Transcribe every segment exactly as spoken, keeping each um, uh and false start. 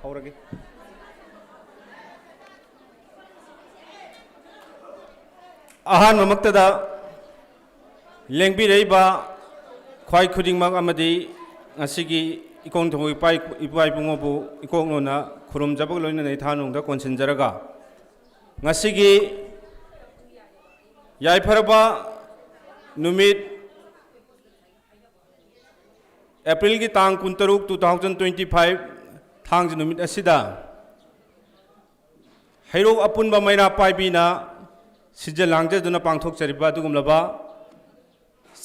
ꯍꯧꯔꯒꯦ꯫ ꯑꯍꯥꯟꯕꯃꯛꯇꯗ ꯂꯦꯡꯕꯤꯔꯛꯏꯕ ꯈ꯭ꯋꯥꯏ ꯈꯨꯗꯤꯡꯃꯛ ꯑꯃꯗꯤ ꯉꯁꯤꯒꯤ ꯏꯀꯣꯡ ꯊꯣꯡ ꯏꯄꯥ ꯏꯄꯥ ꯏꯄꯨꯉꯣꯕꯨ ꯏꯀꯣꯛꯅꯣꯅ ꯈꯨꯔꯨꯝꯖꯕꯒ ꯂꯣꯏꯅꯅ ꯏꯊꯥꯅꯨꯡꯗ ꯀꯣꯟꯁꯤꯟꯖꯔꯒ, ꯉꯁꯤꯒꯤ ꯌꯥꯏꯐꯔꯕ ꯅꯨꯃꯤꯠ, ꯑꯦꯄ꯭ꯔꯤꯜꯒꯤ ꯇꯥꯡ ꯀꯨꯟꯇꯔꯨꯛ, two thousand twenty five, ꯊꯥꯡꯖ ꯅꯨꯃꯤꯠ ꯑꯁꯤꯗ ꯍꯩꯔꯣꯛ ꯑꯄꯨꯟꯕ ꯃꯩꯔꯥ ꯄꯥꯏꯕꯤꯅ ꯁꯤꯟꯖ ꯂꯥꯡꯖꯗꯨꯅ ꯄꯥꯡꯊꯣꯛꯆꯔꯤꯕ ꯑꯗꯨꯒꯨꯝꯂꯕ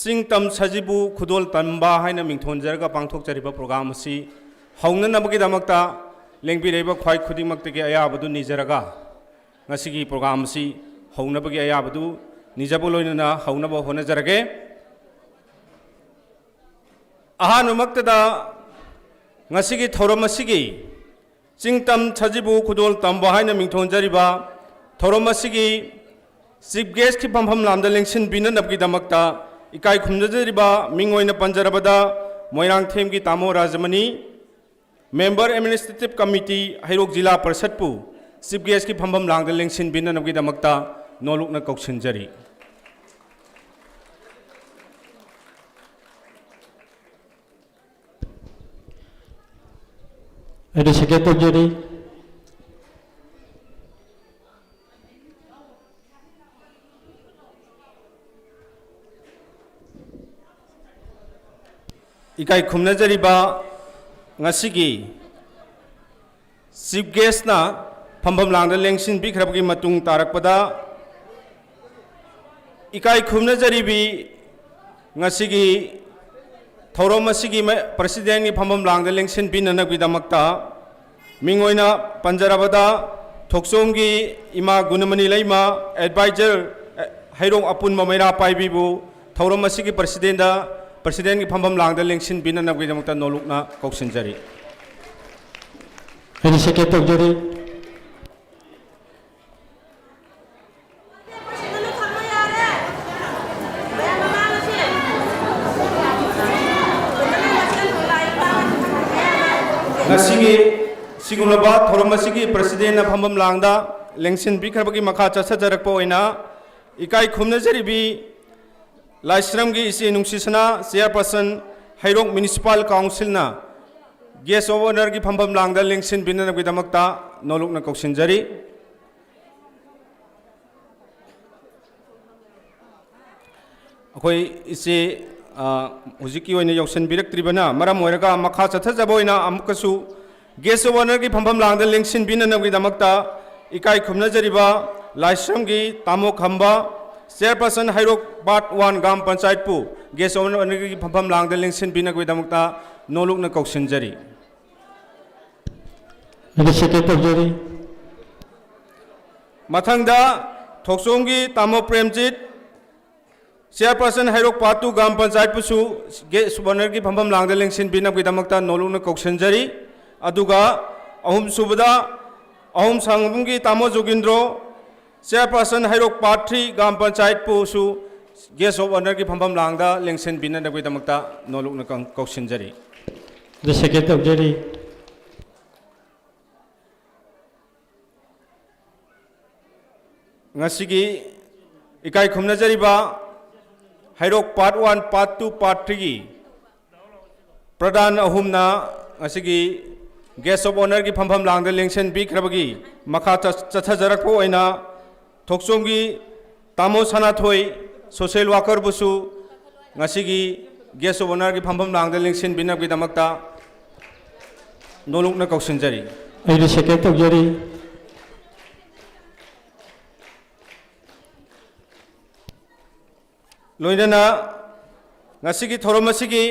ꯆꯤꯡ ꯇꯝ ꯁꯖꯤꯕꯨ ꯈꯨꯗꯣꯜ ꯇꯝꯕ ꯍꯥꯏꯅ ꯃꯤꯡꯊꯣꯟꯖꯔꯒ ꯄꯥꯡꯊꯣꯛꯆꯔꯤꯕ ꯄ꯭ꯔꯣꯒ꯭ꯔꯥꯝ ꯑꯁꯤ ꯍꯧꯅꯅꯕꯒꯤꯗꯃꯛꯇ ꯂꯦꯡꯕꯤꯔꯛꯏꯕ ꯈ꯭ꯋꯥꯏ ꯈꯨꯗꯤꯡꯃꯛꯇꯒꯤ ꯑꯌꯥꯕꯗꯨ ꯅꯤꯖꯔꯒ, ꯉꯁꯤꯒꯤ ꯄ꯭ꯔꯣꯒ꯭ꯔꯥꯝ ꯑꯁꯤ ꯍꯧꯅꯕꯒꯤ ꯑꯌꯥꯕꯗꯨ ꯅꯤꯖꯕ ꯂꯣꯏꯅꯅ ꯍꯧꯅꯕ ꯍꯣꯠꯅꯖꯔꯒꯦ꯫ ꯑꯍꯥꯟꯕꯃꯛꯇꯗ ꯉꯁꯤꯒꯤ ꯊꯧꯔꯝ ꯑꯁꯤꯒꯤ ꯆꯤꯡ ꯇꯝ ꯁꯖꯤꯕꯨ ꯈꯨꯗꯣꯜ ꯇꯝꯕ ꯍꯥꯏꯅ ꯃꯤꯡꯊꯣꯟꯖꯔꯤꯕ ꯊꯧꯔꯝ ꯑꯁꯤꯒꯤ ꯆꯤꯐ ꯒꯦꯁꯀꯤ ꯐꯝꯐꯝ ꯂꯥꯝꯗ ꯂꯦꯡꯁꯤꯟꯕꯤꯅꯅꯕꯒꯤꯗꯃꯛꯇ ꯏꯀꯥꯏ ꯈꯨꯝꯅꯖꯔꯤꯕ ꯃꯤꯡ ꯑꯣꯏꯅ ꯄꯟꯖꯔꯕꯗ ꯃꯣꯏꯔꯥꯡꯊꯦꯝꯒꯤ ꯇꯥꯃꯣ ꯔꯥꯖꯃꯅꯤ, ꯃꯦꯝꯕꯔ ꯑꯦꯗꯃꯤꯅꯤꯁꯇ꯭ꯔꯦꯇꯤꯚ ꯀꯃꯤꯇꯤ ꯍꯩꯔꯣꯛ ꯖꯤꯂꯥ ꯄꯔꯤꯁꯠꯄꯨ ꯆꯤꯐ ꯒꯦꯁꯀꯤ ꯐꯝꯐꯝ ꯂꯥꯡꯗ ꯂꯦꯡꯁꯤꯟꯕꯤꯅꯅꯕꯒꯤꯗꯃꯛꯇ ꯅꯣꯂꯨꯛꯅ ꯀꯧꯁꯤꯟꯖꯔꯤ꯫ ꯑꯩꯅ ꯁꯦꯀꯦꯟ ꯇꯧꯖꯔꯤ꯫ ꯏꯀꯥꯏ ꯈꯨꯝꯅꯖꯔꯤꯕ ꯉꯁꯤꯒꯤ ꯆꯤꯐ ꯒꯦꯁꯅ ꯐꯝꯐꯝ ꯂꯥꯡꯗ ꯂꯦꯡꯁꯤꯟꯕꯤꯈ꯭ꯔꯕꯒꯤ ꯃꯇꯨꯡ ꯇꯥꯔꯛꯄꯗ, ꯏꯀꯥꯏ ꯈꯨꯝꯅꯖꯔꯤꯕꯤ ꯉꯁꯤꯒꯤ ꯊꯧꯔꯝ ꯑꯁꯤꯒꯤ ꯃ-, ꯄ꯭ꯔꯁꯤꯗꯦꯟꯒꯤ ꯐꯝꯐꯝ ꯂꯥꯡꯗ ꯂꯦꯡꯁꯤꯟꯕꯤꯅꯅꯕꯒꯤꯗꯃꯛꯇ ꯃꯤꯡ ꯑꯣꯏꯅ ꯄꯟꯖꯔꯕꯗ ꯊꯣꯛꯆꯣꯝꯒꯤ ꯏꯃꯥ ꯒꯨꯅꯃꯅꯤ ꯂꯩꯃ, ꯑꯦꯗꯚꯥꯏꯖꯔ, ꯑꯦ, ꯍꯩꯔꯣꯛ ꯑꯄꯨꯟꯕ ꯃꯩꯔꯥ ꯄꯥꯏꯕꯤꯕꯨ ꯊꯧꯔꯝ ꯑꯁꯤꯒꯤ ꯄ꯭ꯔꯁꯤꯗꯦꯟꯗ, ꯄ꯭ꯔꯁꯤꯗꯦꯟꯒꯤ ꯐꯝꯐꯝ ꯂꯥꯡꯗ ꯂꯦꯡꯁꯤꯟꯕꯤꯅꯅꯕꯒꯤꯗꯃꯛꯇ ꯅꯣꯂꯨꯛꯅ ꯀꯧꯁꯤꯟꯖꯔꯤ꯫ ꯑꯩꯅ ꯁꯦꯀꯦꯟ ꯇꯧꯖꯔꯤ꯫ ꯉꯁꯤꯒꯤ ꯑꯁꯤꯒꯨꯝꯂꯕ ꯊꯧꯔꯝ ꯑꯁꯤꯒꯤ ꯄ꯭ꯔꯁꯤꯗꯦꯟꯅ ꯐꯝꯐꯝ ꯂꯥꯡꯗ ꯂꯦꯡꯁꯤꯟꯕꯤꯈ꯭ꯔꯕꯒꯤ ꯃꯈꯥ ꯆꯠꯊꯖꯔꯛꯄ ꯑꯣꯏꯅ ꯏꯀꯥꯏ ꯈꯨꯝꯅꯖꯔꯤꯕꯤ ꯂꯥꯏꯁ꯭ꯔꯝꯒꯤ ꯏꯆꯦ ꯅꯨꯡꯁꯤꯁꯅꯥ, ꯆꯤꯌꯔꯄꯔꯁꯟ, ꯍꯩꯔꯣꯛ ꯃ꯭ꯌꯨꯅꯤꯁꯤꯄꯥꯜ ꯀꯥꯎꯟꯁꯤꯜꯅ ꯒꯦꯁ ꯑꯣꯐ ꯑꯣꯅꯔꯒꯤ ꯐꯝꯐꯝ ꯂꯥꯡꯗ ꯂꯦꯡꯁꯤꯟꯕꯤꯅꯅꯕꯒꯤꯗꯃꯛꯇ ꯅꯣꯂꯨꯛꯅ ꯀꯧꯁꯤꯟꯖꯔꯤ꯫ ꯑꯩꯈꯣꯏ ꯏꯆꯦ, ꯑ, ꯍꯧꯖꯤꯛꯀꯤ ꯑꯣꯏꯅ ꯌꯧꯁꯤꯟꯕꯤꯔꯛꯇ꯭ꯔꯤꯕꯅ ꯃꯔꯝ ꯑꯣꯏꯔꯒ ꯃꯈꯥ ꯆꯠꯊꯖꯕ ꯑꯣꯏꯅ ꯑꯃꯨꯛꯀꯁꯨ ꯒꯦꯁ ꯑꯣꯐ ꯑꯣꯅꯔꯒꯤ ꯐꯝꯐꯝ ꯂꯥꯡꯗ ꯂꯦꯡꯁꯤꯟꯕꯤꯅꯅꯕꯒꯤꯗꯃꯛꯇ ꯏꯀꯥꯏ ꯈꯨꯝꯅꯖꯔꯤꯕ ꯂꯥꯏꯁ꯭ꯔꯝꯒꯤ ꯇꯥꯃꯣ Khamba, chairperson Heirok part one gram ꯄꯟꯆꯥꯌꯠꯄꯨ ꯒꯦꯁ ꯑꯣꯐ ꯑꯣꯅꯔꯒꯤ ꯐꯝꯐꯝ ꯂꯥꯡꯗ ꯂꯦꯡꯁꯤꯟꯕꯤꯅꯕꯒꯤꯗꯃꯛꯇ ꯅꯣꯂꯨꯛꯅ ꯀꯧꯁꯤꯟꯖꯔꯤ꯫ ꯑꯗꯨ ꯁꯦꯀꯦꯟ ꯇꯧꯖꯔꯤ꯫ ꯃꯊꯪꯗ ꯊꯣꯛꯆꯣꯝꯒꯤ ꯇꯥꯃꯣ Premjit, chairperson Heirok part two gram ꯄꯟꯆꯥꯌꯠꯄꯨꯁꯨ ꯒꯦꯁ ꯑꯣꯐ ꯑꯣꯅꯔꯒꯤ ꯐꯝꯐꯝ ꯂꯥꯡꯗ ꯂꯦꯡꯁꯤꯟꯕꯤꯅꯕꯒꯤꯗꯃꯛꯇ ꯅꯣꯂꯨꯛꯅ ꯀꯧꯁꯤꯟꯖꯔꯤ꯫ ꯑꯗꯨꯒ ꯑꯍꯨꯝꯁꯨꯕꯗ ꯑꯍꯨꯝ ꯁꯪꯕꯝꯒꯤ ꯇꯥꯃꯣ Jogindro, chairperson Heirok part three gram ꯄꯟꯆꯥꯌꯠꯄꯨꯁꯨ ꯒꯦꯁ ꯑꯣꯐ ꯑꯣꯅꯔꯒꯤ ꯐꯝꯐꯝ ꯂꯥꯡꯗ ꯂꯦꯡꯁꯤꯟꯕꯤꯅꯅꯕꯒꯤꯗꯃꯛꯇ ꯅꯣꯂꯨꯛꯅ ꯀꯧ-, ꯀꯧꯁꯤꯟꯖꯔꯤ꯫ ꯑꯗꯨ ꯁꯦꯀꯦꯟ ꯇꯧꯖꯔꯤ꯫ ꯉꯁꯤꯒꯤ ꯏꯀꯥꯏ ꯈꯨꯝꯅꯖꯔꯤꯕ Heirok part one, part two, part ꯊ꯭ꯔꯤꯒꯤ ꯄ꯭ꯔꯙꯥꯟ ꯑꯍꯨꯝꯅ ꯉꯁꯤꯒꯤ ꯒꯦꯁ ꯑꯣꯐ ꯑꯣꯅꯔꯒꯤ ꯐꯝꯐꯝ ꯂꯥꯡꯗ ꯂꯦꯡꯁꯤꯟꯕꯤꯈ꯭ꯔꯕꯒꯤ ꯃꯈꯥ ꯆꯠ-, ꯆꯠꯊꯖꯔꯛꯄ ꯑꯣꯏꯅ ꯊꯣꯛꯆꯣꯝꯒꯤ ꯇꯥꯃꯣ ꯁꯅꯥꯊꯣꯏ, ꯁꯣꯁꯤꯌꯦꯜ ꯋꯥꯀꯔꯕꯨꯁꯨ ꯉꯁꯤꯒꯤ ꯒꯦꯁ ꯑꯣꯐ ꯑꯣꯅꯔꯒꯤ ꯐꯝꯐꯝ ꯂꯥꯡꯗ ꯂꯦꯡꯁꯤꯟꯕꯤꯅꯕꯒꯤꯗꯃꯛꯇ ꯅꯣꯂꯨꯛꯅ ꯀꯧꯁꯤꯟꯖꯔꯤ꯫ ꯑꯩꯅ ꯁꯦꯀꯦꯟ ꯇꯧꯖꯔꯤ꯫ ꯂꯣꯏꯅꯅ ꯉꯁꯤꯒꯤ ꯊꯧꯔꯝ ꯑꯁꯤꯒꯤ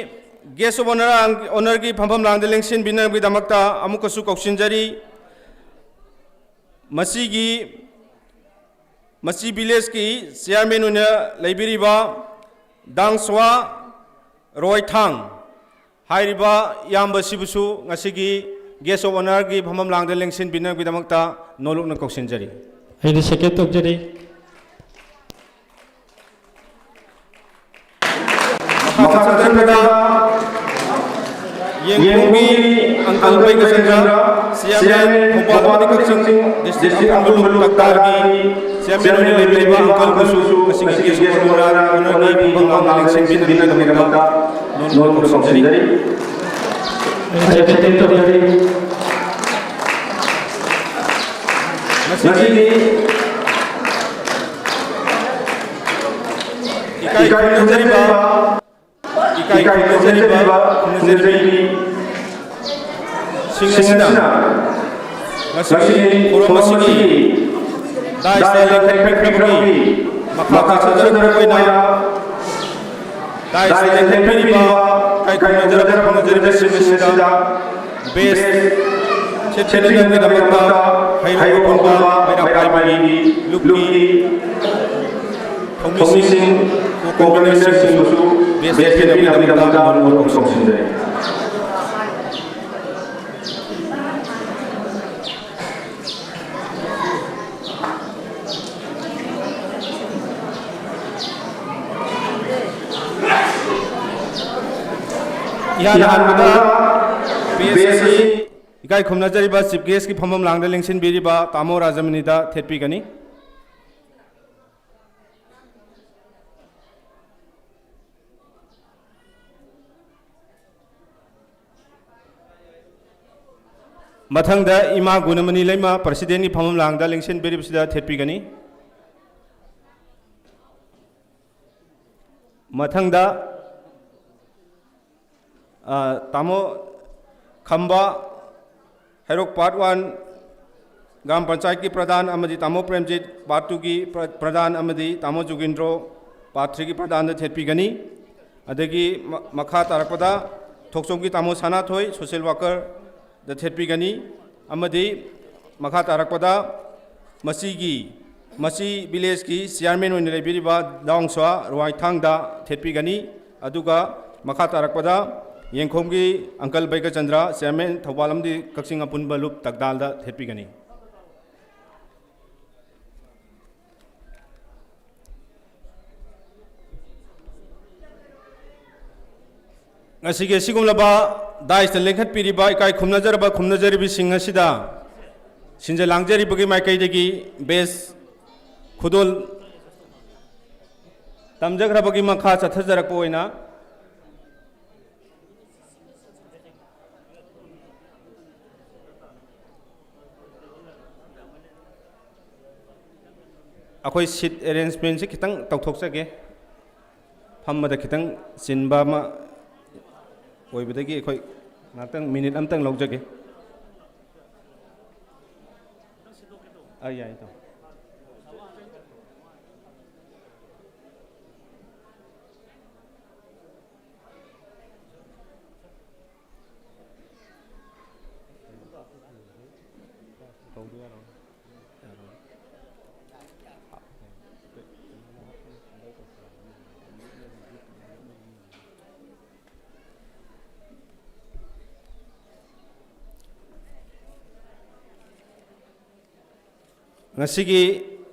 ꯒꯦꯁ ꯑꯣꯐ ꯑꯣꯅꯔ, ꯑꯣꯅꯔꯒꯤ ꯐꯝꯐꯝ ꯂꯥꯡꯗ ꯂꯦꯡꯁꯤꯟꯕꯤꯅꯕꯒꯤꯗꯃꯛꯇ ꯑꯃꯨꯛꯀꯁꯨ ꯀꯧꯁꯤꯟꯖꯔꯤ꯫ ꯃꯁꯤꯒꯤ, ꯃꯁꯤ ꯚꯤꯂꯦꯖꯀꯤ ꯆꯤꯌꯥꯔꯃꯦꯟ ꯑꯣꯏꯅ ꯂꯩꯕꯤꯔꯤꯕ ꯗꯥꯡꯁ꯭ꯋꯥ ꯔꯣꯏꯊꯥꯡ ꯍꯥꯏꯔꯤꯕ ꯏꯌꯥꯝꯕꯁꯤꯕꯨꯁꯨ ꯉꯁꯤꯒꯤ ꯒꯦꯁ ꯑꯣꯐ ꯑꯣꯅꯔꯒꯤ ꯐꯝꯐꯝ ꯂꯥꯡꯗ ꯂꯦꯡꯁꯤꯟꯕꯤꯅꯕꯒꯤꯗꯃꯛꯇ ꯅꯣꯂꯨꯛꯅ ꯀꯧꯁꯤꯟꯖꯔꯤ꯫ ꯑꯩꯅ ꯁꯦꯀꯦꯟ ꯇꯧꯖꯔꯤ꯫ ꯃꯈꯥ ꯆꯠꯊꯔꯛꯄꯗ ꯌꯦꯡꯈꯣꯝꯒꯤ ꯑꯪꯀꯜ ꯕꯩꯒꯆꯟꯗ꯭ꯔ, ꯆꯤꯌꯥꯔꯃꯦꯟ ꯊꯧꯕꯥꯜ ꯑꯃꯗꯤ ꯀꯛꯆꯤꯡ ꯗꯤꯁꯇ꯭ꯔꯤꯛ ꯑꯄꯨꯟꯕ ꯂꯨꯞ ꯇꯛꯇꯥꯒꯤ ꯆꯤꯌꯥꯔꯃꯦꯟ ꯑꯣꯏꯅ ꯂꯩꯕꯤꯔꯤꯕ ꯑꯪꯀꯜꯕꯨꯁꯨ ꯉꯁꯤꯒꯤ ꯒꯦꯁ ꯑꯣꯐ ꯑꯣꯅꯔꯒꯤ ꯐꯝꯐꯝ ꯂꯥꯡꯗ ꯂꯦꯡꯁꯤꯟꯕꯤꯅꯕꯒꯤꯗꯃꯛꯇ ꯅꯣꯡ ꯀꯧꯁꯤꯟꯖꯔꯤ꯫ ꯑꯦꯛꯁꯦꯞꯇꯦꯠ ꯇꯧꯖꯔꯤ꯫ ꯉꯁꯤꯒꯤ ꯏꯀꯥꯏ ꯈꯨꯝꯅꯖꯔꯤꯕ, ꯏꯀꯥꯏ ꯈꯨꯝꯅꯖꯔꯤꯕ, ꯈꯨꯝꯅꯖꯔꯤꯕꯤ ꯁꯤꯡ ꯑꯁꯤꯅ ꯉꯁꯤꯒꯤ ꯊꯧꯔꯝ ꯑꯁꯤꯒꯤ ꯗꯥꯏꯁꯇ ꯂꯦꯡꯊꯣꯛꯄꯤꯈ꯭ꯔꯕꯒꯤ ꯃꯈꯥ ꯆꯠꯊꯖꯔꯛꯄ ꯑꯣꯏꯅ ꯗꯥꯏꯁꯇ ꯂꯦꯡꯊꯣꯛꯄꯤꯔꯤꯕ ꯏꯀꯥꯏ ꯈꯨꯝꯅꯖꯔꯕ, ꯈꯨꯝꯅꯖꯔꯤꯕꯁꯤꯡ ꯑꯁꯤꯗ ꯕꯦꯁ ꯁꯦꯠꯄꯤꯅꯕꯒꯤꯗꯃꯛꯇ ꯍꯩꯔꯣꯛ ꯑꯄꯨꯟꯕ ꯃꯩꯔꯥ ꯄꯥꯏꯕꯤꯒꯤ ꯂꯨꯞꯀꯤ ꯊꯧꯃꯤꯁꯤꯡ, ꯀꯣ-ꯀꯟꯚꯤꯅꯔꯁꯤꯡꯕꯨꯁꯨ ꯕꯦꯁ ꯁꯦꯠꯄꯤꯅꯕꯒꯤꯗꯃꯛꯇ ꯃꯣꯟ ꯃꯣꯟ ꯀꯧꯁꯤꯟꯖꯔꯤ꯫ ꯏꯍꯥꯟ ꯍꯥꯟꯕꯗ ꯕꯦꯁ ꯑꯁꯤ ꯏꯀꯥꯏ ꯈꯨꯝꯅꯖꯔꯤꯕ ꯆꯤꯐ ꯒꯦꯁꯀꯤ ꯐꯝꯐꯝ ꯂꯥꯡꯗ ꯂꯦꯡꯁꯤꯟꯕꯤꯔꯤꯕ ꯇꯥꯃꯣ ꯔꯥꯖꯃꯅꯤꯗ ꯊꯦꯠꯄꯤꯒꯅꯤ꯫ ꯃꯊꯪꯗ ꯏꯃꯥ ꯒꯨꯅꯃꯅꯤ ꯂꯩꯃ ꯄ꯭ꯔꯁꯤꯗꯦꯟꯒꯤ ꯐꯝꯐꯝ ꯂꯥꯡꯗ ꯂꯦꯡꯁꯤꯟꯕꯤꯔꯤꯕꯁꯤꯗ ꯊꯦꯠꯄꯤꯒꯅꯤ꯫ ꯃꯊꯪꯗ, ꯑ, ꯇꯥꯃꯣ ꯈꯝꯕ, ꯍꯩꯔꯣꯛ ꯄꯥꯔꯠ ꯋꯥꯟ ꯒ꯭ꯔꯥꯝ ꯄꯟꯆꯥꯌꯠꯀꯤ ꯄ꯭ꯔꯙꯥꯟ ꯑꯃꯗꯤ ꯇꯥꯃꯣ ꯄ꯭ꯔꯦꯝꯖꯤꯠ, ꯄꯥꯔꯠ ꯇꯨꯒꯤ ꯄ꯭ꯔ-, ꯄ꯭ꯔꯙꯥꯟ ꯑꯃꯗꯤ ꯇꯥꯃꯣ ꯖꯨꯒꯤꯟꯗ꯭ꯔꯣ, ꯄꯥꯔꯠ ꯊ꯭ꯔꯤꯒꯤ ꯄ꯭ꯔꯙꯥꯟꯗ ꯊꯦꯠꯄꯤꯒꯅꯤ꯫ ꯑꯗꯒꯤ ꯃ-, ꯃꯈꯥ ꯇꯥꯔꯛꯄꯗ ꯊꯣꯛꯆꯣꯝꯒꯤ ꯇꯥꯃꯣ ꯁꯅꯥꯊꯣꯏ, ꯁꯣꯁꯤꯌꯦꯜ ꯋꯥꯀꯔꯗ ꯊꯦꯠꯄꯤꯒꯅꯤ꯫ ꯑꯃꯗꯤ ꯃꯈꯥ ꯇꯥꯔꯛꯄꯗ ꯃꯁꯤꯒꯤ, ꯃꯁꯤ ꯚꯤꯂꯦꯖꯀꯤ ꯆꯤꯌꯥꯔꯃꯦꯟ ꯑꯣꯏꯅ ꯂꯩꯕꯤꯔꯤꯕ ꯗꯥꯎꯟꯁ꯭ꯋꯥ ꯔꯨꯋꯥꯏꯊꯥꯡꯗ ꯊꯦꯠꯄꯤꯒꯅꯤ꯫ ꯑꯗꯨꯒ ꯃꯈꯥ ꯇꯥꯔꯛꯄꯗ ꯌꯦꯡꯈꯣꯝꯒꯤ ꯑꯪꯀꯜ ꯕꯩꯒꯆꯟꯗ꯭ꯔ, ꯆꯤꯌꯥꯔꯃꯦꯟ ꯊꯧꯕꯥꯜ ꯑꯃꯗꯤ ꯀꯛꯆꯤꯡ ꯑꯄꯨꯟꯕ ꯂꯨꯞ ꯇꯛꯗꯥꯜꯗ ꯊꯦꯠꯄꯤꯒꯅꯤ꯫ ꯉꯁꯤꯒꯤ ꯑꯁꯤꯒꯨꯝꯂꯕ ꯗꯥꯏꯁꯇ ꯂꯦꯡꯈꯠꯄꯤꯔꯤꯕ ꯏꯀꯥꯏ ꯈꯨꯝꯅꯖꯔꯕ ꯈꯨꯝꯅꯖꯔꯤꯕꯤꯁꯤꯡ ꯑꯁꯤꯗ ꯁꯤꯟꯖ ꯂꯥꯡꯖꯔꯤꯕꯒꯤ ꯃꯥꯏꯀꯩꯗꯒꯤ ꯕꯦꯁ ꯈꯨꯗꯣꯜ ꯇꯝꯖꯈ꯭ꯔꯕꯒꯤ ꯃꯈꯥ ꯆꯠꯊꯖꯔꯛꯄ ꯑꯣꯏꯅ ꯑꯩꯈꯣꯏ ꯁꯤꯠ ꯑꯦꯔꯦꯟꯖꯃꯦꯟꯁꯦ ꯈꯤꯇꯪ ꯇꯧꯊꯣꯛꯆꯒꯦ꯫ ꯐꯝꯕꯗ ꯈꯤꯇꯪ ꯆꯤꯟꯕ ꯑꯃ ꯑꯣꯏꯕꯗꯒꯤ ꯑꯩꯈꯣꯏ ꯉꯥꯛꯇꯪ ꯃꯤꯅꯤꯠ ꯑꯝꯇꯪ ꯂꯧꯖꯒꯦ꯫ ꯑꯥ, ꯌꯥꯏ, ꯇꯥꯃꯣ꯫ ꯉꯁꯤꯒꯤ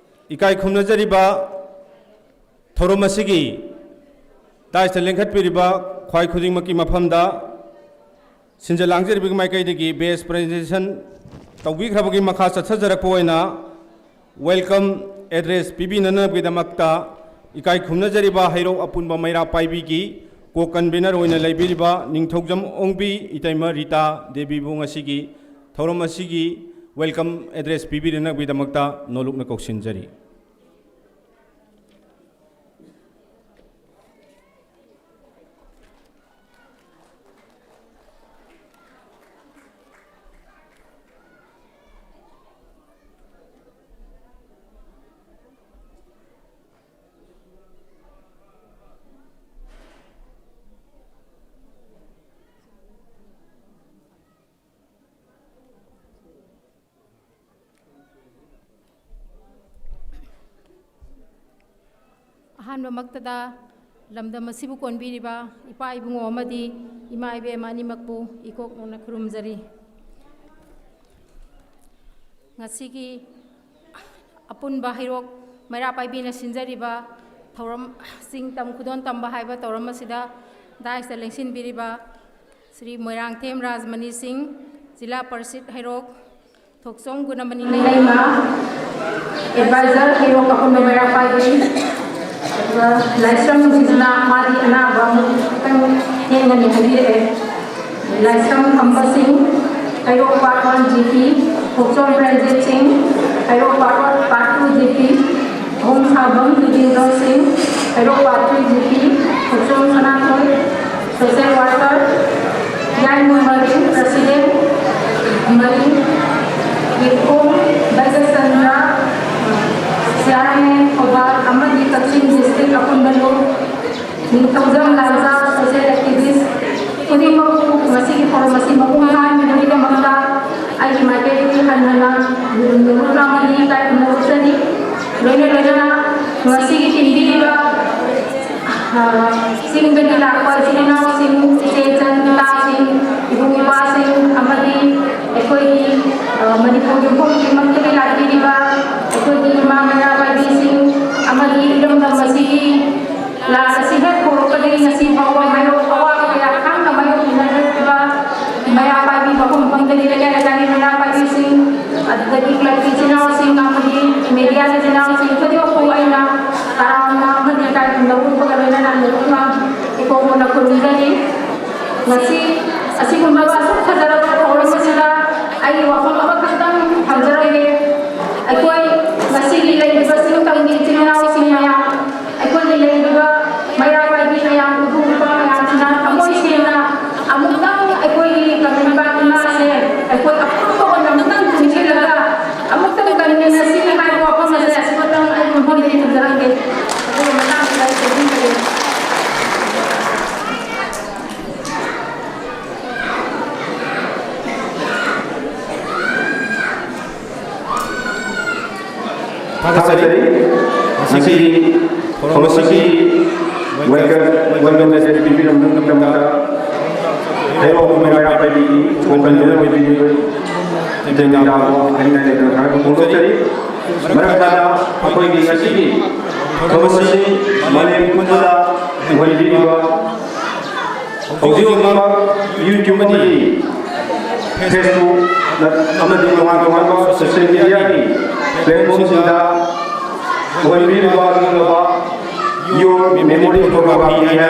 ꯏꯀꯥꯏ ꯈꯨꯝꯅꯖꯔꯤꯕ ꯊꯧꯔꯝ ꯑꯁꯤꯒꯤ ꯗꯥꯏꯁꯇ ꯂꯦꯡꯈꯠꯄꯤꯔꯤꯕ ꯈ꯭ꯋꯥꯏ ꯈꯨꯗꯤꯡꯃꯛꯀꯤ ꯃꯐꯝꯗ ꯁꯤꯟꯖ ꯂꯥꯡꯖꯔꯤꯕꯒꯤ ꯃꯥꯏꯀꯩꯗꯒꯤ ꯕꯦꯁ ꯄ꯭ꯔꯖꯦꯟꯇꯦꯁꯟ ꯇꯧꯕꯤꯈ꯭ꯔꯕꯒꯤ ꯃꯈꯥ ꯆꯠꯊꯖꯔꯛꯄ ꯑꯣꯏꯅ ꯋꯦꯜꯀꯝ ꯑꯦꯗ꯭ꯔꯦꯁ ꯄꯤꯕꯤꯅꯅꯕꯒꯤꯗꯃꯛꯇ ꯏꯀꯥꯏ ꯈꯨꯝꯅꯖꯔꯤꯕ ꯍꯩꯔꯣꯛ ꯑꯄꯨꯟꯕ ꯃꯩꯔꯥ ꯄꯥꯏꯕꯤꯒꯤ ꯀꯣ ꯀꯟꯚꯦꯅꯔ ꯑꯣꯏꯅ ꯂꯩꯕꯤꯔꯤꯕ ꯅꯤꯡꯊꯧꯖꯝ ꯑꯣꯡꯕꯤ ꯏꯇꯩꯃ ꯔꯤꯇꯥ ꯗꯦꯕꯤꯕꯨ ꯉꯁꯤꯒꯤ ꯊꯧꯔꯝ ꯑꯁꯤꯒꯤ ꯋꯦꯜꯀꯝ ꯑꯦꯗ꯭ꯔꯦꯁ ꯄꯤꯕꯤꯅꯅꯕꯒꯤꯗꯃꯛꯇ ꯅꯣꯂꯨꯛꯅ ꯀꯧꯁꯤꯟꯖꯔꯤ꯫ ꯑꯍꯥꯟꯕꯃꯛꯇꯗ ꯂꯝꯗꯝ ꯑꯁꯤꯕꯨ ꯀꯣꯟꯕꯤꯔꯤꯕ ꯏꯄꯥ ꯏꯕꯨꯡꯉꯣ ꯑꯃꯗꯤ ꯏꯃꯥ ꯏꯕꯦꯝ ꯑꯅꯤꯃꯛꯄꯨ ꯏꯀꯣꯛ ꯅꯧꯅ ꯈꯨꯔꯨꯝꯖꯔꯤ꯫ ꯉꯁꯤꯒꯤ ꯑꯄꯨꯟꯕ ꯍꯩꯔꯣꯛ ꯃꯩꯔꯥ ꯄꯥꯏꯕꯤꯅ ꯁꯤꯟꯖꯔꯤꯕ ꯊꯧꯔꯝ ꯆꯤꯡ ꯇꯝ ꯈꯨꯗꯣꯟ ꯇꯝꯕ ꯍꯥꯏꯕ ꯊꯧꯔꯝ ꯑꯁꯤꯗ ꯗꯥꯏꯁꯇ ꯂꯦꯡꯁꯤꯟꯕꯤꯔꯤꯕ ꯁ꯭ꯔꯤ ꯃꯣꯏꯔꯥꯡꯊꯦꯝ ꯔꯥꯖꯃꯅꯤ ꯁꯤꯡ, ꯖꯤꯂꯥ ꯄꯔꯤꯁꯤꯠ ꯍꯩꯔꯣꯛ, ꯊꯣꯛꯆꯣꯝ ꯒꯨꯅꯃꯅꯤ ꯂꯩꯃ, ꯑꯦꯗꯚꯥꯏꯖꯔ ꯍꯩꯔꯣꯛ ꯑꯄꯨꯟꯕ ꯃꯩꯔꯥ ꯄꯥꯏꯕꯤ, ꯑꯗꯨꯒ ꯂꯥꯏꯁ꯭ꯔꯝ ꯅꯨꯡꯁꯤꯁꯅ ꯃꯥꯗꯤ ꯑꯅꯥꯕ ꯑꯃ ꯈꯤꯇꯪ ꯊꯦꯡꯒꯅꯤ ꯍꯥꯏꯕꯤꯔꯛꯑꯦ꯫ ꯂꯥꯏꯁ꯭ꯔꯝ Khamba Singh, Heirok part one G P, Thokchom Ranjit Singh, Heirok part one, part two G P, Bhumsabam Jitendra Singh, Heirok part three G P, Thokchom Sanathoi, social worker, Yaima Maring, president Maring, Yekthong Beijachandra, chairman Thoubal ꯑꯃꯗꯤ ꯀꯛꯆꯤꯡ ꯗꯤꯁꯇ꯭ꯔꯤꯛ ꯑꯄꯨꯟꯕ ꯂꯨꯞ, ꯅꯤꯡꯊꯧꯖꯝ ꯂꯥꯟꯖꯥ ꯁꯣꯁꯦꯜ ꯑꯦꯛꯇꯤꯚꯤꯁ ꯈꯨꯗꯤꯡꯃꯛꯄꯨ ꯉꯁꯤꯒꯤ ꯊꯧꯔꯝ ꯑꯁꯤ ꯃꯄꯨꯡ ꯐꯥꯍꯟꯕꯒꯤꯗꯃꯛꯇ ꯑꯩꯒꯤ ꯃꯥꯏꯀꯩꯗꯒꯤ ꯍꯟꯅ ꯍꯟꯅ ꯅꯣꯂꯨꯛꯅ ꯑꯃꯗꯤ ꯏꯀꯥꯏ ꯈꯨꯝꯅꯕ ꯎꯠꯆꯔꯤ꯫ ꯂꯣꯏꯅ ꯂꯣꯏꯅꯅ ꯉꯁꯤꯒꯤ ꯇꯤꯟꯕꯤꯔꯤꯕ, ꯑ, ꯆꯤꯡꯗꯒꯤ ꯂꯥꯛꯄ ꯏꯆꯤꯜ ꯏꯅꯥꯎꯁꯤꯡ, ꯏꯆꯦ ꯏꯆꯟ ꯏꯅꯥꯎꯁꯤꯡ, ꯏꯕꯨꯡ ꯏꯄ꯭ꯋꯥꯁꯤꯡ ꯑꯃꯗꯤ ꯑꯩꯈꯣꯏꯒꯤ, ꯑ, ꯃꯅꯤꯄꯨꯔ ꯌꯨꯝꯐꯝ ꯈꯨꯗꯤꯡꯃꯛꯇꯒꯤ ꯂꯥꯛꯄꯤꯔꯤꯕ ꯑꯩꯈꯣꯏꯒꯤ ꯏꯃꯥ ꯃꯩꯔꯥ ꯄꯥꯏꯕꯤꯁꯤꯡ ꯑꯃꯗꯤ ꯏꯔꯝꯗꯝ ꯑꯁꯤꯒꯤ ꯂꯥꯟ ꯑꯁꯤ ꯍꯦꯛ ꯍꯧꯔꯛꯄꯗꯒꯤ ꯉꯁꯤ ꯐꯥꯎꯕ ꯃꯥꯌꯣꯛ ꯑꯋꯥꯕ ꯀꯌꯥ ꯈꯥꯡꯅ ꯃꯥꯌꯣꯛꯅꯔꯤꯕ ꯃꯩꯔꯥ ꯄꯥꯏꯕꯤ ꯃꯐꯝ ꯃꯐꯝꯗꯒꯤ ꯂꯩꯀꯥꯏ ꯂꯩꯀꯥꯏꯒꯤ ꯃꯩꯔꯥ ꯄꯥꯏꯕꯤꯁꯤꯡ, ꯑꯗꯨꯗꯒꯤ ꯀ꯭ꯂꯕꯀꯤ ꯏꯆꯤꯜ ꯏꯅꯥꯎꯁꯤꯡ ꯑꯃꯗꯤ ꯃꯦꯗꯤꯌꯥꯒꯤ ꯏꯆꯤꯜ ꯏꯅꯥꯎꯁꯤꯡ ꯈꯨꯗꯤꯡꯃꯛꯄꯨ ꯑꯩꯅ ꯇꯔꯥꯝꯅ ꯑꯃꯗꯤ ꯏꯀꯥꯏ ꯈꯨꯝꯅꯕ ꯎꯠꯄꯒ ꯂꯣꯏꯅꯅ ꯅꯣꯂꯨꯛꯅ ꯏꯀꯣꯛ ꯃꯣꯟꯅ ꯈꯨꯔꯨꯝꯖꯔꯤ꯫ ꯉꯁꯤ ꯑꯁꯤꯒꯨꯝꯂꯕ ꯑꯁꯨꯛ ꯐꯖꯔꯕ ꯊꯧꯔꯝ ꯑꯁꯤꯗ ꯑꯩꯒꯤ ꯋꯥꯐꯝ ꯑꯃꯈꯛꯇꯪ ꯊꯝꯖꯔꯒꯦ꯫ ꯑꯩꯈꯣꯏ ꯉꯁꯤꯒꯤ ꯂꯩꯔꯤꯕ ꯆꯤꯡ ꯇꯝꯒꯤ ꯏꯆꯤꯜ ꯏꯅꯥꯎꯁꯤꯡ ꯃꯌꯥꯝ, ꯑꯩꯈꯣꯏꯒꯤ ꯂꯩꯔꯤꯕ ꯃꯩꯔꯥ ꯄꯥꯏꯕꯤ ꯃꯌꯥꯝ, ꯏꯕꯨꯡ ꯏꯄ꯭ꯋꯥ ꯃꯌꯥꯝꯁꯤꯅ ꯊꯃꯣꯏ ꯁꯦꯡꯅ ꯑꯃꯨꯛꯇꯪ ꯑꯩꯈꯣꯏꯒꯤ ꯀꯪꯂꯩꯄꯥꯛ ꯏꯃꯥꯁꯦ ꯑꯩꯈꯣꯏ ꯑꯄꯨꯟꯕ ꯑꯣꯏꯅ ꯑꯃꯨꯛꯇꯪ ꯄꯨꯟꯁꯤꯜꯂꯒ ꯑꯃꯨꯛꯇꯪ ꯀꯟꯃꯤꯟꯅꯁꯤ ꯍꯥꯏꯕ ꯋꯥꯐꯝ ꯑꯁꯦ ꯑꯁꯤꯃꯇꯪ ꯑꯩ ꯃꯐꯝꯗꯒꯤ ꯊꯝꯖꯔꯝꯒꯦ꯫ ꯑꯗꯨꯒ ꯃꯇꯥꯡꯁꯤꯗ ꯑꯩ ꯇꯦꯟꯁꯤꯟꯖꯒꯦ꯫ ꯊꯥꯒꯠꯆꯔꯤ꯫ ꯉꯁꯤꯒꯤ ꯊꯧꯔꯝ ꯑꯁꯤꯒꯤ welcome, welcome message ꯄꯤꯕꯤꯔꯝꯕꯒꯤꯗꯃꯛꯇ ꯍꯩꯔꯣꯛ ꯃꯩꯔꯥ ꯄꯥꯏꯕꯤꯒꯤ ꯀꯣ-ꯀꯟꯚꯤꯅꯔ ꯑꯣꯏꯕꯤꯔꯤꯕ ꯇꯦꯡꯅꯥꯕ ꯑꯩꯅ ꯇꯦꯡꯅꯥ ꯊꯥꯒꯠꯄ ꯐꯣꯡꯗꯣꯛꯆꯔꯤ꯫ ꯃꯔꯛ ꯊꯠꯅ ꯑꯩꯈꯣꯏꯒꯤ ꯉꯁꯤꯒꯤ ꯊꯧꯔꯝ ꯑꯁꯤ ꯃꯥꯂꯦꯝ ꯄꯨꯝꯕꯗ ꯑꯣꯏꯕꯤꯔꯤꯕ ꯍꯧꯖꯤꯛ ꯍꯧꯖꯤꯛꯃꯛ YouTube ꯑꯃꯗꯤ Facebook ꯑꯃꯗꯤ ꯇꯣꯉꯥꯟ ꯇꯣꯉꯥꯟꯕ social mediaꯒꯤ platformꯁꯤꯡꯗ ꯑꯣꯏꯕꯤꯔꯤꯕ ꯑꯗꯨꯒꯨꯝꯂꯕ Your Memory Photography ꯍꯥꯏꯅ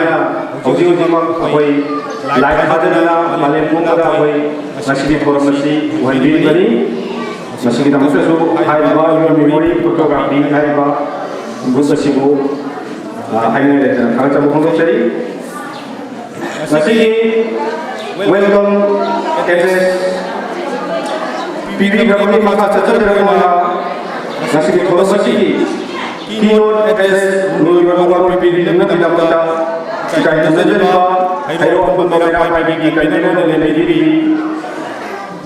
ꯍꯧꯖꯤꯛ ꯍꯧꯖꯤꯛꯃꯛ ꯑꯩꯈꯣꯏ live ꯊꯥꯗꯗꯨꯅ ꯃꯥꯂꯦꯝ ꯄꯨꯝꯕꯗ ꯑꯩꯈꯣꯏ ꯉꯁꯤꯒꯤ ꯊꯧꯔꯝ ꯑꯁꯤ ꯎꯍꯟꯕꯤꯔꯤꯕꯅꯤ꯫ ꯃꯁꯤꯒꯤꯗꯃꯛꯇꯁꯨ ꯍꯥꯏꯔꯤꯕ Your Memory Photography ꯍꯥꯏꯔꯤꯕ group ꯑꯁꯤꯕꯨ, ꯑ, ꯍꯥꯏꯅꯤꯡꯉꯥꯏ ꯂꯩꯇꯅ ꯊꯥꯒꯠꯆꯕ ꯐꯣꯡꯗꯣꯛꯆꯔꯤ꯫ ꯉꯁꯤꯒꯤ welcome address ꯄꯤꯕꯤꯈ꯭ꯔꯕꯒꯤ ꯃꯈꯥ ꯆꯠꯊꯖꯔꯛꯄ ꯉꯁꯤꯒꯤ ꯊꯧꯔꯝ ꯑꯁꯤꯒꯤ keynote address ꯂꯣꯏꯔꯕ ꯋꯥꯔꯣꯜ ꯄꯤꯕꯤꯅꯕꯒꯤꯗꯃꯛꯇ ꯏꯀꯥꯏ ꯈꯨꯝꯅꯖꯔꯤꯕ ꯍꯩꯔꯣꯛ ꯑꯄꯨꯟꯕ ꯃꯩꯔꯥ ꯄꯥꯏꯕꯤꯒꯤ convener ꯑꯣꯏꯅ ꯂꯩꯕꯤꯔꯤ꯫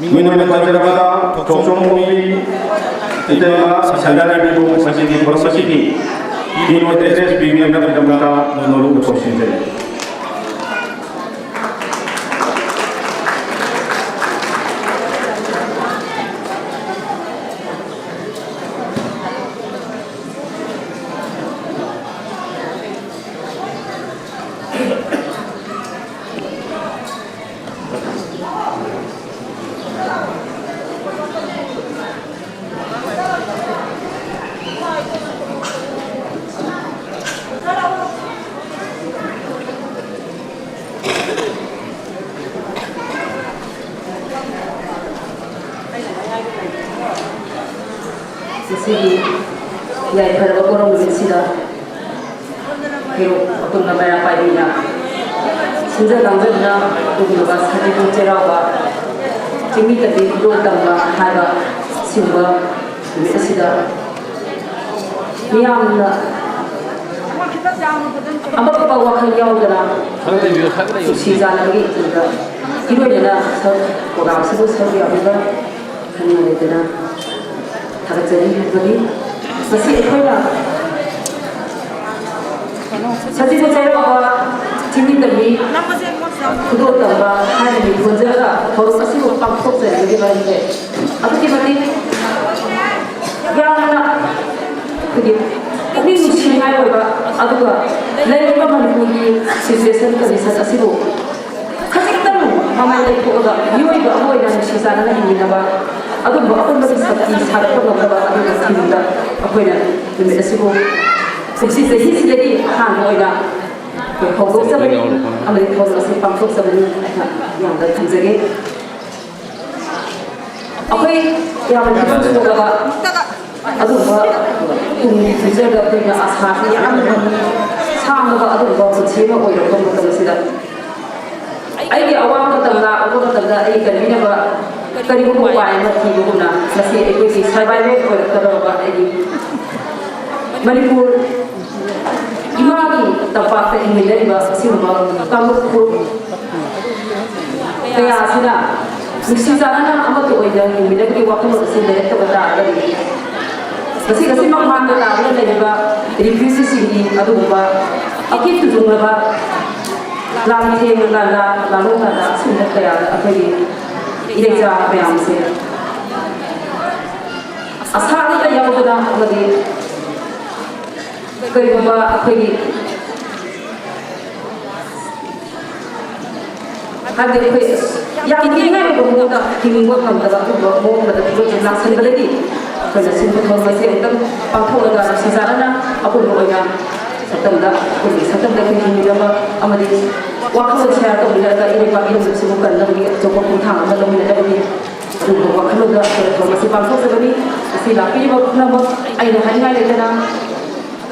ꯃꯤꯡ ꯑꯣꯏꯅ ꯄꯟꯖꯔꯕꯗ ꯊꯣꯛꯆꯣꯝ ꯃꯣꯃꯤ ꯏꯇꯩꯃ ꯁꯟꯗꯥꯅꯟꯗꯕꯨ ꯉꯁꯤꯒꯤ ꯊꯧꯔꯝ ꯑꯁꯤꯒꯤ keynote address ꯄꯤꯕꯤꯅꯕꯒꯤꯗꯃꯛꯇ ꯅꯣꯂꯨꯛ ꯀꯧꯁꯤꯟꯖꯔꯤ꯫ ꯉꯁꯤꯒꯤ ꯌꯥꯏꯐꯔꯕ ꯀꯣꯔꯧ ꯅꯨꯃꯤꯠꯁꯤꯗ ꯍꯩꯔꯣꯛ ꯑꯄꯨꯟꯕ ꯃꯩꯔꯥ ꯄꯥꯏꯕꯤꯅ ꯁꯤꯟꯖ ꯂꯥꯡꯖꯗꯨꯅ ꯑꯗꯨꯒꯨꯝꯂꯕ ꯁꯖꯤꯕꯨ ꯆꯩꯔꯥꯎꯕ ꯆꯤꯡꯃꯤ ꯇꯝꯕꯤ ꯈꯨꯗꯣꯜ ꯇꯝꯕ ꯍꯥꯏꯕ ꯑꯁꯤꯒꯨꯝꯕ ꯅꯨꯃꯤꯠ ꯑꯁꯤꯗ ꯃꯤꯌꯥꯝꯅ ꯑꯃꯠꯄ ꯋꯥꯈꯜ ꯌꯥꯎꯗꯅ ꯅꯨꯡꯁꯤ ꯆꯥꯟꯅꯕꯒꯤ ꯏꯊꯤꯜꯗ ꯏꯔꯣꯏꯅꯅ ꯁꯔꯨꯛ ꯄ꯭ꯔꯣꯒ꯭ꯔꯥꯝꯁꯤꯕꯨ ꯁꯔꯨꯛ ꯌꯥꯕꯤꯕ ꯈꯟꯅ ꯂꯩꯇꯅ ꯊꯥꯒꯠꯆꯔꯤ ꯍꯥꯏꯕꯗꯤ ꯃꯁꯤ ꯑꯩꯈꯣꯏꯅ ꯁꯖꯤꯕꯨ ꯆꯩꯔꯥꯎꯕ ꯆꯤꯡꯃꯤꯇꯝꯕꯤ ꯈꯨꯗꯣꯜ ꯇꯝꯕ ꯍꯥꯏꯅ ꯃꯤꯡꯊꯣꯟꯖꯔꯒ ꯊꯧꯔꯝ ꯑꯁꯤꯕꯨ ꯄꯥꯡꯊꯣꯛꯆꯔꯤꯕꯒꯤ ꯃꯔꯝꯁꯦ ꯑꯗꯨꯛꯀꯤ ꯃꯇꯤꯛ ꯌꯥꯝꯅ ꯑꯩꯈꯣꯏꯒꯤ ꯄꯨꯛꯅꯤꯡ ꯅꯨꯡꯁꯤꯅꯤꯡꯉꯥꯏ ꯑꯣꯏꯕ ꯑꯗꯨꯒ ꯂꯩꯔꯤꯕ ꯃꯅꯤꯄꯨꯔꯒꯤ situation condition ꯑꯁꯤꯕꯨ ꯃꯃꯥꯏ ꯂꯩꯊꯣꯛꯑꯒ ꯃꯤꯑꯣꯏꯕ ꯑꯃ ꯑꯣꯏꯅ ꯅꯨꯡꯁꯤ ꯆꯥꯟꯅꯅ ꯍꯤꯡꯃꯤꯟꯅꯕ ꯑꯗꯨꯒꯨꯝꯕ ꯑꯄꯨꯟꯕꯒꯤ ꯁꯛꯇꯤ ꯁꯥꯒꯠꯄ ꯉꯝꯅꯕ ꯑꯗꯨꯒꯨꯝꯕ ꯊꯤꯝꯗ ꯑꯩꯈꯣꯏꯅ ꯅꯨꯃꯤꯠ ꯑꯁꯤꯕꯨ ꯀꯨꯝꯁꯤ ꯆꯍꯤꯁꯤꯗꯒꯤ ꯑꯍꯥꯟꯕ ꯑꯣꯏꯅ ꯑꯩꯈꯣꯏ ꯍꯧꯗꯣꯛꯆꯕꯅꯤ ꯑꯃꯗꯤ ꯊꯧꯔꯝ ꯑꯁꯤ ꯄꯥꯡꯊꯣꯛꯆꯕꯅꯤ ꯍꯥꯏꯅ ꯌꯥꯝꯅ ꯊꯝꯖꯒꯦ꯫ ꯑꯩꯈꯣꯏ ꯌꯥꯝꯅ ꯐꯤꯕꯝ ꯁꯣꯛꯂꯕ ꯑꯗꯨꯒꯨꯝꯕ ꯇꯨꯡꯒꯤ ꯐ꯭ꯌꯨꯆꯔꯗ ꯑꯩꯈꯣꯏꯅ ꯑꯁꯥꯁꯤ ꯌꯥꯝꯅ ꯁꯥꯡꯂꯕ ꯑꯗꯨꯒꯨꯝꯕ ꯄꯨꯟꯁꯤ ꯑꯃ ꯑꯣꯏꯔꯛꯄ ꯃꯇꯝ ꯑꯁꯤꯗ ꯑꯩꯒꯤ ꯑꯋꯥꯕ ꯃꯇꯝ ꯂꯥꯛꯂꯕ ꯃꯇꯝꯗ ꯑꯩ ꯀꯟꯕꯤꯅꯕ ꯀꯔꯤꯒꯨꯝꯕ ꯎꯄꯥꯏ ꯑꯃ ꯊꯤꯕꯒꯨꯝꯅ ꯉꯁꯤ ꯑꯩꯈꯣꯏꯒꯤ ꯁꯔꯚꯥꯏꯚꯦꯜ ꯑꯣꯏꯔꯛꯀꯗꯧꯔꯕ ꯑꯩꯒꯤ ꯃꯅꯤꯄꯨꯔ ꯏꯃꯥꯒꯤ ꯇꯝꯄꯥꯛꯇ ꯍꯤꯡꯃꯤꯟꯅꯔꯤꯕ ꯑꯁꯤꯒꯨꯝꯕ ꯀꯥꯡꯂꯨꯞ ꯐꯨꯔꯨꯞ ꯀꯌꯥ ꯑꯁꯤꯅ ꯅꯨꯡꯁꯤ ꯆꯥꯟꯅꯅ ꯑꯃꯠꯇ ꯑꯣꯏꯅ ꯍꯤꯡꯃꯤꯟꯅꯕꯒꯤ ꯋꯥꯈꯜꯂꯣꯟ ꯑꯁꯤ ꯂꯩꯔꯛꯇꯕ ꯇꯥꯔꯒꯗꯤ ꯉꯁꯤ ꯉꯁꯤꯃꯛ ꯃꯥꯡꯗ ꯇꯥꯗꯨꯅ ꯂꯩꯔꯤꯕ ꯔꯤꯐ꯭ꯌꯨꯖꯤꯁꯤꯡꯒꯤ ꯑꯗꯨꯒꯨꯝꯕ ꯑꯀꯤ ꯇꯨꯖꯨꯡꯂꯕ ꯂꯥꯟꯊꯦꯡ ꯂꯥꯟꯂꯥ ꯂꯥꯂꯣꯡ ꯂꯥꯟꯂꯥ ꯑꯁꯤꯒꯨꯝꯕ ꯀꯌꯥꯗ ꯑꯩꯈꯣꯏꯒꯤ ꯏꯔꯩꯆꯥ ꯃꯌꯥꯝꯁꯦ ꯑꯁꯥ ꯑꯃꯠꯇ ꯌꯥꯎꯗꯅ ꯑꯃꯗꯤ ꯀꯔꯤꯒꯨꯝꯕ ꯑꯩꯈꯣꯏꯒꯤ ꯍꯥꯏꯕꯗꯤ ꯑꯩꯈꯣꯏ ꯌꯥꯝ ꯀꯤꯅꯤꯡꯉꯥꯏ ꯑꯣꯏꯕ ꯃꯑꯣꯡꯗ ꯍꯤꯡꯕ ꯉꯝꯗꯕ ꯑꯗꯨꯒꯨꯝꯕ ꯃꯑꯣꯡ ꯑꯃꯗ ꯐꯤꯕꯝꯁꯦ ꯂꯥꯛꯁꯤꯟꯕꯗꯒꯤ ꯑꯩꯈꯣꯏꯅ ꯁꯤꯟꯕ ꯊꯧꯔꯝ ꯑꯁꯤ ꯑꯃꯨꯛꯇꯪ ꯄꯥꯡꯊꯣꯛꯂꯒ ꯅꯨꯡꯁꯤ ꯆꯥꯟꯅꯅ ꯑꯄꯨꯟꯕ ꯑꯣꯏꯅ ꯁꯛꯇꯝꯗ ꯑꯩꯈꯣꯏꯒꯤ ꯁꯛꯇꯝꯗ ꯑꯩꯈꯣꯏ ꯍꯤꯡꯃꯤꯟꯅꯕ ꯑꯃꯗꯤ ꯋꯥꯈꯜꯂꯣꯟ ꯁꯤꯌꯥꯔ ꯇꯧꯃꯤꯟꯅꯔꯒ ꯏꯔꯩꯄꯥꯛ ꯏꯔꯝꯗꯝꯁꯤꯕꯨ ꯀꯟꯅꯕꯒꯤ ꯑꯆꯧꯕ ꯈꯣꯡꯊꯥꯡ ꯑꯃ ꯂꯧꯃꯤꯟꯅꯅꯕꯒꯤ ꯑꯗꯨꯒꯨꯝꯕ ꯋꯥꯈꯜꯂꯣꯟꯗ ꯑꯩꯈꯣꯏꯅ ꯊꯧꯔꯝ ꯑꯁꯤ ꯄꯥꯡꯊꯣꯛꯆꯕꯅꯤ꯫ ꯉꯁꯤ ꯂꯥꯛꯄꯤꯔꯤꯕ ꯄꯨꯝꯅꯃꯛ ꯑꯩꯅ ꯍꯥꯏꯅꯤꯡꯉꯥꯏ ꯂꯩꯇꯅ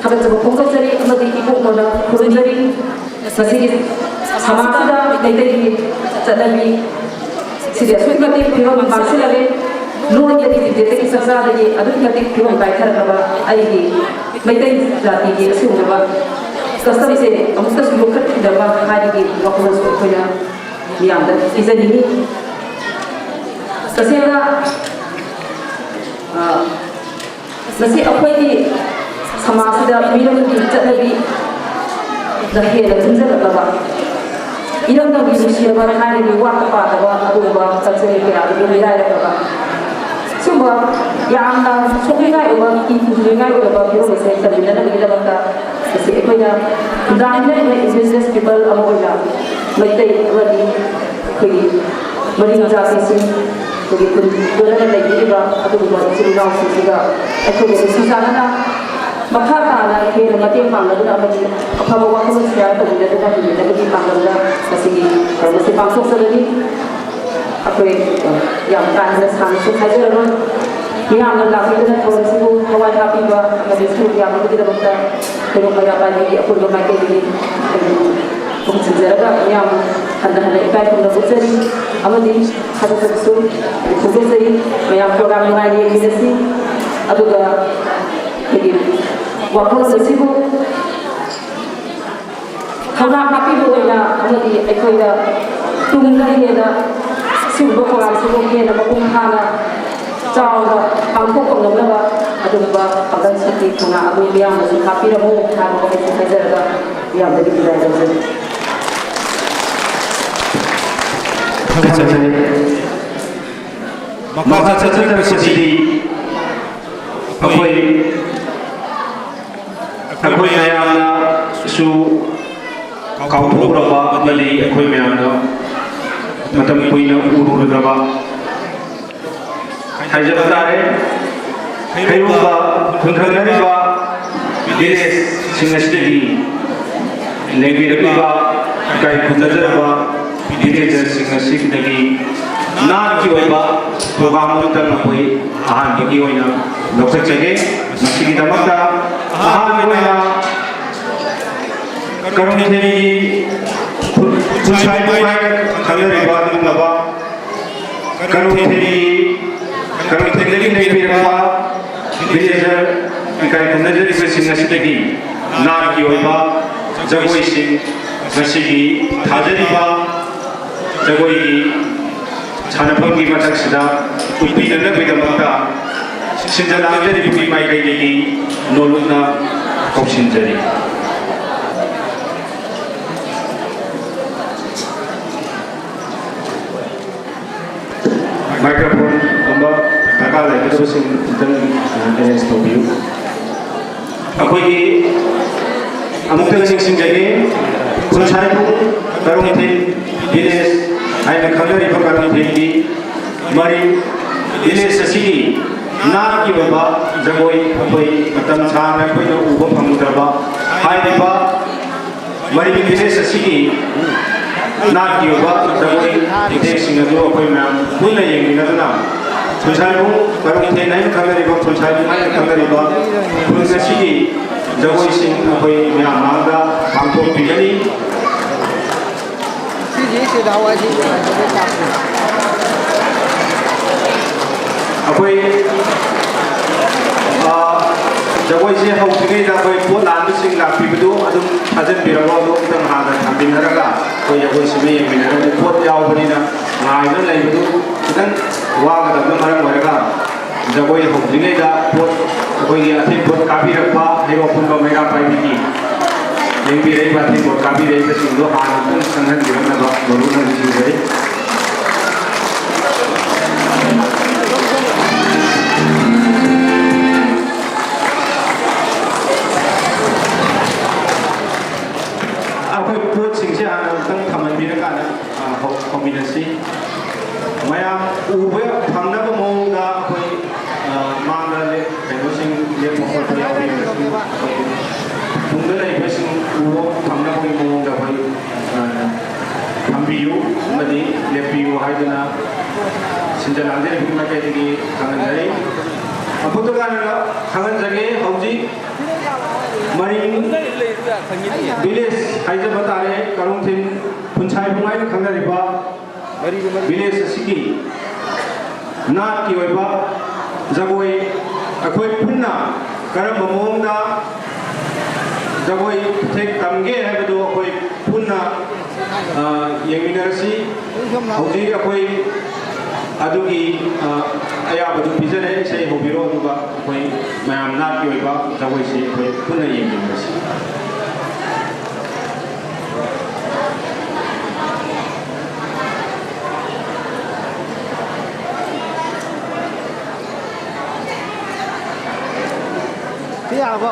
ꯊꯥꯒꯠꯆꯕ ꯐꯣꯡꯗꯣꯛꯆꯔꯤ ꯑꯃꯗꯤ ꯏꯀꯣꯛ ꯃꯣꯟꯅ ꯈꯨꯔꯨꯝꯖꯔꯤ꯫ ꯉꯁꯤꯒꯤ ꯁꯃꯥꯖꯁꯤꯗ ꯃꯩꯇꯩꯒꯤ ꯆꯠꯅꯕꯤ ꯁꯤꯗꯤ ꯑꯁꯨꯛꯀꯤ ꯃꯇꯤꯛ ꯐꯤꯕꯝ ꯃꯥꯡꯁꯤꯜꯂꯔꯦ꯫ ꯂꯣꯟꯗꯒꯤ ꯐꯤꯖꯦꯠꯇꯒꯤ ꯆꯥꯛꯆꯥꯗꯒꯤ ꯑꯗꯨꯛꯀꯤ ꯃꯇꯤꯛ ꯐꯤꯕꯝ ꯀꯥꯏꯊꯔꯛꯂꯕ ꯑꯩꯒꯤ ꯃꯩꯇꯩ ꯖꯥꯇꯤꯒꯤ ꯑꯁꯤꯒꯨꯝꯂꯕ ꯀꯁꯇꯝꯁꯦ ꯑꯃꯨꯛꯇꯁꯨ ꯌꯣꯛꯈꯠꯈꯤꯗꯕ ꯍꯥꯏꯕꯒꯤ ꯋꯥꯈꯜꯂꯣꯟꯁꯨ ꯑꯩꯈꯣꯏꯅ ꯃꯤꯌꯥꯝꯗ ꯄꯤꯖꯅꯤꯡꯏ꯫ ꯇꯁꯦꯡꯅ, ꯑ, ꯃꯁꯤ ꯑꯩꯈꯣꯏꯒꯤ ꯁꯃꯥꯖꯁꯤꯗ ꯃꯤꯔꯝꯒꯤ ꯆꯠꯅꯕꯤꯗ ꯍꯦꯟꯅ ꯆꯪꯁꯤꯜꯂꯛꯂꯕ, ꯏꯔꯝꯗꯝꯒꯤ ꯅꯨꯡꯁꯤꯔꯕ ꯊꯥꯏꯅꯒꯤ ꯋꯥꯠꯇ ꯄꯥꯗꯕ ꯑꯗꯨꯒꯨꯝꯕ ꯆꯠꯆꯔꯤ ꯀꯌꯥꯗꯨ ꯃꯤꯔꯥꯏꯔꯛꯂꯕ, ꯁꯨꯝꯕ ꯌꯥꯝꯅ ꯁꯣꯛꯅꯤꯡꯉꯥꯏ ꯑꯣꯏꯕ, ꯀꯤ ꯇꯨꯅꯤꯡꯉꯥꯏ ꯑꯣꯏꯔꯕ ꯐꯤꯕꯝ ꯑꯁꯦ ꯀꯟꯕꯤꯅꯅꯕꯒꯤꯗꯃꯛꯇ ꯉꯁꯤ ꯑꯩꯈꯣꯏꯅ ꯈꯨꯟꯗꯥꯃꯤꯟꯅꯔꯤꯕ indigenous people ꯑꯃ ꯑꯣꯏꯅ ꯃꯩꯇꯩ ꯑꯃꯗꯤ ꯑꯩꯈꯣꯏꯒꯤ ꯃꯔꯤꯡ ꯖꯥꯇꯤꯁꯤꯡ, ꯑꯩꯈꯣꯏꯒꯤ ꯈꯨꯟ ꯀꯣꯟꯅꯅ ꯂꯩꯕꯤꯔꯤꯕ ꯑꯗꯨꯒꯨꯝꯕ ꯏꯆꯤꯜ ꯏꯅꯥꯎꯁꯤꯡꯁꯤꯒ ꯑꯩꯈꯣꯏꯒ ꯅꯨꯡꯁꯤ ꯆꯥꯟꯅꯅ ꯃꯈꯥ ꯇꯥꯅ ꯍꯦꯟꯅ ꯃꯇꯦꯡ ꯄꯥꯡꯅꯗꯨꯅ ꯑꯃꯗꯤ ꯑꯐꯕ ꯋꯥꯈꯜꯂꯣꯟ ꯁꯤꯌꯥꯔ ꯇꯧꯃꯤꯟꯅꯗꯨꯅ ꯍꯤꯡꯃꯤꯟꯅꯕꯒꯤ ꯄꯥꯡꯒꯜꯗ ꯉꯁꯤꯒꯤ ꯊꯧꯔꯝ ꯑꯁꯤ ꯄꯥꯡꯊꯣꯛꯆꯕꯅꯤ꯫ ꯑꯩꯈꯣꯏ ꯌꯥꯝ ꯀꯥ ꯍꯦꯟꯅ ꯁꯥꯡꯅꯁꯨ ꯍꯥꯏꯖꯔꯔꯣꯏ꯫ ꯃꯤꯌꯥꯝꯅ ꯂꯥꯛꯄꯤꯗꯨꯅ ꯊꯧꯔꯝꯁꯤꯕꯨ ꯊꯋꯥꯏ ꯍꯥꯞꯄꯤꯕ ꯑꯃꯗꯤ ꯁꯔꯨꯛ ꯌꯥꯕꯤꯕꯒꯤꯗꯃꯛꯇ ꯀꯩꯔꯣꯝ ꯃꯩꯔꯥ ꯄꯥꯏꯕꯤꯒꯤ ꯑꯄꯨꯟꯕ ꯃꯥꯏꯀꯩꯗꯒꯤ ꯑꯩ ꯄꯨꯛꯅꯤꯡ ꯆꯤꯡꯖꯔꯒ ꯃꯤꯌꯥꯝ ꯍꯟꯅ ꯍꯟꯅ ꯏꯀꯥꯏ ꯈꯨꯝꯅꯕ ꯎꯠꯆꯔꯤ ꯑꯃꯗꯤ ꯊꯥꯒꯠꯆꯕꯁꯨ ꯐꯣꯡꯗꯣꯛꯆꯔꯤ꯫ ꯃꯌꯥꯝ ꯄ꯭ꯔꯣꯒ꯭ꯔꯥꯝ ꯅꯨꯡꯉꯥꯏꯅ ꯌꯦꯡꯃꯤꯟꯅꯁꯤ꯫ ꯑꯗꯨꯒ ꯑꯩꯈꯣꯏꯒꯤ ꯋꯥꯈꯜꯂꯣꯟ ꯑꯁꯤꯕꯨ ꯊꯧꯅꯥ ꯍꯥꯞꯄꯤꯕ ꯑꯣꯏꯅ ꯑꯃꯗꯤ ꯑꯩꯈꯣꯏꯗ ꯇꯨꯡꯗ ꯍꯦꯟꯅ ꯁꯤꯒꯨꯝꯕ ꯄ꯭ꯔꯣꯒ꯭ꯔꯥꯝꯁꯤꯕꯨ ꯍꯦꯟꯅ ꯃꯄꯨꯡ ꯐꯥꯅ ꯆꯥꯎꯅ ꯄꯥꯡꯊꯣꯛꯄ ꯉꯝꯅꯕ ꯑꯗꯨꯒꯨꯝꯕ ꯄꯥꯡꯒꯜ ꯁꯛꯇꯤ ꯊꯧꯅꯥ ꯑꯗꯨ ꯃꯤꯌꯥꯝꯅꯁꯨ ꯍꯥꯞꯄꯤꯔꯝꯃꯨ ꯍꯥꯏꯕ ꯋꯥꯍꯩꯁꯤ ꯍꯥꯏꯖꯔꯒ ꯃꯤꯌꯥꯝꯗꯒꯤ ꯕꯤꯗꯥꯏ ꯂꯧꯖꯔꯤ꯫ ꯊꯥꯒꯠꯆꯔꯤ꯫ ꯃꯈꯥ ꯆꯠꯊꯔꯛꯄꯁꯤꯗꯤ ꯑꯩꯈꯣꯏ ꯑꯩꯈꯣꯏ ꯃꯌꯥꯝꯅꯁꯨ ꯀꯥꯎꯊꯣꯛꯂꯕ ꯑꯃꯗꯤ ꯑꯩꯈꯣꯏ ꯃꯌꯥꯝꯅ ꯃꯇꯝ ꯀꯨꯏꯅ ꯎꯔꯨꯗ꯭ꯔꯕ ꯍꯥꯏꯖꯕ ꯇꯥꯔꯦ꯫ ꯍꯩꯔꯣꯛꯇ ꯈꯨꯟꯊꯪꯅꯔꯤꯕ ꯚꯤꯂꯦꯖꯁꯤꯡ ꯑꯁꯤꯗꯒꯤ ꯂꯦꯡꯕꯤꯔꯛꯂꯤꯕ ꯏꯀꯥꯏ ꯈꯨꯝꯅꯖꯔꯕ ꯚꯤꯂꯦꯖꯔꯁꯤꯡ ꯑꯁꯤꯗꯒꯤ ꯅꯥꯠꯀꯤ ꯑꯣꯏꯕ ꯄ꯭ꯔꯣꯒ꯭ꯔꯥꯝ ꯑꯃꯇꯪ ꯑꯩꯈꯣꯏ ꯑꯍꯥꯟꯕꯒꯤ ꯑꯣꯏꯅ ꯂꯧꯈꯠꯆꯒꯦ꯫ ꯃꯁꯤꯒꯤꯗꯃꯛꯇ ꯑꯍꯥꯟꯕ ꯑꯣꯏꯅ ꯀꯔꯣꯡꯊꯦꯝꯒꯤ ꯈꯨꯠꯁꯥꯏꯕꯨꯡ ꯍꯥꯏꯅ ꯈꯪꯅꯔꯤꯕ ꯑꯗꯨꯒꯨꯝꯂꯕ ꯀꯔꯣꯡꯊꯦꯝꯒꯤ ꯀꯔꯣꯡꯊꯦꯝꯗꯒꯤ ꯂꯦꯡꯕꯤꯔꯛꯄ ꯚꯤꯂꯦꯖꯔ ꯏꯀꯥꯏ ꯈꯨꯝꯅꯖꯔꯤꯕꯁꯤꯡ ꯑꯁꯤꯗꯒꯤ ꯅꯥꯠꯀꯤ ꯑꯣꯏꯕ ꯖꯒꯣꯏꯁꯤꯡ ꯉꯁꯤꯒꯤ ꯊꯥꯖꯔꯤꯕ ꯖꯒꯣꯏꯒꯤ ꯁꯥꯟꯅꯐꯝꯒꯤ ꯃꯊꯛꯁꯤꯗ ꯎꯠꯄꯤꯅꯅꯕꯒꯤꯗꯃꯛꯇ ꯁꯤꯟꯖ ꯂꯥꯡꯖꯔꯤꯕꯒꯤ ꯃꯥꯏꯀꯩꯗꯒꯤ ꯅꯣꯂꯨꯛꯅ ꯀꯧꯁꯤꯟꯖꯔꯤ꯫ ꯃꯥꯏꯀ꯭ꯔꯣꯐꯣꯟꯒꯨꯝꯕ ꯗꯔꯀꯥꯔ ꯂꯩꯒꯗꯕꯁꯤꯡ ꯑꯝꯇꯪ ꯑꯦꯔꯦꯟꯖ ꯇꯧꯕꯤꯌꯨ꯫ ꯑꯩꯈꯣꯏꯒꯤ ꯑꯃꯨꯛꯇꯪ ꯅꯤꯡꯁꯤꯡꯖꯒꯦ, ꯈꯨꯟꯁꯥꯏꯕꯨꯡ ꯀꯔꯣꯡꯊꯦꯝ ꯚꯤꯂꯦꯖ ꯍꯥꯏꯅ ꯈꯪꯅꯔꯤꯕ ꯀꯔꯝꯊꯦꯡꯒꯤ ꯃꯔꯤꯡ ꯚꯤꯂꯦꯖ ꯑꯁꯤꯒꯤ ꯅꯥꯠꯀꯤ ꯑꯣꯏꯕ ꯖꯒꯣꯏ ꯑꯩꯈꯣꯏ ꯃꯇꯝ ꯁꯥꯡꯅ ꯑꯩꯈꯣꯏꯅ ꯎꯕ ꯐꯪꯗ꯭ꯔꯕ ꯍꯥꯏꯔꯤꯕ ꯃꯔꯤꯡ ꯚꯤꯂꯦꯖ ꯑꯁꯤꯒꯤ ꯅꯥꯠꯀꯤ ꯑꯣꯏꯕ ꯖꯒꯣꯏ ꯈꯨꯊꯦꯛꯁꯤꯡ ꯑꯗꯨ ꯑꯩꯈꯣꯏ ꯃꯌꯥꯝ ꯄꯨꯟꯅ ꯌꯦꯡꯃꯤꯟꯅꯗꯨꯅ ꯐꯨꯟꯁꯥꯏꯕꯨꯡ ꯀꯔꯝꯊꯦꯟ ꯍꯥꯏꯅ ꯈꯪꯅꯔꯤꯕ, ꯐꯨꯟꯁꯥꯏꯕꯨꯡ ꯍꯥꯏꯅ ꯈꯪꯅꯔꯤꯕ ꯈꯨꯜ ꯑꯁꯤꯒꯤ ꯖꯒꯣꯏꯁꯤꯡ ꯑꯩꯈꯣꯏ ꯃꯌꯥꯝ ꯃꯥꯡꯗ ꯄꯥꯡꯊꯣꯛꯄꯤꯒꯅꯤ꯫ ꯑꯩꯈꯣꯏ, ꯑ, ꯖꯒꯣꯏꯁꯦ ꯍꯧꯗ꯭ꯔꯤꯉꯩꯗ ꯑꯩꯈꯣꯏ ꯄꯣꯠ ꯂꯥꯟꯕꯁꯤꯡ ꯂꯥꯛꯄꯤꯕꯗꯨ ꯑꯗꯨꯝ ꯊꯥꯖꯤꯟꯕꯤꯔꯝꯃꯣ꯫ ꯑꯗꯨ ꯑꯝꯇꯪ ꯍꯥꯟꯅ ꯊꯝꯕꯤꯟꯅꯔꯒ ꯑꯩꯈꯣꯏ ꯖꯒꯣꯏꯁꯤꯃ ꯌꯦꯡꯃꯤꯟꯅꯔꯒ ꯄꯣꯠ ꯌꯥꯎꯕꯅꯤꯅ ꯉꯥꯏꯗꯨꯅ ꯂꯩꯕꯗꯨ ꯈꯤꯇꯪ ꯋꯥꯒꯗꯕꯅ ꯃꯔꯝ ꯑꯣꯏꯔꯒ ꯖꯒꯣꯏ ꯍꯧꯗ꯭ꯔꯤꯉꯩꯗ ꯄꯣꯠ, ꯑꯩꯈꯣꯏꯒꯤ ꯑꯊꯤꯡ ꯄꯣꯠ ꯀꯥꯕꯤꯔꯛꯄ ꯍꯩꯔꯣꯛ ꯄꯨꯝꯕ ꯃꯩꯔꯥ ꯄꯥꯏꯕꯤꯒꯤ ꯂꯦꯡꯕꯤꯔꯛꯏꯕ, ꯑꯊꯤꯡ ꯄꯣꯠ ꯀꯥꯕꯤꯔꯛꯏꯕꯁꯤꯡꯗꯣ ꯍꯥꯟꯅ ꯑꯃꯨꯛꯇꯪ ꯆꯪꯍꯟꯕꯤꯔꯝꯅꯕ ꯃꯔꯨꯞꯅ ꯅꯤꯡꯁꯤꯡꯖꯔꯤ꯫ ꯑꯩꯈꯣꯏ ꯄꯣꯠꯁꯤꯡꯁꯦ ꯍꯥꯟꯅ ꯑꯃꯨꯛꯇꯪ ꯊꯝꯍꯟꯕꯤꯔꯀꯥꯟꯗ, ꯑ, ꯍꯧ-, ꯍꯧꯃꯤꯟꯅꯁꯤ꯫ ꯃꯌꯥꯝ ꯎꯕ ꯐꯪꯅꯕ ꯃꯑꯣꯡꯗ ꯑꯩꯈꯣꯏ, ꯑ, ꯃꯥꯡꯗ ꯂꯦꯞ-, ꯀꯩꯅꯣꯁꯤꯡ ꯂꯦꯞꯄ ꯈꯣꯠꯄ ꯌꯥꯎꯕꯤꯔꯒꯁꯨ ꯑꯩꯈꯣꯏ ꯇꯨꯡꯗ ꯂꯩꯕꯁꯤꯡ ꯎꯕ ꯐꯪꯅꯕꯒꯤ ꯃꯑꯣꯡꯗ ꯑꯩꯈꯣꯏ, ꯑ, ꯊꯝꯕꯤꯌꯨ ꯑꯃꯗꯤ ꯂꯦꯞꯄꯤꯌꯨ ꯍꯥꯏꯗꯨꯅ ꯁꯤꯟꯖ ꯂꯥꯡꯖꯔꯤꯕ ꯃꯥꯏꯀꯩꯗꯒꯤ ꯈꯪꯍꯟꯖꯔꯤ꯫ ꯑꯃꯨꯛꯇ ꯈꯪꯍꯟꯖꯒꯦ, ꯍꯧꯖꯤꯛ ꯃꯔꯤꯡ ꯚꯤꯂꯦꯖ ꯍꯥꯏꯖꯕ ꯇꯥꯔꯦ, ꯀꯔꯣꯡꯊꯦꯝ ꯐꯨꯟꯁꯥꯏꯕꯨꯡ ꯍꯥꯏꯅ ꯈꯪꯅꯔꯤꯕ ꯚꯤꯂꯦꯖ ꯑꯁꯤꯒꯤ ꯅꯥꯠꯀꯤ ꯑꯣꯏꯕ ꯖꯒꯣꯏ ꯑꯩꯈꯣꯏ ꯄꯨꯟꯅ ꯀꯔꯝꯕ ꯃꯑꯣꯡꯗ ꯖꯒꯣꯏ ꯈꯨꯊꯦꯛ ꯇꯝꯒꯦ ꯍꯥꯏꯕꯗꯨ ꯑꯩꯈꯣꯏ ꯄꯨꯟꯅ, ꯑ, ꯌꯦꯡꯃꯤꯟꯅꯔꯁꯤ꯫ ꯍꯧꯖꯤꯛ ꯑꯩꯈꯣꯏ ꯑꯗꯨꯒꯤ, ꯑ, ꯑꯌꯥꯕꯗꯨ ꯄꯤꯖꯔꯦ꯫ ꯏꯁꯩ ꯍꯧꯕꯤꯔꯣ, ꯑꯗꯨꯒ ꯑꯩꯈꯣꯏ ꯃꯌꯥꯝ ꯅꯥꯠꯀꯤ ꯑꯣꯏꯕ ꯖꯒꯣꯏꯁꯤ ꯑꯩꯈꯣꯏ ꯄꯨꯟꯅ ꯌꯦꯡꯃꯤꯟꯅꯔꯁꯤ꯫ ꯁꯤ ꯌꯥꯔꯕꯣ?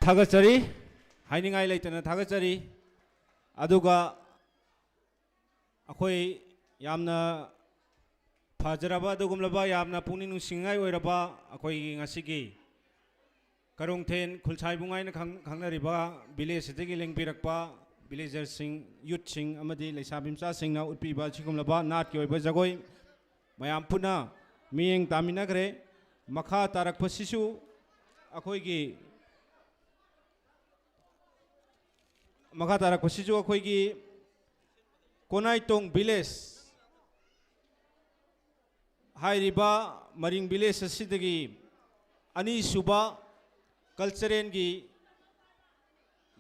ꯊꯥꯒꯠꯆꯔꯤ, ꯍꯥꯏꯅꯤꯡꯉꯥꯏ ꯂꯩꯇꯅ ꯊꯥꯒꯠꯆꯔꯤ꯫ ꯑꯗꯨꯒ ꯑꯩꯈꯣꯏ ꯌꯥꯝꯅ ꯐꯖꯔꯕ ꯑꯗꯨꯒꯨꯝꯂꯕ, ꯌꯥꯝꯅ ꯄꯨꯛꯅꯤꯡ ꯅꯨꯡꯁꯤꯅꯤꯡꯉꯥꯏ ꯑꯣꯏꯔꯕ ꯑꯩꯈꯣꯏꯒꯤ ꯉꯁꯤꯒꯤ ꯀꯔꯣꯡꯊꯦꯟ ꯈꯨꯜꯁꯥꯏꯕꯨꯡ ꯍꯥꯏꯅ ꯈꯪ-, ꯈꯪꯅꯔꯤꯕ village ꯑꯁꯤꯗꯒꯤ ꯂꯦꯡꯕꯤꯔꯛꯄ villagerꯁꯤꯡ, youthꯁꯤꯡ ꯑꯃꯗꯤ ꯂꯩꯁꯥꯕꯤ ꯃꯆꯥꯁꯤꯡꯅ ꯎꯠꯄꯤꯕ ꯑꯁꯤꯒꯨꯝꯂꯕ ꯅꯥꯠꯀꯤ ꯑꯣꯏꯕ ꯖꯒꯣꯏ ꯃꯌꯥꯝ ꯄꯨꯟꯅ ꯃꯤꯠꯌꯦꯡ ꯇꯥꯃꯤꯟꯅꯈ꯭ꯔꯦ꯫ ꯃꯈꯥ ꯇꯥꯔꯛꯄꯁꯤꯁꯨ ꯑꯩꯈꯣꯏꯒꯤ, ꯃꯈꯥ ꯇꯥꯔꯛꯄꯁꯤꯁꯨ ꯑꯩꯈꯣꯏꯒꯤ ꯀꯣꯅꯥꯏꯇꯣꯡ village ꯍꯥꯏꯔꯤꯕ ꯃꯔꯤꯡ village ꯑꯁꯤꯗꯒꯤ ꯑꯅꯤꯁꯨꯕ culturalꯒꯤ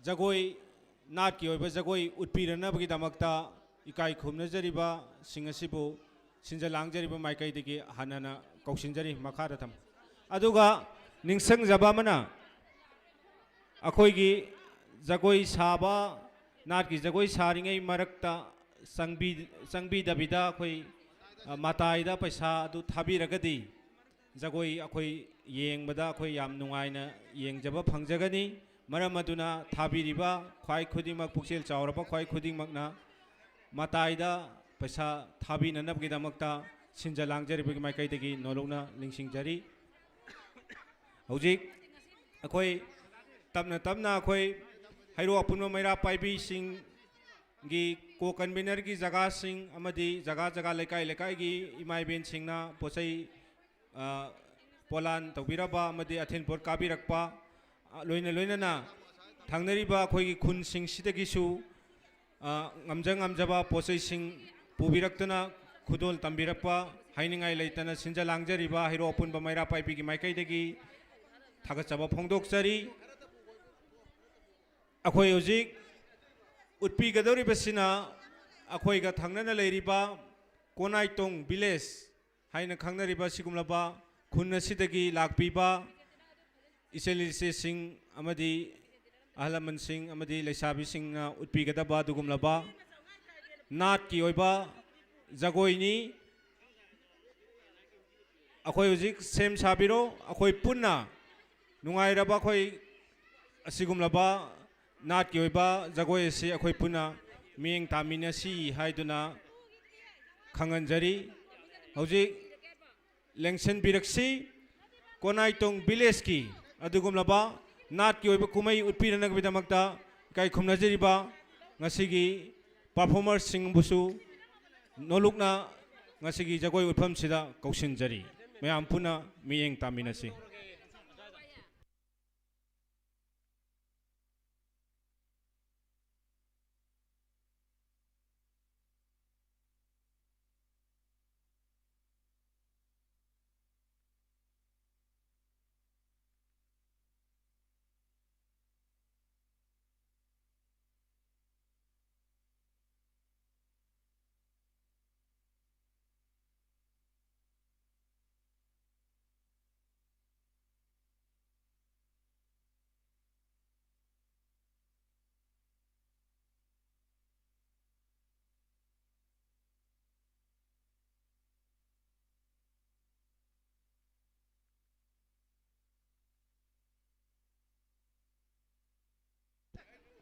ꯖꯒꯣꯏ, ꯅꯥꯠꯀꯤ ꯑꯣꯏꯕ ꯖꯒꯣꯏ ꯎꯠꯄꯤꯔꯅꯕꯒꯤꯗꯃꯛꯇ ꯏꯀꯥꯏ ꯈꯨꯝꯅꯖꯔꯤꯕꯁꯤꯡ ꯑꯁꯤꯕꯨ ꯁꯤꯟꯖ ꯂꯥꯡꯖꯔꯤꯕ ꯃꯥꯏꯀꯩꯗꯒꯤ ꯍꯟꯅꯅ ꯀꯧꯁꯤꯟꯖꯔꯤ꯫ ꯃꯈꯥꯗ ꯊꯝ-, ꯑꯗꯨꯒ ꯅꯤꯡꯁꯤꯡꯖꯕ ꯑꯃꯅ, ꯑꯩꯈꯣꯏꯒꯤ ꯖꯒꯣꯏ ꯁꯥꯕ, ꯅꯥꯠꯀꯤ ꯖꯒꯣꯏ ꯁꯥꯔꯤꯉꯩ ꯃꯔꯛꯇ ꯆꯪꯕꯤ-, ꯆꯪꯕꯤꯗꯕꯤꯗ ꯑꯩꯈꯣꯏ, ꯑ, ꯃꯇꯥꯏꯗ ꯄꯩꯁꯥ ꯑꯗꯨ ꯊꯥꯕꯤꯔꯒꯗꯤ ꯖꯒꯣꯏ ꯑꯩꯈꯣꯏ ꯌꯦꯡꯕꯗ ꯑꯩꯈꯣꯏ ꯌꯥꯝ ꯅꯨꯡꯉꯥꯏꯅ ꯌꯦꯡꯖꯕ ꯐꯪꯖꯒꯅꯤ꯫ ꯃꯔꯝ ꯑꯗꯨꯅ ꯊꯥꯕꯤꯔꯤꯕ ꯈ꯭ꯋꯥꯏ ꯈꯨꯗꯤꯡꯃꯛ, ꯄꯨꯛꯆꯦꯜ ꯆꯥꯎꯔꯕ ꯈ꯭ꯋꯥꯏ ꯈꯨꯗꯤꯡꯃꯛꯅ ꯃꯇꯥꯏꯗ ꯄꯩꯁꯥ ꯊꯥꯕꯤꯅꯅꯕꯒꯤꯗꯃꯛꯇ ꯁꯤꯟꯖ ꯂꯥꯡꯖꯔꯤꯕꯒꯤ ꯃꯥꯏꯀꯩꯗꯒꯤ ꯅꯣꯂꯨꯛꯅ ꯅꯤꯡꯁꯤꯡꯖꯔꯤ꯫ ꯍꯧꯖꯤꯛ ꯑꯩꯈꯣꯏ ꯇꯞꯅ ꯇꯞꯅ ꯑꯩꯈꯣꯏ ꯍꯩꯔꯣꯛ ꯑꯄꯨꯟꯕ ꯃꯩꯔꯥ ꯄꯥꯏꯕꯤꯁꯤꯡꯒꯤ co-convenerꯒꯤ ꯖꯒꯥꯁꯤꯡ ꯑꯃꯗꯤ ꯖꯒꯥ ꯖꯒꯥ, ꯂꯩꯀꯥꯏ ꯂꯩꯀꯥꯏꯒꯤ ꯏꯃꯥ ꯏꯕꯦꯟꯁꯤꯡꯅ ꯄꯣꯠ ꯆꯩ, ꯑ, ꯄꯣꯂꯥꯟ ꯇꯧꯕꯤꯔꯕ ꯑꯃꯗꯤ ꯑꯊꯤꯟ ꯄꯣꯠ ꯀꯥꯕꯤꯔꯛꯄ, ꯑ, ꯂꯣꯏꯅ ꯂꯣꯏꯅꯅ ꯊꯪꯅꯔꯤꯕ ꯑꯩꯈꯣꯏꯒꯤ ꯈꯨꯟꯁꯤꯡꯁꯤꯗꯒꯤꯁꯨ ꯑ, ꯉꯝꯖ ꯉꯝꯖꯕ ꯄꯣꯠꯆꯩꯁꯤꯡ ꯄꯨꯕꯤꯔꯛꯇꯨꯅ ꯈꯨꯗꯣꯜ ꯇꯝꯕꯤꯔꯛꯄ ꯍꯥꯏꯅꯤꯡꯉꯥꯏ ꯂꯩꯇꯅ ꯁꯤꯟꯖ ꯂꯥꯡꯖꯔꯤꯕ ꯍꯩꯔꯣꯛ ꯑꯄꯨꯟꯕ ꯃꯩꯔꯥ ꯄꯥꯏꯕꯤꯒꯤ ꯃꯥꯏꯀꯩꯗꯒꯤ ꯊꯥꯒꯠꯆꯕ ꯐꯣꯡꯗꯣꯛꯆꯔꯤ꯫ ꯑꯩꯈꯣꯏ ꯍꯧꯖꯤꯛ ꯎꯠꯄꯤꯒꯗꯧꯔꯤꯕꯁꯤꯅ ꯑꯩꯈꯣꯏꯒ ꯊꯪꯅꯅ ꯂꯩꯔꯤꯕ ꯀꯣꯅꯥꯏꯇꯣꯡ village ꯍꯥꯏꯅ ꯈꯪꯅꯔꯤꯕ ꯑꯁꯤꯒꯨꯝꯂꯕ ꯈꯨꯟ ꯑꯁꯤꯗꯒꯤ ꯂꯥꯛꯄꯤꯕ ꯏꯆꯜ ꯏꯆꯦꯁꯤꯡ ꯑꯃꯗꯤ ꯑꯍꯜ ꯂꯃꯟꯁꯤꯡ ꯑꯃꯗꯤ ꯂꯩꯁꯥꯕꯤꯁꯤꯡꯅ ꯎꯠꯄꯤꯒꯗꯕ ꯑꯗꯨꯒꯨꯝꯂꯕ ꯅꯥꯠꯀꯤ ꯑꯣꯏꯕ ꯖꯒꯣꯏꯅꯤ꯫ ꯑꯩꯈꯣꯏ ꯍꯧꯖꯤꯛ ꯁꯦꯝ ꯁꯥꯕꯤꯔꯣ꯫ ꯑꯩꯈꯣꯏ ꯄꯨꯟꯅ ꯅꯨꯡꯉꯥꯏꯔꯕ ꯑꯩꯈꯣꯏ ꯑꯁꯤꯒꯨꯝꯂꯕ ꯅꯥꯠꯀꯤ ꯑꯣꯏꯕ ꯖꯒꯣꯏ ꯑꯁꯤ ꯑꯩꯈꯣꯏ ꯄꯨꯟꯅ ꯃꯤꯠꯌꯦꯡ ꯇꯥꯃꯤꯟꯅꯁꯤ ꯍꯥꯏꯗꯨꯅ ꯈꯪꯍꯟꯖꯔꯤ꯫ ꯍꯧꯖꯤꯛ ꯂꯦꯡꯁꯤꯟꯕꯤꯔꯛꯁꯤ꯫ ꯀꯣꯅꯥꯏꯇꯣꯡ ꯚꯤꯂꯦꯖꯀꯤ ꯑꯗꯨꯒꯨꯝꯂꯕ ꯅꯥꯠꯀꯤ ꯑꯣꯏꯕ ꯀꯨꯝꯍꯩ ꯎꯠꯄꯤꯅꯅꯕꯒꯤꯗꯃꯛꯇ ꯏꯀꯥꯏ ꯈꯨꯝꯅꯖꯔꯤꯕ ꯉꯁꯤꯒꯤ ꯄꯔꯐꯣꯔꯃꯔꯁꯤꯡꯕꯨꯁꯨ ꯅꯣꯂꯨꯛꯅ ꯉꯁꯤꯒꯤ ꯖꯒꯣꯏ ꯎꯠꯐꯝꯁꯤꯗ ꯀꯧꯁꯤꯟꯖꯔꯤ꯫ ꯃꯌꯥꯝ ꯄꯨꯟꯅ ꯃꯤꯠꯌꯦꯡ ꯇꯥꯃꯤꯟꯅꯁꯤ꯫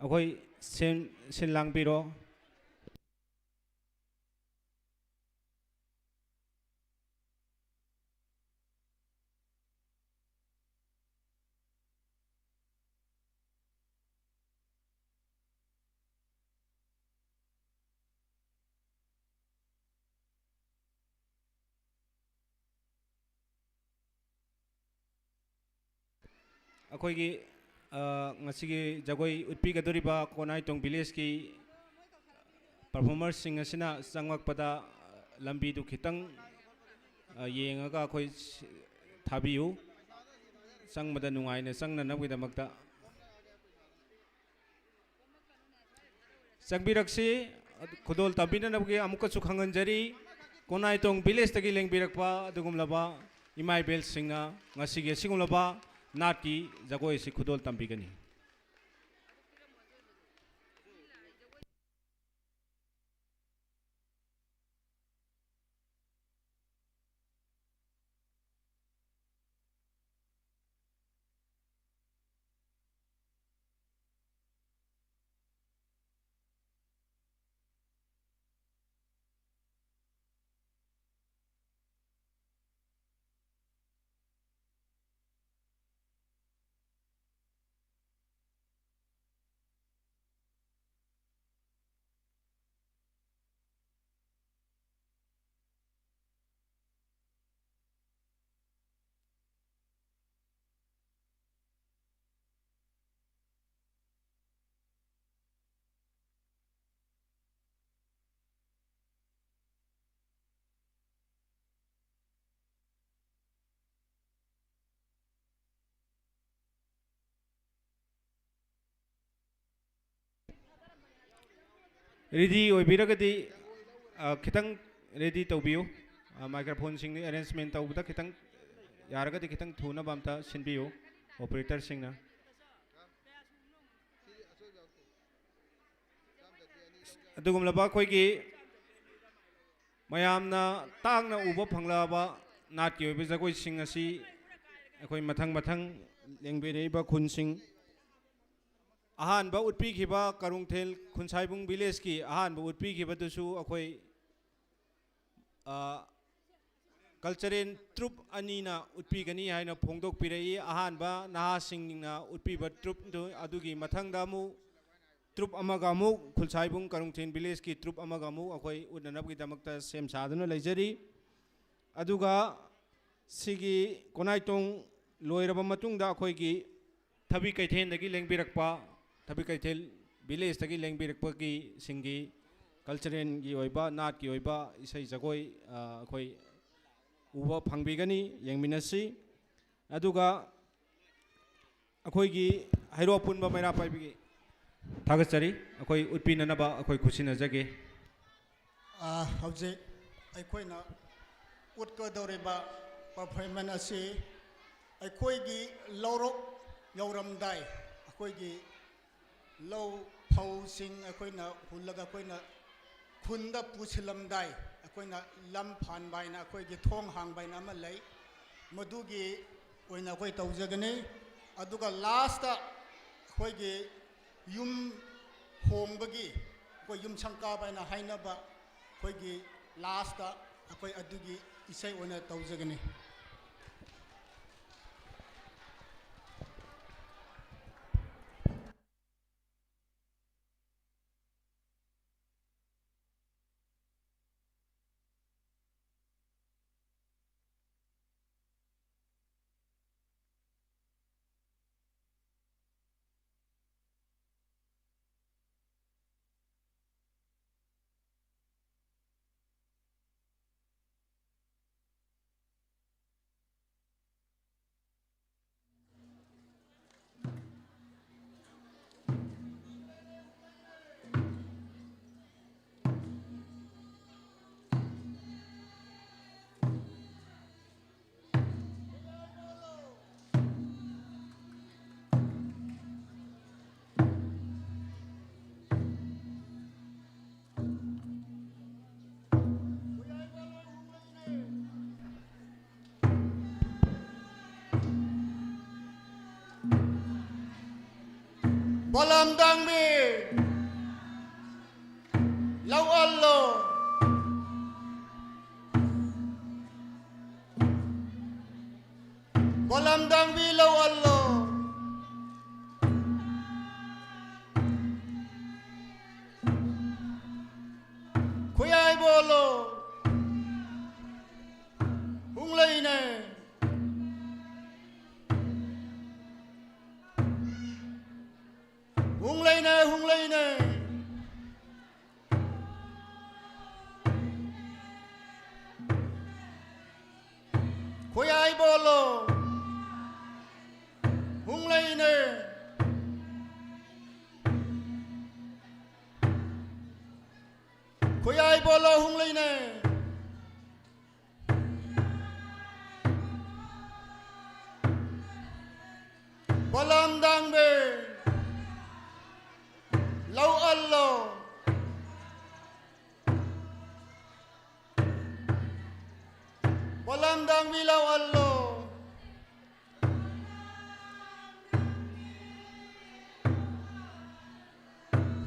ꯑꯩꯈꯣꯏ ꯁꯤꯟ, ꯁꯤꯟ ꯂꯥꯡꯕꯤꯔꯣ꯫ ꯑꯩꯈꯣꯏꯒꯤ, ꯑ, ꯉꯁꯤꯒꯤ ꯖꯒꯣꯏ ꯎꯠꯄꯤꯒꯗꯧꯔꯤꯕ ꯀꯣꯅꯥꯏꯇꯣꯡ ꯚꯤꯂꯦꯖꯀꯤ ꯄꯔꯐꯣꯔꯃꯔꯁꯤꯡ ꯑꯁꯤꯅ ꯆꯪꯂꯛꯄꯗ, ꯑ, ꯂꯝꯕꯤꯗꯨ ꯈꯤꯇꯪ, ꯑ, ꯌꯦꯡꯉꯒ ꯑꯩꯈꯣꯏ ꯊꯥꯕꯤꯌꯨ꯫ ꯆꯪꯕꯗ ꯅꯨꯡꯉꯥꯏꯅ ꯆꯪꯅꯅꯕꯒꯤꯗꯃꯛꯇ꯫ ꯆꯪꯕꯤꯔꯛꯁꯤ꯫ ꯈꯨꯗꯣꯜ ꯇꯝꯕꯤꯅꯅꯕꯒꯤ ꯑꯃꯨꯛꯀꯁꯨ ꯈꯪꯍꯟꯖꯔꯤ, ꯀꯣꯅꯥꯏꯇꯣꯡ ꯚꯤꯂꯦꯖꯇꯒꯤ ꯂꯦꯡꯕꯤꯔꯛꯄ ꯑꯗꯨꯒꯨꯝꯂꯕ ꯏꯃꯥ ꯏꯕꯦꯜꯁꯤꯡꯅ ꯉꯁꯤꯒꯤ ꯑꯁꯤꯒꯨꯝꯂꯕ ꯅꯥꯠꯀꯤ ꯖꯒꯣꯏ ꯑꯁꯤ ꯈꯨꯗꯣꯜ ꯇꯝꯕꯤꯒꯅꯤ꯫ ꯔꯦꯗꯤ ꯑꯣꯏꯕꯤꯔꯒꯗꯤ, ꯑ, ꯈꯤꯇꯪ ꯔꯦꯗꯤ ꯇꯧꯕꯤꯌꯨ꯫ ꯑ, ꯃꯥꯏꯀ꯭ꯔꯣꯐꯣꯟꯁꯤꯡ ꯑꯦꯔꯦꯟꯖꯃꯦꯟ ꯇꯧꯕꯗ ꯈꯤꯇꯪ, ꯌꯥꯔꯒꯗꯤ ꯈꯤꯇꯪ ꯊꯨꯅꯕ ꯑꯝꯇ ꯁꯤꯟꯕꯤꯌꯨ, ꯑꯣꯄꯔꯦꯇꯔꯁꯤꯡꯅ꯫ ꯑꯗꯨꯒꯨꯝꯂꯕ ꯑꯩꯈꯣꯏꯒꯤ ꯃꯌꯥꯝꯅ ꯇꯥꯡꯅ ꯎꯕ ꯐꯪꯂꯕ ꯅꯥꯠꯀꯤ ꯑꯣꯏꯕ ꯖꯒꯣꯏꯁꯤꯡ ꯑꯁꯤ ꯑꯩꯈꯣꯏ ꯃꯊꯪ ꯃꯊꯪ ꯂꯦꯡꯕꯤꯔꯛꯏꯕ ꯈꯨꯟꯁꯤꯡ, ꯑꯍꯥꯟꯕ ꯎꯠꯄꯤꯈꯤꯕ ꯀꯔꯨꯡꯊꯦꯜ ꯈꯨꯟꯁꯥꯏꯕꯨꯡ ꯚꯤꯂꯦꯖꯀꯤ ꯑꯍꯥꯟꯕ ꯎꯠꯄꯤꯈꯤꯕꯗꯨꯁꯨ ꯑꯩꯈꯣꯏ, ꯑ, ꯀꯜꯆꯔꯦꯜ ꯇ꯭ꯔꯨꯞ ꯑꯅꯤꯅ ꯎꯠꯄꯤꯒꯅꯤ ꯍꯥꯏꯅ ꯐꯣꯡꯗꯣꯛꯄꯤꯔꯛꯏ꯫ ꯑꯍꯥꯟꯕ ꯅꯍꯥꯁꯤꯡꯅ ꯎꯠꯄꯤꯕ ꯇ꯭ꯔꯨꯞꯇꯨ, ꯑꯗꯨꯒꯤ ꯃꯊꯪꯗ ꯑꯃꯨꯛ ꯇ꯭ꯔꯨꯞ ꯑꯃꯒ ꯑꯃꯨꯛ ꯈꯨꯜꯁꯥꯏꯕꯨꯡ ꯀꯔꯨꯡꯊꯦꯜ ꯚꯤꯂꯦꯖꯀꯤ ꯇ꯭ꯔꯨꯞ ꯑꯃꯒ ꯑꯃꯨꯛ ꯑꯩꯈꯣꯏ ꯎꯠꯅꯅꯕꯒꯤꯗꯃꯛꯇ ꯁꯦꯝ ꯁꯥꯗꯨꯅ ꯂꯩꯖꯔꯤ꯫ ꯑꯗꯨꯒ ꯁꯤꯒꯤ ꯀꯣꯅꯥꯏꯇꯣꯡ ꯂꯣꯏꯔꯕ ꯃꯇꯨꯡꯗ ꯑꯩꯈꯣꯏꯒꯤ ꯊꯕꯤ ꯀꯩꯊꯦꯜꯗꯒꯤ ꯂꯦꯡꯕꯤꯔꯛꯄ, ꯊꯕꯤ ꯀꯩꯊꯦꯜ ꯚꯤꯂꯦꯖꯇꯒꯤ ꯂꯦꯡꯕꯤꯔꯛꯄꯒꯤ ꯁꯤꯡꯒꯤ ꯀꯜꯆꯔꯦꯜꯒꯤ ꯑꯣꯏꯕ, ꯅꯥꯠꯀꯤ ꯑꯣꯏꯕ ꯏꯁꯩ ꯖꯒꯣꯏ, ꯑ, ꯑꯩꯈꯣꯏ ꯎꯕ ꯐꯪꯕꯤꯒꯅꯤ, ꯌꯦꯡꯃꯤꯟꯅꯁꯤ꯫ ꯑꯗꯨꯒ ꯑꯩꯈꯣꯏꯒꯤ ꯍꯩꯔꯣꯛ ꯄꯨꯟꯕ ꯃꯩꯔꯥ ꯄꯥꯏꯕꯤꯒꯤ ꯊꯥꯒꯠꯆꯔꯤ꯫ ꯑꯩꯈꯣꯏ ꯎꯠꯄꯤꯅꯅꯕ ꯑꯩꯈꯣꯏ ꯈꯨꯠꯁꯤꯟꯅꯖꯒꯦ꯫ ꯑ, ꯍꯧꯖꯤꯛ ꯑꯩꯈꯣꯏꯅ ꯎꯠꯀꯗꯧꯔꯤꯕ ꯄꯔꯐꯣꯔꯃꯦꯟꯁ ꯑꯁꯤ ꯑꯩꯈꯣꯏꯒꯤ ꯂꯧꯔꯣꯛ ꯌꯧꯔꯝꯗꯥꯏ, ꯑꯩꯈꯣꯏꯒꯤ ꯂꯧ ꯐꯧꯁꯤꯡ ꯑꯩꯈꯣꯏꯅ ꯍꯨꯜꯂꯒ ꯑꯩꯈꯣꯏꯅ ꯈꯨꯟꯗ ꯄꯨꯁꯤꯜꯂꯝꯗꯥꯏ, ꯑꯩꯈꯣꯏꯅ ꯂꯝ ꯐꯥꯟꯕ ꯍꯥꯏꯅ, ꯑꯩꯈꯣꯏꯒꯤ ꯊꯣꯡ ꯍꯥꯡꯕ ꯍꯥꯏꯅ ꯑꯃ ꯂꯩ, ꯃꯗꯨꯒꯤ ꯑꯣꯏꯅ ꯑꯩꯈꯣꯏ ꯇꯧꯖꯒꯅꯤ꯫ ꯑꯗꯨꯒ ꯂꯥꯁꯇ ꯑꯩꯈꯣꯏꯒꯤ ꯌꯨꯝ ꯍꯣꯡꯕꯒꯤ, ꯑꯩꯈꯣꯏ ꯌꯨꯝ ꯁꯪꯀꯥꯕ ꯍꯥꯏꯅ ꯍꯥꯏꯅꯕ, ꯑꯩꯈꯣꯏꯒꯤ ꯂꯥꯁꯇ ꯑꯩꯈꯣꯏ ꯑꯗꯨꯒꯤ ꯏꯁꯩ ꯑꯣꯏꯅ ꯇꯧꯖꯒꯅꯤ꯫ ꯄꯣꯂꯝ ꯇꯥꯡꯕꯤ ꯂꯧ ꯑꯜꯂꯣ꯫ ꯄꯣꯂꯝ ꯇꯥꯡꯕꯤ ꯂꯧ ꯑꯜꯂꯣ꯫ ꯈꯨꯌꯥꯏ ꯄꯣꯜꯂꯣ꯫ ꯍꯨꯡꯂꯩꯅꯦ꯫ ꯍꯨꯡꯂꯩꯅꯦ, ꯍꯨꯡꯂꯩꯅꯦ꯫ ꯈꯨꯌꯥꯏ ꯄꯣꯜꯂꯣ꯫ ꯍꯨꯡꯂꯩꯅꯦ꯫ ꯈꯨꯌꯥꯏ ꯄꯣꯜꯂꯣ, ꯍꯨꯡꯂꯩꯅꯦ꯫ ꯄꯣꯂꯝ ꯇꯥꯡꯕꯤ ꯂꯧ ꯑꯜꯂꯣ꯫ ꯄꯣꯂꯝ ꯇꯥꯡꯕꯤ ꯂꯧ ꯑꯜꯂꯣ꯫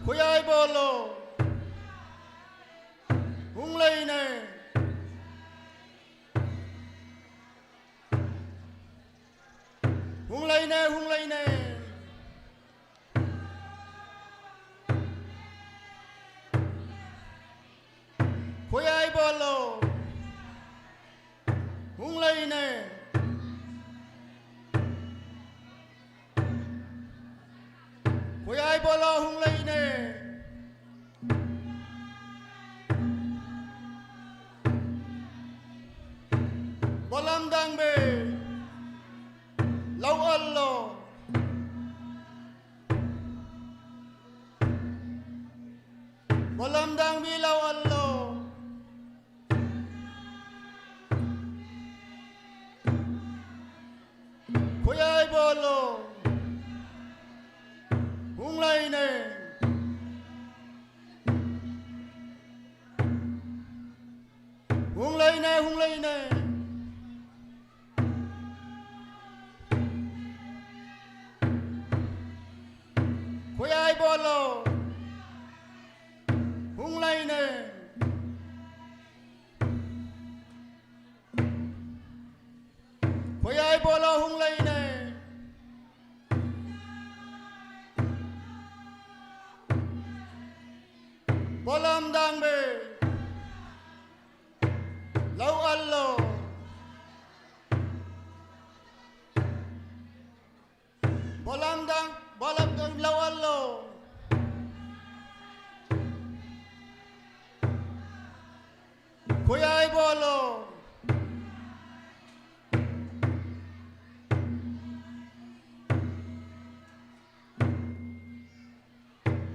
ꯈꯨꯌꯥꯏ ꯄꯣꯜꯂꯣ꯫ ꯍꯨꯡꯂꯩꯅꯦ꯫ ꯍꯨꯡꯂꯩꯅꯦ, ꯍꯨꯡꯂꯩꯅꯦ꯫ ꯈꯨꯌꯥꯏ ꯄꯣꯜꯂꯣ꯫ ꯍꯨꯡꯂꯩꯅꯦ꯫ ꯈꯨꯌꯥꯏ ꯄꯣꯜꯂꯣ, ꯍꯨꯡꯂꯩꯅꯦ꯫ ꯄꯣꯂꯝ ꯇꯥꯡꯕꯤ ꯂꯧ ꯑꯜꯂꯣ꯫ ꯄꯣꯂꯝ ꯇꯥꯡꯕꯤ ꯂꯧ ꯑꯜꯂꯣ꯫ ꯈꯨꯌꯥꯏ ꯄꯣꯜꯂꯣ꯫ ꯍꯨꯡꯂꯩꯅꯦ꯫ ꯍꯨꯡꯂꯩꯅꯦ, ꯍꯨꯡꯂꯩꯅꯦ꯫ ꯂꯝꯗꯥꯡꯕꯤ, ꯂꯧ ꯑꯜꯂꯣ꯫ ꯕꯣꯂꯥꯝꯗꯥꯡ, ꯕꯣꯂꯥꯝꯗꯥꯡ ꯂꯧ ꯑꯜꯂꯣ꯫ ꯈꯣꯌꯥꯏꯕꯣꯂꯣ꯫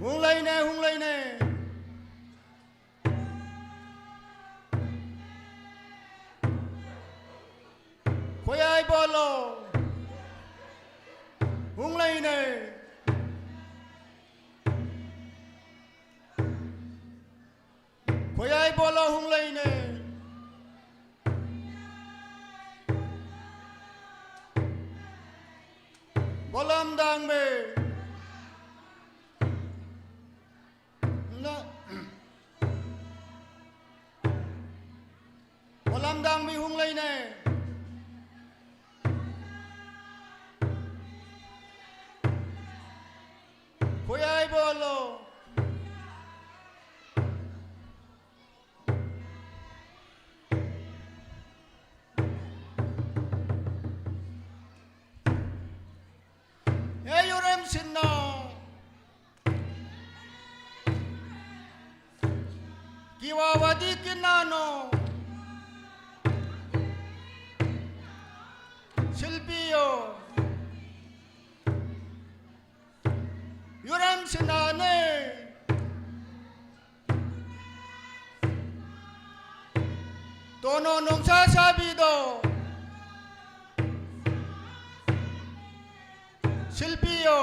ꯍꯨꯡꯂꯩꯅꯦ, ꯍꯨꯡꯂꯩꯅꯦ꯫ ꯈꯣꯌꯥꯏꯕꯣꯂꯣ꯫ ꯍꯨꯡꯂꯩꯅꯦ꯫ ꯈꯣꯌꯥꯏꯕꯣꯂꯣ ꯍꯨꯡꯂꯩꯅꯦ꯫ ꯕꯣꯂꯥꯝꯗꯥꯡꯕꯤ꯫ ꯅ-, ꯕꯣꯂꯥꯝꯗꯥꯡꯕꯤ ꯍꯨꯡꯂꯩꯅꯦ꯫ ꯈꯣꯌꯥꯏꯕꯣꯂꯣ꯫ ꯍꯦ ꯌꯨꯔꯦꯝ ꯁꯤꯟꯅꯥ꯫ ꯀꯤꯋꯥꯋꯥꯗꯤ ꯀꯤꯟꯅꯥꯅꯣ꯫ ꯁꯤꯜꯄꯤꯌꯣ꯫ ꯌꯨꯔꯦꯝ ꯁꯤꯟꯅꯥꯅꯦ꯫ ꯇꯣꯅꯣ ꯅꯣꯡꯁꯥ ꯁꯥꯕꯤꯗꯣ꯫ ꯁꯤꯜꯄꯤꯌꯣ꯫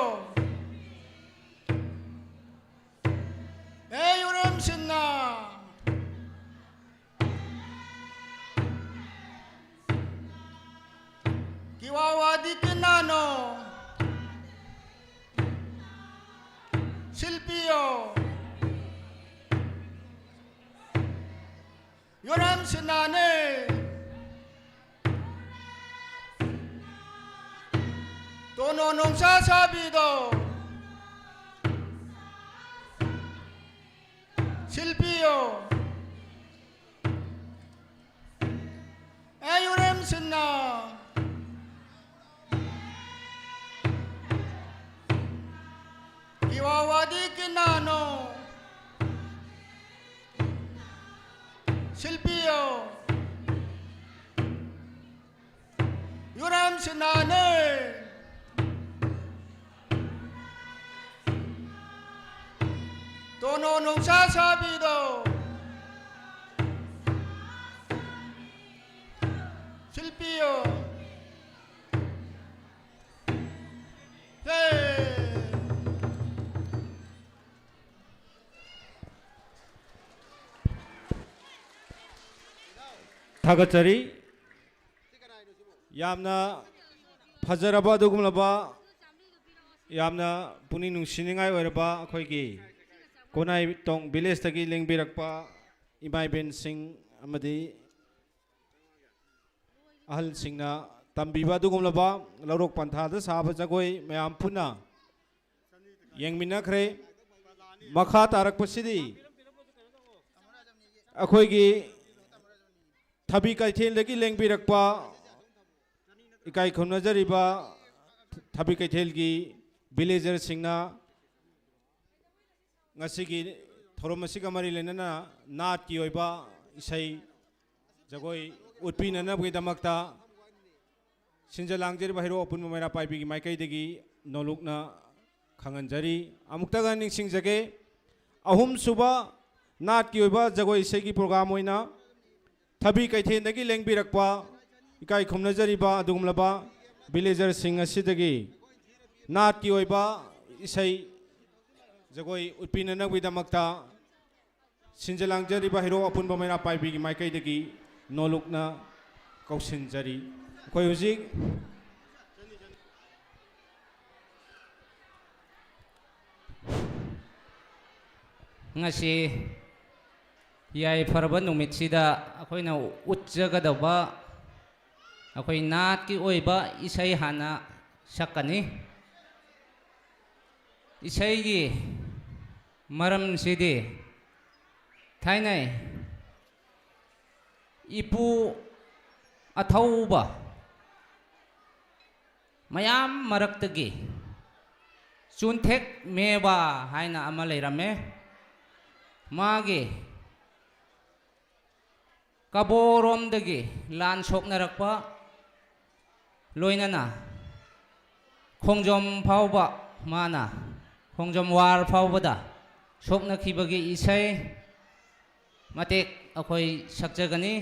ꯍꯦ ꯌꯨꯔꯦꯝ ꯁꯤꯟꯅꯥ꯫ ꯀꯤꯋꯥꯋꯥꯗꯤ ꯀꯤꯟꯅꯥꯅꯣ꯫ ꯁꯤꯜꯄꯤꯌꯣ꯫ ꯌꯨꯔꯦꯝ ꯁꯤꯟꯅꯥꯅꯦ꯫ ꯇꯣꯅꯣ ꯅꯣꯡꯁꯥ ꯁꯥꯕꯤꯗꯣ꯫ ꯁꯤꯜ ꯁꯤꯟꯅ ꯀꯤꯋꯥꯋꯥꯗꯤ ꯀꯤꯅꯥꯅꯣ ꯁꯤꯜꯄꯤꯌꯣ ꯌꯨꯔꯥꯝ ꯁꯤꯟꯅꯥꯅꯦ ꯇꯣꯅꯣ ꯅꯨꯡꯁꯥ ꯁꯥꯕꯤꯗꯣ ꯁꯤꯜꯄꯤꯌꯣ ꯍꯦ꯫ ꯊꯥꯒꯠꯆꯔꯤ꯫ ꯌꯥꯝꯅ ꯐꯖꯔꯕ ꯑꯗꯨꯒꯨꯝꯂꯕ, ꯌꯥꯝꯅ ꯄꯨꯛꯅꯤꯡ ꯅꯨꯡꯁꯤꯅꯤꯡꯉꯥꯏ ꯑꯣꯏꯔꯕ ꯑꯩꯈꯣꯏꯒꯤ ꯀꯣꯅꯥꯏꯇꯣꯡ ꯚꯤꯂꯦꯖꯇꯒꯤ ꯂꯦꯡꯕꯤꯔꯛꯄ ꯏꯃꯥ ꯏꯕꯦꯟꯁꯤꯡ ꯑꯃꯗꯤ ꯑꯍꯜꯁꯤꯡꯅ ꯇꯝꯕꯤꯕ ꯑꯗꯨꯒꯨꯝꯂꯕ ꯂꯧꯔꯣꯛ ꯄꯟꯊꯥꯗ ꯁꯥꯕ ꯖꯒꯣꯏ ꯃꯌꯥꯝ ꯄꯨꯟꯅ ꯌꯦꯡꯃꯤꯟꯅꯈ꯭ꯔꯦ꯫ ꯃꯈꯥ ꯇꯥꯔꯛꯄꯁꯤꯗꯤ ꯑꯩꯈꯣꯏꯒꯤ ꯊꯕꯤ ꯀꯩꯊꯦꯜꯗꯒꯤ ꯂꯦꯡꯕꯤꯔꯛꯄ ꯏꯀꯥꯏ ꯈꯨꯝꯅꯖꯔꯤꯕ ꯊꯕꯤ ꯀꯩꯊꯦꯜꯒꯤ ꯚꯤꯂꯦꯖꯔꯁꯤꯡꯅ ꯉꯁꯤꯒꯤ ꯊꯧꯔꯝ ꯑꯁꯤꯒ ꯃꯔꯤ ꯂꯩꯅꯅ ꯅꯥꯠꯀꯤ ꯑꯣꯏꯕ ꯏꯁꯩ ꯖꯒꯣꯏ ꯎꯠꯄꯤꯅꯅꯕꯒꯤꯗꯃꯛꯇ ꯁꯤꯟꯖ ꯂꯥꯡꯖꯔꯤꯕ ꯍꯩꯔꯣꯛ ꯑꯄꯨꯟꯕ ꯃꯩꯔꯥ ꯄꯥꯏꯕꯤꯒꯤ ꯃꯥꯏꯀꯩꯗꯒꯤ ꯅꯣꯂꯨꯛꯅ ꯈꯪꯍꯟꯖꯔꯤ꯫ ꯑꯃꯨꯛꯇꯒ ꯅꯤꯡꯁꯤꯡꯖꯒꯦ, ꯑꯍꯨꯝꯁꯨꯕ ꯅꯥꯠꯀꯤ ꯑꯣꯏꯕ ꯖꯒꯣꯏ ꯏꯁꯩꯒꯤ ꯄ꯭ꯔꯣꯒ꯭ꯔꯥꯝ ꯑꯣꯏꯅ ꯊꯕꯤ ꯀꯩꯊꯦꯜꯗꯒꯤ ꯂꯦꯡꯕꯤꯔꯛꯄ ꯏꯀꯥꯏ ꯈꯨꯝꯅꯖꯔꯤꯕ ꯑꯗꯨꯒꯨꯝꯂꯕ ꯚꯤꯂꯦꯖꯔꯁꯤꯡ ꯑꯁꯤꯗꯒꯤ ꯅꯥꯠꯀꯤ ꯑꯣꯏꯕ ꯏꯁꯩ ꯖꯒꯣꯏ ꯎꯠꯄꯤꯅꯅꯕꯒꯤꯗꯃꯛꯇ ꯁꯤꯟꯖ ꯂꯥꯡꯖꯔꯤꯕ ꯍꯩꯔꯣꯛ ꯑꯄꯨꯟꯕ ꯃꯩꯔꯥ ꯄꯥꯏꯕꯤꯒꯤ ꯃꯥꯏꯀꯩꯗꯒꯤ ꯅꯣꯂꯨꯛꯅ ꯀꯧꯁꯤꯟꯖꯔꯤ꯫ ꯑꯩꯈꯣꯏ ꯍꯧꯖꯤꯛ ꯉꯁꯤ ꯌꯥꯏꯐꯔꯕ ꯅꯨꯃꯤꯠꯁꯤꯗ ꯑꯩꯈꯣꯏꯅ ꯎꯠꯆꯒꯗꯧꯕ ꯑꯩꯈꯣꯏ ꯅꯥꯠꯀꯤ ꯑꯣꯏꯕ ꯏꯁꯩ ꯍꯥꯟꯅ ꯁꯛꯀꯅꯤ꯫ ꯏꯁꯩꯒꯤ ꯃꯔꯝꯁꯤꯗꯤ ꯊꯥꯏꯅ ꯏꯄꯨ ꯑꯊꯧꯕ ꯃꯌꯥꯝ ꯃꯔꯛꯇꯒꯤ ꯆꯨꯟꯊꯦꯛ ꯃꯦꯕꯥ ꯍꯥꯏꯅ ꯑꯃ ꯂꯩꯔꯝꯃꯦ꯫ ꯃꯥꯒꯤ ꯀꯕꯣꯔꯣꯝꯗꯒꯤ ꯂꯥꯟ ꯁꯣꯛꯅꯔꯛꯄ, ꯂꯣꯏꯅꯅ ꯈꯣꯡꯖꯣꯝ ꯐꯥꯎꯕ, ꯃꯥꯅ ꯈꯣꯡꯖꯣꯝ ꯋꯥꯔ ꯐꯥꯎꯕꯗ ꯁꯣꯛꯅꯈꯤꯕꯒꯤ ꯏꯁꯩ ꯃꯇꯦꯛ ꯑꯩꯈꯣꯏ ꯁꯛꯆꯒꯅꯤ꯫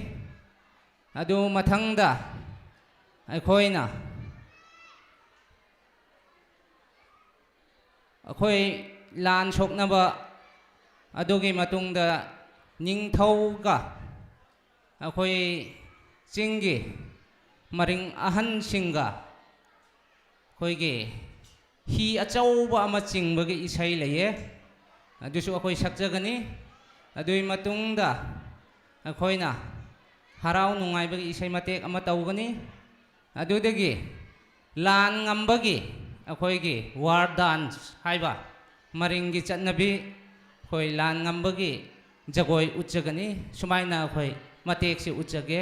ꯑꯗꯨ ꯃꯊꯪꯗ ꯑꯩꯈꯣꯏꯅ ꯑꯩꯈꯣꯏ ꯂꯥꯟ ꯁꯣꯛꯅꯕ ꯑꯗꯨꯒꯤ ꯃꯇꯨꯡꯗ ꯅꯤꯡꯊꯧꯒ ꯑꯩꯈꯣꯏ ꯆꯤꯡꯒꯤ ꯃꯔꯤꯡ ꯑꯍꯟꯁꯤꯡꯒ ꯑꯩꯈꯣꯏꯒꯤ ꯍꯤ ꯑꯆꯧꯕ ꯑꯃ ꯆꯤꯡꯕꯒꯤ ꯏꯁꯩ ꯂꯩꯌꯦ, ꯑꯗꯨꯁꯨ ꯑꯩꯈꯣꯏ ꯁꯛꯆꯒꯅꯤ꯫ ꯑꯗꯨꯒꯤ ꯃꯇꯨꯡꯗ ꯑꯩꯈꯣꯏꯅ ꯍꯔꯥꯎ ꯅꯨꯡꯉꯥꯏꯕꯒꯤ ꯏꯁꯩ ꯃꯇꯦꯛ ꯑꯃ ꯇꯧꯒꯅꯤ꯫ ꯑꯗꯨꯗꯒꯤ ꯂꯥꯟ ꯉꯝꯕꯒꯤ ꯑꯩꯈꯣꯏꯒꯤ ꯋꯥꯔ ꯗꯥꯟꯁ ꯍꯥꯏꯕ ꯃꯔꯤꯡꯒꯤ ꯆꯠꯅꯕꯤ, ꯑꯩꯈꯣꯏ ꯂꯥꯟ ꯉꯝꯕꯒꯤ ꯖꯒꯣꯏ ꯎꯠꯆꯒꯅꯤ꯫ ꯁꯨꯃꯥꯏꯅ ꯑꯩꯈꯣꯏ ꯃꯇꯦꯛꯁꯤ ꯎꯠꯆꯒꯦ꯫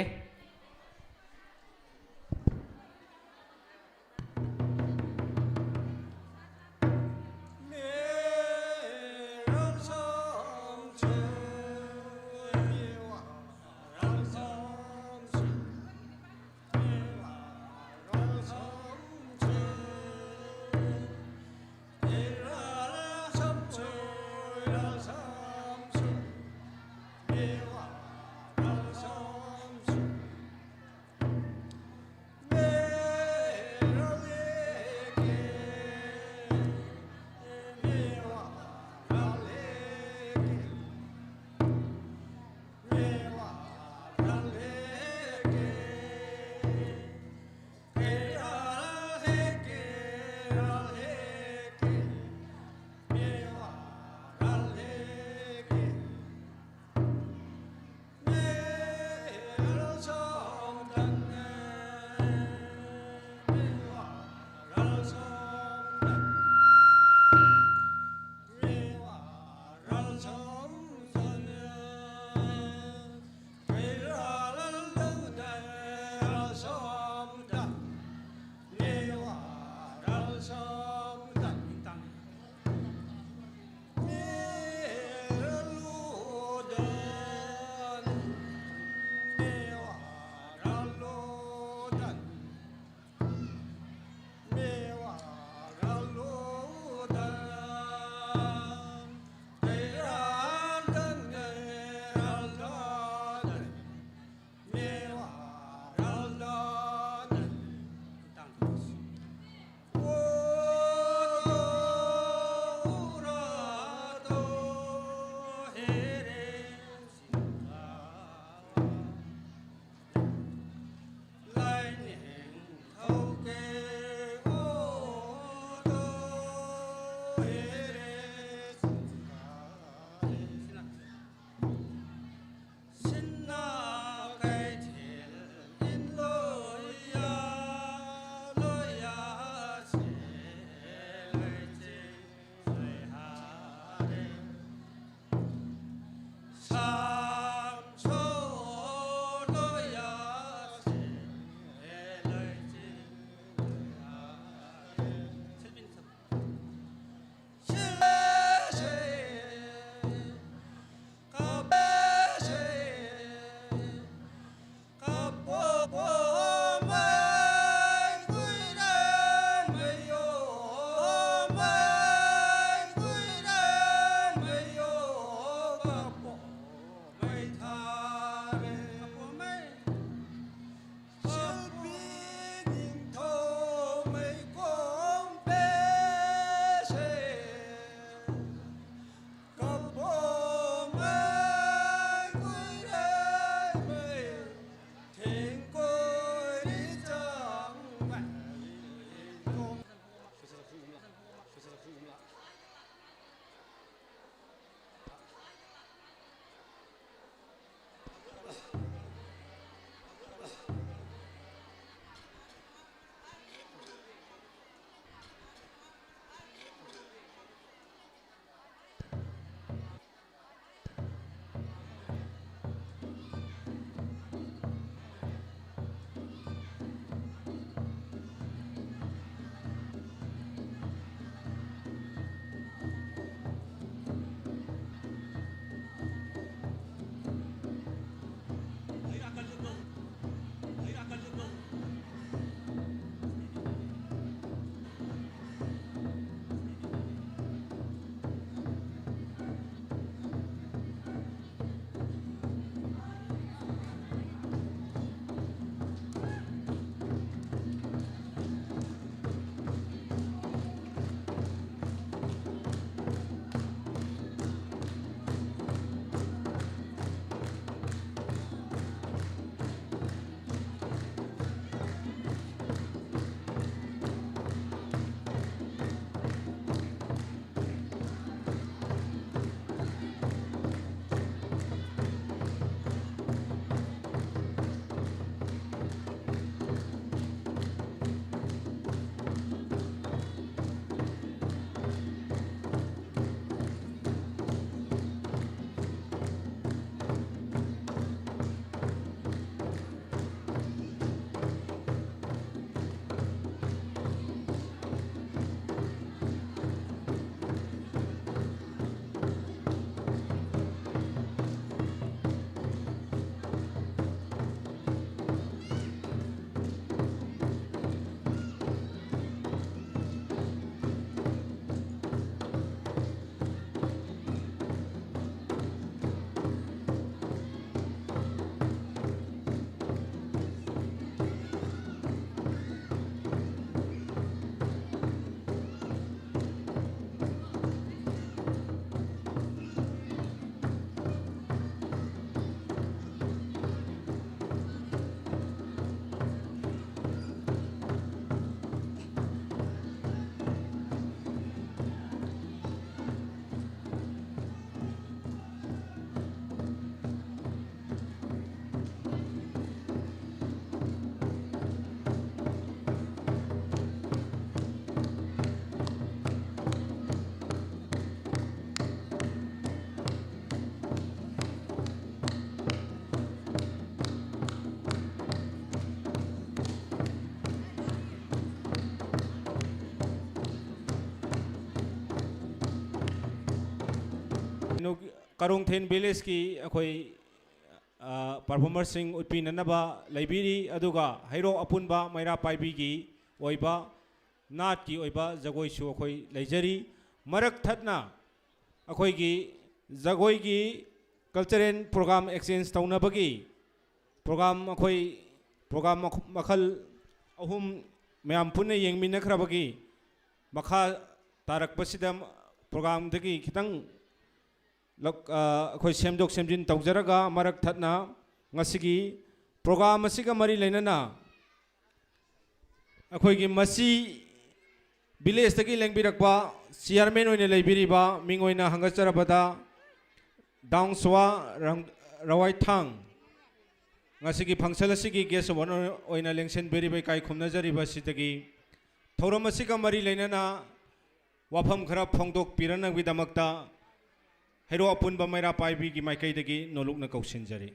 ꯀꯔꯣꯡꯊꯦꯟ ꯚꯤꯂꯦꯖꯀꯤ ꯑꯩꯈꯣꯏ ꯄꯔꯐꯣꯔꯃꯔꯁꯤꯡ ꯎꯠꯄꯤꯅꯅꯕ ꯂꯩꯕꯤꯔꯤ꯫ ꯑꯗꯨꯒ ꯍꯩꯔꯣꯛ ꯑꯄꯨꯟꯕ ꯃꯩꯔꯥ ꯄꯥꯏꯕꯤꯒꯤ ꯑꯣꯏꯕ ꯅꯥꯠꯀꯤ ꯑꯣꯏꯕ ꯖꯒꯣꯏꯁꯨ ꯑꯩꯈꯣꯏ ꯂꯩꯖꯔꯤ꯫ ꯃꯔꯛ ꯊꯠꯅ ꯑꯩꯈꯣꯏꯒꯤ ꯖꯒꯣꯏꯒꯤ ꯀꯜꯆꯔꯦꯜ ꯄ꯭ꯔꯣꯒ꯭ꯔꯥꯝ ꯑꯦꯛꯁꯆꯦꯟꯖ ꯇꯧꯅꯕꯒꯤ ꯄ꯭ꯔꯣꯒ꯭ꯔꯥꯝ ꯑꯩꯈꯣꯏ ꯄ꯭ꯔꯣꯒ꯭ꯔꯥꯝ ꯃꯈ- ꯃꯈꯜ ꯑꯍꯨꯝ ꯃꯌꯥꯝ ꯄꯨꯟꯅ ꯌꯦꯡꯃꯤꯟꯅꯈ꯭ꯔꯕꯒꯤ ꯃꯈꯥ ꯇꯥꯔꯛꯄꯁꯤꯗ ꯄ꯭ꯔꯣꯒ꯭ꯔꯥꯝꯗꯒꯤ ꯈꯤꯇꯪ ꯂꯧ- ꯑ, ꯑꯩꯈꯣꯏ ꯁꯦꯝꯗꯣꯛ ꯁꯦꯝꯖꯤꯟ ꯇꯧꯖꯔꯒ ꯃꯔꯛ ꯊꯠꯅ ꯉꯁꯤꯒꯤ ꯄ꯭ꯔꯣꯒ꯭ꯔꯥꯝ ꯑꯁꯤꯒ ꯃꯔꯤ ꯂꯩꯅꯅ ꯑꯩꯈꯣꯏꯒꯤ ꯃꯁꯤ ꯚꯤꯂꯦꯖꯇꯒꯤ ꯂꯦꯡꯕꯤꯔꯛꯄ ꯆꯤꯌꯥꯔꯃꯦꯟ ꯑꯣꯏꯅ ꯂꯩꯕꯤꯔꯤꯕ ꯃꯤꯡ ꯑꯣꯏꯅ ꯍꯪꯒꯠꯆꯔꯕꯗ ꯗꯥꯎꯟ ꯁ꯭ꯋꯥ ꯔꯪ- ꯔꯋꯥꯏꯊꯥꯡ ꯉꯁꯤꯒꯤ ꯐꯪꯁꯟ ꯑꯁꯤꯒꯤ ꯒꯦꯁ ꯑꯣꯐ ꯑꯣꯅꯔ ꯑꯣꯏꯅ ꯂꯦꯡꯁꯤꯟꯕꯤꯔꯤꯕ ꯏꯀꯥꯏ ꯈꯨꯝꯅꯖꯔꯤꯕ ꯑꯁꯤꯗꯒꯤ ꯊꯧꯔꯝ ꯑꯁꯤꯒ ꯃꯔꯤ ꯂꯩꯅꯅ ꯋꯥꯐꯝ ꯈꯔ ꯐꯣꯡꯗꯣꯛꯄꯤꯔꯅꯕꯒꯤꯗꯃꯛꯇ ꯍꯩꯔꯣꯛ ꯑꯄꯨꯟꯕ ꯃꯩꯔꯥ ꯄꯥꯏꯕꯤꯒꯤ ꯃꯥꯏꯀꯩꯗꯒꯤ ꯅꯣꯂꯨꯛꯅ ꯀꯧꯁꯤꯟꯖꯔꯤ꯫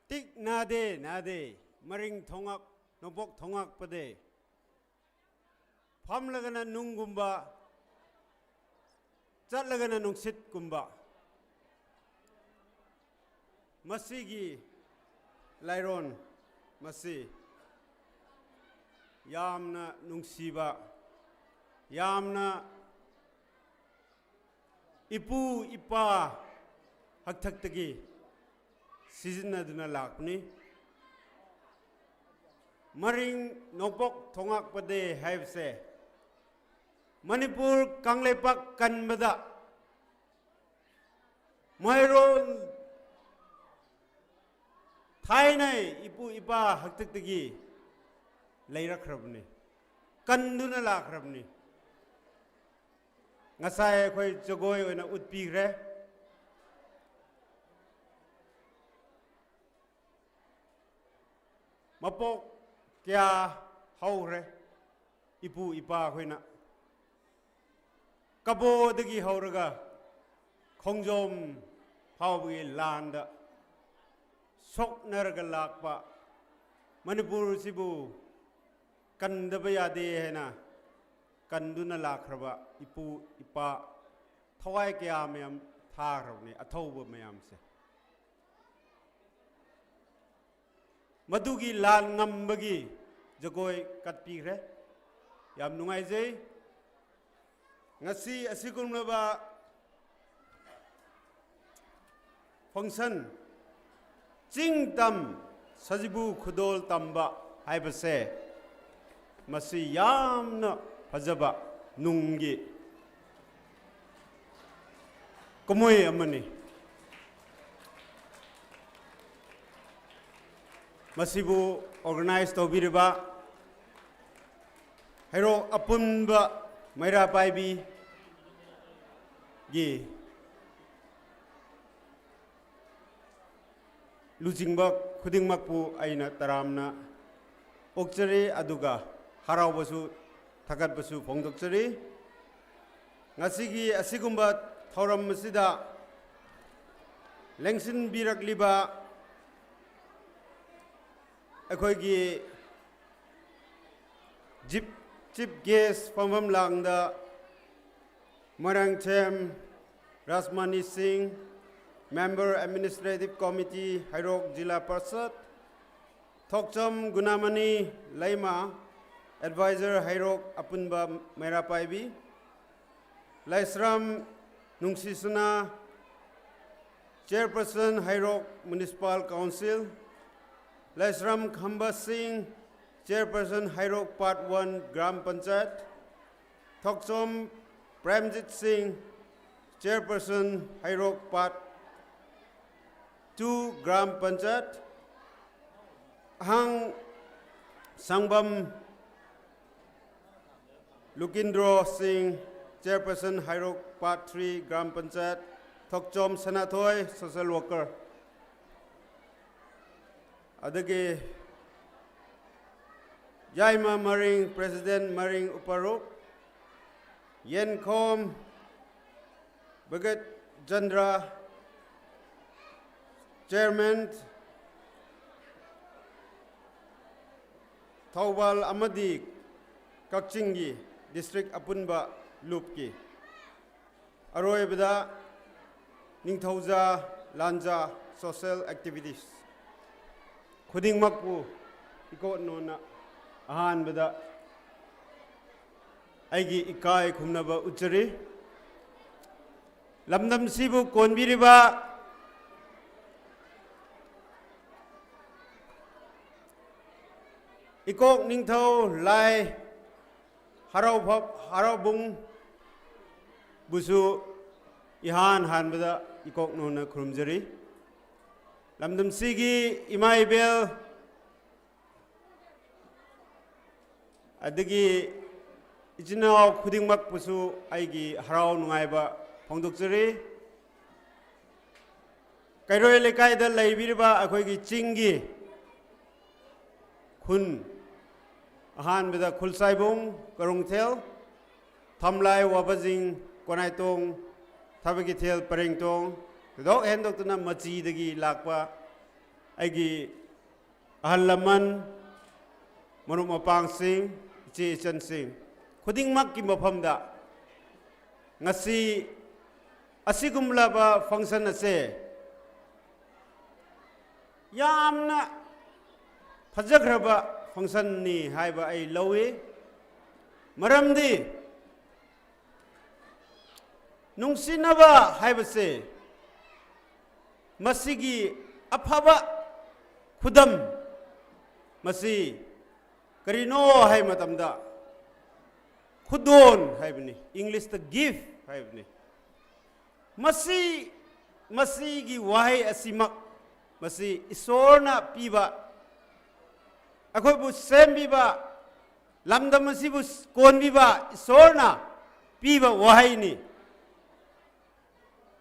ꯇꯤꯛ ꯅꯥꯗꯦ ꯅꯥꯗꯦ ꯃꯔꯤꯡ ꯊꯣꯉꯛ ꯅꯣꯡꯄꯣꯛ ꯊꯣꯉꯛꯄꯗꯦ꯫ ꯐꯝꯂꯒꯅ ꯅꯨꯡꯒꯨꯝꯕ, ꯆꯠꯂꯒꯅ ꯅꯨꯡꯁꯤꯠꯀꯨꯝꯕ꯫ ꯃꯁꯤꯒꯤ ꯂꯥꯏꯔꯣꯟ ꯃꯁꯤ ꯌꯥꯝꯅ ꯅꯨꯡꯁꯤꯕ, ꯌꯥꯝꯅ ꯏꯄꯨ ꯏꯄꯥ ꯍꯥꯛꯇꯛꯇꯒꯤ ꯁꯤꯖꯤꯟꯅꯗꯨꯅ ꯂꯥꯛꯄꯅꯤ꯫ ꯃꯔꯤꯡ ꯅꯣꯡꯄꯣꯛ ꯊꯣꯉꯛꯄꯗꯦ ꯍꯥꯏꯕꯁꯦ ꯃꯅꯤꯄꯨꯔ ꯀꯪꯂꯩꯄꯥꯛ ꯀꯟꯕꯗ ꯃꯩꯔꯣꯟ ꯊꯥꯏꯅ ꯏꯄꯨ ꯏꯄꯥ ꯍꯥꯛꯇꯛꯇꯒꯤ ꯂꯩꯔꯛꯈ꯭ꯔꯕꯅꯤ, ꯀꯟꯗꯨꯅ ꯂꯥꯛꯈ꯭ꯔꯕꯅꯤ꯫ ꯉꯁꯥꯏ ꯑꯩꯈꯣꯏ ꯖꯒꯣꯏ ꯑꯣꯏꯅ ꯎꯠꯄꯤꯈ꯭ꯔꯦ꯫ ꯃꯄꯣꯛ ꯀꯌꯥ ꯍꯧꯈ꯭ꯔꯦ ꯏꯄꯨ ꯏꯄꯥ ꯑꯩꯈꯣꯏꯅ꯫ ꯀꯕꯣꯗꯒꯤ ꯍꯧꯔꯒ ꯈꯣꯡꯖꯣꯝ ꯐꯥꯎꯕꯒꯤ ꯂꯥꯟꯗ ꯁꯣꯛꯅꯔꯒ ꯂꯥꯛꯄ ꯃꯅꯤꯄꯨꯔꯁꯤꯕꯨ ꯀꯟꯗꯕ ꯌꯥꯗꯦ ꯍꯥꯏꯅ ꯀꯟꯗꯨꯅ ꯂꯥꯛꯈ꯭ꯔꯕ ꯏꯄꯨ ꯏꯄꯥ ꯊꯋꯥꯏ ꯀꯌꯥ ꯃꯌꯥꯝ ꯊꯥꯈ꯭ꯔꯕꯅꯤ, ꯑꯊꯧꯕ ꯃꯌꯥꯝꯁꯦ꯫ ꯃꯗꯨꯒꯤ ꯂꯥꯟ ꯉꯝꯕꯒꯤ ꯖꯒꯣꯏ ꯀꯠꯄꯤꯈ꯭ꯔꯦ꯫ ꯌꯥꯝ ꯅꯨꯡꯉꯥꯏꯖꯩ꯫ ꯉꯁꯤ ꯑꯁꯤꯒꯨꯝꯂꯕ function, ꯆꯤꯡ ꯇꯝ ꯁꯖꯤꯕꯨ ꯈꯨꯗꯣꯜ ꯇꯝꯕ ꯍꯥꯏꯕꯁꯦ, ꯃꯁꯤ ꯌꯥꯝꯅ ꯐꯖꯕ ꯅꯨꯡꯒꯤ ꯀꯨꯝꯍꯩ ꯑꯃꯅꯤ꯫ ꯃꯁꯤꯕꯨ organize ꯇꯧꯕꯤꯔꯤꯕ ꯍꯩꯔꯣꯛ ꯑꯄꯨꯟꯕ ꯃꯩꯔꯥ ꯄꯥꯏꯕꯤꯒꯤ ꯂꯨꯆꯤꯡꯕ ꯈꯨꯗꯤꯡꯃꯛꯄꯨ ꯑꯩꯅ ꯇꯔꯥꯝꯅ ꯑꯣꯛꯆꯔꯤ, ꯑꯗꯨꯒ ꯍꯔꯥꯎꯕꯁꯨ ꯊꯥꯒꯠꯄꯁꯨ ꯐꯣꯡꯗꯣꯛꯆꯔꯤ꯫ ꯉꯁꯤꯒꯤ ꯑꯁꯤꯒꯨꯝꯕ ꯊꯧꯔꯝ ꯑꯁꯤꯗ ꯂꯦꯡꯁꯤꯟꯕꯤꯔꯛꯂꯤꯕ ꯑꯩꯈꯣꯏꯒꯤ chief, chief guest ꯐꯝꯐꯝ ꯂꯥꯡꯗ ꯃꯣꯏꯔꯥꯡꯊꯦꯝ ꯔꯥꯖꯃꯅꯤ ꯁꯤꯡ, member administrative committee ꯍꯩꯔꯣꯛ ꯖꯤꯂꯥ ꯄꯔꯤꯁꯠ, ꯊꯣꯛꯆꯣꯝ ꯒꯨꯅꯥꯃꯅꯤ ꯂꯩꯃ, advisor ꯍꯩꯔꯣꯛ ꯑꯄꯨꯟꯕ ꯃꯩꯔꯥ ꯄꯥꯏꯕꯤ, ꯂꯥꯏꯁ꯭ꯔꯝ ꯅꯨꯡꯁꯤꯁꯅꯥ, chairperson ꯍꯩꯔꯣꯛ municipal council, ꯂꯥꯏꯁ꯭ꯔꯝ ꯈꯝꯕ ꯁꯤꯡ, chairperson Heirok part one gram panchayat, Thokchom Premjit Singh, chairperson Heirok part two gram panchayat, Ahang Sangbam Lukindro Singh, chairperson Heirok part three gram panchayat, Thokchom Sanathoi social worker, ꯑꯗꯒꯤ ꯌꯥꯏꯃ ꯃꯔꯤꯡ president ꯃꯔꯤꯡ ꯎꯄꯔꯨꯞ, ꯌꯦꯟꯈꯣꯝ ꯕꯒꯠ ꯆꯟꯗ꯭ꯔ, ꯆꯤꯌꯔꯃꯦꯟ, ꯊꯧꯕꯥꯜ ꯑꯃꯗꯤ ꯀꯛꯆꯤꯡꯒꯤ ꯗꯤꯁꯇ꯭ꯔꯤꯛ ꯑꯄꯨꯟꯕ ꯂꯨꯞꯀꯤ, ꯑꯔꯣꯏꯕꯗ ꯅꯤꯡꯊꯧꯖꯥ ꯂꯥꯟꯖꯥ ꯁꯣꯁꯦꯜ ꯑꯦꯛꯇꯤꯚꯤꯇꯤꯁ ꯈꯨꯗꯤꯡꯃꯛꯄꯨ ꯏꯀꯣꯛꯅꯣꯅ ꯑꯍꯥꯟꯕꯗ ꯑꯩꯒꯤ ꯏꯀꯥꯏ ꯈꯨꯝꯅꯕ ꯎꯠꯆꯔꯤ꯫ ꯂꯝꯗꯝꯁꯤꯕꯨ ꯀꯣꯟꯕꯤꯔꯤꯕ ꯏꯀꯣꯛ ꯅꯤꯡꯊꯧ ꯂꯥꯏ ꯍꯔꯥꯎꯐ-, ꯍꯔꯥꯎꯕꯨꯡꯕꯨꯁꯨ ꯏꯍꯥꯟ ꯍꯥꯟꯕꯗ ꯏꯀꯣꯛꯅꯣꯅ ꯈꯨꯔꯨꯝꯖꯔꯤ꯫ ꯂꯝꯗꯝꯁꯤꯒꯤ ꯏꯃꯥ ꯏꯕꯦꯜ ꯑꯗꯒꯤ ꯏꯆꯤꯟ ꯏꯅꯥꯎ ꯈꯨꯗꯤꯡꯃꯛꯄꯨꯁꯨ ꯑꯩꯒꯤ ꯍꯔꯥꯎ ꯅꯨꯡꯉꯥꯏꯕ ꯐꯣꯡꯗꯣꯛꯆꯔꯤ꯫ ꯀꯩꯔꯣꯏ ꯂꯩꯀꯥꯏꯗ ꯂꯩꯕꯤꯔꯤꯕ ꯑꯩꯈꯣꯏꯒꯤ ꯆꯤꯡꯒꯤ ꯈꯨꯟ, ꯑꯍꯥꯟꯕꯗ ꯈꯨꯜꯁꯥꯏꯕꯨꯡ, ꯀꯔꯣꯡꯊꯦꯜ, ꯊꯝꯂꯥꯏ, ꯋꯥꯕꯖꯤꯡ, ꯀꯣꯅꯥꯏꯇꯣꯡ, ꯊꯕꯒꯤꯊꯦꯜ, ꯄꯔꯦꯡꯇꯣꯡ, ꯊꯣꯏꯗꯣꯛ ꯍꯦꯟꯗꯣꯛꯇꯨꯅ ꯃꯆꯤꯗꯒꯤ ꯂꯥꯛꯄ ꯑꯩꯒꯤ ꯑꯍꯜ ꯂꯃꯟ, ꯃꯔꯨꯞ ꯃꯄꯥꯡꯁꯤꯡ, ꯏꯆꯦ ꯏꯆꯟꯁꯤꯡ ꯈꯨꯗꯤꯡꯃꯛꯀꯤ ꯃꯐꯝꯗ ꯉꯁꯤ ꯑꯁꯤꯒꯨꯝꯂꯕ function ꯑꯁꯦ ꯌꯥꯝꯅ ꯐꯖꯈ꯭ꯔꯕ functionꯅꯤ ꯍꯥꯏꯕ ꯑꯩ ꯂꯧꯏ꯫ ꯃꯔꯝꯗꯤ ꯅꯨꯡꯁꯤꯅꯕ ꯍꯥꯏꯕꯁꯦ ꯃꯁꯤꯒꯤ ꯑꯐꯕ ꯈꯨꯗꯝ, ꯃꯁꯤ ꯀꯔꯤꯅꯣ ꯍꯥꯏꯕ ꯃꯇꯝꯗ ꯈꯨꯗꯣꯜ ꯍꯥꯏꯕꯅꯤ, ꯏꯪꯂꯤꯁꯇ gift ꯍꯥꯏꯕꯅꯤ꯫ ꯃꯁꯤ, ꯃꯁꯤꯒꯤ ꯋꯥꯍꯩ ꯑꯁꯤꯃꯛ, ꯃꯁꯤ ꯏꯁꯣꯔꯅ ꯄꯤꯕ, ꯑꯩꯈꯣꯏꯕꯨ ꯁꯦꯝꯕꯤꯕ, ꯂꯝꯗꯝ ꯑꯁꯤꯕꯨ ꯀꯣꯟꯕꯤꯕ ꯏꯁꯣꯔꯅ ꯄꯤꯕ ꯋꯥꯍꯩꯅꯤ꯫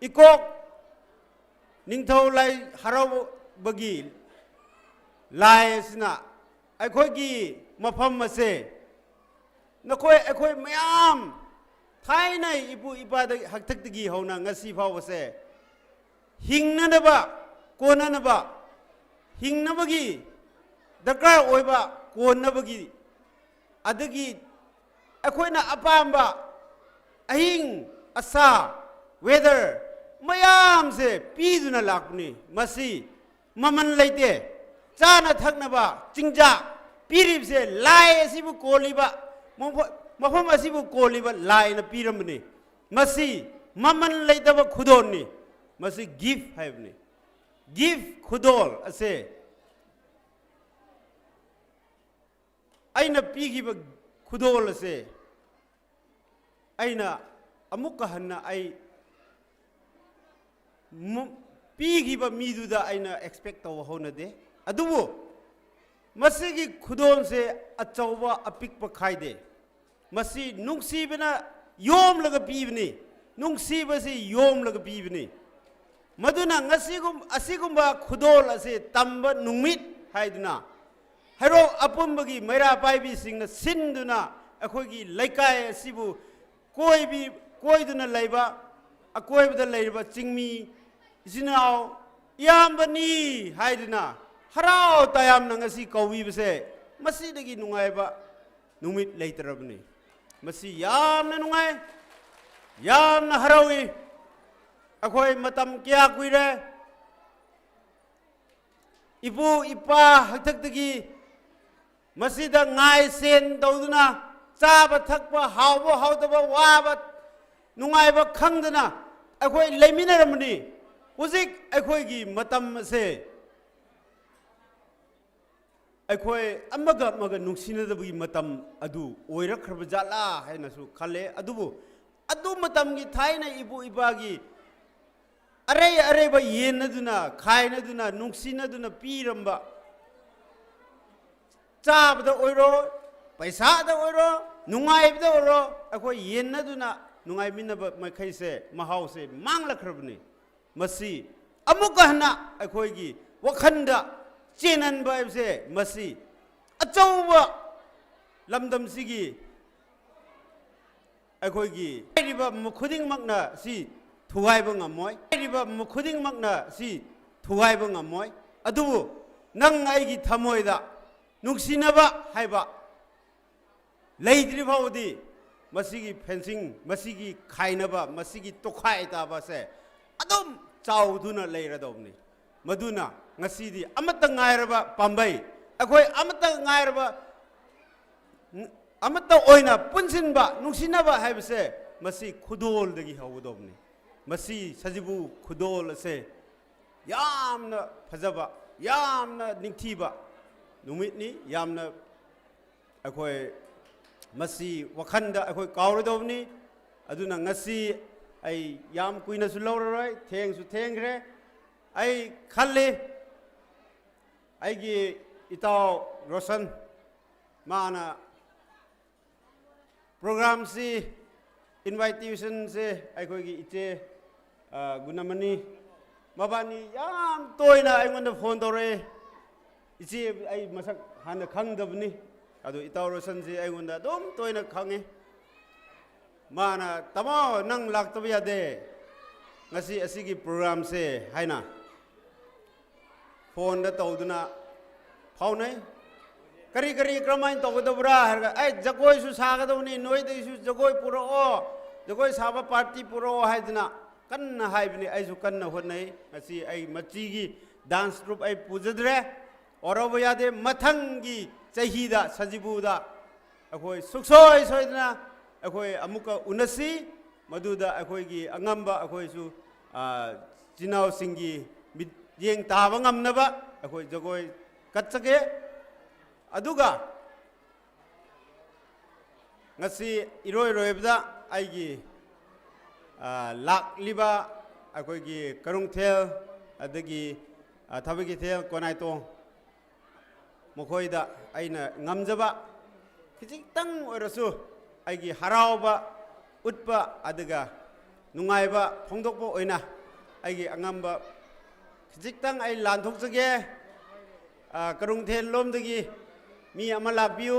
ꯏꯀꯣꯛ ꯅꯤꯡꯊꯧ ꯂꯥꯏ ꯍꯔꯥꯎꯕꯒꯤ ꯂꯥꯏ ꯑꯁꯤꯅ ꯑꯩꯈꯣꯏꯒꯤ ꯃꯐꯝ ꯑꯁꯦ ꯅꯈꯣꯏ ꯑꯩꯈꯣꯏ ꯃꯌꯥꯝ ꯊꯥꯏꯅ ꯏꯄꯨ ꯏꯄꯥꯗꯒꯤ ꯍꯥꯛꯇꯛꯇꯒꯤ ꯍꯧꯅ ꯉꯁꯤ ꯐꯥꯎꯕꯁꯦ ꯍꯤꯡꯅꯅꯕ ꯀꯣꯟꯅꯅꯕ, ꯍꯤꯡꯅꯕꯒꯤ ꯗꯔꯀꯥꯔ ꯑꯣꯏꯕ ꯀꯣꯟꯅꯕꯒꯤ, ꯑꯗꯒꯤ ꯑꯩꯈꯣꯏꯅ ꯑꯄꯥꯝꯕ ꯑꯍꯤꯡ ꯑꯁꯥ, weather ꯃꯌꯥꯝꯁꯦ ꯄꯤꯗꯨꯅ ꯂꯥꯛꯄꯅꯤ꯫ ꯃꯁꯤ ꯃꯃꯜ ꯂꯩꯇꯦ꯫ ꯆꯥꯅ ꯊꯛꯅꯕ ꯆꯤꯟꯖꯥꯛ ꯄꯤꯔꯤꯕꯁꯦ ꯂꯥꯏ ꯑꯁꯤꯕꯨ ꯀꯣꯜꯂꯤꯕ, ꯃꯐ-, ꯃꯐꯝ ꯑꯁꯤꯕꯨ ꯀꯣꯜꯂꯤꯕ ꯂꯥꯏꯅ ꯄꯤꯔꯝꯕꯅꯤ꯫ ꯃꯁꯤ ꯃꯃꯜ ꯂꯩꯇꯕ ꯈꯨꯗꯣꯜꯅꯤ꯫ ꯃꯁꯤ gift ꯍꯥꯏꯕꯅꯤ꯫ Gift, ꯈꯨꯗꯣꯜ ꯑꯁꯦ, ꯑꯩꯅ ꯄꯤꯈꯤꯕ ꯈꯨꯗꯣꯜ ꯑꯁꯦ ꯑꯩꯅ ꯑꯃꯨꯛꯀ ꯍꯟꯅ ꯑꯩ ꯃꯨ-, ꯄꯤꯈꯤꯕ ꯃꯤꯗꯨꯗ ꯑꯩꯅ expect ꯇꯧꯕ ꯍꯧꯅꯗꯦ꯫ ꯑꯗꯨꯕꯨ ꯃꯁꯤꯒꯤ ꯈꯨꯗꯣꯜꯁꯦ ꯑꯆꯧꯕ ꯑꯄꯤꯛꯄ ꯈꯥꯏꯗꯦ꯫ ꯃꯁꯤ ꯅꯨꯡꯁꯤꯕꯅ ꯌꯣꯝꯂꯒ ꯄꯤꯕꯅꯤ꯫ ꯅꯨꯡꯁꯤꯕꯁꯤ ꯌꯣꯝꯂꯒ ꯄꯤꯕꯅꯤ꯫ ꯃꯗꯨꯅ ꯉꯁꯤꯒꯨꯝ-, ꯑꯁꯤꯒꯨꯝꯕ ꯈꯨꯗꯣꯜ ꯑꯁꯤ ꯇꯝꯕ ꯅꯨꯃꯤꯠ ꯍꯥꯏꯗꯨꯅ ꯍꯩꯔꯣꯛ ꯑꯄꯨꯝꯕꯒꯤ ꯃꯩꯔꯥ ꯄꯥꯏꯕꯤꯁꯤꯡꯅ ꯁꯤꯟꯗꯨꯅ ꯑꯩꯈꯣꯏꯒꯤ ꯂꯩꯀꯥꯏ ꯑꯁꯤꯕꯨ ꯀꯣꯏꯕꯤ-, ꯀꯣꯏꯗꯨꯅ ꯂꯩꯕ, ꯑꯀꯣꯏꯕꯗ ꯂꯩꯔꯤꯕ ꯆꯤꯡꯃꯤ ꯏꯆꯤꯟ ꯏꯅꯥꯎ ꯏꯌꯥꯝꯕꯅꯤ ꯍꯥꯏꯗꯨꯅ ꯍꯔꯥꯎ ꯇꯌꯥꯝꯅ ꯉꯁꯤ ꯀꯧꯕꯤꯕꯁꯦ ꯃꯁꯤꯗꯒꯤ ꯅꯨꯡꯉꯥꯏꯕ ꯅꯨꯃꯤꯠ ꯂꯩꯇ꯭ꯔꯕꯅꯤ꯫ ꯃꯁꯤ ꯌꯥꯝꯅ ꯅꯨꯡꯉꯥꯏ, ꯌꯥꯝꯅ ꯍꯔꯥꯎꯏ꯫ ꯑꯩꯈꯣꯏ ꯃꯇꯝ ꯀꯌꯥ ꯀꯨꯏꯔꯦ ꯏꯄꯨ ꯏꯄꯥ ꯍꯥꯛꯇꯛꯇꯒꯤ ꯃꯁꯤꯗ ꯉꯥꯏ ꯁꯦꯟ ꯇꯧꯗꯨꯅ ꯆꯥꯕ ꯊꯛꯄ, ꯍꯥꯎꯕ ꯍꯥꯎꯇꯕ, ꯋꯥꯕ ꯅꯨꯡꯉꯥꯏꯕ ꯈꯪꯗꯅ ꯑꯩꯈꯣꯏ ꯂꯩꯃꯤꯟꯅꯔꯝꯕꯅꯤ꯫ ꯍꯧꯖꯤꯛ ꯑꯩꯈꯣꯏꯒꯤ ꯃꯇꯝ ꯑꯁꯦ ꯑꯩꯈꯣꯏ ꯑꯃꯒ ꯑꯃꯒ ꯅꯨꯡꯁꯤꯅꯗꯕꯒꯤ ꯃꯇꯝ ꯑꯗꯨ ꯑꯣꯏꯔꯛꯈ꯭ꯔꯕ ꯖꯥꯠꯂꯥ ꯍꯥꯏꯅꯁꯨ ꯈꯜꯂꯦ꯫ ꯑꯗꯨꯕꯨ ꯑꯗꯨ ꯃꯇꯝꯒꯤ ꯊꯥꯏꯅ ꯏꯄꯨ ꯏꯄꯥꯒꯤ ꯑꯔꯩ ꯑꯔꯩꯕ ꯌꯦꯟꯅꯗꯨꯅ, ꯈꯥꯏꯅꯗꯨꯅ, ꯅꯨꯡꯁꯤꯅꯗꯨꯅ ꯄꯤꯔꯝꯕ, ꯆꯥꯕꯗ ꯑꯣꯏꯔꯣ, ꯄꯩꯁꯥꯗ ꯑꯣꯏꯔꯣ, ꯅꯨꯡꯉꯥꯏꯕꯗ ꯑꯣꯏꯔꯣ, ꯑꯩꯈꯣꯏ ꯌꯦꯟꯅꯗꯨꯅ ꯅꯨꯡꯉꯥꯏꯃꯤꯟꯅꯕ ꯃꯈꯩꯁꯦ ꯃꯍꯥꯎꯁꯦ ꯃꯥꯡꯂꯛꯈ꯭ꯔꯕꯅꯤ꯫ ꯃꯁꯤ ꯑꯃꯨꯛꯀ ꯍꯟꯅ ꯑꯩꯈꯣꯏꯒꯤ ꯋꯥꯈꯜꯗ ꯆꯦꯟꯍꯟꯕ ꯍꯥꯏꯕꯁꯦ ꯃꯁꯤ ꯑꯆꯧꯕ ꯂꯝꯗꯝꯁꯤꯒꯤ ꯑꯩꯈꯣꯏꯒꯤ ꯍꯥꯏꯔꯤꯕ ꯈꯨꯗꯤꯡꯃꯛꯅ ꯁꯤ ꯊꯨꯒꯥꯏꯕ ꯉꯝꯃꯣꯏ꯫ ꯍꯥꯏꯔꯤꯕ ꯈꯨꯗꯤꯡꯃꯛꯅ ꯁꯤ ꯊꯨꯒꯥꯏꯕ ꯉꯝꯃꯣꯏ꯫ ꯑꯗꯨꯕꯨ ꯅꯪ ꯑꯩꯒꯤ ꯊꯃꯣꯏꯗ ꯅꯨꯡꯁꯤꯅꯕ ꯍꯥꯏꯕ ꯂꯩꯇ꯭ꯔꯤ ꯐꯥꯎꯕꯗꯤ ꯃꯁꯤꯒꯤ fencing, ꯃꯁꯤꯒꯤ ꯈꯥꯏꯅꯕ, ꯃꯁꯤꯒꯤ ꯇꯣꯈꯥꯏ ꯇꯥꯕꯁꯦ ꯑꯗꯨꯝ ꯆꯥꯎꯗꯨꯅ ꯂꯩꯔꯗꯧꯕꯅꯤ꯫ ꯃꯗꯨꯅ ꯉꯁꯤꯗꯤ ꯑꯃꯠꯇ ꯉꯥꯏꯔꯕ ꯄꯥꯝꯕꯩ, ꯑꯩꯈꯣꯏ ꯑꯃꯠꯇ ꯉꯥꯏꯔꯕ, ꯑꯃꯠꯇ ꯑꯣꯏꯅ ꯄꯨꯟꯁꯤꯟꯕ, ꯅꯨꯡꯁꯤꯅꯕ ꯍꯥꯏꯕꯁꯦ ꯃꯁꯤ ꯈꯨꯗꯣꯜꯗꯒꯤ ꯍꯧꯒꯗꯧꯕꯅꯤ꯫ ꯃꯁꯤ ꯁꯖꯤꯕꯨ ꯈꯨꯗꯣꯜ ꯑꯁꯦ ꯌꯥꯝꯅ ꯐꯖꯕ, ꯌꯥꯝꯅ ꯅꯤꯡꯊꯤꯕ ꯅꯨꯃꯤꯠꯅꯤ꯫ ꯌꯥꯝꯅ ꯑꯩꯈꯣꯏ ꯃꯁꯤ ꯋꯥꯈꯜꯗ ꯑꯩꯈꯣꯏ ꯀꯥꯎꯔꯣꯏꯗꯧꯕꯅꯤ꯫ ꯑꯗꯨꯅ ꯉꯁꯤ ꯑꯩ ꯌꯥꯝ ꯀꯨꯏꯅꯁꯨ ꯂꯧꯔꯔꯣꯏ, ꯊꯦꯡꯁꯨ ꯊꯦꯡꯈ꯭ꯔꯦ꯫ ꯑꯩ ꯈꯜꯂꯤ, ꯑꯩꯒꯤ ꯏꯇꯥꯎ ꯔꯣꯁꯟ, ꯃꯥꯅ programꯁꯤ, invitationꯁꯦ ꯑꯩꯈꯣꯏꯒꯤ ꯏꯆꯦ, ꯑ, ꯒꯨꯅꯃꯅꯤ, ꯃꯕꯥꯅꯤ ꯌꯥꯝ ꯇꯣꯏꯅ ꯑꯩꯉꯣꯟꯗ phone ꯇꯧꯔꯛꯑꯦ꯫ ꯏꯆꯦ, ꯑꯩ ꯃꯁꯛ ꯍꯥꯟꯅ ꯈꯪꯗꯕꯅꯤ, ꯑꯗꯣ ꯏꯇꯥꯎ ꯔꯣꯁꯟꯁꯤ ꯑꯩꯉꯣꯟꯗ ꯑꯗꯨꯝ ꯇꯣꯏꯅ ꯈꯪꯉꯤ꯫ ꯃꯥꯅ, "ꯇꯥꯃꯣ, ꯅꯪ ꯂꯥꯛꯇꯕ ꯌꯥꯗꯦ ꯉꯁꯤ ꯑꯁꯤꯒꯤ programꯁꯦ" ꯍꯥꯏꯅ phoneꯗ ꯇꯧꯗꯨꯅ ꯐꯥꯎꯅꯩ꯫ "ꯀꯔꯤ ꯀꯔꯤ ꯀꯔꯝꯍꯥꯏꯅ ꯇꯧꯒꯗꯕ꯭ꯔꯥ?" ꯍꯥꯏꯔꯒ, "ꯑꯩ ꯖꯒꯣꯏꯁꯨ ꯁꯥꯒꯗꯕꯅꯤ, ꯅꯣꯏꯗꯒꯤꯁꯨ ꯖꯒꯣꯏ ꯄꯨꯔꯛꯑꯣ, ꯖꯒꯣꯏ ꯁꯥꯕ party ꯄꯨꯔꯛꯑꯣ" ꯍꯥꯏꯗꯅ ꯀꯟꯅ ꯍꯥꯏꯕꯅꯤ꯫ ꯑꯩꯁꯨ ꯀꯟꯅ ꯍꯣꯠꯅꯩ꯫ ꯉꯁꯤ ꯑꯩ ꯃꯆꯤꯒꯤ dance troupe ꯑꯩ ꯄꯨꯖꯗ꯭ꯔꯦ꯫ ꯋꯥꯔꯧꯕ ꯌꯥꯗꯦ꯫ ꯃꯊꯪꯒꯤ ꯆꯍꯤꯗ ꯁꯖꯤꯕꯨꯗ ꯑꯩꯈꯣꯏ ꯁꯨꯡꯁꯣꯏ ꯁꯣꯏꯗꯅ ꯑꯩꯈꯣꯏ ꯑꯃꯨꯛꯀ ꯎꯅꯁꯤ꯫ ꯃꯗꯨꯗ ꯑꯩꯈꯣꯏꯒꯤ ꯑꯉꯝꯕ ꯑꯩꯈꯣꯏꯁꯨ, ꯑ, ꯏꯆꯤꯟ ꯏꯅꯥꯎꯁꯤꯡꯒꯤ ꯃꯤꯠꯌꯦꯡ ꯇꯥꯕ ꯉꯝꯅꯕ ꯑꯩꯈꯣꯏ ꯖꯒꯣꯏ ꯀꯠꯆꯒꯦ꯫ ꯑꯗꯨꯒ ꯉꯁꯤ ꯏꯔꯣꯏ ꯂꯣꯏꯕꯗ ꯑꯩꯒꯤ, ꯑ, ꯂꯥꯛꯂꯤꯕ ꯑꯩꯈꯣꯏꯒꯤ ꯀꯔꯨꯡꯊꯦꯜ, ꯑꯗꯒꯤ, ꯑ, ꯊꯕꯩꯀꯩꯊꯦꯜ, ꯀꯣꯅꯥꯏꯇꯣꯡ, ꯃꯈꯣꯏꯗ ꯑꯩꯅ ꯉꯝꯖꯕ ꯈꯤꯖꯤꯛꯇꯪ ꯑꯣꯏꯔꯁꯨ ꯑꯩꯒꯤ ꯍꯔꯥꯎꯕ ꯎꯠꯄ, ꯑꯗꯨꯒ ꯅꯨꯡꯉꯥꯏꯕ ꯐꯣꯡꯗꯣꯛꯄ ꯑꯣꯏꯅ ꯑꯩꯒꯤ ꯑꯉꯝꯕ ꯈꯤꯖꯤꯛꯇꯪ ꯑꯩ ꯂꯥꯟꯊꯣꯛꯆꯒꯦ꯫ ꯑ, ꯀꯔꯨꯡꯊꯦꯜ ꯂꯣꯝꯗꯒꯤ ꯃꯤ ꯑꯃ ꯂꯥꯛꯄꯤꯌꯨ,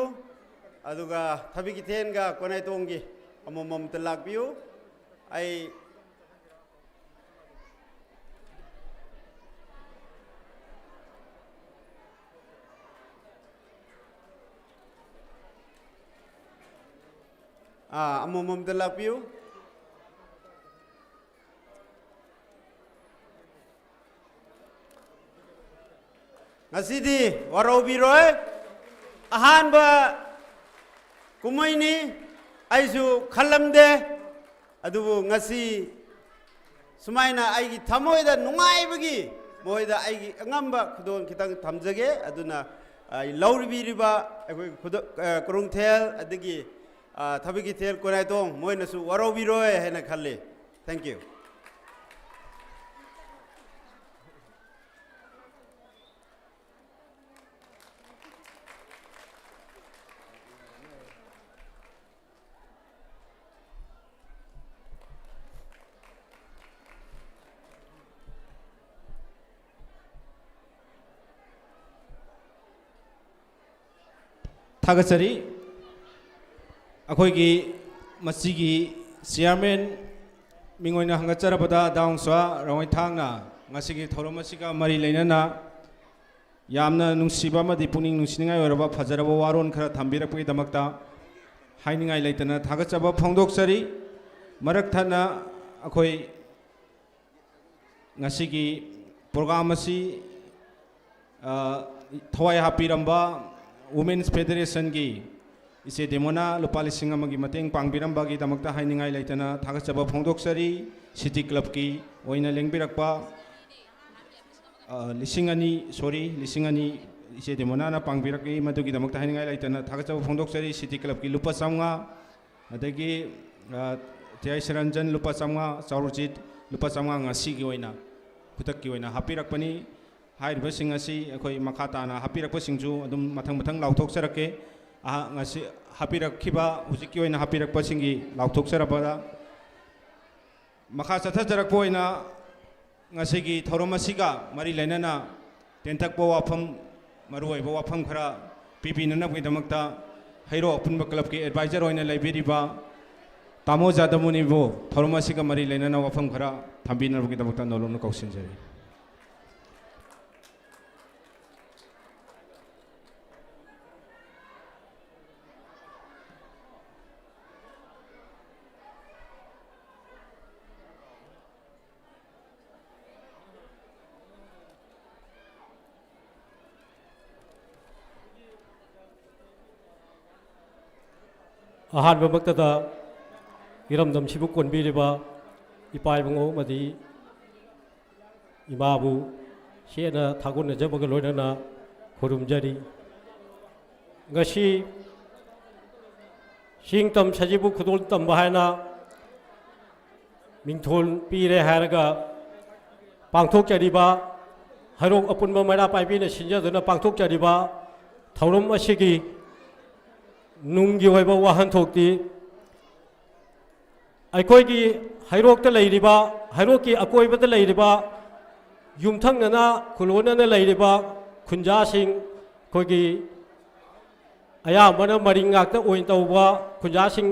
ꯑꯗꯨꯒ ꯊꯕꯩꯀꯩꯊꯦꯜꯒ ꯀꯣꯅꯥꯏꯇꯣꯡꯒꯤ ꯑꯃꯃꯝꯇ ꯂꯥꯛꯄꯤꯌꯨ꯫ ꯑꯩ ꯑꯥ, ꯑꯃꯃꯝꯇ ꯂꯥꯛꯄꯤꯌꯨ꯫ ꯉꯁꯤꯗꯤ ꯋꯥꯔꯧꯕꯤꯔꯣꯏ, ꯑꯍꯥꯟꯕ ꯀꯨꯝꯍꯩꯅꯤ, ꯑꯩꯁꯨ ꯈꯜꯂꯝꯗꯦ꯫ ꯑꯗꯨꯕꯨ ꯉꯁꯤ ꯁꯨꯃꯥꯏꯅ ꯑꯩꯒꯤ ꯊꯃꯣꯏꯗ ꯅꯨꯡꯉꯥꯏꯕꯒꯤ ꯃꯈꯣꯏꯗ ꯑꯩꯒꯤ ꯑꯉꯝꯕ ꯈꯨꯗꯣꯜ ꯈꯤꯇꯪ ꯊꯝꯖꯒꯦ꯫ ꯑꯗꯨꯅ ꯑꯩ ꯂꯧꯕꯤꯔꯤꯕ ꯑꯩꯈꯣꯏ ꯈꯨꯗ-, ꯑ, ꯀꯣꯔꯣꯡꯊꯦꯜ ꯑꯗꯒꯤ, ꯑ, ꯊꯕꯤꯀꯤꯊꯦꯜ ꯀꯣꯅꯥꯏꯇꯣꯡ ꯃꯣꯏꯅꯁꯨ ꯋꯥꯔꯧꯕꯤꯔꯣꯏ ꯍꯥꯏꯅ ꯈꯜꯂꯤ꯫ Thank you꯫ ꯊꯥꯒꯠꯆꯔꯤ꯫ ꯑꯩꯈꯣꯏꯒꯤ ꯃꯁꯤꯒꯤ ꯆꯤꯌꯥꯔꯃꯦꯟ ꯃꯤꯡ ꯑꯣꯏꯅ ꯍꯪꯒꯠꯆꯔꯕꯗ ꯗꯥꯎꯟꯁ꯭ꯋꯥ ꯔꯣꯡꯃꯩꯊꯥꯡꯅ ꯉꯁꯤꯒꯤ ꯊꯧꯔꯝ ꯑꯁꯤꯒ ꯃꯔꯤ ꯂꯩꯅꯅ ꯌꯥꯝꯅ ꯅꯨꯡꯁꯤꯕ ꯑꯃꯗꯤ ꯄꯨꯛꯅꯤꯡ ꯅꯨꯡꯁꯤꯅꯤꯡꯉꯥꯏ ꯑꯣꯏꯔꯕ ꯐꯖꯔꯕ ꯋꯥꯔꯣꯜ ꯈꯔ ꯊꯝꯕꯤꯔꯛꯄꯒꯤꯗꯃꯛꯇ ꯍꯥꯏꯅꯤꯡꯉꯥꯏ ꯂꯩꯇꯅ ꯊꯥꯒꯠꯆꯕ ꯐꯣꯡꯗꯣꯛꯆꯔꯤ꯫ ꯃꯔꯛ ꯊꯠꯅ ꯑꯩꯈꯣꯏ ꯉꯁꯤꯒꯤ ꯄ꯭ꯔꯣꯒ꯭ꯔꯥꯝ ꯑꯁꯤ, ꯑ, ꯊꯋꯥꯏ ꯍꯥꯞꯄꯤꯔꯝꯕ ꯋꯨꯃꯦꯟꯁ ꯐꯦꯗꯔꯦꯁꯟꯒꯤ ꯏꯆꯦ ꯗꯦꯃꯣꯅꯥ ꯂꯨꯄꯥ ꯂꯤꯁꯤꯡ ꯑꯃꯒꯤ ꯃꯇꯦꯡ ꯄꯥꯡꯕꯤꯔꯝꯕꯒꯤꯗꯃꯛꯇ ꯍꯥꯏꯅꯤꯡꯉꯥꯏ ꯂꯩꯇꯅ ꯊꯥꯒꯠꯆꯕ ꯐꯣꯡꯗꯣꯛꯆꯔꯤ꯫ ꯁꯤꯇꯤ ꯀ꯭ꯂꯕꯀꯤ ꯑꯣꯏꯅ ꯂꯦꯡꯕꯤꯔꯛꯄ, ꯑ, ꯂꯤꯁꯤꯡ ꯑꯅꯤ, ꯁꯣꯔꯤ, ꯂꯤꯁꯤꯡ ꯑꯅꯤ ꯏꯆꯦ ꯗꯦꯃꯣꯅꯥꯅ ꯄꯥꯡꯕꯤꯔꯛꯏ, ꯃꯗꯨꯒꯤꯗꯃꯛꯇ ꯍꯥꯏꯅꯤꯡꯉꯥꯏ ꯂꯩꯇꯅ ꯊꯥꯒꯠꯆꯕ ꯐꯣꯡꯗꯣꯛꯆꯔꯤ꯫ ꯁꯤꯇꯤ ꯀ꯭ꯂꯕꯀꯤ ꯂꯨꯄꯥ ꯆꯥꯝꯃꯉꯥ, ꯑꯗꯒꯤ, ꯑ, ꯇꯤ ꯑꯥꯏ ꯁꯤꯔꯟꯖꯟ ꯂꯨꯄꯥ ꯆꯥꯝꯃꯉꯥ, ꯆꯥꯎꯔꯖꯤꯠ ꯂꯨꯄꯥ ꯆꯥꯝꯃꯉꯥ ꯉꯁꯤꯒꯤ ꯑꯣꯏꯅ, ꯈꯨꯗꯛꯀꯤ ꯑꯣꯏꯅ ꯍꯥꯞꯄꯤꯔꯛꯄꯅꯤ꯫ ꯍꯥꯏꯔꯤꯕꯁꯤꯡ ꯑꯁꯤ ꯑꯩꯈꯣꯏ ꯃꯈꯥ ꯇꯥꯅ ꯍꯥꯞꯄꯤꯔꯛꯄꯁꯤꯡꯁꯨ ꯑꯗꯨꯝ ꯃꯊꯪ ꯃꯊꯪ ꯂꯥꯎꯊꯣꯛꯆꯔꯛꯀꯦ꯫ ꯑꯍ-, ꯉꯁꯤ ꯍꯥꯞꯄꯤꯔꯛꯈꯤꯕ, ꯍꯧꯖꯤꯛꯀꯤ ꯑꯣꯏꯅ ꯍꯥꯞꯄꯤꯔꯛꯄꯁꯤꯡꯒꯤ ꯂꯥꯎꯊꯣꯛꯆꯔꯕꯗ, ꯃꯈꯥ ꯆꯠꯊꯖꯔꯛꯄ ꯑꯣꯏꯅ ꯉꯁꯤꯒꯤ ꯊꯧꯔꯝ ꯑꯁꯤꯒ ꯃꯔꯤ ꯂꯩꯅꯅ ꯇꯦꯟꯊꯛꯄ ꯋꯥꯐꯝ, ꯃꯔꯨꯑꯣꯏꯕ ꯋꯥꯐꯝ ꯈꯔ ꯄꯤꯕꯤꯅꯅꯕꯒꯤꯗꯃꯛꯇ ꯍꯩꯔꯣꯛ ꯑꯄꯨꯟꯕ ꯀ꯭ꯂꯕꯀꯤ ꯑꯦꯗꯚꯥꯏꯖꯔ ꯑꯣꯏꯅ ꯂꯩꯕꯤꯔꯤꯕ ꯇꯥꯃꯣ ꯖꯥꯗꯃꯨꯅꯤꯕꯨ ꯊꯧꯔꯝ ꯑꯁꯤꯒ ꯃꯔꯤ ꯂꯩꯅꯅ ꯋꯥꯐꯝ ꯈꯔ ꯊꯝꯕꯤꯅꯅꯕꯒꯤꯗꯃꯛꯇ ꯅꯣꯂꯨꯛꯅ ꯀꯧꯁꯤꯟꯖꯔꯤ꯫ ꯑꯍꯥꯟꯕꯃꯛꯇꯗ ꯏꯔꯝꯗꯝꯁꯤꯕꯨ ꯀꯣꯟꯕꯤꯔꯤꯕ ꯏꯄꯥ ꯏꯕꯨꯡꯉꯣ ꯑꯃꯗꯤ ꯏꯃꯥꯕꯨ ꯁꯦꯡꯅ ꯊꯥꯒꯣꯟꯅꯖꯕꯒ ꯂꯣꯏꯅꯅ ꯈꯨꯔꯨꯝꯖꯔꯤ꯫ ꯉꯁꯤ ꯆꯤꯡ ꯇꯝ ꯁꯖꯤꯕꯨ ꯈꯨꯗꯣꯜ ꯇꯝꯕ ꯍꯥꯏꯅ ꯃꯤꯡꯊꯣꯜ ꯄꯤꯔꯦ ꯍꯥꯏꯔꯒ ꯄꯥꯡꯊꯣꯛꯆꯔꯤꯕ, ꯍꯩꯔꯣꯛ ꯑꯄꯨꯟꯕ ꯃꯩꯔꯥ ꯄꯥꯏꯕꯤꯅ ꯁꯤꯟꯖꯗꯨꯅ ꯄꯥꯡꯊꯣꯛꯆꯔꯤꯕ ꯊꯧꯔꯝ ꯑꯁꯤꯒꯤ ꯅꯨꯡꯒꯤ ꯑꯣꯏꯕ ꯋꯥꯍꯟꯊꯣꯛꯇꯤ, ꯑꯩꯈꯣꯏꯒꯤ ꯍꯩꯔꯣꯛꯇ ꯂꯩꯔꯤꯕ, ꯍꯩꯔꯣꯛꯀꯤ ꯑꯀꯣꯏꯕꯗ ꯂꯩꯔꯤꯕ, ꯌꯨꯝꯊꯪꯅꯅ ꯈꯨꯂꯣꯟꯅꯅ ꯂꯩꯔꯤꯕ ꯈꯨꯟꯖꯥꯁꯤꯡ, ꯑꯩꯈꯣꯏꯒꯤ ꯑꯌꯥꯝꯕꯅ ꯃꯔꯤꯡ ꯉꯥꯛꯇ ꯑꯣꯏꯅ ꯇꯧꯕ ꯈꯨꯟꯖꯥꯁꯤꯡ,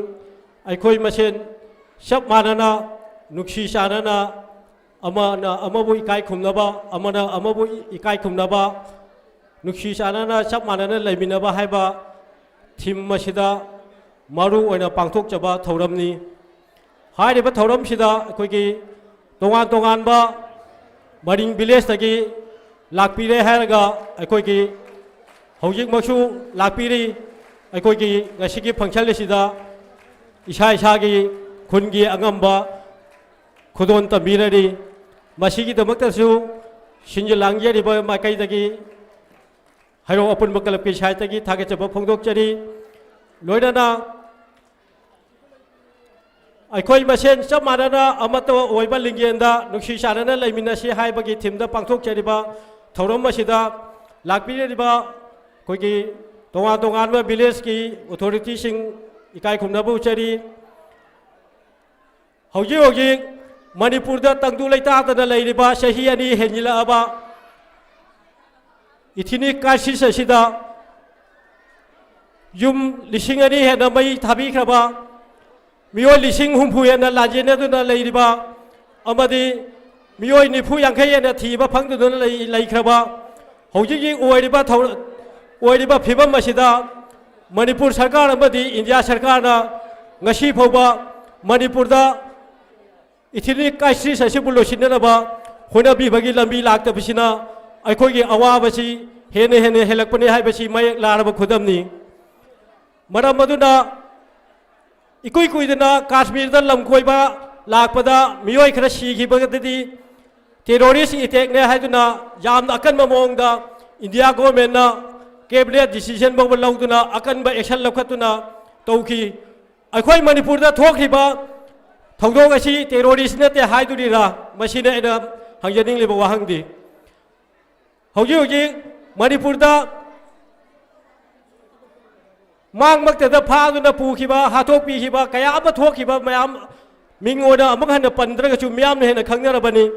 ꯑꯩꯈꯣꯏ ꯃꯁꯦꯟ ꯆꯞ ꯃꯥꯟꯅꯅ, ꯅꯨꯡꯁꯤ ꯆꯥꯟꯅꯅ, ꯑꯃꯅ ꯑꯃꯕꯨ ꯏꯀꯥꯏ ꯈꯨꯝꯅꯕ, ꯑꯃꯅ ꯑꯃꯕꯨ ꯏꯀꯥꯏ ꯈꯨꯝꯅꯕ, ꯅꯨꯡꯁꯤ ꯆꯥꯟꯅꯅ ꯆꯞ ꯃꯥꯟꯅꯅ ꯂꯩꯃꯤꯟꯅꯕ ꯍꯥꯏꯕ ꯊꯤꯝ ꯑꯁꯤꯗ ꯃꯔꯨ ꯑꯣꯏꯅ ꯄꯥꯡꯊꯣꯛꯆꯕ ꯊꯧꯔꯝꯅꯤ꯫ ꯍꯥꯏꯔꯤꯕ ꯊꯧꯔꯝꯁꯤꯗ ꯑꯩꯈꯣꯏꯒꯤ ꯇꯣꯉꯥꯟ ꯇꯣꯉꯥꯟꯕ ꯃꯔꯤꯡ ꯚꯤꯂꯦꯖꯇꯒꯤ ꯂꯥꯛꯄꯤꯔꯦ ꯍꯥꯏꯔꯒ ꯑꯩꯈꯣꯏꯒꯤ ꯍꯧꯖꯤꯛꯃꯛꯁꯨ ꯂꯥꯛꯄꯤꯔꯤ꯫ ꯑꯩꯈꯣꯏꯒꯤ ꯉꯁꯤꯒꯤ ꯐꯪꯁꯟ ꯑꯁꯤꯗ ꯏꯁꯥ ꯏꯁꯥꯒꯤ ꯈꯨꯟꯒꯤ ꯑꯉꯝꯕ ꯈꯨꯗꯣꯜ ꯇꯝꯕꯤꯔꯔꯤ꯫ ꯃꯁꯤꯒꯤꯗꯃꯛꯇꯁꯨ ꯁꯤꯟꯖ ꯂꯥꯡꯖꯔꯤꯕ ꯃꯥꯏꯀꯩꯗꯒꯤ ꯍꯩꯔꯣꯛ ꯑꯄꯨꯟꯕ ꯀ꯭ꯂꯕꯀꯤ ꯁꯥꯏꯠꯇꯒꯤ ꯊꯥꯒꯠꯆꯕ ꯐꯣꯡꯗꯣꯛꯆꯔꯤ꯫ ꯂꯣꯏꯅꯅ ꯑꯩꯈꯣꯏ ꯃꯁꯦꯟ ꯆꯞ ꯃꯥꯟꯅꯅ ꯑꯃꯠꯇ ꯑꯣꯏꯕ ꯂꯤꯡꯖꯦꯜꯗ ꯅꯨꯡꯁꯤ ꯆꯥꯟꯅꯅ ꯂꯩꯃꯤꯟꯅꯁꯤ ꯍꯥꯏꯕꯒꯤ ꯊꯤꯝꯗ ꯄꯥꯡꯊꯣꯛꯆꯔꯤꯕ ꯊꯧꯔꯝ ꯑꯁꯤꯗ ꯂꯥꯛꯄꯤꯔꯤꯕ ꯑꯩꯈꯣꯏꯒꯤ ꯇꯣꯉꯥꯟ ꯇꯣꯉꯥꯟꯕ ꯚꯤꯂꯦꯖꯀꯤ ꯑꯣꯊꯣꯔꯤꯇꯤꯁꯤꯡ ꯏꯀꯥꯏ ꯈꯨꯝꯅꯕ ꯎꯠꯆꯔꯤ꯫ ꯍꯧꯖꯤꯛ ꯍꯧꯖꯤꯛ ꯃꯅꯤꯄꯨꯔꯗ ꯇꯪꯗꯨ ꯂꯩꯇꯥꯗꯅ ꯂꯩꯔꯤꯕ ꯆꯍꯤ ꯑꯅꯤ ꯍꯦꯟꯖꯤꯜꯂꯛꯑꯕ ꯏꯊꯤꯅꯤꯛ ꯀ꯭ꯔꯥꯏꯁꯤꯁ ꯑꯁꯤꯗ ꯌꯨꯝ ꯂꯤꯁꯤꯡ ꯑꯅꯤ ꯍꯦꯟꯅ ꯃꯩ ꯊꯥꯕꯤꯈ꯭ꯔꯕ, ꯃꯤꯑꯣꯏ ꯂꯤꯁꯤꯡ ꯍꯨꯝꯐꯨ ꯍꯦꯟꯅ ꯂꯥꯟꯖꯦꯟꯅꯗꯨꯅ ꯂꯩꯔꯤꯕ ꯑꯃꯗꯤ ꯃꯤꯑꯣꯏ ꯅꯤꯐꯨ ꯌꯥꯡꯈꯩ ꯍꯦꯟꯅ ꯊꯤꯕ ꯐꯪꯗꯗꯨꯅ ꯂꯩ-, ꯂꯩꯈ꯭ꯔꯕ, ꯍꯧꯖꯤꯛ ꯍꯧꯖꯤꯛ ꯑꯣꯏꯔꯤꯕ ꯊꯧ-, ꯑꯣꯏꯔꯤꯕ ꯐꯤꯕꯝ ꯑꯁꯤꯗ ꯃꯅꯤꯄꯨꯔ ꯁꯔꯀꯥꯔ ꯑꯃꯗꯤ ꯏꯟꯗꯤꯌꯥ ꯁꯔꯀꯥꯔꯅ ꯉꯁꯤ ꯐꯥꯎꯕ ꯃꯅꯤꯄꯨꯔꯗ ꯏꯊꯤꯅꯤꯛ ꯀ꯭ꯔꯥꯏꯁꯤꯁ ꯑꯁꯤꯕꯨ ꯂꯣꯏꯁꯤꯟꯅꯅꯕ ꯍꯣꯠꯅꯕꯤꯕꯒꯤ ꯂꯝꯕꯤ ꯂꯥꯛꯇꯕꯁꯤꯅ ꯑꯩꯈꯣꯏꯒꯤ ꯑꯋꯥꯕꯁꯤ ꯍꯦꯟꯅ ꯍꯦꯟꯅ ꯍꯦꯜꯂꯛꯄꯅꯤ ꯍꯥꯏꯕꯁꯤ ꯃꯌꯦꯛ ꯂꯥꯔꯕ ꯈꯨꯗꯝꯅꯤ꯫ ꯃꯔꯝ ꯑꯗꯨꯅ ꯏꯀꯨꯏ ꯀꯨꯏꯗꯅ ꯀꯥꯁꯃꯤꯔꯗ ꯂꯝ ꯀꯣꯏꯕ ꯂꯥꯛꯄꯗ ꯃꯤꯑꯣꯏ ꯈꯔ ꯁꯤꯈꯤꯕꯗꯗꯤ terrorist attackꯅꯦ ꯍꯥꯏꯗꯨꯅ ꯌꯥꯝꯅ ꯑꯀꯟꯕ ꯃꯑꯣꯡꯗ ꯏꯟꯗꯤꯌꯥ governmentꯅ cabinet decision ꯐꯥꯎꯕ ꯂꯧꯗꯨꯅ ꯑꯀꯟꯕ action ꯂꯧꯈꯠꯇꯨꯅ ꯇꯧꯈꯤ꯫ ꯑꯩꯈꯣꯏ ꯃꯅꯤꯄꯨꯔꯗ ꯊꯣꯛꯈꯤꯕ ꯊꯧꯗꯣꯛ ꯑꯁꯤ terrorist ꯅꯠꯇꯦ ꯍꯥꯏꯗꯣꯔꯤꯔꯥ? ꯃꯁꯤꯅ ꯑꯩꯅ ꯍꯪꯖꯅꯤꯡꯂꯤꯕ ꯋꯥꯍꯪꯗꯤ꯫ ꯍꯧꯖꯤꯛ ꯍꯧꯖꯤꯛ ꯃꯅꯤꯄꯨꯔꯗ ꯃꯥꯡꯃꯛꯇꯗ ꯐꯥꯗꯨꯅ ꯄꯨꯈꯤꯕ, ꯍꯥꯠꯇꯣꯛꯄꯤꯈꯤꯕ ꯀꯌꯥ ꯑꯃ ꯊꯣꯛꯈꯤꯕ ꯃꯌꯥꯝ, ꯃꯤꯡ ꯑꯣꯏꯅ ꯑꯃꯨꯛ ꯍꯟꯅ ꯄꯟꯗ꯭ꯔꯒꯁꯨ ꯃꯤꯌꯥꯝꯅ ꯍꯦꯟꯅ ꯈꯪꯅꯔꯕꯅꯤ꯫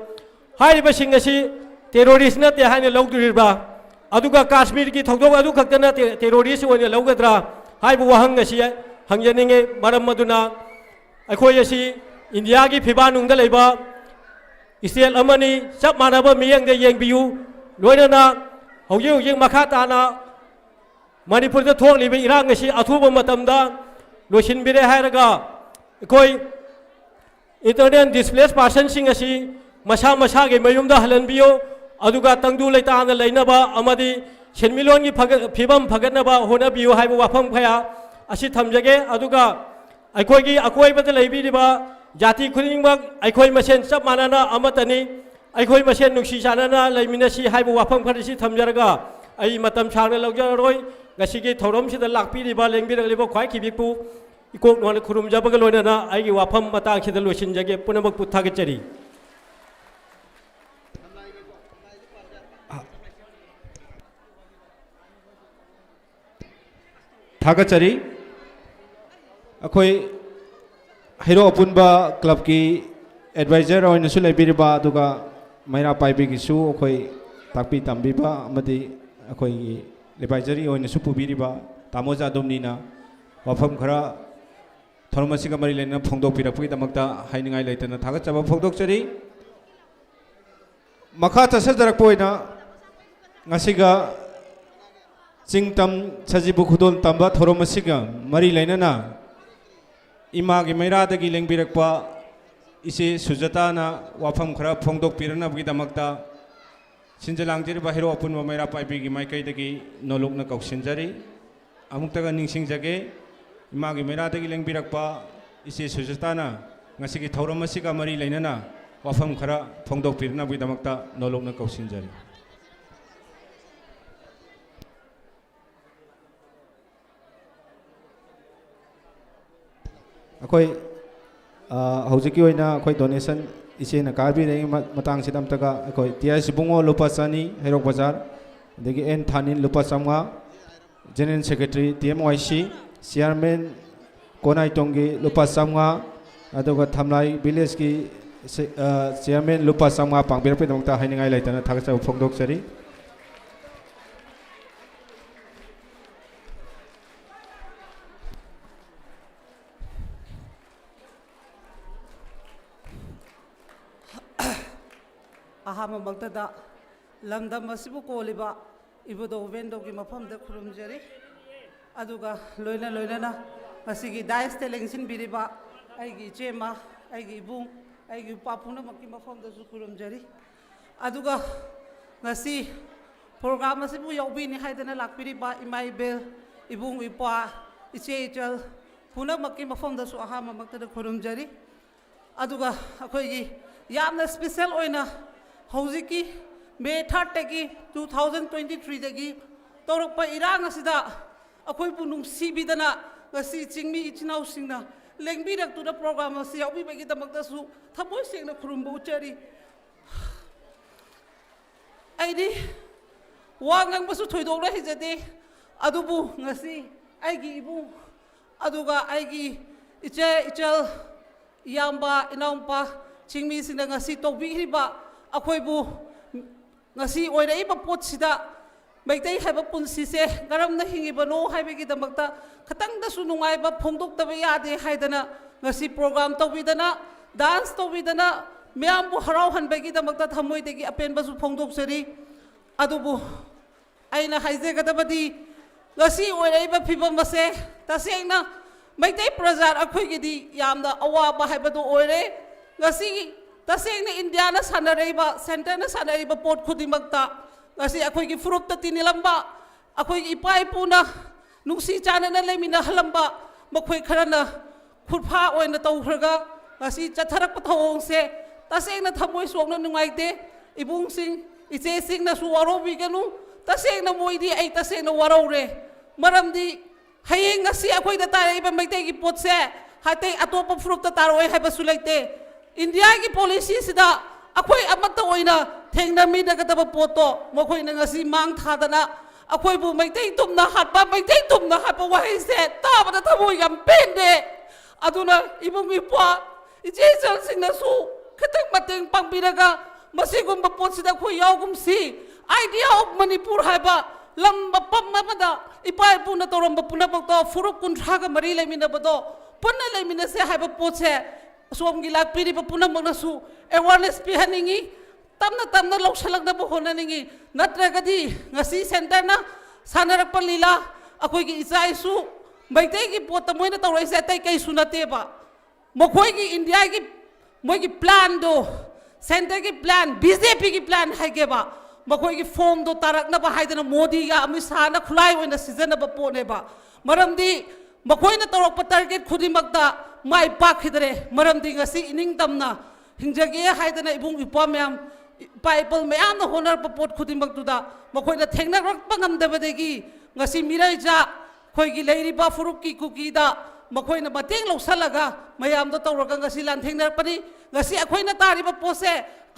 ꯍꯥꯏꯔꯤꯕꯁꯤꯡ ꯑꯁꯤ terrorist ꯅꯠꯇꯦ ꯍꯥꯏꯅ ꯂꯧꯗꯣꯔꯤꯕ꯭ꯔꯥ? ꯑꯗꯨꯒ ꯀꯥꯁꯃꯤꯔꯒꯤ ꯊꯧꯗꯣꯛ ꯑꯗꯨ ꯈꯛꯇꯅ ꯇꯦ-, terrorist ꯑꯣꯏꯅ ꯂꯧꯒꯗ꯭ꯔꯥ ꯍꯥꯏꯕ ꯋꯥꯍꯪ ꯑꯁꯤ ꯍꯪꯖꯅꯤꯡꯉꯤ꯫ ꯃꯔꯝ ꯑꯗꯨꯅ ꯑꯩꯈꯣꯏ ꯑꯁꯤ ꯏꯟꯗꯤꯌꯥꯒꯤ ꯐꯤꯕꯥꯟꯅꯨꯡꯗ ꯂꯩꯕ state ꯑꯃꯅꯤ, ꯆꯞ ꯃꯥꯟꯅꯕ ꯃꯤꯠꯌꯦꯡꯗ ꯌꯦꯡꯕꯤꯌꯨ꯫ ꯂꯣꯏꯅꯅ ꯍꯧꯖꯤꯛ ꯍꯧꯖꯤꯛ ꯃꯈꯥ ꯇꯥꯅ ꯃꯅꯤꯄꯨꯔꯗ ꯊꯣꯛꯂꯤꯕ ꯏꯔꯥꯡ ꯑꯁꯤ ꯑꯊꯨꯕ ꯃꯇꯝꯗ ꯂꯣꯏꯁꯤꯟꯕꯤꯔꯦ ꯍꯥꯏꯔꯒ, ꯑꯩꯈꯣꯏ internally displaced personꯁꯤꯡ ꯑꯁꯤ ꯃꯁꯥ ꯃꯁꯥꯒꯤ ꯃꯌꯨꯝꯗ ꯍꯜꯍꯟꯕꯤꯌꯨ, ꯑꯗꯨꯒ ꯇꯪꯗꯨ ꯂꯩꯇꯥꯅ ꯂꯩꯅꯕ ꯑꯃꯗꯤ ꯁꯦꯟꯃꯤꯠꯂꯣꯟꯒꯤ ꯐꯒꯠ-, ꯐꯤꯕꯝ ꯐꯒꯠꯅꯕ ꯍꯣꯠꯅꯕꯤꯌꯨ ꯍꯥꯏꯕ ꯋꯥꯐꯝ ꯀꯌꯥ ꯑꯁꯤ ꯊꯝꯖꯒꯦ꯫ ꯑꯗꯨꯒ ꯑꯩꯈꯣꯏꯒꯤ ꯑꯀꯣꯏꯕꯗ ꯂꯩꯕꯤꯔꯤꯕ ꯖꯥꯇꯤ ꯈꯨꯗꯤꯡꯃꯛ ꯑꯩꯈꯣꯏ ꯃꯁꯦꯟ ꯆꯞ ꯃꯥꯟꯅꯅ ꯑꯃꯠꯇꯅꯤ꯫ ꯑꯩꯈꯣꯏ ꯃꯁꯦꯟ ꯅꯨꯡꯁꯤ ꯆꯥꯟꯅꯅ ꯂꯩꯃꯤꯟꯅꯁꯤ ꯍꯥꯏꯕ ꯋꯥꯐꯝ ꯈꯔꯁꯤ ꯊꯝꯖꯔꯒ ꯑꯩ ꯃꯇꯝ ꯁꯥꯡꯅ ꯂꯧꯖꯔꯔꯣꯏ꯫ ꯉꯁꯤꯒꯤ ꯊꯧꯔꯝꯁꯤꯗ ꯂꯥꯛꯄꯤꯔꯤꯕ, ꯂꯦꯡꯕꯤꯔꯛꯂꯤꯕ ꯈ꯭ꯋꯥꯏ ꯈꯤꯕꯤꯛꯄꯨ ꯏꯀꯣꯛ ꯅꯣꯟꯅ ꯈꯨꯔꯨꯝꯖꯕꯒ ꯂꯣꯏꯅꯅ ꯑꯩꯒꯤ ꯋꯥꯐꯝ ꯃꯇꯥꯡꯁꯤꯗ ꯂꯣꯏꯁꯤꯟꯖꯒꯦ꯫ ꯄꯨꯝꯅꯃꯛꯄꯨ ꯊꯥꯒꯠꯆꯔꯤ꯫ ꯊꯥꯒꯠꯆꯔꯤ꯫ ꯑꯩꯈꯣꯏ ꯍꯩꯔꯣꯛ ꯑꯄꯨꯟꯕ clubꯀꯤ advisor ꯑꯣꯏꯅꯁꯨ ꯂꯩꯕꯤꯔꯤꯕ, ꯑꯗꯨꯒ ꯃꯩꯔꯥ ꯄꯥꯏꯕꯤꯒꯤꯁꯨ ꯑꯩꯈꯣꯏ ꯇꯥꯛꯄꯤ ꯇꯝꯕꯤꯕ ꯑꯃꯗꯤ ꯑꯩꯈꯣꯏꯒꯤ advisory ꯑꯣꯏꯅꯁꯨ ꯄꯨꯕꯤꯔꯤꯕ ꯇꯥꯃꯣ ꯖꯥꯗꯨꯝꯅꯤꯅ ꯋꯥꯐꯝ ꯈꯔ ꯊꯧꯔꯝ ꯑꯁꯤꯒ ꯃꯔꯤ ꯂꯩꯅꯅ ꯐꯣꯡꯗꯣꯛꯄꯤꯔꯛꯄꯒꯤꯗꯃꯛꯇ ꯍꯥꯏꯅꯤꯡꯉꯥꯏ ꯂꯩꯇꯅ ꯊꯥꯒꯠꯆꯕ ꯐꯣꯡꯗꯣꯛꯆꯔꯤ꯫ ꯃꯈꯥ ꯆꯠꯊꯖꯔꯛꯄ ꯑꯣꯏꯅ ꯉꯁꯤꯒ ꯆꯤꯡ ꯇꯝ ꯁꯖꯤꯕꯨ ꯈꯨꯗꯣꯜ ꯇꯝꯕ ꯊꯧꯔꯝ ꯑꯁꯤꯒ ꯃꯔꯤ ꯂꯩꯅꯅ ꯏꯃꯥꯒꯤ ꯃꯩꯔꯥꯗꯒꯤ ꯂꯦꯡꯕꯤꯔꯛꯄ ꯏꯆꯦ ꯁꯨꯖꯇꯥꯅ ꯋꯥꯐꯝ ꯈꯔ ꯐꯣꯡꯗꯣꯛꯄꯤꯔꯛꯅꯕꯒꯤꯗꯃꯛꯇ ꯁꯤꯟꯖ ꯂꯥꯡꯖꯔꯤꯕ ꯍꯩꯔꯣꯛ ꯑꯄꯨꯟꯕ ꯃꯩꯔꯥ ꯄꯥꯏꯕꯤꯒꯤ ꯃꯥꯏꯀꯩꯗꯒꯤ ꯅꯣꯂꯨꯛꯅ ꯀꯧꯁꯤꯟꯖꯔꯤ꯫ ꯑꯃꯨꯛꯇꯒ ꯅꯤꯡꯁꯤꯡꯖꯒꯦ, ꯏꯃꯥꯒꯤ ꯃꯩꯔꯥꯗꯒꯤ ꯂꯦꯡꯕꯤꯔꯛꯄ ꯏꯆꯦ ꯁꯨꯖꯇꯥꯅ ꯉꯁꯤꯒꯤ ꯊꯧꯔꯝ ꯑꯁꯤꯒ ꯃꯔꯤ ꯂꯩꯅꯅ ꯋꯥꯐꯝ ꯈꯔ ꯐꯣꯡꯗꯣꯛꯄꯤꯔꯛꯅꯕꯒꯤꯗꯃꯛꯇ ꯅꯣꯂꯣꯛꯅ ꯀꯧꯁꯤꯟꯖꯔꯤ꯫ ꯑꯩꯈꯣꯏ, ꯑ, ꯍꯧꯖꯤꯛꯀꯤ ꯑꯣꯏꯅ ꯑꯩꯈꯣꯏ donation ꯏꯆꯦꯅ ꯀꯥꯕꯤꯔꯛꯏ ꯃ-, ꯃꯇꯥꯡꯁꯤꯗ ꯑꯝꯇꯒ ꯑꯩꯈꯣꯏ ꯇꯤ ꯑꯥꯏ ꯁꯤꯕꯨꯡꯉꯣ ꯂꯨꯄꯥ ꯆꯅꯤ, ꯍꯩꯔꯣꯛ ꯕꯖꯥꯔ, ꯑꯗꯒꯤ ꯑꯦꯟ ꯊꯥꯅꯤꯟ ꯂꯨꯄꯥ ꯆꯥꯝꯃꯉꯥ, General Secretary ꯇꯤ ꯑꯦꯝ ꯋꯥꯏ ꯁꯤ, Chairman ꯀꯣꯅꯥꯏꯇꯣꯡꯒꯤ ꯂꯨꯄꯥ ꯆꯥꯝꯃꯉꯥ, ꯑꯗꯨꯒ ꯊꯝꯂꯥꯏ ꯚꯤꯂꯦꯖꯀꯤ ꯁꯦ-, ꯑ, Chairman ꯂꯨꯄꯥ ꯆꯥꯝꯃꯉꯥ ꯄꯥꯡꯕꯤꯔꯛꯄꯒꯤꯗꯃꯛꯇ ꯍꯥꯏꯅꯤꯡꯉꯥꯏ ꯂꯩꯇꯅ ꯊꯥꯒꯠꯆꯕ ꯐꯣꯡꯗꯣꯛꯆꯔꯤ꯫ ꯑꯍꯥꯟꯕꯃꯛꯇꯗ ꯂꯝꯗꯝ ꯑꯁꯤꯕꯨ ꯀꯣꯜꯂꯤꯕ ꯏꯕꯨꯙꯧ ꯕꯦꯟꯗꯧꯒꯤ ꯃꯐꯝꯗ ꯈꯨꯔꯨꯝꯖꯔꯤ꯫ ꯑꯗꯨꯒ ꯂꯣꯏꯅ ꯂꯣꯏꯅꯅ ꯉꯁꯤꯒꯤ ꯗꯥꯏꯁꯇ ꯂꯦꯡꯁꯤꯟꯕꯤꯔꯤꯕ ꯑꯩꯒꯤ ꯏꯆꯦꯃ, ꯑꯩꯒꯤ ꯏꯕꯨꯡ, ꯑꯩꯒꯤ ꯏꯄ꯭ꯋꯥ ꯄꯨꯝꯅꯃꯛꯀꯤ ꯃꯐꯝꯗꯁꯨ ꯈꯨꯔꯨꯝꯖꯔꯤ꯫ ꯑꯗꯨꯒ ꯉꯁꯤ ꯄ꯭ꯔꯣꯒ꯭ꯔꯥꯝ ꯑꯁꯤꯕꯨ ꯌꯥꯎꯕꯤꯅꯤ ꯍꯥꯏꯗꯅ ꯂꯥꯛꯄꯤꯔꯤꯕ ꯏꯃꯥ ꯏꯕꯦꯜ, ꯏꯕꯨꯡ ꯏꯄ꯭ꯋꯥ, ꯏꯆꯦ ꯏꯆꯜ ꯄꯨꯝꯅꯃꯛꯀꯤ ꯃꯐꯝꯗꯁꯨ ꯑꯍꯥꯟꯕꯃꯛꯇꯗ ꯈꯨꯔꯨꯝꯖꯔꯤ꯫ ꯑꯗꯨꯒ ꯑꯩꯈꯣꯏꯒꯤ ꯌꯥꯝꯅ ꯁ꯭ꯄꯦꯁꯦꯜ ꯑꯣꯏꯅ ꯍꯧꯖꯤꯛꯀꯤ ꯃꯦ ꯊꯥꯔꯠꯇꯒꯤ, ꯇꯨ ꯊꯥꯎꯖꯟ ꯇ꯭ꯋꯦꯟꯇꯤ ꯊ꯭ꯔꯤꯗꯒꯤ ꯇꯧꯔꯛꯄ ꯏꯔꯥꯡ ꯑꯁꯤꯗ ꯑꯩꯈꯣꯏꯕꯨ ꯅꯨꯡꯁꯤꯕꯤꯗꯅ ꯉꯁꯤ ꯆꯤꯡꯃꯤ ꯏꯆꯤꯟ ꯏꯅꯥꯎꯁꯤꯡꯅ ꯂꯦꯡꯕꯤꯔꯛꯇꯨꯅ ꯄ꯭ꯔꯣꯒ꯭ꯔꯥꯝ ꯑꯁꯤ ꯌꯥꯎꯕꯤꯕꯒꯤꯗꯃꯛꯇꯁꯨ ꯊꯃꯣꯏ ꯁꯦꯡꯅ ꯈꯨꯔꯨꯝꯕ ꯎꯠꯆꯔꯤ꯫ ꯑꯩꯗꯤ ꯋꯥ ꯉꯥꯡꯕꯁꯨ ꯊꯣꯏꯗꯣꯛꯅ ꯍꯩꯖꯗꯦ, ꯑꯗꯨꯕꯨ ꯉꯁꯤ ꯑꯩꯒꯤ ꯏꯕꯨꯡ, ꯑꯗꯨꯒ ꯑꯩꯒꯤ ꯏꯆꯦ, ꯏꯆꯜ, ꯏꯌꯥꯝꯕ, ꯏꯅꯥꯎꯄꯥ, ꯆꯤꯡꯃꯤꯁꯤꯡꯅ ꯉꯁꯤ ꯇꯧꯕꯤꯔꯤꯕ, ꯑꯩꯈꯣꯏꯕꯨ ꯉꯁꯤ ꯑꯣꯏꯔꯛꯏꯕ ꯄꯣꯠꯁꯤꯗ ꯃꯩꯇꯩ ꯍꯥꯏꯕ ꯄꯨꯟꯁꯤꯁꯦ ꯀꯔꯝꯅ ꯍꯤꯡꯉꯤꯕꯅꯣ ꯍꯥꯏꯕꯒꯤꯗꯃꯛꯇ ꯈꯤꯇꯪꯗꯁꯨ ꯅꯨꯡꯉꯥꯏꯕ ꯐꯣꯡꯗꯣꯛꯇꯕ ꯌꯥꯗꯦ ꯍꯥꯏꯗꯅ ꯉꯁꯤ ꯄ꯭ꯔꯣꯒ꯭ꯔꯥꯝ ꯇꯧꯕꯤꯗꯅ, ꯗꯥꯟꯁ ꯇꯧꯕꯤꯗꯅ, ꯃꯌꯥꯝꯕꯨ ꯍꯔꯥꯎꯍꯟꯕꯒꯤꯗꯃꯛꯇ ꯊꯃꯣꯏꯗꯒꯤ ꯑꯄꯦꯟꯕꯁꯨ ꯐꯣꯡꯗꯣꯛꯆꯔꯤ꯫ ꯑꯗꯨꯕꯨ ꯑꯩꯅ ꯍꯥꯏꯖꯒꯗꯕꯗꯤ, ꯉꯁꯤ ꯑꯣꯏꯔꯛꯏꯕ ꯐꯤꯕꯝ ꯑꯁꯦ ꯇꯁꯦꯡꯅ ꯃꯩꯇꯩ ꯄ꯭ꯔꯖꯥ ꯑꯩꯈꯣꯏꯒꯤꯗꯤ ꯌꯥꯝꯅ ꯑꯋꯥꯕ ꯍꯥꯏꯕꯗꯨ ꯑꯣꯏꯔꯦ꯫ ꯉꯁꯤ ꯇꯁꯦꯡꯅ ꯏꯟꯗꯤꯌꯥꯅ ꯁꯥꯟꯅꯔꯛꯏꯕ, ꯁꯦꯟꯇꯔꯅ ꯁꯥꯟꯅꯔꯤꯕ ꯄꯣꯠ ꯈꯨꯗꯤꯡꯃꯛꯇ ꯉꯁꯤ ꯑꯩꯈꯣꯏꯒꯤ ꯐꯨꯔꯨꯞꯇ ꯇꯤꯟꯅꯤꯜꯂꯝꯕ, ꯑꯩꯈꯣꯏꯒꯤ ꯏꯄꯥ ꯏꯄꯨꯅ ꯅꯨꯡꯁꯤ ꯆꯥꯟꯅꯅ ꯂꯩꯃꯤꯟꯅꯍꯜꯂꯝꯕ, ꯃꯈꯣꯏ ꯈꯔꯅ ꯈꯨꯠꯐꯥ ꯑꯣꯏꯅ ꯇꯧꯈ꯭ꯔꯒ ꯉꯁꯤ ꯆꯠꯊꯔꯛꯄ ꯊꯧꯑꯣꯡꯁꯦ ꯇꯁꯦꯡꯅ ꯊꯃꯣꯏ ꯁꯣꯛꯅ ꯅꯨꯡꯉꯥꯏꯇꯦ꯫ ꯏꯕꯨꯡꯁꯤꯡ, ꯏꯆꯦꯁꯤꯡꯅꯁꯨ ꯋꯥꯔꯧꯕꯤꯒꯅꯨ꯫ ꯇꯁꯦꯡꯅ ꯃꯣꯏꯗꯤ ꯑꯩ ꯇꯁꯦꯡꯅ ꯋꯥꯔꯧꯔꯦ꯫ ꯃꯔꯝꯗꯤ ꯍꯌꯦꯡ ꯉꯁꯤ ꯑꯩꯈꯣꯏꯗ ꯇꯥꯔꯛꯏꯕ ꯃꯩꯇꯩꯒꯤ ꯄꯣꯠꯁꯦ ꯑꯇꯩ ꯑꯇꯣꯞꯄ ꯐꯨꯔꯨꯞꯇ ꯇꯥꯔꯛꯑꯣꯏ ꯍꯥꯏꯕꯁꯨ ꯂꯩꯇꯦ꯫ ꯏꯟꯗꯤꯌꯥꯒꯤ ꯄꯣꯂꯤꯁꯤꯁꯤꯗ ꯑꯩꯈꯣꯏ ꯑꯃꯠꯇ ꯑꯣꯏꯅ ꯊꯦꯡꯅꯃꯤꯟꯅꯒꯗꯕ ꯄꯣꯠꯇꯣ ꯃꯈꯣꯏꯅ ꯉꯁꯤ ꯃꯥꯡ ꯊꯥꯗꯅ ꯑꯩꯈꯣꯏꯕꯨ ꯃꯩꯇꯩ ꯇꯨꯝꯅ ꯍꯥꯠꯄ, ꯃꯩꯇꯩ ꯇꯨꯝꯅ ꯍꯥꯠꯄ ꯋꯥꯍꯩꯁꯦ ꯇꯥꯕꯗ ꯊꯃꯣꯏ ꯌꯥꯝ ꯄꯦꯟꯗꯦ꯫ ꯑꯗꯨꯅ ꯏꯕꯨꯡ ꯏꯄ꯭ꯋꯥ, ꯏꯆꯦ ꯏꯆꯜꯁꯤꯡꯅꯁꯨ ꯈꯤꯇꯪ ꯃꯇꯦꯡ ꯄꯥꯡꯕꯤꯔꯒ ꯃꯁꯤꯒꯨꯝꯕ ꯄꯣꯠꯁꯤꯗ ꯑꯩꯈꯣꯏ ꯌꯥꯎꯒꯨꯝꯁꯤ꯫ Idea of Manipur ꯍꯥꯏꯕ ꯂꯝ ꯃꯐꯝ ꯑꯃꯗ ꯏꯄꯥ ꯏꯄꯨꯅ ꯇꯧꯔꯝꯕ ꯄꯨꯝꯅꯃꯛꯇꯣ, ꯐꯨꯔꯨꯞ ꯀꯨꯟꯊ꯭ꯔꯥꯒ ꯃꯔꯤ ꯂꯩꯃꯤꯟꯅꯕꯗꯣ, ꯄꯨꯟꯅ ꯂꯩꯃꯤꯟꯅꯁꯦ ꯍꯥꯏꯕ ꯄꯣꯠꯁꯦ ꯑꯁꯣꯝꯒꯤ ꯂꯥꯛꯄꯤꯔꯤꯕ ꯄꯨꯝꯅꯃꯛꯅꯁꯨ awareness ꯄꯤꯍꯟꯅꯤꯡꯉꯤ꯫ ꯇꯞꯅ ꯇꯞꯅ ꯂꯧꯁꯜꯂꯛꯅꯕ ꯍꯣꯠꯅꯅꯤꯡꯉꯤ꯫ ꯅꯠꯇ꯭ꯔꯒꯗꯤ ꯉꯁꯤ centreꯅ ꯁꯥꯟꯅꯔꯛꯄ ꯂꯤꯂꯥ, ꯑꯩꯈꯣꯏꯒꯤ ꯏꯆꯥ ꯏꯁꯨ ꯃꯩꯇꯩꯒꯤ ꯄꯣꯠꯇ ꯃꯣꯏꯅ ꯇꯧꯔꯛꯏꯁꯦ ꯑꯇꯩ ꯀꯩꯁꯨ ꯅꯠꯇꯦꯕ꯫ ꯃꯈꯣꯏꯒꯤ ꯏꯟꯗꯤꯌꯥꯒꯤ ꯃꯣꯏꯒꯤ planꯗꯣ, centreꯒꯤ plan, BJPꯒꯤ plan ꯍꯥꯏꯒꯦꯕ, ꯃꯈꯣꯏꯒꯤ formꯗꯣ ꯇꯥꯔꯛꯅꯕ ꯍꯥꯏꯗꯅ ꯃꯣꯗꯤꯒ ꯑꯃꯤꯠ ꯁꯥꯍꯅ ꯈꯨꯠꯂꯥꯏ ꯑꯣꯏꯅ ꯁꯤꯖꯤꯟꯅꯕ ꯄꯣꯠꯅꯦꯕ꯫ ꯃꯔꯝꯗꯤ ꯃꯈꯣꯏꯅ ꯇꯧꯔꯛꯄ target ꯈꯨꯗꯤꯡꯃꯛꯇ ꯃꯥꯏ ꯄꯥꯛꯈꯤꯗ꯭ꯔꯦ꯫ ꯃꯔꯝꯗꯤ ꯉꯁꯤ ꯏꯅꯤꯡꯇꯝꯅ ꯍꯤꯡꯖꯒꯦ ꯍꯥꯏꯗꯅ ꯏꯕꯨꯡ ꯏꯄ꯭ꯋꯥ ꯃꯌꯥꯝ, ꯏꯄꯥ ꯏꯄꯜ ꯃꯌꯥꯝꯅ ꯍꯣꯠꯅꯔꯛꯄ ꯄꯣꯠ ꯈꯨꯗꯤꯡꯃꯛꯇꯨꯗ ꯃꯈꯣꯏꯅ ꯊꯦꯡꯅꯔꯛꯄ ꯉꯝꯗꯕꯗꯒꯤ ꯉꯁꯤ ꯃꯤꯔꯩꯆꯥ ꯑꯩꯈꯣꯏꯒꯤ ꯂꯩꯔꯤꯕ ꯐꯨꯔꯨꯞꯀꯤ ꯀꯨꯀꯤꯗ ꯃꯈꯣꯏꯅ ꯃꯇꯦꯡ ꯂꯧꯁꯜꯂꯒ ꯃꯌꯥꯝꯗꯣ ꯇꯧꯔꯒ ꯉꯁꯤ ꯂꯥꯟꯊꯦꯡꯅꯔꯛꯄꯅꯤ꯫ ꯉꯁꯤ ꯑꯩꯈꯣꯏꯅ ꯇꯥꯔꯤꯕ ꯄꯣꯠꯁꯦ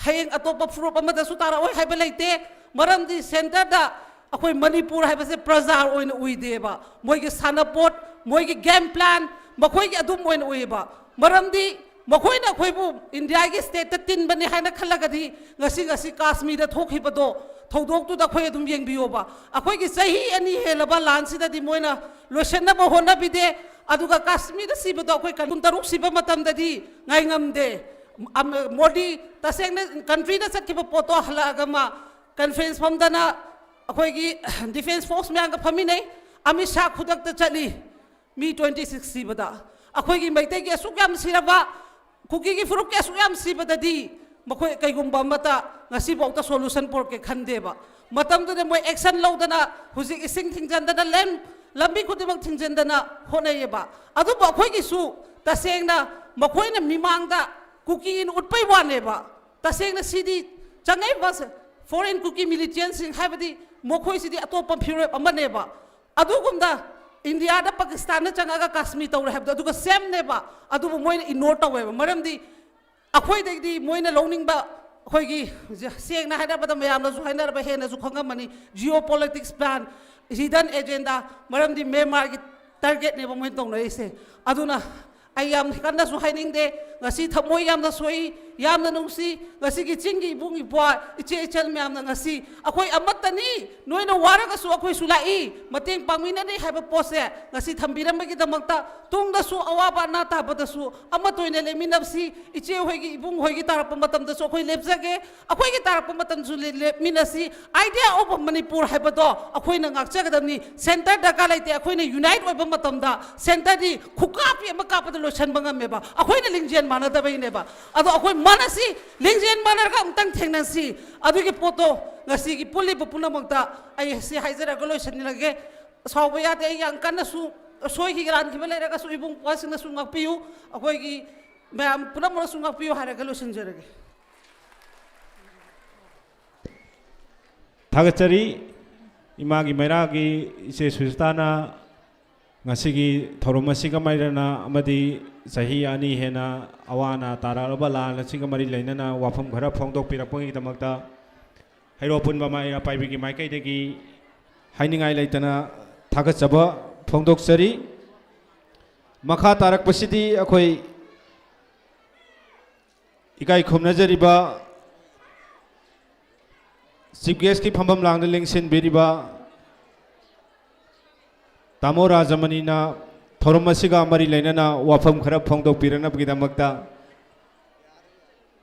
ꯍꯌꯦꯡ ꯑꯇꯣꯞꯄ ꯐꯨꯔꯨꯞ ꯑꯃꯗꯁꯨ ꯇꯥꯔꯛꯑꯣꯏ ꯍꯥꯏꯕ ꯂꯩꯇꯦ꯫ ꯃꯔꯝꯗꯤ centreꯗ ꯑꯩꯈꯣꯏ ꯃꯅꯤꯄꯨꯔ ꯍꯥꯏꯕꯁꯦ ꯄ꯭ꯔꯖꯥ ꯑꯣꯏꯅ ꯎꯏꯗꯦꯕ꯫ ꯃꯣꯏꯒꯤ ꯁꯥꯟꯅꯄꯣꯠ, ꯃꯣꯏꯒꯤ game plan, ꯃꯈꯣꯏꯒꯤ ꯑꯗꯨꯝ ꯑꯣꯏꯅ ꯎꯏꯌꯦꯕ꯫ ꯃꯔꯝꯗꯤ ꯃꯈꯣꯏꯅ ꯑꯩꯈꯣꯏꯕꯨ ꯏꯟꯗꯤꯌꯥꯒꯤ stateꯇ ꯇꯤꯟꯕꯅꯤ ꯍꯥꯏꯅ ꯈꯜꯂꯒꯗꯤ ꯉꯁꯤ, ꯉꯁꯤ ꯀꯥꯁꯃꯤꯔꯗ ꯊꯣꯛꯈꯤꯕꯗꯣ, ꯊꯧꯗꯣꯛꯇꯨꯗ ꯑꯩꯈꯣꯏ ꯑꯗꯨꯝ ꯌꯦꯡꯕꯤꯌꯣꯕ꯫ ꯑꯩꯈꯣꯏꯒꯤ ꯆꯍꯤ ꯑꯅꯤ ꯍꯦꯜꯂꯕ ꯂꯥꯟꯁꯤꯗꯗꯤ ꯃꯣꯏꯅ ꯂꯣꯏꯁꯤꯟꯅꯕ ꯍꯣꯠꯅꯕꯤꯗꯦ꯫ ꯑꯗꯨꯒ ꯀꯥꯁꯃꯤꯔꯗ ꯁꯤꯕꯗꯣ ꯑꯩꯈꯣꯏ ꯀꯨꯟꯇꯔꯨꯛ ꯁꯤꯕ ꯃꯇꯝꯗꯗꯤ ꯉꯥꯏꯉꯝꯗꯦ꯫ ꯑꯝ, ꯃꯣꯗꯤ ꯇꯁꯦꯡꯅ countryꯗ ꯆꯠꯈꯤꯕ ꯄꯣꯠꯇꯣ ꯍꯜꯂꯛꯑꯒ ꯃꯥ conference ꯐꯝꯗꯅ ꯑꯩꯈꯣꯏꯒꯤ defence force ꯃꯌꯥꯝꯒ ꯐꯝꯃꯤꯟꯅꯩ꯫ ꯑꯃꯤꯠ ꯁꯥꯍ ꯈꯨꯗꯛꯇ ꯆꯠꯂꯤ꯫ ꯃꯤ twenty six ꯁꯤꯕꯗ, ꯑꯩꯈꯣꯏꯒꯤ ꯃꯩꯇꯩꯒꯤ ꯑꯁꯨꯛ ꯌꯥꯝ ꯁꯤꯔꯕ, ꯀꯨꯀꯤꯒꯤ ꯐꯨꯔꯨꯞꯀꯤ ꯑꯁꯨꯛ ꯌꯥꯝ ꯁꯤꯕꯗꯗꯤ ꯃꯈꯣꯏ ꯀꯩꯒꯨꯝꯕ ꯑꯃꯠꯇ ꯉꯁꯤꯐꯥꯎꯗ solution ꯄꯨꯔꯛꯀꯦ ꯈꯟꯗꯦꯕ꯫ ꯃꯇꯝꯗꯨꯗ ꯃꯣꯏ action ꯂꯧꯗꯅ ꯍꯧꯖꯤꯛ ꯏꯁꯤꯡ ꯊꯤꯡꯖꯤꯟꯗꯅ land ꯂꯝꯕꯤ ꯈꯨꯗꯤꯡꯃꯛ ꯊꯤꯡꯖꯤꯟꯗꯅ ꯍꯣꯠꯅꯩꯌꯦꯕ꯫ ꯑꯗꯨꯕꯨ ꯑꯩꯈꯣꯏꯒꯤꯁꯨ ꯇꯁꯦꯡꯅ ꯃꯈꯣꯏꯅ ꯃꯤꯃꯥꯡꯗ ꯀꯨꯀꯤꯅ ꯎꯠꯄꯩ ꯋꯥꯅꯦꯕ꯫ ꯇꯁꯦꯡꯅ ꯁꯤꯗꯤ ꯆꯪꯉꯛꯏꯕ foreign Kuki militiaꯁꯤꯡ, ꯍꯥꯏꯕꯗꯤ ꯃꯈꯣꯏꯁꯤꯗꯤ ꯑꯇꯣꯞꯄ ꯐꯤꯔꯦꯞ ꯑꯃꯅꯦꯕ꯫ ꯑꯗꯨꯒꯨꯝꯅ ꯏꯟꯗꯤꯌꯥꯗ ꯄꯥꯀꯤꯁꯇꯥꯟꯅ ꯆꯪꯉꯒ ꯀꯥꯁꯃꯤꯔ ꯇꯧꯔꯦ ꯍꯥꯏꯕꯗꯣ ꯑꯗꯨꯒ sameꯅꯦꯕ꯫ ꯑꯗꯨꯕꯨ ꯃꯣꯏꯅ ignore ꯇꯧꯋꯦꯕ꯫ ꯃꯔꯝꯗꯤ ꯑꯩꯈꯣꯏꯗꯒꯤꯗꯤ ꯃꯣꯏꯅ ꯂꯧꯅꯤꯡꯕ, ꯑꯩꯈꯣꯏꯒꯤ, ꯁꯦꯡꯅ ꯍꯥꯏꯔꯕꯗ, ꯃꯌꯥꯝꯅꯁꯨ ꯍꯥꯏꯅꯔꯕ, ꯍꯦꯟꯅꯁꯨ ꯈꯪꯉꯝꯃꯅꯤ, geopolitics plan, hidden agenda꯫ ꯃꯔꯝꯗꯤ ꯃ꯭ꯌꯥꯟꯃꯥꯔꯒꯤ targetꯅꯦꯕ ꯃꯣꯏꯅ ꯇꯧꯅꯔꯤꯁꯦ꯫ ꯑꯗꯨꯅ ꯑꯩ ꯌꯥꯝ ꯀꯟꯅꯁꯨ ꯍꯥꯏꯅꯤꯡꯗꯦ꯫ ꯉꯁꯤ ꯊꯃꯣꯏ ꯌꯥꯝꯅ ꯁꯣꯛꯏ, ꯌꯥꯝꯅ ꯅꯨꯡꯁꯤ꯫ ꯉꯁꯤꯒꯤ ꯆꯤꯡꯒꯤ ꯏꯕꯨꯡ ꯏꯄ꯭ꯋꯥ, ꯏꯆꯦ ꯏꯆꯜ ꯃꯌꯥꯝꯅ ꯉꯁꯤ ꯑꯩꯈꯣꯏ ꯑꯃꯠꯇꯅꯤ, ꯅꯣꯏꯅ ꯋꯥꯔꯒꯁꯨ ꯑꯩꯈꯣꯏꯁꯨ ꯂꯥꯛꯏ, ꯃꯇꯦꯡ ꯄꯥꯡꯃꯤꯟꯅꯅꯤ ꯍꯥꯏꯕ ꯄꯣꯠꯁꯦ ꯉꯁꯤ ꯊꯝꯕꯤꯔꯝꯕꯒꯤꯗꯃꯛꯇ, ꯇꯨꯡꯗꯁꯨ ꯑꯋꯥꯕ ꯑꯅꯥ ꯇꯥꯕꯗꯁꯨ ꯑꯃꯠꯇ ꯑꯣꯏꯅ ꯂꯩꯃꯤꯟꯅꯁꯤ꯫ ꯏꯆꯦ ꯍꯣꯏꯒꯤ, ꯏꯕꯨꯡ ꯍꯣꯏꯒꯤ ꯇꯥꯔꯛꯄ ꯃꯇꯝꯗꯁꯨ ꯑꯩꯈꯣꯏ ꯂꯦꯞꯆꯒꯦ꯫ ꯑꯩꯈꯣꯏꯒꯤ ꯇꯥꯔꯛꯄ ꯃꯇꯝꯁꯨ ꯂꯦ-, ꯂꯦꯞꯃꯤꯟꯅꯁꯤ꯫ Idea of Manipur ꯍꯥꯏꯕꯗꯣ ꯑꯩꯈꯣꯏꯅ ꯉꯥꯛꯆꯒꯗꯕꯅꯤ꯫ Centre ꯗꯔꯀꯥꯔ ꯂꯩꯇꯦ꯫ ꯑꯩꯈꯣꯏꯅ unite ꯑꯣꯏꯕ ꯃꯇꯝꯗ centreꯗꯤ ꯈꯨꯀꯥꯞꯄꯤ ꯑꯃ ꯀꯥꯞꯄꯗ ꯂꯣꯏꯁꯤꯟꯕ ꯉꯝꯃꯦꯕ꯫ ꯑꯩꯈꯣꯏꯅ ꯂꯤꯡꯖꯦꯜ ꯃꯥꯟꯅꯗꯕꯩꯅꯦꯕ꯫ ꯑꯗꯣ ꯑꯩꯈꯣꯏ ꯃꯥꯟꯅꯁꯤ, ꯂꯤꯡꯖꯦꯜ ꯃꯥꯟꯅꯔꯒ ꯑꯃꯨꯛꯇꯪ ꯊꯦꯡꯅꯁꯤ꯫ ꯑꯗꯨꯒꯤ ꯄꯣꯠꯇꯣ ꯉꯁꯤꯒꯤ ꯄꯨꯜꯂꯤꯕ ꯄꯨꯝꯅꯃꯛꯇ ꯑꯩ ꯁꯤ ꯍꯥꯏꯖꯔꯒ ꯂꯣꯏꯁꯤꯟꯖꯔꯒꯦ꯫ ꯁꯥꯎꯕ ꯌꯥꯗꯦ꯫ ꯑꯩ ꯌꯥꯝ ꯀꯟꯅꯁꯨ ꯁꯣꯏꯈꯤ ꯂꯥꯟꯈꯤꯕ ꯂꯩꯔꯒꯁꯨ ꯏꯕꯨꯡ ꯏꯄ꯭ꯋꯥꯁꯤꯡꯅꯁꯨ ꯉꯥꯛꯄꯤꯌꯨ꯫ ꯑꯩꯈꯣꯏꯒꯤ ꯃꯌꯥꯝ ꯄꯨꯝꯅꯃꯛꯅꯁꯨ ꯉꯥꯛꯄꯤꯌꯨ ꯍꯥꯏꯔꯒ ꯂꯣꯏꯁꯤꯟꯖꯔꯒꯦ꯫ ꯊꯥꯒꯠꯆꯔꯤ꯫ ꯏꯃꯥꯒꯤ ꯃꯩꯔꯥꯒꯤ ꯏꯆꯦ ꯁꯨꯖꯤꯇꯥꯅ ꯉꯁꯤꯒꯤ ꯊꯧꯔꯝ ꯑꯁꯤꯒ ꯃꯥꯏꯔꯅ ꯑꯃꯗꯤ ꯆꯍꯤ ꯑꯅꯤ ꯍꯦꯟꯅ ꯑꯋꯥ ꯑꯅꯥ ꯇꯥꯔꯛꯂꯕ ꯂꯥꯟ ꯑꯁꯤꯒ ꯃꯔꯤ ꯂꯩꯅꯅ ꯋꯥꯐꯝ ꯈꯔ ꯐꯣꯡꯗꯣꯛꯄꯤꯔꯛꯄꯒꯤꯗꯃꯛꯇ ꯍꯩꯔꯣꯛ ꯑꯄꯨꯟꯕ ꯃꯩꯔꯥ ꯄꯥꯏꯕꯤꯒꯤ ꯃꯥꯏꯀꯩꯗꯒꯤ ꯍꯥꯏꯅꯤꯡꯉꯥꯏ ꯂꯩꯇꯅ ꯊꯥꯒꯠꯆꯕ ꯐꯣꯡꯗꯣꯛꯆꯔꯤ꯫ ꯃꯈꯥ ꯇꯥꯔꯛꯄꯁꯤꯗꯤ ꯑꯩꯈꯣꯏ ꯏꯀꯥꯏ ꯈꯨꯝꯅꯖꯔꯤꯕ Chief Guestꯀꯤ ꯐꯝꯐꯝ ꯂꯥꯡꯗ ꯂꯦꯡꯁꯤꯟꯕꯤꯔꯤꯕ ꯇꯥꯃꯣ ꯔꯥꯖꯃꯅꯤꯅ ꯊꯧꯔꯝ ꯑꯁꯤꯒ ꯃꯔꯤ ꯂꯩꯅꯅ ꯋꯥꯐꯝ ꯈꯔ ꯐꯣꯡꯗꯣꯛꯄꯤꯔꯛꯅꯕꯒꯤꯗꯃꯛꯇ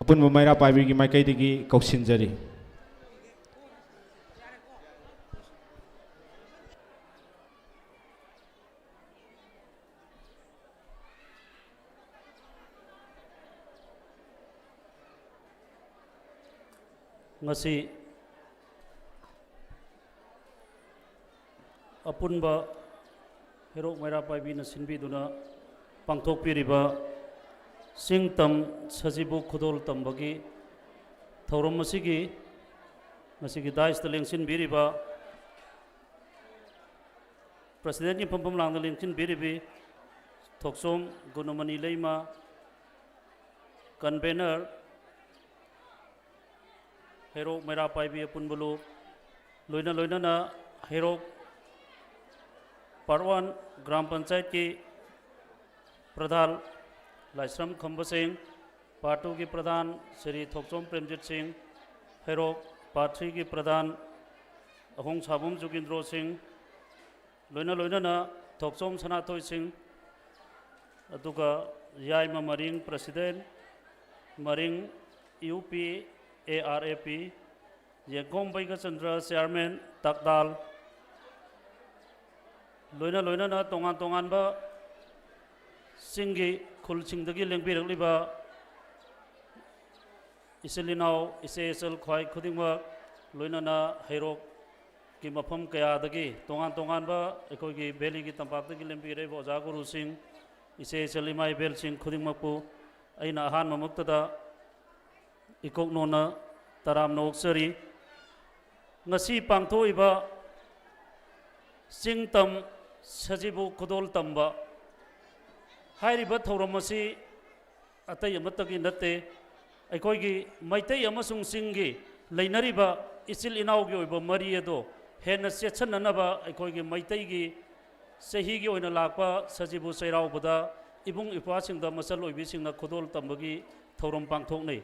ꯑꯄꯨꯟꯕ ꯃꯩꯔꯥ ꯄꯥꯏꯕꯤꯒꯤ ꯃꯥꯏꯀꯩꯗꯒꯤ ꯀꯧꯁꯤꯟꯖꯔꯤ꯫ ꯉꯁꯤ ꯑꯄꯨꯟꯕ ꯍꯩꯔꯣꯛ ꯃꯩꯔꯥ ꯄꯥꯏꯕꯤꯅ ꯁꯤꯟꯕꯤꯗꯨꯅ ꯄꯥꯡꯊꯣꯛꯄꯤꯔꯤꯕ ꯆꯤꯡ ꯇꯝ ꯁꯖꯤꯕꯨ ꯈꯨꯗꯣꯜ ꯇꯝꯕꯒꯤ ꯊꯧꯔꯝ ꯑꯁꯤꯒꯤ ꯉꯁꯤꯒꯤ ꯗꯥꯏꯁꯇ ꯂꯦꯡꯁꯤꯟꯕꯤꯔꯤꯕ, ꯄ꯭ꯔꯁꯤꯗꯦꯟꯒꯤ ꯐꯝꯐꯝ ꯂꯥꯡꯗ ꯂꯦꯡꯁꯤꯟꯕꯤꯔꯤꯕꯤ ꯊꯣꯛꯆꯣꯝ ꯒꯨꯅꯃꯅꯤ ꯂꯩꯃ, ꯀꯟꯚꯦꯅꯔ, ꯍꯩꯔꯣꯛ ꯃꯩꯔꯥ ꯄꯥꯏꯕꯤ ꯑꯄꯨꯟꯕ ꯂꯨꯞ, ꯂꯣꯏꯅ ꯂꯣꯏꯅꯅ ꯍꯩꯔꯣꯛ ꯄꯥꯔꯠ ꯋꯥꯟ ꯒ꯭ꯔꯥꯝ ꯄꯟꯆꯥꯌꯠꯀꯤ ꯄ꯭ꯔꯙꯥꯟ ꯂꯥꯏꯁ꯭ꯔꯝ ꯈꯝꯕ ꯁꯤꯡ, ꯄꯥꯔꯠ ꯇꯨꯒꯤ ꯄ꯭ꯔꯙꯥꯟ ꯁ꯭ꯔꯤ ꯊꯣꯛꯆꯣꯝ ꯄ꯭ꯔꯦꯝꯖꯤꯠ ꯁꯤꯡ, ꯍꯩꯔꯣꯛ ꯄꯥꯔꯠ ꯊ꯭ꯔꯤꯒꯤ ꯄ꯭ꯔꯙꯥꯟ ꯑꯍꯣꯡꯁꯥꯕꯝ ꯖꯨꯒꯤꯟꯗ꯭ꯔꯣ ꯁꯤꯡ, ꯂꯣꯏꯅ ꯂꯣꯏꯅꯅ ꯊꯣꯛꯆꯣꯝ ꯁꯅꯥꯊꯣꯏ ꯁꯤꯡ, ꯑꯗꯨꯒ Yaima Maring president, Maring U P A R A P, Yengkhom Beigachandra chairman ꯇꯥꯛꯗꯥꯜ, ꯂꯣꯏꯅ ꯂꯣꯏꯅꯅ ꯇꯣꯉꯥꯟ ꯇꯣꯉꯥꯟꯕ ꯆꯤꯡꯒꯤ ꯈꯨꯜꯁꯤꯡꯗꯒꯤ ꯂꯦꯡꯕꯤꯔꯛꯂꯤꯕ ꯏꯆꯤꯜ ꯏꯅꯥꯎ, ꯏꯆꯦ ꯏꯆꯜ ꯈ꯭ꯋꯥꯏ ꯈꯨꯗꯤꯡꯃꯛ, ꯂꯣꯏꯅꯅ ꯍꯩꯔꯣꯛꯀꯤ ꯃꯐꯝ ꯀꯌꯥꯗꯒꯤ, ꯇꯣꯉꯥꯟ ꯇꯣꯉꯥꯟꯕ ꯑꯩꯈꯣꯏꯒꯤ ꯚꯦꯂꯤꯒꯤ ꯇꯝꯄꯥꯛꯇꯒꯤ ꯂꯦꯡꯕꯤꯔꯛꯏꯕ ꯑꯣꯖꯥ ꯒꯨꯔꯨꯁꯤꯡ, ꯏꯆꯦ ꯏꯆꯜ ꯏꯃꯥ ꯏꯕꯦꯜꯁꯤꯡ ꯈꯨꯗꯤꯡꯃꯛꯄꯨ ꯑꯩꯅ ꯑꯍꯥꯟꯕꯃꯛꯇꯗ ꯏꯀꯣꯛ ꯅꯣꯟꯅ ꯇꯔꯥꯝꯅ ꯑꯣꯛꯆꯔꯤ꯫ ꯉꯁꯤ ꯄꯥꯡꯊꯣꯛꯏꯕ ꯆꯤꯡ ꯇꯝ ꯁꯖꯤꯕꯨ ꯈꯨꯗꯣꯜ ꯇꯝꯕ ꯍꯥꯏꯔꯤꯕ ꯊꯧꯔꯝ ꯑꯁꯤ ꯑꯇꯩ ꯑꯃꯠꯇꯒꯤ ꯅꯠꯇꯦ, ꯑꯩꯈꯣꯏꯒꯤ ꯃꯩꯇꯩ ꯑꯃꯁꯨꯡ ꯆꯤꯡꯒꯤ ꯂꯩꯅꯔꯤꯕ ꯏꯆꯤꯜ ꯏꯅꯥꯎꯒꯤ ꯑꯣꯏꯕ ꯃꯔꯤ ꯑꯗꯣ ꯍꯦꯟꯅ ꯆꯦꯠꯁꯤꯟꯅꯅꯕ ꯑꯩꯈꯣꯏꯒꯤ ꯃꯩꯇꯩꯒꯤ ꯆꯍꯤꯒꯤ ꯑꯣꯏꯅ ꯂꯥꯛꯄ ꯁꯖꯤꯕꯨ ꯆꯩꯔꯥꯎꯕꯗ ꯏꯕꯨꯡ ꯏꯄ꯭ꯋꯥꯁꯤꯡꯗ ꯃꯆꯜ ꯑꯣꯏꯕꯤꯁꯤꯡꯅ ꯈꯨꯗꯣꯜ ꯇꯝꯕꯒꯤ ꯊꯧꯔꯝ ꯄꯥꯡꯊꯣꯛꯅꯩ꯫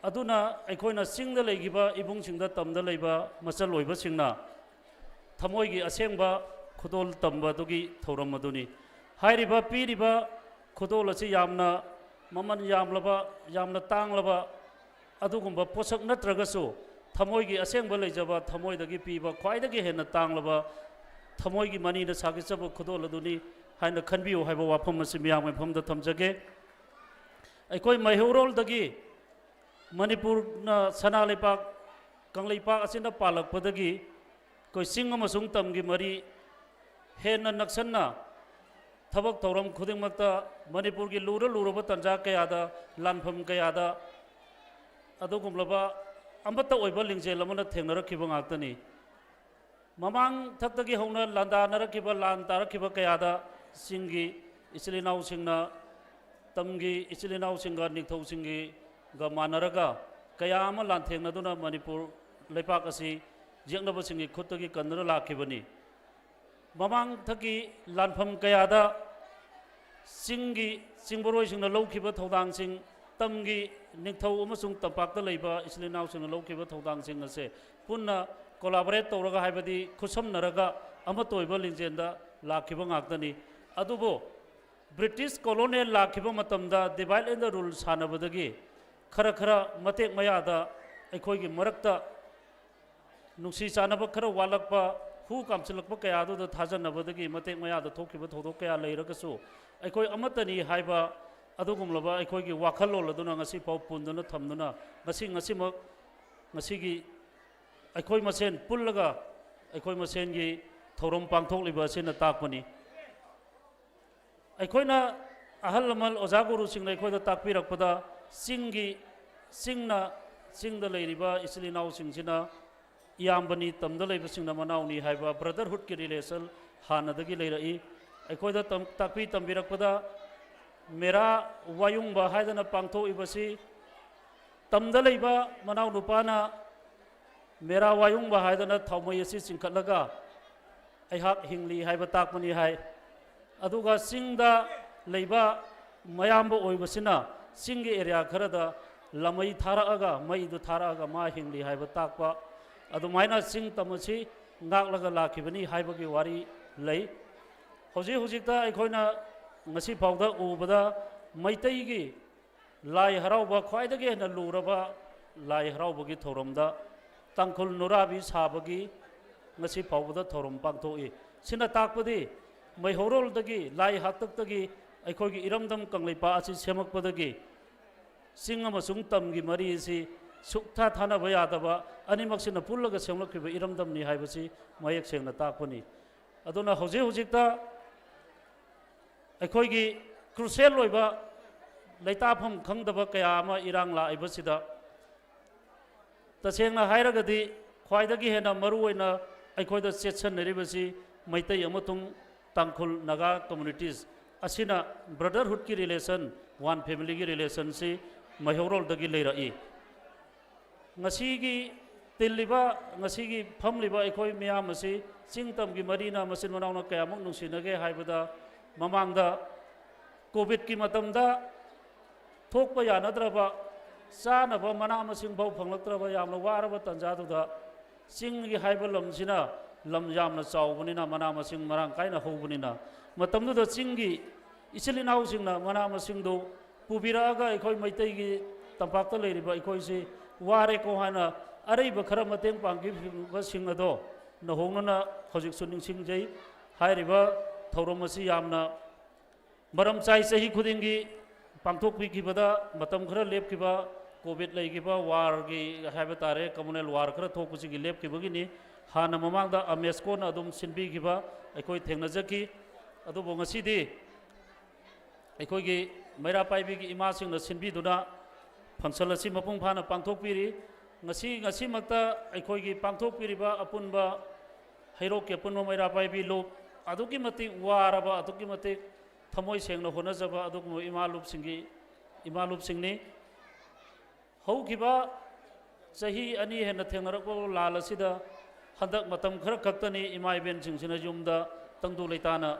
ꯑꯗꯨꯅ ꯑꯩꯈꯣꯏꯅ ꯆꯤꯡꯗ ꯂꯩꯈꯤꯕ ꯏꯕꯨꯡꯁꯤꯡꯗ ꯇꯝꯗ ꯂꯩꯕ ꯃꯆꯜ ꯑꯣꯏꯕꯁꯤꯡꯅ ꯊꯃꯣꯏꯒꯤ ꯑꯁꯦꯡꯕ ꯈꯨꯗꯣꯜ ꯇꯝꯕꯗꯨꯒꯤ ꯊꯧꯔꯝ ꯑꯗꯨꯅꯤ꯫ ꯍꯥꯏꯔꯤꯕ ꯄꯤꯔꯤꯕ ꯈꯨꯗꯣꯜ ꯑꯁꯤ ꯌꯥꯝꯅ ꯃꯃꯜ ꯌꯥꯝꯂꯕ, ꯌꯥꯝꯅ ꯇꯥꯡꯂꯕ ꯑꯗꯨꯒꯨꯝꯕ ꯄꯣꯠꯁꯛ ꯅꯠꯇ꯭ꯔꯒꯁꯨ, ꯊꯃꯣꯏꯒꯤ ꯑꯁꯦꯡꯕ ꯂꯩꯖꯕ, ꯊꯃꯣꯏꯗꯒꯤ ꯄꯤꯕ ꯈ꯭ꯋꯥꯏꯗꯒꯤ ꯍꯦꯟꯅ ꯇꯥꯡꯂꯕ ꯊꯃꯣꯏꯒꯤ ꯃꯅꯤꯅ ꯁꯥꯒꯠꯆꯕ ꯈꯨꯗꯣꯜ ꯑꯗꯨꯅꯤ ꯍꯥꯏꯅ ꯈꯟꯕꯤꯌꯨ ꯍꯥꯏꯕ ꯋꯥꯐꯝ ꯑꯁꯤ ꯃꯤꯌꯥꯝꯒꯤ ꯃꯐꯝꯗ ꯊꯝꯖꯒꯦ꯫ ꯑꯩꯈꯣꯏ ꯃꯩꯍꯧꯔꯣꯜꯗꯒꯤ, ꯃꯅꯤꯄꯨꯔꯅ ꯁꯅꯥ ꯂꯩꯄꯥꯛ, ꯀꯪꯂꯩꯄꯥꯛ ꯑꯁꯤꯅ ꯄꯥꯜꯂꯛꯄꯗꯒꯤ ꯑꯩꯈꯣꯏ ꯆꯤꯡ ꯑꯃꯁꯨꯡ ꯇꯝꯒꯤ ꯃꯔꯤ ꯍꯦꯟꯅ ꯅꯛꯁꯟꯅ ꯊꯕꯛ ꯊꯧꯔꯝ ꯈꯨꯗꯤꯡꯃꯛꯇ ꯃꯅꯤꯄꯨꯔꯒꯤ ꯂꯨꯔ ꯂꯨꯔꯕ ꯇꯥꯟꯖꯥ ꯀꯌꯥꯗ, ꯂꯥꯟꯐꯝ ꯀꯌꯥꯗ ꯑꯗꯨꯒꯨꯝꯂꯕ ꯑꯃꯠꯇ ꯑꯣꯏꯕ ꯂꯤꯡꯖꯦꯜ ꯑꯃꯅ ꯊꯦꯡꯅꯔꯛꯈꯤꯕ ꯉꯥꯛꯇꯅꯤ꯫ ꯃꯃꯥꯡ ꯊꯛꯇꯒꯤ ꯍꯧꯅ ꯂꯥꯟꯗꯥꯅꯔꯛꯈꯤꯕ, ꯂꯥꯟ ꯇꯥꯔꯛꯈꯤꯕ ꯀꯌꯥꯗ ꯆꯤꯡꯒꯤ ꯏꯆꯤꯜ ꯏꯅꯥꯎꯁꯤꯡꯅ, ꯇꯝꯒꯤ ꯏꯆꯤꯜ ꯏꯅꯥꯎꯁꯤꯡꯒ, ꯅꯤꯡꯊꯧꯁꯤꯡꯒꯤꯒ ꯃꯥꯟꯅꯔꯒ ꯀꯌꯥ ꯑꯃ ꯂꯥꯟꯊꯦꯡꯅꯗꯨꯅ ꯃꯅꯤꯄꯨꯔ ꯂꯩꯄꯥꯛ ꯑꯁꯤ ꯌꯦꯛꯅꯕꯁꯤꯡꯒꯤ ꯈꯨꯠꯇꯒꯤ ꯀꯟꯗꯨꯅ ꯂꯥꯛꯈꯤꯕꯅꯤ꯫ ꯃꯃꯥꯡ ꯊꯛꯀꯤ ꯂꯥꯟꯐꯝ ꯀꯌꯥꯗ ꯆꯤꯡꯒꯤ ꯆꯤꯡꯕꯔꯣꯏꯁꯤꯡꯅ ꯂꯧꯈꯤꯕ ꯊꯧꯗꯥꯡꯁꯤꯡ, ꯇꯝꯒꯤ ꯅꯤꯡꯊꯧ ꯑꯃꯁꯨꯡ ꯇꯝꯄꯥꯛꯇ ꯂꯩꯕ ꯏꯆꯤꯜ ꯏꯅꯥꯎꯁꯤꯡꯅ ꯂꯧꯈꯤꯕ ꯊꯧꯗꯥꯡꯁꯤꯡ ꯑꯁꯦ ꯄꯨꯟꯅ collaborate ꯇꯧꯔꯒ, ꯍꯥꯏꯕꯗꯤ ꯈꯨꯠꯁꯝꯅꯔꯒ ꯑꯃꯠꯇ ꯑꯣꯏꯕ ꯂꯤꯡꯖꯦꯜꯗ ꯂꯥꯛꯈꯤꯕ ꯉꯥꯛꯇꯅꯤ꯫ ꯑꯗꯨꯕꯨ ꯕ꯭ꯔꯤꯇꯤꯁ colonial ꯂꯥꯛꯈꯤꯕ ꯃꯇꯝꯗ divide and rule ꯁꯥꯟꯅꯕꯗꯒꯤ ꯈꯔ ꯈꯔ ꯃꯇꯦꯛ ꯃꯌꯥꯗ ꯑꯩꯈꯣꯏꯒꯤ ꯃꯔꯛꯇ ꯅꯨꯡꯁꯤ ꯆꯥꯟꯅꯕ ꯈꯔ ꯋꯥꯠꯂꯛꯄ, ꯍꯨ ꯀꯥꯝꯁꯤꯜꯂꯛꯄ ꯀꯌꯥ ꯑꯗꯨꯗ ꯊꯥꯖꯅꯕꯗꯒꯤ ꯃꯇꯦꯛ ꯃꯌꯥꯗ ꯊꯣꯛꯈꯤꯕ ꯊꯧꯗꯣꯛ ꯀꯌꯥ ꯂꯩꯔꯒꯁꯨ, ꯑꯩꯈꯣꯏ ꯑꯃꯠꯇꯅꯤ ꯍꯥꯏꯕ ꯑꯗꯨꯒꯨꯝꯂꯕ ꯑꯩꯈꯣꯏꯒꯤ ꯋꯥꯈꯜꯂꯣꯟ ꯑꯗꯨꯅ ꯉꯁꯤꯐꯥꯎ ꯄꯨꯟꯗꯨꯅ ꯊꯝꯗꯨꯅ, ꯉꯁꯤ, ꯉꯁꯤꯃꯛ, ꯉꯁꯤꯒꯤ ꯑꯩꯈꯣꯏ ꯃꯁꯦꯟ ꯄꯨꯜꯂꯒ ꯑꯩꯈꯣꯏ ꯃꯁꯦꯟꯒꯤ ꯊꯧꯔꯝ ꯄꯥꯡꯊꯣꯛꯂꯤꯕ ꯑꯁꯤꯅ ꯇꯥꯛꯄꯅꯤ꯫ ꯑꯩꯈꯣꯏꯅ, ꯑꯍꯜ ꯂꯃꯟ ꯑꯣꯖꯥ ꯒꯨꯔꯨꯁꯤꯡꯅ ꯑꯩꯈꯣꯏꯗ ꯇꯥꯛꯄꯤꯔꯛꯄꯗ, ꯆꯤꯡꯒꯤ, ꯆꯤꯡꯅ, ꯆꯤꯡꯗ ꯂꯩꯔꯤꯕ ꯏꯆꯤꯜ ꯏꯅꯥꯎꯁꯤꯡꯁꯤꯅ ꯏꯌꯥꯝꯕꯅꯤ, ꯇꯝꯗ ꯂꯩꯕꯁꯤꯡꯅ ꯃꯅꯥꯎꯅꯤ ꯍꯥꯏꯕ brotherhoodꯀꯤ relation ꯍꯥꯟꯅꯗꯒꯤ ꯂꯩꯔꯛꯏ꯫ ꯑꯩꯈꯣꯏꯗ ꯇꯝ-, ꯇꯥꯛꯄꯤ ꯇꯝꯕꯤꯔꯛꯄꯗ, ꯃꯦꯔꯥ ꯋꯥꯌꯨꯡꯕ ꯍꯥꯏꯗꯅ ꯄꯥꯡꯊꯣꯛꯏꯕꯁꯤ, ꯇꯝꯗ ꯂꯩꯕ ꯃꯅꯥꯎꯅꯨꯄꯥꯅ ꯃꯦꯔꯥ ꯋꯥꯌꯨꯡꯕ ꯍꯥꯏꯗꯅ ꯊꯥꯎꯃꯩ ꯑꯁꯤ ꯆꯤꯡꯈꯠꯂꯒ ꯑꯩꯍꯥꯛ ꯍꯤꯡꯂꯤ ꯍꯥꯏꯕ ꯇꯥꯛꯄꯅꯤ ꯍꯥꯏ꯫ ꯑꯗꯨꯒ ꯆꯤꯡꯗ ꯂꯩꯕ ꯃꯌꯥꯝꯕ ꯑꯣꯏꯕꯁꯤꯅ ꯆꯤꯡꯒꯤ area ꯈꯔꯗ ꯂꯃꯩ ꯊꯥꯔꯛꯑꯒ, ꯃꯩꯗꯨ ꯊꯥꯔꯛꯑꯒ ꯃꯥ ꯍꯤꯡꯂꯤ ꯍꯥꯏꯕ ꯇꯥꯛꯄ, ꯑꯗꯨꯃꯥꯏꯅ ꯆꯤꯡ ꯇꯝ ꯑꯁꯤ ꯉꯥꯛꯂꯒ ꯂꯥꯛꯈꯤꯕꯅꯤ ꯍꯥꯏꯕꯒꯤ ꯋꯥꯔꯤ ꯂꯩ꯫ ꯍꯧꯖꯤꯛ ꯍꯧꯖꯤꯛꯇ ꯑꯩꯈꯣꯏꯅ ꯉꯁꯤ ꯐꯥꯎꯗ ꯎꯕꯗ ꯃꯩꯇꯩꯒꯤ ꯂꯥꯏ ꯍꯔꯥꯎꯕ, ꯈ꯭ꯋꯥꯏꯗꯒꯤ ꯍꯦꯟꯅ ꯂꯨꯔꯕ ꯂꯥꯏ ꯍꯔꯥꯎꯕꯒꯤ ꯊꯧꯔꯝꯗ ꯇꯥꯡꯈꯨꯜ ꯅꯨꯔꯥꯕꯤ ꯁꯥꯕꯒꯤ ꯉꯁꯤ ꯐꯥꯎꯕꯗ ꯊꯧꯔꯝ ꯄꯥꯡꯊꯣꯛꯏ꯫ ꯁꯤꯅ ꯇꯥꯛꯄꯗꯤ ꯃꯩꯍꯧꯔꯣꯜꯗꯒꯤ, ꯂꯥꯏ ꯍꯥꯛꯇꯛꯇꯒꯤ ꯑꯩꯈꯣꯏꯒꯤ ꯏꯔꯝꯗꯝ ꯀꯪꯂꯩꯄꯥꯛ ꯑꯁꯤ ꯁꯦꯝꯃꯛꯄꯗꯒꯤ ꯆꯤꯡ ꯑꯃꯁꯨꯡ ꯇꯝꯒꯤ ꯃꯔꯤ ꯑꯁꯤ ꯁꯨꯛꯊꯥ ꯊꯥꯅꯕ ꯌꯥꯗꯕ, ꯑꯅꯤꯃꯛꯁꯤꯅ ꯄꯨꯜꯂꯒ ꯁꯦꯝꯂꯛꯈꯤꯕ ꯏꯔꯝꯗꯝꯅꯤ ꯍꯥꯏꯕꯁꯤ ꯃꯌꯦꯛ ꯁꯦꯡꯅ ꯇꯥꯛꯄꯅꯤ꯫ ꯑꯗꯨꯅ ꯍꯧꯖꯤꯛ ꯍꯧꯖꯤꯛꯇ ꯑꯩꯈꯣꯏꯒꯤ ꯀ꯭ꯔꯨꯁꯦꯜ ꯑꯣꯏꯕ ꯂꯩꯇꯥꯐꯝ ꯈꯪꯗꯕ ꯀꯌꯥ ꯑꯃ ꯏꯔꯥꯡ ꯂꯥꯛꯏꯕꯁꯤꯗ ꯇꯁꯦꯡꯅ ꯍꯥꯏꯔꯒꯗꯤ ꯈ꯭ꯋꯥꯏꯗꯒꯤ ꯍꯦꯟꯅ ꯃꯔꯨ ꯑꯣꯏꯅ ꯑꯩꯈꯣꯏꯗ ꯆꯦꯠꯁꯟꯅꯔꯤꯕꯁꯤ ꯃꯩꯇꯩ ꯑꯃꯁꯨꯡ ꯇꯥꯡꯈꯨꯜ ꯅꯥꯒꯥ ꯀꯝꯃ꯭ꯌꯨꯅꯤꯇꯤꯁ ꯑꯁꯤꯅ ꯕ꯭ꯔꯗꯔꯍꯨꯗꯀꯤ ꯔꯤꯂꯦꯁꯟ, ꯋꯥꯟ ꯐꯦꯃꯤꯂꯤꯒꯤ ꯔꯤꯂꯦꯁꯟꯁꯤ ꯃꯩꯍꯧꯔꯣꯜꯗꯒꯤ ꯂꯩꯔꯛꯏ꯫ ꯉꯁꯤꯒꯤ ꯇꯤꯜꯂꯤꯕ, ꯉꯁꯤꯒꯤ ꯐꯝꯂꯤꯕ ꯑꯩꯈꯣꯏ ꯃꯤꯌꯥꯝ ꯑꯁꯤ ꯆꯤꯡ ꯇꯝꯒꯤ ꯃꯔꯤꯅ ꯃꯆꯤꯟ ꯃꯅꯥꯎꯅ ꯀꯌꯥꯃꯨꯛ ꯅꯨꯡꯁꯤꯅꯒꯦ ꯍꯥꯏꯕꯗ, ꯃꯃꯥꯡꯗ ꯀꯣꯚꯤꯗꯀꯤ ꯃꯇꯝꯗ ꯊꯣꯛꯄ ꯌꯥꯅꯗ꯭ꯔꯕ, ꯆꯥꯅꯕ ꯃꯅꯥ ꯃꯁꯤꯡ ꯐꯥꯎ ꯐꯪꯂꯛꯇ꯭ꯔꯕ ꯌꯥꯝꯅ ꯋꯥꯔꯕ ꯇꯥꯟꯖꯥꯗꯨꯗ, ꯆꯤꯡꯒꯤ ꯍꯥꯏꯕ ꯂꯝꯁꯤꯅ ꯂꯝ ꯌꯥꯝꯅ ꯆꯥꯎꯕꯅꯤꯅ, ꯃꯅꯥ ꯃꯁꯤꯡ ꯃꯔꯥꯡ ꯀꯥꯏꯅ ꯍꯧꯕꯅꯤꯅ, ꯃꯇꯝꯗꯨꯗ ꯆꯤꯡꯒꯤ ꯏꯆꯤꯜ ꯏꯅꯥꯎꯁꯤꯡꯅ ꯃꯅꯥ ꯃꯁꯤꯡꯗꯨ ꯄꯨꯕꯤꯔꯛꯑꯒ ꯑꯩꯈꯣꯏ ꯃꯩꯇꯩꯒꯤ ꯇꯝꯄꯥꯛꯇ ꯂꯩꯔꯤꯕ ꯑꯩꯈꯣꯏꯁꯤ ꯋꯥꯔꯦꯀꯣ ꯍꯥꯏꯅ ꯑꯔꯩꯕ ꯈꯔ ꯃꯇꯦꯡ ꯄꯥꯡꯈꯤꯕꯁꯤꯡ ꯑꯗꯣ ꯅꯧꯍꯧꯅꯅ ꯍꯧꯖꯤꯛꯁꯨ ꯅꯤꯡꯁꯤꯡꯖꯩ꯫ ꯍꯥꯏꯔꯤꯕ ꯊꯧꯔꯝ ꯑꯁꯤ ꯌꯥꯝꯅ ꯃꯔꯝ ꯆꯥꯏ꯫ ꯆꯍꯤ ꯈꯨꯗꯤꯡꯒꯤ ꯄꯥꯡꯊꯣꯛꯄꯤꯈꯤꯕꯗ ꯃꯇꯝ ꯈꯔ ꯂꯦꯞꯈꯤꯕ, ꯀꯣꯚꯤꯗ ꯂꯩꯈꯤꯕ, ꯋꯥꯔꯒꯤ ꯍꯥꯏꯕ ꯇꯥꯔꯦ, ꯀꯝꯃꯨꯅꯦꯜ ꯋꯥꯔ ꯈꯔ ꯊꯣꯛꯄꯁꯤꯒꯤ ꯂꯦꯞꯈꯤꯕꯒꯤꯅꯤ꯫ ꯍꯥꯟꯅ ꯃꯃꯥꯡꯗ ꯑꯃꯦꯁꯀꯣꯅ ꯑꯗꯨꯝ ꯁꯤꯟꯕꯤꯈꯤꯕ ꯑꯩꯈꯣꯏ ꯊꯦꯡꯅꯖꯈꯤ꯫ ꯑꯗꯨꯕꯨ ꯉꯁꯤꯗꯤ ꯑꯩꯈꯣꯏꯒꯤ ꯃꯩꯔꯥ ꯄꯥꯏꯕꯤꯒꯤ ꯏꯃꯥꯁꯤꯡꯅ ꯁꯤꯟꯕꯤꯗꯨꯅ ꯐꯪꯁꯟ ꯑꯁꯤ ꯃꯄꯨꯡ ꯐꯥꯅ ꯄꯥꯡꯊꯣꯛꯄꯤꯔꯤ꯫ ꯉꯁꯤ, ꯉꯁꯤꯃꯛꯇ ꯑꯩꯈꯣꯏꯒꯤ ꯄꯥꯡꯊꯣꯛꯄꯤꯔꯤꯕ ꯑꯄꯨꯟꯕ ꯍꯩꯔꯣꯛꯀꯤ ꯑꯄꯨꯟꯕ ꯃꯩꯔꯥ ꯄꯥꯏꯕꯤ ꯂꯨꯞ, ꯑꯗꯨꯛꯀꯤ ꯃꯇꯤꯛ ꯋꯥꯔꯕ, ꯑꯗꯨꯛꯀꯤ ꯃꯇꯤꯛ ꯊꯃꯣꯏ ꯁꯦꯡꯅ ꯍꯣꯠꯅꯖꯕ ꯑꯗꯨꯒꯨꯝꯕ ꯏꯃꯥ ꯂꯨꯞꯁꯤꯡꯒꯤ, ꯏꯃꯥ ꯂꯨꯞꯁꯤꯡꯅꯤ꯫ ꯍꯧꯈꯤꯕ ꯆꯍꯤ ꯑꯅꯤ ꯍꯦꯟꯅ ꯊꯦꯡꯅꯔꯛꯄ ꯂꯥꯟ ꯑꯁꯤꯗ ꯍꯟꯗꯛ ꯃꯇꯝ ꯈꯔ ꯈꯛꯇꯅꯤ ꯏꯃꯥ ꯏꯕꯦꯟꯁꯤꯡꯁꯤꯅ ꯌꯨꯝꯗ ꯇꯪꯗꯨ ꯂꯩꯇꯥꯅ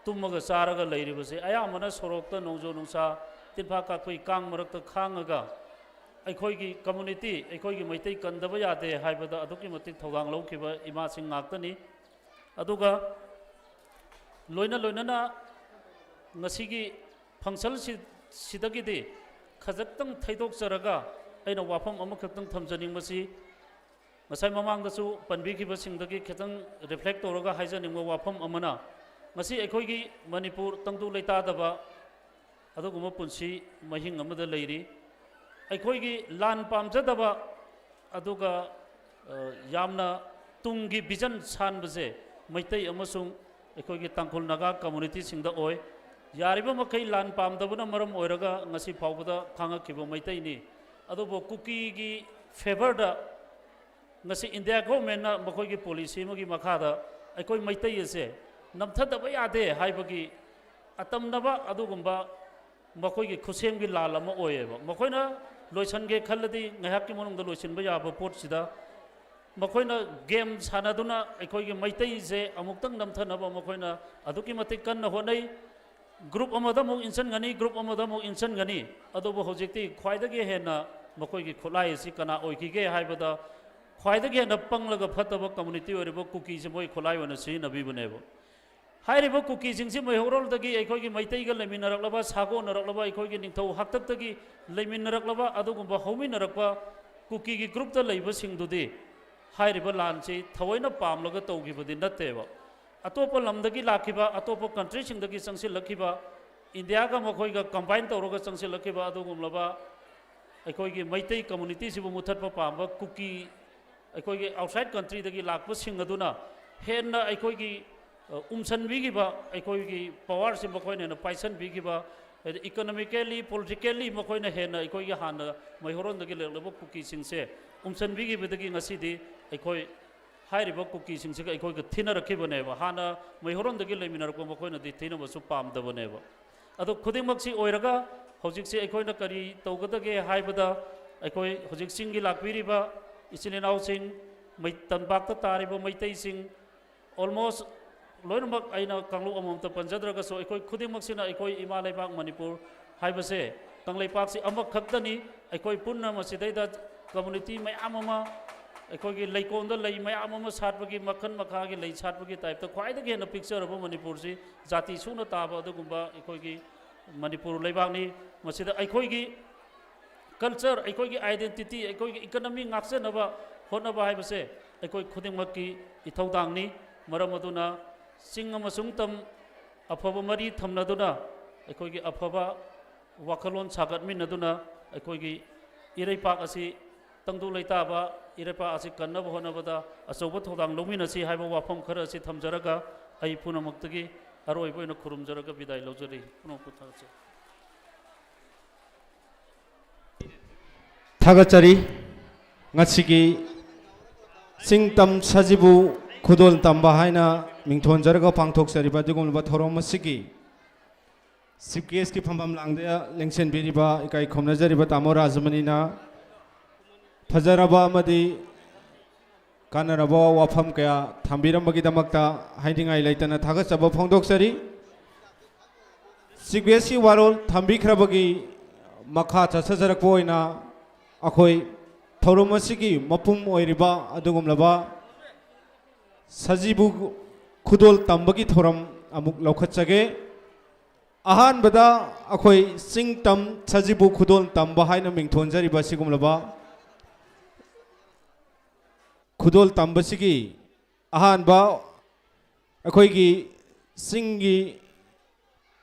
ꯇꯨꯝꯃꯒ ꯆꯥꯔꯒ ꯂꯩꯔꯤꯕꯁꯦ꯫ ꯑꯌꯥꯝꯕꯅ ꯁꯣꯔꯣꯛꯇ ꯅꯣꯡꯖꯨ ꯅꯨꯡꯁꯥ, ꯇꯤꯟꯐꯥ ꯀꯥꯡꯄꯩ ꯀꯥꯡ ꯃꯔꯛꯇ ꯈꯥꯡꯉꯒ ꯑꯩꯈꯣꯏꯒꯤ ꯀꯝꯃ꯭ꯌꯨꯅꯤꯇꯤ, ꯑꯩꯈꯣꯏꯒꯤ ꯃꯩꯇꯩ ꯀꯟꯗꯕ ꯌꯥꯗꯦ ꯍꯥꯏꯕꯗ ꯑꯗꯨꯛꯀꯤ ꯃꯇꯤꯛ ꯊꯧꯗꯥꯡ ꯂꯧꯈꯤꯕ ꯏꯃꯥꯁꯤꯡ ꯉꯥꯛꯇꯅꯤ꯫ ꯑꯗꯨꯒ ꯂꯣꯏꯅ ꯂꯣꯏꯅꯅ ꯉꯁꯤꯒꯤ ꯐꯪꯁꯟꯁꯤ, ꯁꯤꯗꯒꯤꯗꯤ ꯈꯖꯤꯛꯇꯪ ꯊꯩꯗꯣꯛꯆꯔꯒ ꯑꯩꯅ ꯋꯥꯐꯝ ꯑꯃꯈꯛꯇꯪ ꯊꯝꯖꯅꯤꯡꯕꯁꯤ, ꯉꯁꯥꯏ ꯃꯃꯥꯡꯗꯁꯨ ꯄꯟꯕꯤꯈꯤꯕꯁꯤꯡꯗꯒꯤ ꯈꯤꯇꯪ ꯔꯤꯐ꯭ꯂꯦꯛ ꯇꯧꯔꯒ ꯍꯥꯏꯖꯅꯤꯡꯕ ꯋꯥꯐꯝ ꯑꯃꯅ, ꯉꯁꯤ ꯑꯩꯈꯣꯏꯒꯤ ꯃꯅꯤꯄꯨꯔ ꯇꯪꯗꯨ ꯂꯩꯇꯥꯗꯕ ꯑꯗꯨꯒꯨꯝꯕ ꯄꯨꯟꯁꯤ ꯃꯍꯤꯡ ꯑꯃꯗ ꯂꯩꯔꯤ꯫ ꯑꯩꯈꯣꯏꯒꯤ ꯂꯥꯟ ꯄꯥꯝꯖꯗꯕ, ꯑꯗꯨꯒ, ꯑ, ꯌꯥꯝꯅ ꯇꯨꯡꯒꯤ ꯚꯤꯖꯟ ꯁꯥꯟꯕꯁꯦ ꯃꯩꯇꯩ ꯑꯃꯁꯨꯡ ꯑꯩꯈꯣꯏꯒꯤ ꯇꯥꯡꯈꯨꯜ ꯅꯥꯒꯥ ꯀꯝꯃꯨꯅꯤꯇꯤꯁꯤꯡꯗ ꯑꯣꯏ꯫ ꯌꯥꯔꯤꯕ ꯃꯈꯩ ꯂꯥꯟ ꯄꯥꯝꯗꯕꯅ ꯃꯔꯝ ꯑꯣꯏꯔꯒ ꯉꯁꯤ ꯐꯥꯎꯕꯗ ꯈꯥꯡꯉꯛꯈꯤꯕ ꯃꯩꯇꯩꯅꯤ꯫ ꯑꯗꯨꯕꯨ ꯀꯨꯀꯤꯒꯤ ꯐꯦꯚꯔꯗ ꯉꯁꯤ ꯏꯟꯗꯤꯌꯥ ꯒꯣꯔꯃꯦꯟꯅ ꯃꯈꯣꯏꯒꯤ ꯄꯣꯂꯤꯁꯤ ꯑꯃꯒꯤ ꯃꯈꯥꯗ ꯑꯩꯈꯣꯏ ꯃꯩꯇꯩ ꯑꯁꯦ ꯅꯝꯊꯗꯕ ꯌꯥꯗꯦ ꯍꯥꯏꯕꯒꯤ ꯑꯇꯝꯅꯕ ꯑꯗꯨꯒꯨꯝꯕ ꯃꯈꯣꯏꯒꯤ ꯈꯨꯠꯁꯦꯝꯒꯤ ꯂꯥꯜ ꯑꯃ ꯑꯣꯏꯌꯦꯕ꯫ ꯃꯈꯣꯏꯅ ꯂꯣꯏꯁꯤꯟꯒꯦ ꯈꯜꯂꯗꯤ ꯉꯥꯏꯍꯥꯛꯀꯤ ꯃꯅꯨꯡꯗ ꯂꯣꯏꯁꯤꯟꯕ ꯌꯥꯕ ꯄꯣꯠꯁꯤꯗ ꯃꯈꯣꯏꯅ ꯒꯦꯝ ꯁꯥꯟꯅꯗꯨꯅ ꯑꯩꯈꯣꯏꯒꯤ ꯃꯩꯇꯩꯁꯦ ꯑꯃꯨꯛꯇꯪ ꯅꯝꯊꯅꯕ ꯃꯈꯣꯏꯅ ꯑꯗꯨꯛꯀꯤ ꯃꯇꯤꯛ ꯀꯟꯅ ꯍꯣꯠꯅꯩ꯫ ꯒ꯭ꯔꯨꯞ ꯑꯃꯗ ꯑꯃꯨꯛ ꯏꯟꯁꯤꯟꯒꯅꯤ, ꯒ꯭ꯔꯨꯞ ꯑꯃꯗ ꯑꯃꯨꯛ ꯏꯟꯁꯤꯟꯒꯅꯤ꯫ ꯑꯗꯨꯕꯨ ꯍꯧꯖꯤꯛꯇꯤ ꯈ꯭ꯋꯥꯏꯗꯒꯤ ꯍꯦꯟꯅ ꯃꯈꯣꯏꯒꯤ ꯈꯨꯠꯂꯥꯏ ꯑꯁꯤ ꯀꯅꯥ ꯑꯣꯏꯈꯤꯒꯦ ꯍꯥꯏꯕꯗ ꯈ꯭ꯋꯥꯏꯗꯒꯤ ꯍꯦꯟꯅ ꯄꯪꯂꯒ ꯐꯠꯇꯕ ꯀꯝꯃꯨꯅꯤꯇꯤ ꯑꯣꯏꯔꯤꯕ ꯀꯨꯀꯤꯁꯦ ꯃꯣꯏ ꯈꯨꯠꯂꯥꯏ ꯑꯣꯏꯅ ꯁꯤꯖꯤꯟꯅꯕꯤꯕꯅꯦꯕ꯫ ꯍꯥꯏꯔꯤꯕ ꯀꯨꯀꯤꯁꯤꯡꯁꯤ ꯃꯩꯍꯧꯔꯣꯜꯗꯒꯤ ꯑꯩꯈꯣꯏꯒꯤ ꯃꯩꯇꯩꯒ ꯂꯩꯃꯤꯟꯅꯔꯛꯂꯕ, ꯁꯥꯒꯣꯟꯅꯔꯛꯂꯕ, ꯑꯩꯈꯣꯏꯒꯤ ꯅꯤꯡꯊꯧ ꯍꯥꯛꯇꯛꯇꯒꯤ ꯂꯩꯃꯤꯟꯅꯔꯛꯂꯕ ꯑꯗꯨꯒꯨꯝꯕ ꯍꯧꯃꯤꯟꯅꯔꯛꯄ ꯀꯨꯀꯤꯒꯤ ꯒ꯭ꯔꯨꯞꯇ ꯂꯩꯕꯁꯤꯡꯗꯨꯗꯤ ꯍꯥꯏꯔꯤꯕ ꯂꯥꯟꯁꯤ ꯊꯑꯣꯏꯅ ꯄꯥꯝꯂꯒ ꯇꯧꯈꯤꯕꯗꯤ ꯅꯠꯇꯦꯕ꯫ ꯑꯇꯣꯞꯄ ꯂꯝꯗꯒꯤ ꯂꯥꯛꯈꯤꯕ, ꯑꯇꯣꯞꯄ ꯀꯟꯇ꯭ꯔꯤꯁꯤꯡꯗꯒꯤ ꯆꯪꯁꯤꯜꯂꯛꯈꯤꯕ, ꯏꯟꯗꯤꯌꯥꯒ ꯃꯈꯣꯏꯒ ꯀꯝꯕꯥꯏꯟ ꯇꯧꯔꯒ ꯆꯪꯁꯤꯜꯂꯛꯈꯤꯕ ꯑꯗꯨꯒꯨꯝꯂꯕ ꯑꯩꯈꯣꯏꯒꯤ ꯃꯩꯇꯩ ꯀꯝꯃꯨꯅꯤꯇꯤꯁꯤꯕꯨ ꯃꯨꯊꯠꯄ ꯄꯥꯝꯕ ꯀꯨꯀꯤ ꯑꯩꯈꯣꯏꯒꯤ ꯑꯥꯎꯠꯁꯥꯏꯠ ꯀꯟꯇ꯭ꯔꯤꯗꯒꯤ ꯂꯥꯛꯄꯁꯤꯡ ꯑꯗꯨꯅ ꯍꯦꯟꯅ ꯑꯩꯈꯣꯏꯒꯤ, ꯑ, ꯎꯝꯁꯟꯕꯤꯈꯤꯕ, ꯑꯩꯈꯣꯏꯒꯤ ꯄꯋꯥꯔꯁꯤ ꯃꯈꯣꯏꯅ ꯍꯦꯟꯅ ꯄꯥꯏꯁꯟꯕꯤꯈꯤꯕ, ꯍꯥꯏꯗꯤ ꯏꯀꯣꯅꯣꯃꯤꯀꯦꯜꯂꯤ, ꯄꯣꯂꯤꯇꯤꯀꯦꯜꯂꯤ ꯃꯈꯣꯏꯅ ꯍꯦꯟꯅ ꯑꯩꯈꯣꯏꯒꯤ ꯍꯥꯟꯅ ꯃꯩꯍꯧꯔꯣꯟꯗꯒꯤ ꯂꯩꯔꯛꯂꯕ ꯀꯨꯀꯤꯁꯤꯡꯁꯦ ꯎꯝꯁꯟꯕꯤꯈꯤꯕꯗꯒꯤ ꯉꯁꯤꯗꯤ ꯑꯩꯈꯣꯏ ꯍꯥꯏꯔꯤꯕ ꯀꯨꯀꯤꯁꯤꯡꯁꯤꯒ ꯑꯩꯈꯣꯏꯒ ꯊꯤꯅꯔꯛꯈꯤꯕꯅꯦꯕ꯫ ꯍꯥꯟꯅ ꯃꯩꯍꯧꯔꯣꯟꯗꯒꯤ ꯂꯩꯃꯤꯟꯅꯔꯛꯄ ꯃꯈꯣꯏꯅꯗꯤ ꯊꯤꯅꯕꯁꯨ ꯄꯥꯝꯗꯕꯅꯦꯕ꯫ ꯑꯗꯣ ꯈꯨꯗꯤꯡꯃꯛꯁꯤ ꯑꯣꯏꯔꯒ ꯍꯧꯖꯤꯛꯁꯤ ꯑꯩꯈꯣꯏꯅ ꯀꯔꯤ ꯇꯧꯒꯗꯒꯦ ꯍꯥꯏꯕꯗ ꯑꯩꯈꯣꯏ ꯍꯧꯖꯤꯛ ꯆꯤꯡꯒꯤ ꯂꯥꯛꯄꯤꯔꯤꯕ ꯏꯆꯤꯜ ꯏꯅꯥꯎꯁꯤꯡ, ꯃꯩ-, ꯇꯝꯄꯥꯛꯇ ꯇꯥꯔꯤꯕ ꯃꯩꯇꯩꯁꯤꯡ, ꯑꯣꯜꯃꯣꯁ ꯂꯣꯏꯅꯃꯛ ꯑꯩꯅ ꯀꯥꯡꯂꯨꯞ ꯑꯃꯃꯝꯇ ꯄꯟꯖꯗ꯭ꯔꯒꯁꯨ ꯑꯩꯈꯣꯏ ꯈꯨꯗꯤꯡꯃꯛꯁꯤꯅ ꯑꯩꯈꯣꯏ ꯏꯃꯥ ꯂꯩꯕꯥꯛ ꯃꯅꯤꯄꯨꯔ ꯍꯥꯏꯕꯁꯦ ꯀꯪꯂꯩꯄꯥꯛꯁꯤ ꯑꯃꯈꯛꯇꯅꯤ꯫ ꯑꯩꯈꯣꯏ ꯄꯨꯟꯅ ꯃꯁꯤꯗꯩꯗ ꯀꯝꯃꯨꯅꯤꯇꯤ ꯃꯌꯥꯝ ꯑꯃ, ꯑꯩꯈꯣꯏꯒꯤ ꯂꯩꯀꯣꯜꯗ ꯂꯩ ꯃꯌꯥꯝ ꯑꯃ ꯁꯥꯠꯄꯒꯤ, ꯃꯈꯜ ꯃꯈꯥꯒꯤ ꯂꯩ ꯁꯥꯠꯄꯒꯤ ꯇꯥꯏꯞꯇ ꯈ꯭ꯋꯥꯏꯗꯒꯤ ꯍꯦꯟꯅ ꯄꯤꯛꯆꯔꯕ ꯃꯅꯤꯄꯨꯔꯁꯤ ꯖꯥꯇꯤ ꯁꯨꯅ ꯇꯥꯕ ꯑꯗꯨꯒꯨꯝꯕ ꯑꯩꯈꯣꯏꯒꯤ ꯃꯅꯤꯄꯨꯔ ꯂꯩꯕꯥꯛꯅꯤ꯫ ꯃꯁꯤꯗ ꯑꯩꯈꯣꯏꯒꯤ ꯀꯜꯆꯔ, ꯑꯩꯈꯣꯏꯒꯤ ꯑꯥꯏꯗꯦꯟꯇꯤꯇꯤ, ꯑꯩꯈꯣꯏꯒꯤ ꯏꯀꯅꯃꯤ ꯉꯥꯛꯆꯅꯕ ꯍꯣꯠꯅꯕ ꯍꯥꯏꯕꯁꯦ ꯑꯩꯈꯣꯏ ꯈꯨꯗꯤꯡꯃꯛꯀꯤ ꯏꯊꯧꯗꯥꯡꯅꯤ꯫ ꯃꯔꯝ ꯑꯗꯨꯅ ꯆꯤꯡ ꯑꯃꯁꯨꯡ ꯇꯝ ꯑꯐꯕ ꯃꯔꯤ ꯊꯝꯅꯗꯨꯅ ꯑꯩꯈꯣꯏꯒꯤ ꯑꯐꯕ ꯋꯥꯈꯜꯂꯣꯟ ꯁꯥꯒꯠꯃꯤꯟꯅꯗꯨꯅ ꯑꯩꯈꯣꯏꯒꯤ ꯏꯔꯩꯄꯥꯛ ꯑꯁꯤ ꯇꯪꯗꯨ ꯂꯩꯇꯥꯕ ꯏꯔꯩꯄꯥꯛ ꯑꯁꯤ ꯀꯟꯅꯕ ꯍꯣꯠꯅꯕꯗ ꯑꯆꯧꯕ ꯊꯧꯗꯥꯡ ꯂꯧꯃꯤꯟꯅꯁꯤ ꯍꯥꯏꯕ ꯋꯥꯐꯝ ꯈꯔ ꯑꯁꯤ ꯊꯝꯖꯔꯒ, ꯑꯩ ꯄꯨꯝꯅꯃꯛꯇꯒꯤ ꯑꯔꯣꯏꯕ ꯑꯣꯏꯅ ꯈꯨꯔꯨꯝꯖꯔꯒ ꯕꯤꯗꯥꯏ ꯂꯧꯖꯔꯤ꯫ ꯄꯨꯝꯅꯃꯛꯄꯨ ꯊꯥꯒꯠꯆꯔꯤ꯫ ꯊꯥꯒꯠꯆꯔꯤ꯫ ꯉꯁꯤꯒꯤ ꯆꯤꯡ ꯇꯝ ꯁꯖꯤꯕꯨ ꯈꯨꯗꯣꯜ ꯇꯝꯕ ꯍꯥꯏꯅ ꯃꯤꯡꯊꯣꯟꯖꯔꯒ ꯄꯥꯡꯊꯣꯛꯆꯔꯤꯕ ꯑꯗꯨꯒꯨꯝꯂꯕ ꯊꯧꯔꯝ ꯑꯁꯤꯒꯤ ꯆꯤꯐ ꯒꯦꯁꯀꯤ ꯐꯝꯐꯝ ꯂꯥꯡꯗ ꯂꯦꯡꯁꯤꯟꯕꯤꯔꯤꯕ ꯏꯀꯥꯏ ꯈꯨꯝꯅꯖꯔꯤꯕ ꯇꯥꯃꯣ ꯔꯥꯖꯃꯅꯤꯅ ꯐꯖꯔꯕ ꯑꯃꯗꯤ ꯀꯥꯟꯅꯔꯕ ꯋꯥꯐꯝ ꯀꯌꯥ ꯊꯝꯕꯤꯔꯝꯕꯒꯤꯗꯃꯛꯇ ꯍꯥꯏꯅꯤꯡꯉꯥꯏ ꯂꯩꯇꯅ ꯊꯥꯒꯠꯆꯕ ꯐꯣꯡꯗꯣꯛꯆꯔꯤ꯫ ꯆꯤꯐ ꯒꯦꯁꯀꯤ ꯋꯥꯔꯣꯜ ꯊꯝꯕꯤꯈ꯭ꯔꯕꯒꯤ ꯃꯈꯥ ꯆꯠꯊꯖꯔꯛꯄ ꯑꯣꯏꯅ ꯑꯩꯈꯣꯏ ꯊꯧꯔꯝ ꯑꯁꯤꯒꯤ ꯃꯄꯨꯝ ꯑꯣꯏꯔꯤꯕ ꯑꯗꯨꯒꯨꯝꯂꯕ ꯁꯖꯤꯕꯨ ꯈꯨꯗꯣꯜ ꯇꯝꯕꯒꯤ ꯊꯧꯔꯝ ꯑꯃꯨꯛ ꯂꯧꯈꯠꯆꯒꯦ꯫ ꯑꯍꯥꯟꯕꯗ ꯑꯩꯈꯣꯏ ꯆꯤꯡ ꯇꯝ ꯁꯖꯤꯕꯨ ꯈꯨꯗꯣꯜ ꯇꯝꯕ ꯍꯥꯏꯅ ꯃꯤꯡꯊꯣꯟꯖꯔꯤꯕ ꯑꯁꯤꯒꯨꯝꯂꯕ ꯈꯨꯗꯣꯜ ꯇꯝꯕꯁꯤꯒꯤ ꯑꯍꯥꯟꯕ ꯑꯩꯈꯣꯏꯒꯤ ꯆꯤꯡꯒꯤ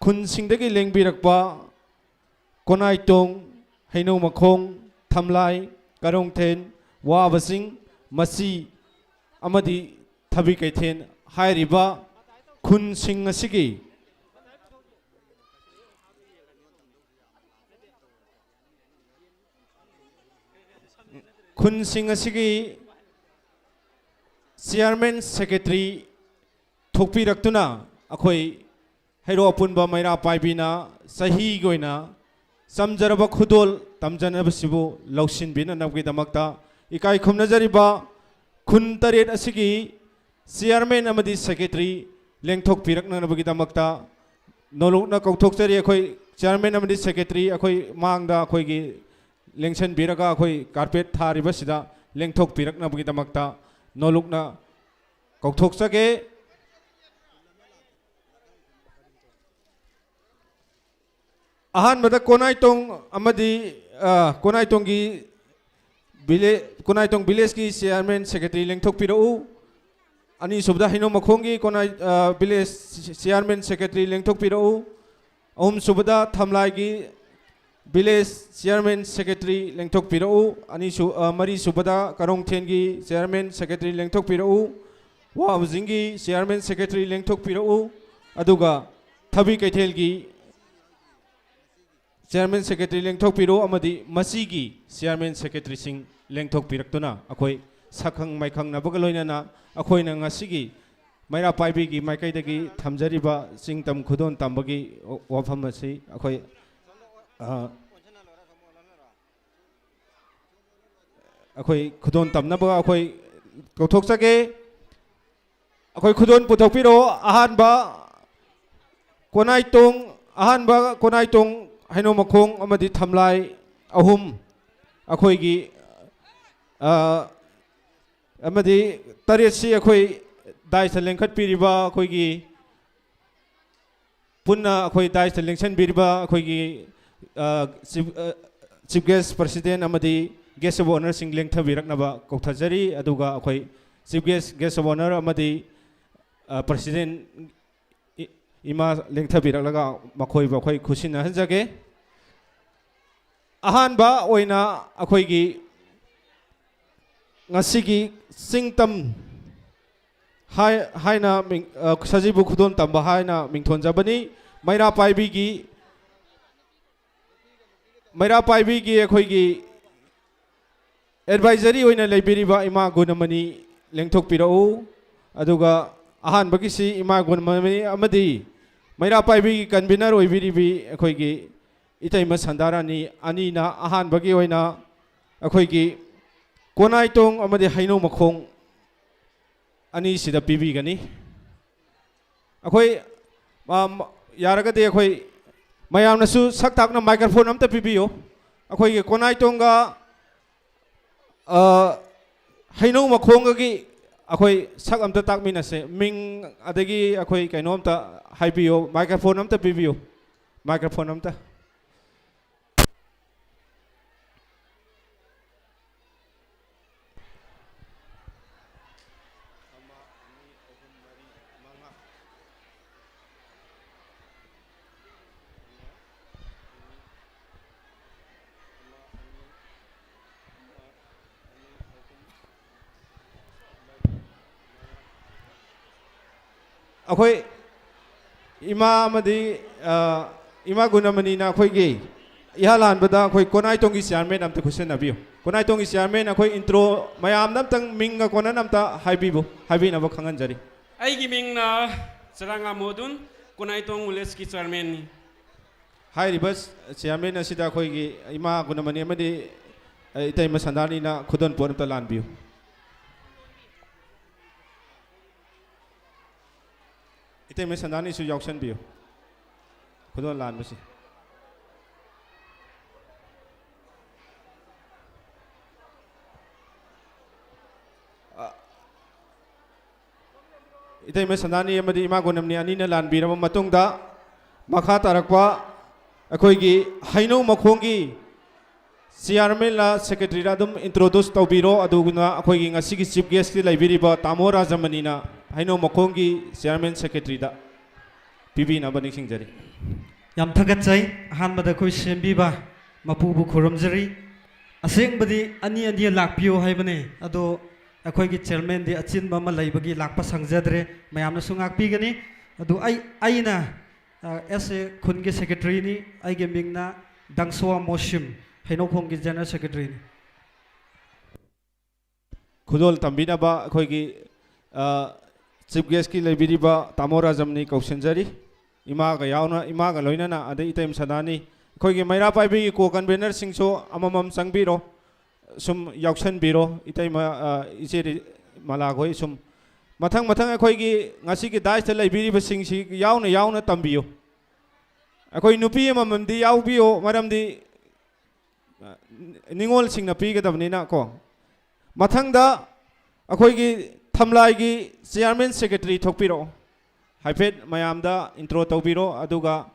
ꯈꯨꯟꯁꯤꯡꯗꯒꯤ ꯂꯦꯡꯕꯤꯔꯛꯄ ꯀꯣꯅꯥꯏꯇꯣꯡ, ꯍꯩꯅꯧ ꯃꯈꯣꯡ, ꯊꯝꯂꯥꯏ, ꯀꯔꯣꯡꯊꯦꯟ, ꯋꯥꯕꯁꯤꯡ, ꯃꯆꯤ ꯑꯃꯗꯤ ꯊꯕꯤ ꯀꯩꯊꯦꯟ ꯍꯥꯏꯔꯤꯕ ꯈꯨꯟꯁꯤꯡ ꯑꯁꯤꯒꯤ ꯈꯨꯟꯁꯤꯡ ꯑꯁꯤꯒꯤ ꯆꯤꯌꯥꯔꯃꯦꯟ ꯁꯦꯀ꯭ꯔꯦꯇꯔꯤ ꯊꯣꯛꯄꯤꯔꯛꯇꯨꯅ ꯑꯩꯈꯣꯏ ꯍꯩꯔꯣꯛ ꯑꯄꯨꯟꯕ ꯃꯩꯔꯥ ꯄꯥꯏꯕꯤꯅ ꯆꯍꯤꯒꯤ ꯑꯣꯏꯅ ꯆꯝꯖꯔꯕ ꯈꯨꯗꯣꯜ ꯇꯝꯖꯅꯕꯁꯤꯕꯨ ꯂꯧꯁꯤꯟꯕꯤꯅꯅꯕꯒꯤꯗꯃꯛꯇ ꯏꯀꯥꯏ ꯈꯨꯝꯅꯖꯔꯤꯕ ꯈꯨꯟ ꯇꯔꯦꯠ ꯑꯁꯤꯒꯤ ꯆꯤꯌꯥꯔꯃꯦꯟ ꯑꯃꯗꯤ ꯁꯦꯀ꯭ꯔꯦꯇꯔꯤ ꯂꯦꯡꯊꯣꯛꯄꯤꯔꯛꯅꯅꯕꯒꯤꯗꯃꯛꯇ ꯅꯣꯂꯨꯛꯅ ꯀꯧꯊꯣꯛꯆꯔꯤ꯫ ꯑꯩꯈꯣꯏ ꯆꯤꯌꯥꯔꯃꯦꯟ ꯑꯃꯗꯤ ꯁꯦꯀ꯭ꯔꯦꯇꯔꯤ ꯑꯩꯈꯣꯏ ꯃꯥꯡꯗ ꯑꯩꯈꯣꯏꯒꯤ ꯂꯦꯡꯁꯤꯟꯕꯤꯔꯒ ꯑꯩꯈꯣꯏ ꯀꯥꯔꯄꯦꯠ ꯊꯥꯔꯤꯕꯁꯤꯗ ꯂꯦꯡꯊꯣꯛꯄꯤꯔꯛꯅꯕꯒꯤꯗꯃꯛꯇ ꯅꯣꯂꯨꯛꯅ ꯀꯧꯊꯣꯛꯆꯒꯦ꯫ ꯑꯍꯥꯟꯕꯗ ꯀꯣꯅꯥꯏꯇꯣꯡ ꯑꯃꯗꯤ ꯑ, ꯀꯣꯅꯥꯏꯇꯣꯡꯒꯤ ꯚꯤꯂꯦ- ꯀꯣꯅꯥꯏꯇꯣꯡ ꯚꯤꯂꯦꯖꯀꯤ ꯆꯤꯌꯥꯔꯃꯦꯟ ꯁꯦꯀ꯭ꯔꯦꯇꯔꯤ ꯂꯦꯡꯊꯣꯛꯄꯤꯔꯛꯎ꯫ ꯑꯅꯤꯁꯨꯕꯗ ꯍꯩꯅꯧ ꯃꯈꯣꯡꯒꯤ ꯀꯣꯅꯥꯏ ꯑ, ꯚꯤꯂꯦꯖ ꯆꯤꯌꯥꯔꯃꯦꯟ ꯁꯦꯀ꯭ꯔꯦꯇꯔꯤ ꯂꯦꯡꯊꯣꯛꯄꯤꯔꯛꯎ꯫ ꯑꯍꯨꯝꯁꯨꯕꯗ ꯊꯝꯂꯥꯏꯒꯤ Village Chairman Secretary ꯂꯦꯡꯊꯣꯛꯄꯤꯔꯛꯎ꯫ ꯑꯅꯤꯁꯨ-, ꯑ, ꯃꯔꯤꯁꯨꯕꯗ ꯀꯔꯣꯡꯊꯦꯟꯒꯤ Chairman Secretary ꯂꯦꯡꯊꯣꯛꯄꯤꯔꯛꯎ꯫ ꯋꯥꯕꯖꯤꯡꯒꯤ Chairman Secretary ꯂꯦꯡꯊꯣꯛꯄꯤꯔꯛꯎ꯫ ꯑꯗꯨꯒ ꯊꯕꯤ ꯀꯩꯊꯦꯜꯒꯤ Chairman Secretary ꯂꯦꯡꯊꯣꯛꯄꯤꯔꯛꯎ ꯑꯃꯗꯤ ꯃꯁꯤꯒꯤ Chairman Secretaryꯁꯤꯡ ꯂꯦꯡꯊꯣꯛꯄꯤꯔꯛꯇꯨꯅ ꯑꯩꯈꯣꯏ ꯁꯛꯈꯪ ꯃꯥꯏꯈꯪꯅꯕꯒ ꯂꯣꯏꯅꯅ ꯑꯩꯈꯣꯏꯅ ꯉꯁꯤꯒꯤ ꯃꯩꯔꯥ ꯄꯥꯏꯕꯤꯒꯤ ꯃꯥꯏꯀꯩꯗꯒꯤ ꯊꯝꯖꯔꯤꯕ ꯆꯤꯡ ꯇꯝ ꯈꯨꯗꯣꯜ ꯇꯝꯕꯒꯤ ꯋꯥꯐꯝ ꯑꯁꯤ ꯑꯩꯈꯣꯏ, ꯑ, ꯑꯩꯈꯣꯏ ꯈꯨꯗꯣꯜ ꯇꯝꯅꯕ ꯑꯩꯈꯣꯏ ꯀꯧꯊꯣꯛꯆꯒꯦ꯫ ꯑꯩꯈꯣꯏ ꯈꯨꯗꯣꯜ ꯄꯨꯊꯣꯛꯄꯤꯔꯛꯑꯣ꯫ ꯑꯍꯥꯟꯕ ꯀꯣꯅꯥꯏꯇꯣꯡ, ꯑꯍꯥꯟꯕ ꯀꯣꯅꯥꯏꯇꯣꯡ ꯍꯩꯅꯧ ꯃꯈꯣꯡ ꯑꯃꯗꯤ ꯊꯝꯂꯥꯏ ꯑꯍꯨꯝ ꯑꯩꯈꯣꯏꯒꯤ, ꯑ, ꯑꯃꯗꯤ ꯇꯔꯦꯠꯁꯤ ꯑꯩꯈꯣꯏ ꯗꯥꯏꯁꯇ ꯂꯦꯡꯈꯠꯄꯤꯔꯤꯕ ꯑꯩꯈꯣꯏꯒꯤ ꯄꯨꯟꯅ ꯑꯩꯈꯣꯏ ꯗꯥꯏꯁꯇ ꯂꯦꯡꯁꯤꯟꯕꯤꯔꯤꯕ ꯑꯩꯈꯣꯏꯒꯤ, ꯑ, chief, ꯑ, chief guest president ꯑꯃꯗꯤ guest of honourꯁꯤꯡ ꯂꯦꯡꯊꯕꯤꯔꯛꯅꯕ ꯀꯧꯊꯖꯔꯤ꯫ ꯑꯗꯨꯒ ꯑꯩꯈꯣꯏ chief guest, guest of honour ꯑꯃꯗꯤ, ꯑ, president ꯏ-, ꯏꯃꯥ ꯂꯦꯡꯊꯕꯤꯔꯛꯂꯒ ꯃꯈꯣꯏꯕꯨ ꯑꯩꯈꯣꯏ ꯈꯨꯠꯁꯤꯟꯅꯍꯟꯖꯒꯦ꯫ ꯑꯍꯥꯟꯕ ꯑꯣꯏꯅ ꯑꯩꯈꯣꯏꯒꯤ ꯉꯁꯤꯒꯤ ꯆꯤꯡ ꯇꯝ ꯍꯥꯏ-, ꯍꯥꯏꯅ ꯃꯤꯡ-, ꯑ, ꯁꯖꯤꯕꯨ ꯈꯨꯗꯣꯜ ꯇꯝꯕ ꯍꯥꯏꯅ ꯃꯤꯡꯊꯣꯟꯖꯕꯅꯤ꯫ ꯃꯩꯔꯥ ꯄꯥꯏꯕꯤꯒꯤ, ꯃꯩꯔꯥ ꯄꯥꯏꯕꯤꯒꯤ ꯑꯩꯈꯣꯏꯒꯤ advisory ꯑꯣꯏꯅ ꯂꯩꯕꯤꯔꯤꯕ ꯏꯃꯥ ꯒꯨꯅꯃꯅꯤ ꯂꯦꯡꯊꯣꯛꯄꯤꯔꯛꯎ꯫ ꯑꯗꯨꯒ ꯑꯍꯥꯟꯕꯒꯤꯁꯤ ꯏꯃꯥ ꯒꯨꯅꯃꯅꯤ ꯑꯃꯗꯤ ꯃꯩꯔꯥ ꯄꯥꯏꯕꯤꯒꯤ convener ꯑꯣꯏꯕꯤꯔꯤꯕꯤ ꯑꯩꯈꯣꯏꯒꯤ ꯏꯇꯩꯃ ꯁꯟꯗꯥꯔꯥꯅꯤ ꯑꯅꯤꯅ ꯑꯍꯥꯟꯕꯒꯤ ꯑꯣꯏꯅ ꯑꯩꯈꯣꯏꯒꯤ ꯀꯣꯅꯥꯏꯇꯣꯡ ꯑꯃꯗꯤ ꯍꯩꯅꯧ ꯃꯈꯣꯡ ꯑꯅꯤꯁꯤꯗ ꯄꯤꯕꯤꯒꯅꯤ꯫ ꯑꯩꯈꯣꯏ, ꯑꯝ, ꯌꯥꯔꯒꯗꯤ ꯑꯩꯈꯣꯏ ꯃꯌꯥꯝꯅꯁꯨ ꯁꯛ ꯇꯥꯛꯅ microphone ꯑꯝꯇ ꯄꯤꯕꯤꯌꯨ꯫ ꯑꯩꯈꯣꯏꯒꯤ ꯀꯣꯅꯥꯏꯇꯣꯡꯒ, ꯑ, ꯍꯩꯅꯧ ꯃꯈꯣꯡꯒꯒꯤ ꯑꯩꯈꯣꯏ ꯁꯛ ꯑꯝꯇ ꯇꯥꯛꯃꯤꯟꯅꯁꯦ꯫ ꯃꯤꯡ ꯑꯗꯒꯤ ꯑꯩꯈꯣꯏ ꯀꯩꯅꯣ ꯑꯝꯇ ꯍꯥꯏꯕꯤꯌꯨ, microphone ꯑꯝꯇ ꯄꯤꯕꯤꯌꯨ, microphone ꯑꯝꯇ꯫ ꯑꯩꯈꯣꯏ ꯏꯃꯥ ꯑꯃꯗꯤ, ꯑ, ꯏꯃꯥ ꯒꯨꯅꯃꯅꯤꯅ ꯑꯩꯈꯣꯏꯒꯤ ꯏꯍꯥꯟ ꯍꯥꯟꯕꯗ ꯑꯩꯈꯣꯏ ꯀꯣꯅꯥꯏꯇꯣꯡꯒꯤ ꯆꯤꯌꯥꯔꯃꯦꯟ ꯑꯝꯇ ꯈꯨꯠꯁꯟꯅꯕꯤꯌꯨ꯫ ꯀꯣꯅꯥꯏꯇꯣꯡꯒꯤ ꯆꯤꯌꯥꯔꯃꯦꯟ ꯑꯩꯈꯣꯏ ꯏꯟꯇ꯭ꯔꯣ ꯃꯌꯥꯝꯗ ꯑꯝꯇꯪ ꯃꯤꯡꯒ ꯀꯣꯟꯅꯅ ꯑꯝꯇ ꯍꯥꯏꯕꯤꯕꯨ, ꯍꯥꯏꯕꯤꯅꯕ ꯈꯪꯍꯟꯖꯔꯤ꯫ ꯑꯩꯒꯤ ꯃꯤꯡꯅ ꯆꯔꯥꯉꯥ ꯃꯣꯗꯨꯟ, ꯀꯣꯅꯥꯏꯇꯣꯡ ꯋꯤꯂꯦꯖꯀꯤ ꯆꯤꯌꯥꯔꯃꯦꯟꯅꯤ꯫ ꯍꯥꯏꯔꯤꯕ ꯆꯤꯌꯥꯔꯃꯦꯟ ꯑꯁꯤꯗ ꯑꯩꯈꯣꯏꯒꯤ ꯏꯃꯥ ꯒꯨꯅꯃꯅꯤ ꯑꯃꯗꯤ, ꯑ, ꯏꯇꯩꯃ ꯁꯟꯗꯥꯅꯤꯅ ꯈꯨꯗꯣꯜ ꯄꯣꯠ ꯑꯝꯇ ꯂꯥꯟꯕꯤꯌꯨ꯫ ꯏꯇꯩꯃ ꯁꯟꯗꯥꯅꯤꯁꯨ ꯌꯥꯎꯁꯟꯕꯤꯌꯨ ꯈꯨꯗꯣꯜ ꯂꯥꯟꯕꯁꯤ꯫ ꯑ, ꯏꯇꯩꯃ ꯁꯟꯗꯥꯅꯤ ꯑꯃꯗꯤ ꯏꯃꯥ ꯒꯨꯅꯃꯅꯤ ꯑꯅꯤꯅ ꯂꯥꯟꯕꯤꯔꯕ ꯃꯇꯨꯡꯗ, ꯃꯈꯥ ꯇꯥꯔꯛꯄ ꯑꯩꯈꯣꯏꯒꯤ ꯍꯩꯅꯧ ꯃꯈꯣꯡꯒꯤ ꯆꯤꯌꯥꯔꯃꯦꯟꯂ ꯁꯦꯀ꯭ꯔꯦꯇꯔꯤꯔ ꯑꯗꯨꯝ ꯏꯟꯇ꯭ꯔꯣꯗ꯭ꯌꯨꯁ ꯇꯧꯕꯤꯔꯣ꯫ ꯑꯗꯨꯒ ꯑꯩꯈꯣꯏꯒꯤ ꯉꯁꯤꯒꯤ ꯆꯤꯐ ꯒꯦꯁꯀꯤ ꯂꯩꯕꯤꯔꯤꯕ ꯇꯥꯃꯣ ꯔꯥꯖꯃꯅꯤꯅ ꯍꯩꯅꯧ ꯃꯈꯣꯡꯒꯤ ꯆꯤꯌꯥꯔꯃꯦꯟ ꯁꯦꯀ꯭ꯔꯦꯇꯔꯤꯗ ꯄꯤꯕꯤꯅꯕ ꯅꯤꯡꯁꯤꯡꯖꯔꯤ꯫ ꯌꯥꯝ ꯊꯥꯒꯠꯆꯩ꯫ ꯑꯍꯥꯟꯕꯗ ꯑꯩꯈꯣꯏ ꯁꯦꯝꯕꯤꯕ ꯃꯄꯨꯕꯨ ꯈꯨꯔꯨꯝꯖꯔꯤ꯫ ꯑꯁꯦꯡꯕꯗꯤ ꯑꯅꯤ ꯑꯅꯤ ꯂꯥꯛꯄꯤꯌꯨ ꯍꯥꯏꯕꯅꯦ, ꯑꯗꯣ ꯑꯩꯈꯣꯏꯒꯤ ꯆꯤꯌꯔꯃꯦꯟꯗꯤ ꯑꯆꯤꯟꯕ ꯑꯃ ꯂꯩꯕꯒꯤ ꯂꯥꯛꯄ ꯁꯪꯖꯗ꯭ꯔꯦ꯫ ꯃꯌꯥꯝꯅꯁꯨ ꯉꯥꯛꯄꯤꯒꯅꯤ꯫ ꯑꯗꯨ ꯑꯩ, ꯑꯩꯅ, ꯑ, ꯑꯦꯁ ꯑꯦ ꯈꯨꯟꯒꯤ ꯁꯦꯀ꯭ꯔꯦꯇꯔꯤꯅꯤ꯫ ꯑꯩꯒꯤ ꯃꯤꯡꯅ ꯗꯪꯁꯣꯋꯥ ꯃꯣꯁꯤꯝ, ꯍꯩꯅꯧꯈꯣꯡꯒꯤ ꯖꯦꯅꯔꯦꯜ ꯁꯦꯀ꯭ꯔꯦꯇꯔꯤꯅꯤ꯫ ꯈꯨꯗꯣꯜ ꯇꯝꯕꯤꯅꯕ ꯑꯩꯈꯣꯏꯒꯤ, ꯑ, ꯆꯤꯐ ꯒꯦꯁꯀꯤ ꯂꯩꯕꯤꯔꯤꯕ ꯇꯥꯃꯣ ꯔꯥꯖꯝꯅꯤ ꯀꯧꯁꯤꯟꯖꯔꯤ꯫ ꯏꯃꯥꯒ ꯌꯥꯎꯅ, ꯏꯃꯥꯒ ꯂꯣꯏꯅꯅ, ꯑꯗꯩ ꯏꯇꯩꯃ ꯁꯗꯥꯅꯤ, ꯑꯩꯈꯣꯏꯒꯤ ꯃꯩꯔꯥ ꯄꯥꯏꯕꯤꯒꯤ ꯀꯣ ꯀꯟꯚꯦꯅꯔꯁꯤꯡꯁꯨ ꯑꯃꯃꯝ ꯆꯪꯕꯤꯔꯣ, ꯁꯨꯝ ꯌꯥꯎꯁꯟꯕꯤꯔꯣ꯫ ꯏꯇꯩꯃ, ꯑ, ꯏꯆꯦ ꯔꯤ-, ꯃꯂꯥꯈꯣꯏ ꯁꯨꯝ ꯃꯊꯪ ꯃꯊꯪ ꯑꯩꯈꯣꯏꯒꯤ ꯉꯁꯤꯒꯤ ꯗꯥꯏꯁꯇ ꯂꯩꯕꯤꯔꯤꯕꯁꯤꯡꯁꯤ ꯌꯥꯎꯅ ꯌꯥꯎꯅ ꯇꯝꯕꯤꯌꯨ꯫ ꯑꯩꯈꯣꯏ ꯅꯨꯄꯤ ꯑꯃꯃꯝꯗꯤ ꯌꯥꯎꯕꯤꯌꯨ, ꯃꯔꯝꯗꯤ, ꯑ, ꯅꯤꯉꯣꯜꯁꯤꯡꯅ ꯄꯤꯒꯗꯕꯅꯤꯅ ꯀꯣ꯫ ꯃꯊꯪꯗ ꯑꯩꯈꯣꯏꯒꯤ ꯊꯝꯂꯥꯏꯒꯤ ꯆꯤꯌꯥꯔꯃꯦꯟ ꯁꯦꯀ꯭ꯔꯦꯇꯔꯤ ꯊꯣꯛꯄꯤꯔꯛꯑꯣ꯫ ꯍꯥꯏꯐꯦꯠ ꯃꯌꯥꯝꯗ ꯏꯟꯇ꯭ꯔꯣ ꯇꯧꯕꯤꯔꯣ꯫ ꯑꯗꯨꯒ,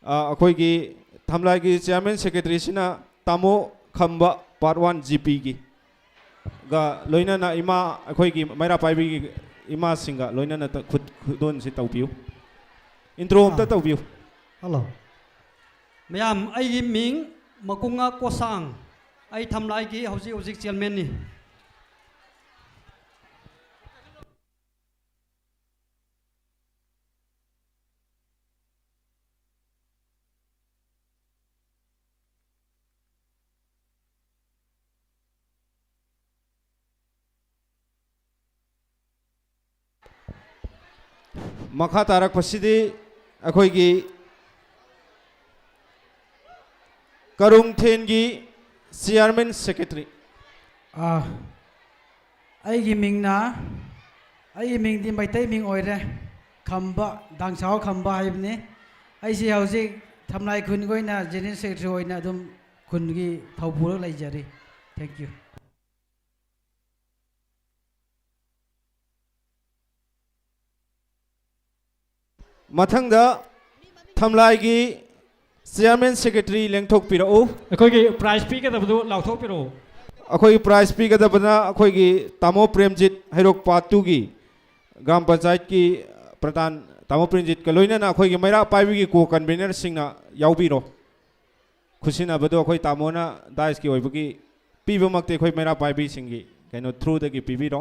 ꯑ, ꯑꯩꯈꯣꯏꯒꯤ ꯊꯝꯂꯥꯏꯒꯤ ꯆꯤꯌꯥꯔꯃꯦꯟ ꯁꯦꯀ꯭ꯔꯦꯇꯔꯤꯁꯤꯅ ꯇꯥꯃꯣ ꯈꯝꯕ, ꯄꯥꯔꯠ ꯋꯥꯟ ꯖꯤ ꯄꯤꯒꯤ ꯒ ꯂꯣꯏꯅꯅ ꯏꯃꯥ, ꯑꯩꯈꯣꯏꯒꯤ ꯃꯩꯔꯥ ꯄꯥꯏꯕꯤꯒꯤ ꯏꯃꯥꯁꯤꯡꯒ ꯂꯣꯏꯅꯅ ꯇ-, ꯈꯨꯠ-, ꯈꯨꯗꯣꯜꯁꯤ ꯇꯧꯕꯤꯌꯨ꯫ ꯏꯟꯇ꯭ꯔꯣ ꯑꯝꯇ ꯑꯥ꯫ ꯇꯧꯕꯤꯌꯨ꯫ ꯍꯜꯂꯣ꯫ ꯃꯌꯥꯝ, ꯑꯩꯒꯤ ꯃꯤꯡ ꯃꯀꯨꯉꯥ ꯀꯣꯁꯥꯡ꯫ ꯑꯩ ꯊꯝꯂꯥꯏꯒꯤ ꯍꯧꯖꯤꯛ ꯍꯧꯖꯤꯛ ꯆꯤꯌꯔꯃꯦꯟꯅꯤ꯫ ꯃꯈꯥ ꯇꯥꯔꯛꯄꯁꯤꯗꯤ ꯑꯩꯈꯣꯏꯒꯤ ꯀꯔꯨꯡꯊꯦꯟꯒꯤ chairman secretary꯫ ꯑꯥ, ꯑꯩꯒꯤ ꯃꯤꯡꯅ, ꯑꯩꯒꯤ ꯃꯤꯡꯗꯤ ꯃꯩꯇꯩ ꯃꯤꯡ ꯑꯣꯏꯔꯦ, ꯈꯝꯕ, ꯗꯥꯡꯁꯥꯎ ꯈꯝꯕ ꯍꯥꯏꯕꯅꯤ꯫ ꯑꯩꯁꯤ ꯍꯧꯖꯤꯛ ꯊꯝꯂꯥꯏ ꯈꯨꯟꯒꯤ ꯑꯣꯏꯅ general secretary ꯑꯣꯏꯅ ꯑꯗꯨꯝ ꯈꯨꯟꯒꯤ ꯊꯧ ꯄꯨꯔꯒ ꯂꯩꯖꯔꯤ꯫ Thank you꯫ ꯃꯊꯪꯗ ꯊꯝꯂꯥꯏꯒꯤ chairman secretary ꯂꯦꯡꯊꯣꯛꯄꯤꯔꯛꯎ꯫ ꯑꯩꯈꯣꯏꯒꯤ prize ꯄꯤꯒꯗꯕꯗꯨ ꯂꯥꯎꯊꯣꯛꯄꯤꯔꯛꯎ꯫ ꯑꯩꯈꯣꯏꯒꯤ prize ꯄꯤꯒꯗꯕꯅ ꯑꯩꯈꯣꯏꯒꯤ ꯇꯥꯃꯣ ꯄ꯭ꯔꯦꯝꯖꯤꯠ, ꯍꯩꯔꯣꯛ part two ꯒꯤ ꯒ꯭ꯔꯥꯝ ꯄꯟꯆꯥꯌꯠꯀꯤ ꯄ꯭ꯔꯙꯥꯟ ꯇꯥꯃꯣ ꯄ꯭ꯔꯦꯝꯖꯤꯠꯀ ꯂꯣꯏꯅꯅ ꯑꯩꯈꯣꯏꯒꯤ ꯃꯩꯔꯥ ꯄꯥꯏꯕꯤꯒꯤ co convener ꯁꯤꯡꯅ ꯌꯥꯎꯕꯤꯔꯣ꯫ ꯈꯨꯠꯁꯤꯟꯅꯕꯗꯣ ꯑꯩꯈꯣꯏ ꯇꯥꯃꯣꯅ dais ꯀꯤ ꯑꯣꯏꯕꯒꯤ ꯄꯤꯕꯃꯛꯇꯤ ꯑꯩꯈꯣꯏ ꯃꯩꯔꯥ ꯄꯥꯏꯕꯤꯁꯤꯡꯒꯤ ꯀꯩꯅꯣ through ꯗꯒꯤ ꯄꯤꯕꯤꯔꯣ꯫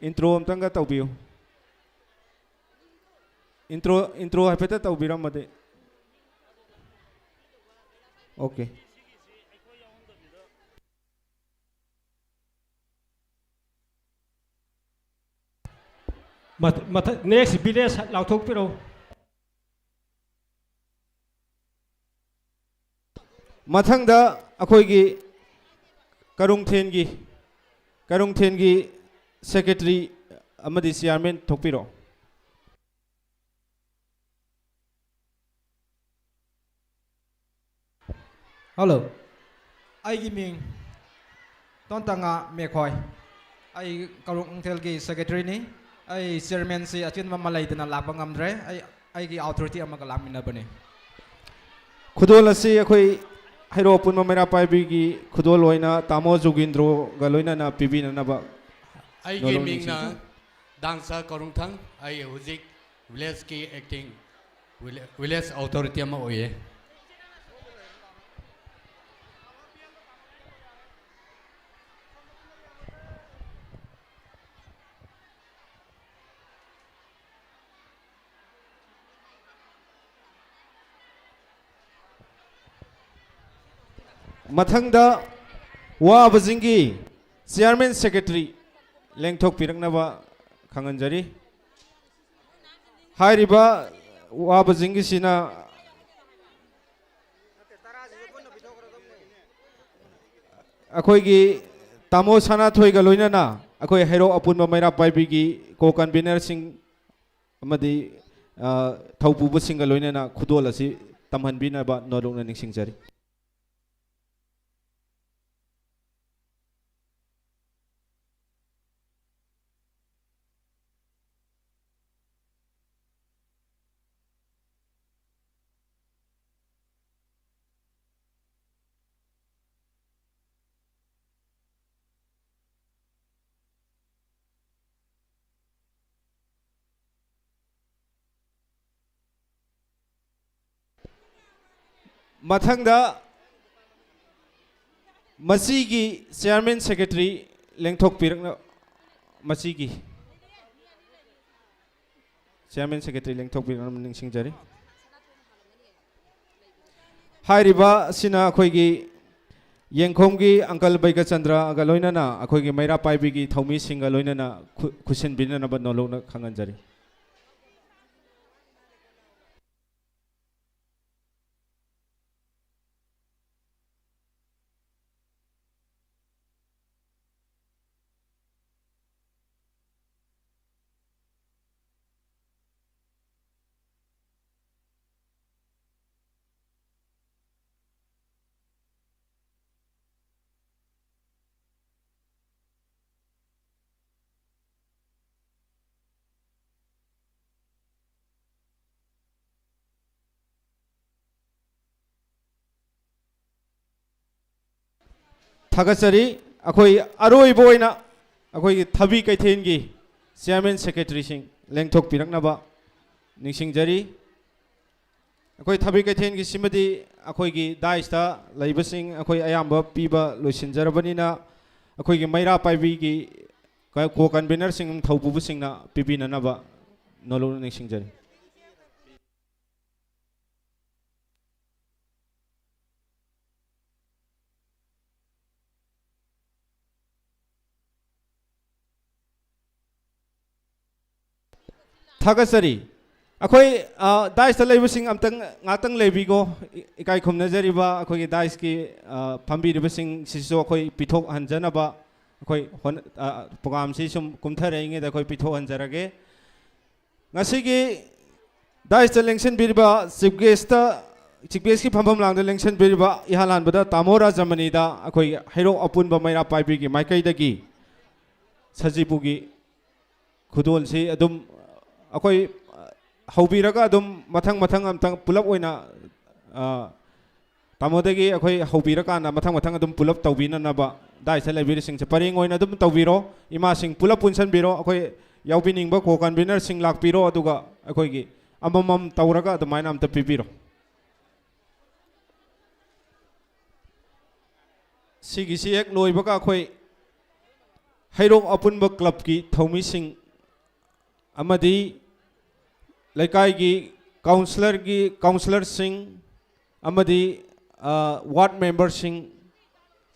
Intro ꯑꯝꯇꯪꯒ ꯇꯧꯕꯤꯌꯨ꯫ Intro, intro ꯍꯥꯏꯐꯦꯠꯇ ꯇꯧꯕꯤꯔꯝꯃꯗꯤ꯫ Okay꯫ ꯃꯊ-, ꯃꯊ-, next village ꯂꯥꯎꯊꯣꯛꯄꯤꯔꯛꯎ꯫ ꯃꯊꯪꯗ ꯑꯩꯈꯣꯏꯒꯤ ꯀꯔꯨꯡꯊꯦꯟꯒꯤ, ꯀꯔꯨꯡꯊꯦꯟꯒꯤ secretary ꯑꯃꯗꯤ chairman ꯊꯣꯛꯄꯤꯔꯛꯑꯣ꯫ Hello, ꯑꯩꯒꯤ ꯃꯤꯡ ꯇꯣꯟꯇꯉꯥ ꯃꯦꯈꯣꯏ꯫ ꯑꯩ ꯀꯔꯨꯡꯊꯦꯟꯒꯤ secretary ꯅꯤ꯫ ꯑꯩ chairman ꯁꯤ ꯑꯆꯤꯟꯕ ꯑꯃ ꯂꯩꯗꯅ ꯂꯥꯛꯄ ꯉꯝꯗ꯭ꯔꯦ꯫ ꯑꯩ, ꯑꯩꯒꯤ authority ꯑꯃꯒ ꯂꯥꯛꯃꯤꯟꯅꯕꯅꯤ꯫ ꯈꯨꯗꯣꯜ ꯑꯁꯤ ꯑꯩꯈꯣꯏ ꯍꯩꯔꯣꯛ ꯑꯄꯨꯟꯕ ꯃꯩꯔꯥ ꯄꯥꯏꯕꯤꯒꯤ ꯈꯨꯗꯣꯜ ꯑꯣꯏꯅ ꯇꯥꯃꯣ ꯖꯣꯒꯤꯟꯗ꯭ꯔꯣꯒ ꯂꯣꯏꯅꯅ ꯄꯤꯕꯤꯅꯅꯕ ꯑꯩꯒꯤ ꯅꯣꯂꯨꯛ ꯃꯤꯡꯅ ꯅꯤꯡꯁꯤꯡꯖꯔꯤ꯫ ꯗꯥꯡꯁꯥ ꯀꯣꯔꯨꯡꯊꯪ꯫ ꯑꯩ ꯍꯧꯖꯤꯛ village ꯀꯤ acting village authority ꯑꯃ ꯑꯣꯏꯌꯦ꯫ ꯃꯊꯪꯗ ꯋꯥꯕꯁꯤꯡꯒꯤ chairman secretary ꯂꯦꯡꯊꯣꯛꯄꯤꯔꯛꯅꯕ ꯈꯪꯍꯟꯖꯔꯤ꯫ ꯍꯥꯏꯔꯤꯕ ꯋꯥꯕꯁꯤꯡꯒꯤꯁꯤꯅ ꯑꯩꯈꯣꯏꯒꯤ ꯇꯥꯃꯣ ꯁꯅꯥꯊꯣꯏꯒ ꯂꯣꯏꯅꯅ ꯑꯩꯈꯣꯏ ꯍꯩꯔꯣꯛ ꯑꯄꯨꯟꯕ ꯃꯩꯔꯥ ꯄꯥꯏꯕꯤꯒꯤ ꯀꯣ ꯀꯟꯚꯤꯅꯔꯁꯤꯡ ꯑꯃꯗꯤ, ꯑ, ꯊꯧꯄꯨꯕꯁꯤꯡꯒ ꯂꯣꯏꯅꯅ ꯈꯨꯗꯣꯜ ꯑꯁꯤ ꯇꯝꯍꯟꯕꯤꯅꯕ ꯅꯣꯂꯨꯛꯅ ꯅꯤꯡꯁꯤꯡꯖꯔꯤ꯫ ꯃꯊꯪꯗ ꯃꯁꯤꯒꯤ ꯆꯤꯌꯥꯔꯃꯦꯟ ꯁꯦꯀ꯭ꯔꯦꯇꯔꯤ ꯂꯦꯡꯊꯣꯛꯄꯤꯔꯛꯅ-, ꯃꯁꯤꯒꯤ ꯆꯤꯌꯥꯔꯃꯦꯟ ꯁꯦꯀ꯭ꯔꯦꯇꯔꯤ ꯂꯦꯡꯊꯣꯛꯄꯤꯔꯛꯅꯕ ꯅꯤꯡꯁꯤꯡꯖꯔꯤ꯫ ꯍꯥꯏꯔꯤꯕ ꯑꯁꯤꯅ ꯑꯩꯈꯣꯏꯒꯤ ꯌꯦꯡꯈꯣꯝꯒꯤ ꯑꯪꯀꯜ ꯕꯩꯒꯆꯟꯗ꯭ꯔꯒ ꯂꯣꯏꯅꯅ ꯑꯩꯈꯣꯏꯒꯤ ꯃꯩꯔꯥ ꯄꯥꯏꯕꯤꯒꯤ ꯊꯧꯃꯤꯁꯤꯡꯒ ꯂꯣꯏꯅꯅ ꯈꯨ-, ꯈꯨꯠꯁꯤꯟꯕꯤꯅꯅꯕ ꯅꯣꯂꯨꯛꯅ ꯈꯪꯍꯟꯖꯔꯤ꯫ ꯊꯥꯒꯠꯆꯔꯤ꯫ ꯑꯩꯈꯣꯏ ꯑꯔꯣꯏꯕ ꯑꯣꯏꯅ ꯑꯩꯈꯣꯏꯒꯤ ꯊꯕꯤ ꯀꯩꯊꯦꯜꯒꯤ ꯆꯤꯌꯥꯔꯃꯦꯟ ꯁꯦꯀ꯭ꯔꯦꯇꯔꯤꯁꯤꯡ ꯂꯦꯡꯊꯣꯛꯄꯤꯔꯛꯅꯕ ꯅꯤꯡꯁꯤꯡꯖꯔꯤ꯫ ꯑꯩꯈꯣꯏ ꯊꯕꯤ ꯀꯩꯊꯦꯜꯒꯤꯁꯤꯃꯗꯤ ꯑꯩꯈꯣꯏꯒꯤ ꯗꯥꯏꯁꯇ ꯂꯩꯕꯁꯤꯡ ꯑꯩꯈꯣꯏ ꯑꯌꯥꯝꯕ ꯄꯤꯕ ꯂꯣꯏꯁꯤꯟꯖꯔꯕꯅꯤꯅ, ꯑꯩꯈꯣꯏꯒꯤ ꯃꯩꯔꯥ ꯄꯥꯏꯕꯤꯒꯤ ꯀ-, ꯀꯣ ꯀꯟꯚꯤꯅꯔꯁꯤꯡ ꯊꯧꯄꯨꯕꯁꯤꯡꯅ ꯄꯤꯕꯤꯅꯅꯕ ꯅꯣꯂꯨꯛꯅ ꯅꯤꯡꯁꯤꯡꯖꯔꯤ꯫ ꯊꯥꯒꯠꯆꯔꯤ꯫ ꯑꯩꯈꯣꯏ, ꯑ, ꯗꯥꯏꯁꯇ ꯂꯩꯕꯁꯤꯡ ꯑꯝꯇꯪ ꯉꯥꯛꯇꯪ ꯂꯩꯕꯤꯒꯣ꯫ ꯏ-, ꯏꯀꯥꯏ ꯈꯨꯝꯅꯖꯔꯤꯕ ꯑꯩꯈꯣꯏꯒꯤ ꯗꯥꯏꯁꯀꯤ, ꯑ, ꯐꯝꯕꯤꯔꯤꯕꯁꯤꯡꯁꯤꯁꯨ ꯑꯩꯈꯣꯏ ꯄꯤꯊꯣꯛꯍꯟꯖꯅꯕ ꯑꯩꯈꯣꯏ ꯍꯣꯠꯅ-, ꯑ, ꯄ꯭ꯔꯣꯒꯥꯝꯁꯤ ꯁꯨꯝ ꯀꯨꯝꯊꯔꯛꯏꯉꯩꯗ ꯑꯩꯈꯣꯏ ꯄꯤꯊꯣꯛꯍꯟꯖꯔꯒꯦ꯫ ꯉꯁꯤꯒꯤ ꯗꯥꯏꯁꯇ ꯂꯦꯡꯁꯤꯟꯕꯤꯔꯤꯕ ꯆꯤꯐ ꯒꯦꯁꯇ, ꯆꯤꯐ ꯒꯦꯁꯀꯤ ꯐꯝꯐꯝ ꯂꯥꯡꯗ ꯂꯦꯡꯁꯤꯟꯕꯤꯔꯤꯕ ꯏꯍꯥꯟ ꯍꯥꯟꯕꯗ ꯇꯥꯃꯣ ꯔꯥꯖꯃꯅꯤꯗ ꯑꯩꯈꯣꯏ ꯍꯩꯔꯣꯛ ꯑꯄꯨꯟꯕ ꯃꯩꯔꯥ ꯄꯥꯏꯕꯤꯒꯤ ꯃꯥꯏꯀꯩꯗꯒꯤ ꯁꯖꯤꯕꯨꯒꯤ ꯈꯨꯗꯣꯜꯁꯤ ꯑꯗꯨꯝ ꯑꯩꯈꯣꯏ ꯍꯧꯕꯤꯔꯒ ꯑꯗꯨꯝ ꯃꯊꯪ ꯃꯊꯪ ꯑꯝꯇꯪ ꯄꯨꯂꯞ ꯑꯣꯏꯅ, ꯑ, ꯇꯥꯃꯣꯗꯒꯤ ꯑꯩꯈꯣꯏ ꯍꯧꯕꯤꯔꯀꯥꯟꯗ ꯃꯊꯪ ꯃꯊꯪ ꯑꯗꯨꯝ ꯄꯨꯂꯞ ꯇꯧꯕꯤꯅꯅꯕ ꯗꯥꯏꯁꯇ ꯂꯩꯕꯤꯔꯤꯁꯤꯡꯁꯦ ꯄꯔꯦꯡ ꯑꯣꯏꯅ ꯑꯗꯨꯝ ꯇꯧꯕꯤꯔꯣ꯫ ꯏꯃꯥꯁꯤꯡ ꯄꯨꯂꯞ ꯄꯨꯟꯁꯤꯟꯕꯤꯔꯣ꯫ ꯑꯩꯈꯣꯏ ꯌꯥꯎꯕꯤꯅꯤꯡꯕ ꯀꯣ ꯀꯟꯚꯤꯅꯔꯁꯤꯡ ꯂꯥꯛꯄꯤꯔꯣ, ꯑꯗꯨꯒ ꯑꯩꯈꯣꯏꯒꯤ ꯑꯃꯃꯝ ꯇꯧꯔꯒ ꯑꯗꯨꯃꯥꯏꯅ ꯑꯝꯇ ꯄꯤꯕꯤꯔꯣ꯫ ꯁꯤꯒꯤꯁꯤ ꯍꯦꯛ ꯂꯣꯏꯕꯒ ꯑꯩꯈꯣꯏ ꯍꯩꯔꯣꯛ ꯑꯄꯨꯟꯕ ꯀ꯭ꯂꯕꯀꯤ ꯊꯧꯃꯤꯁꯤꯡ ꯑꯃꯗꯤ ꯂꯩꯀꯥꯏꯒꯤ ꯀꯥꯎꯟꯁꯤꯂꯔꯒꯤ, ꯀꯥꯎꯟꯁꯤꯂꯔꯁꯤꯡ ꯑꯃꯗꯤ, ꯑ, ꯋꯥꯔꯗ ꯃꯦꯝꯕꯔꯁꯤꯡ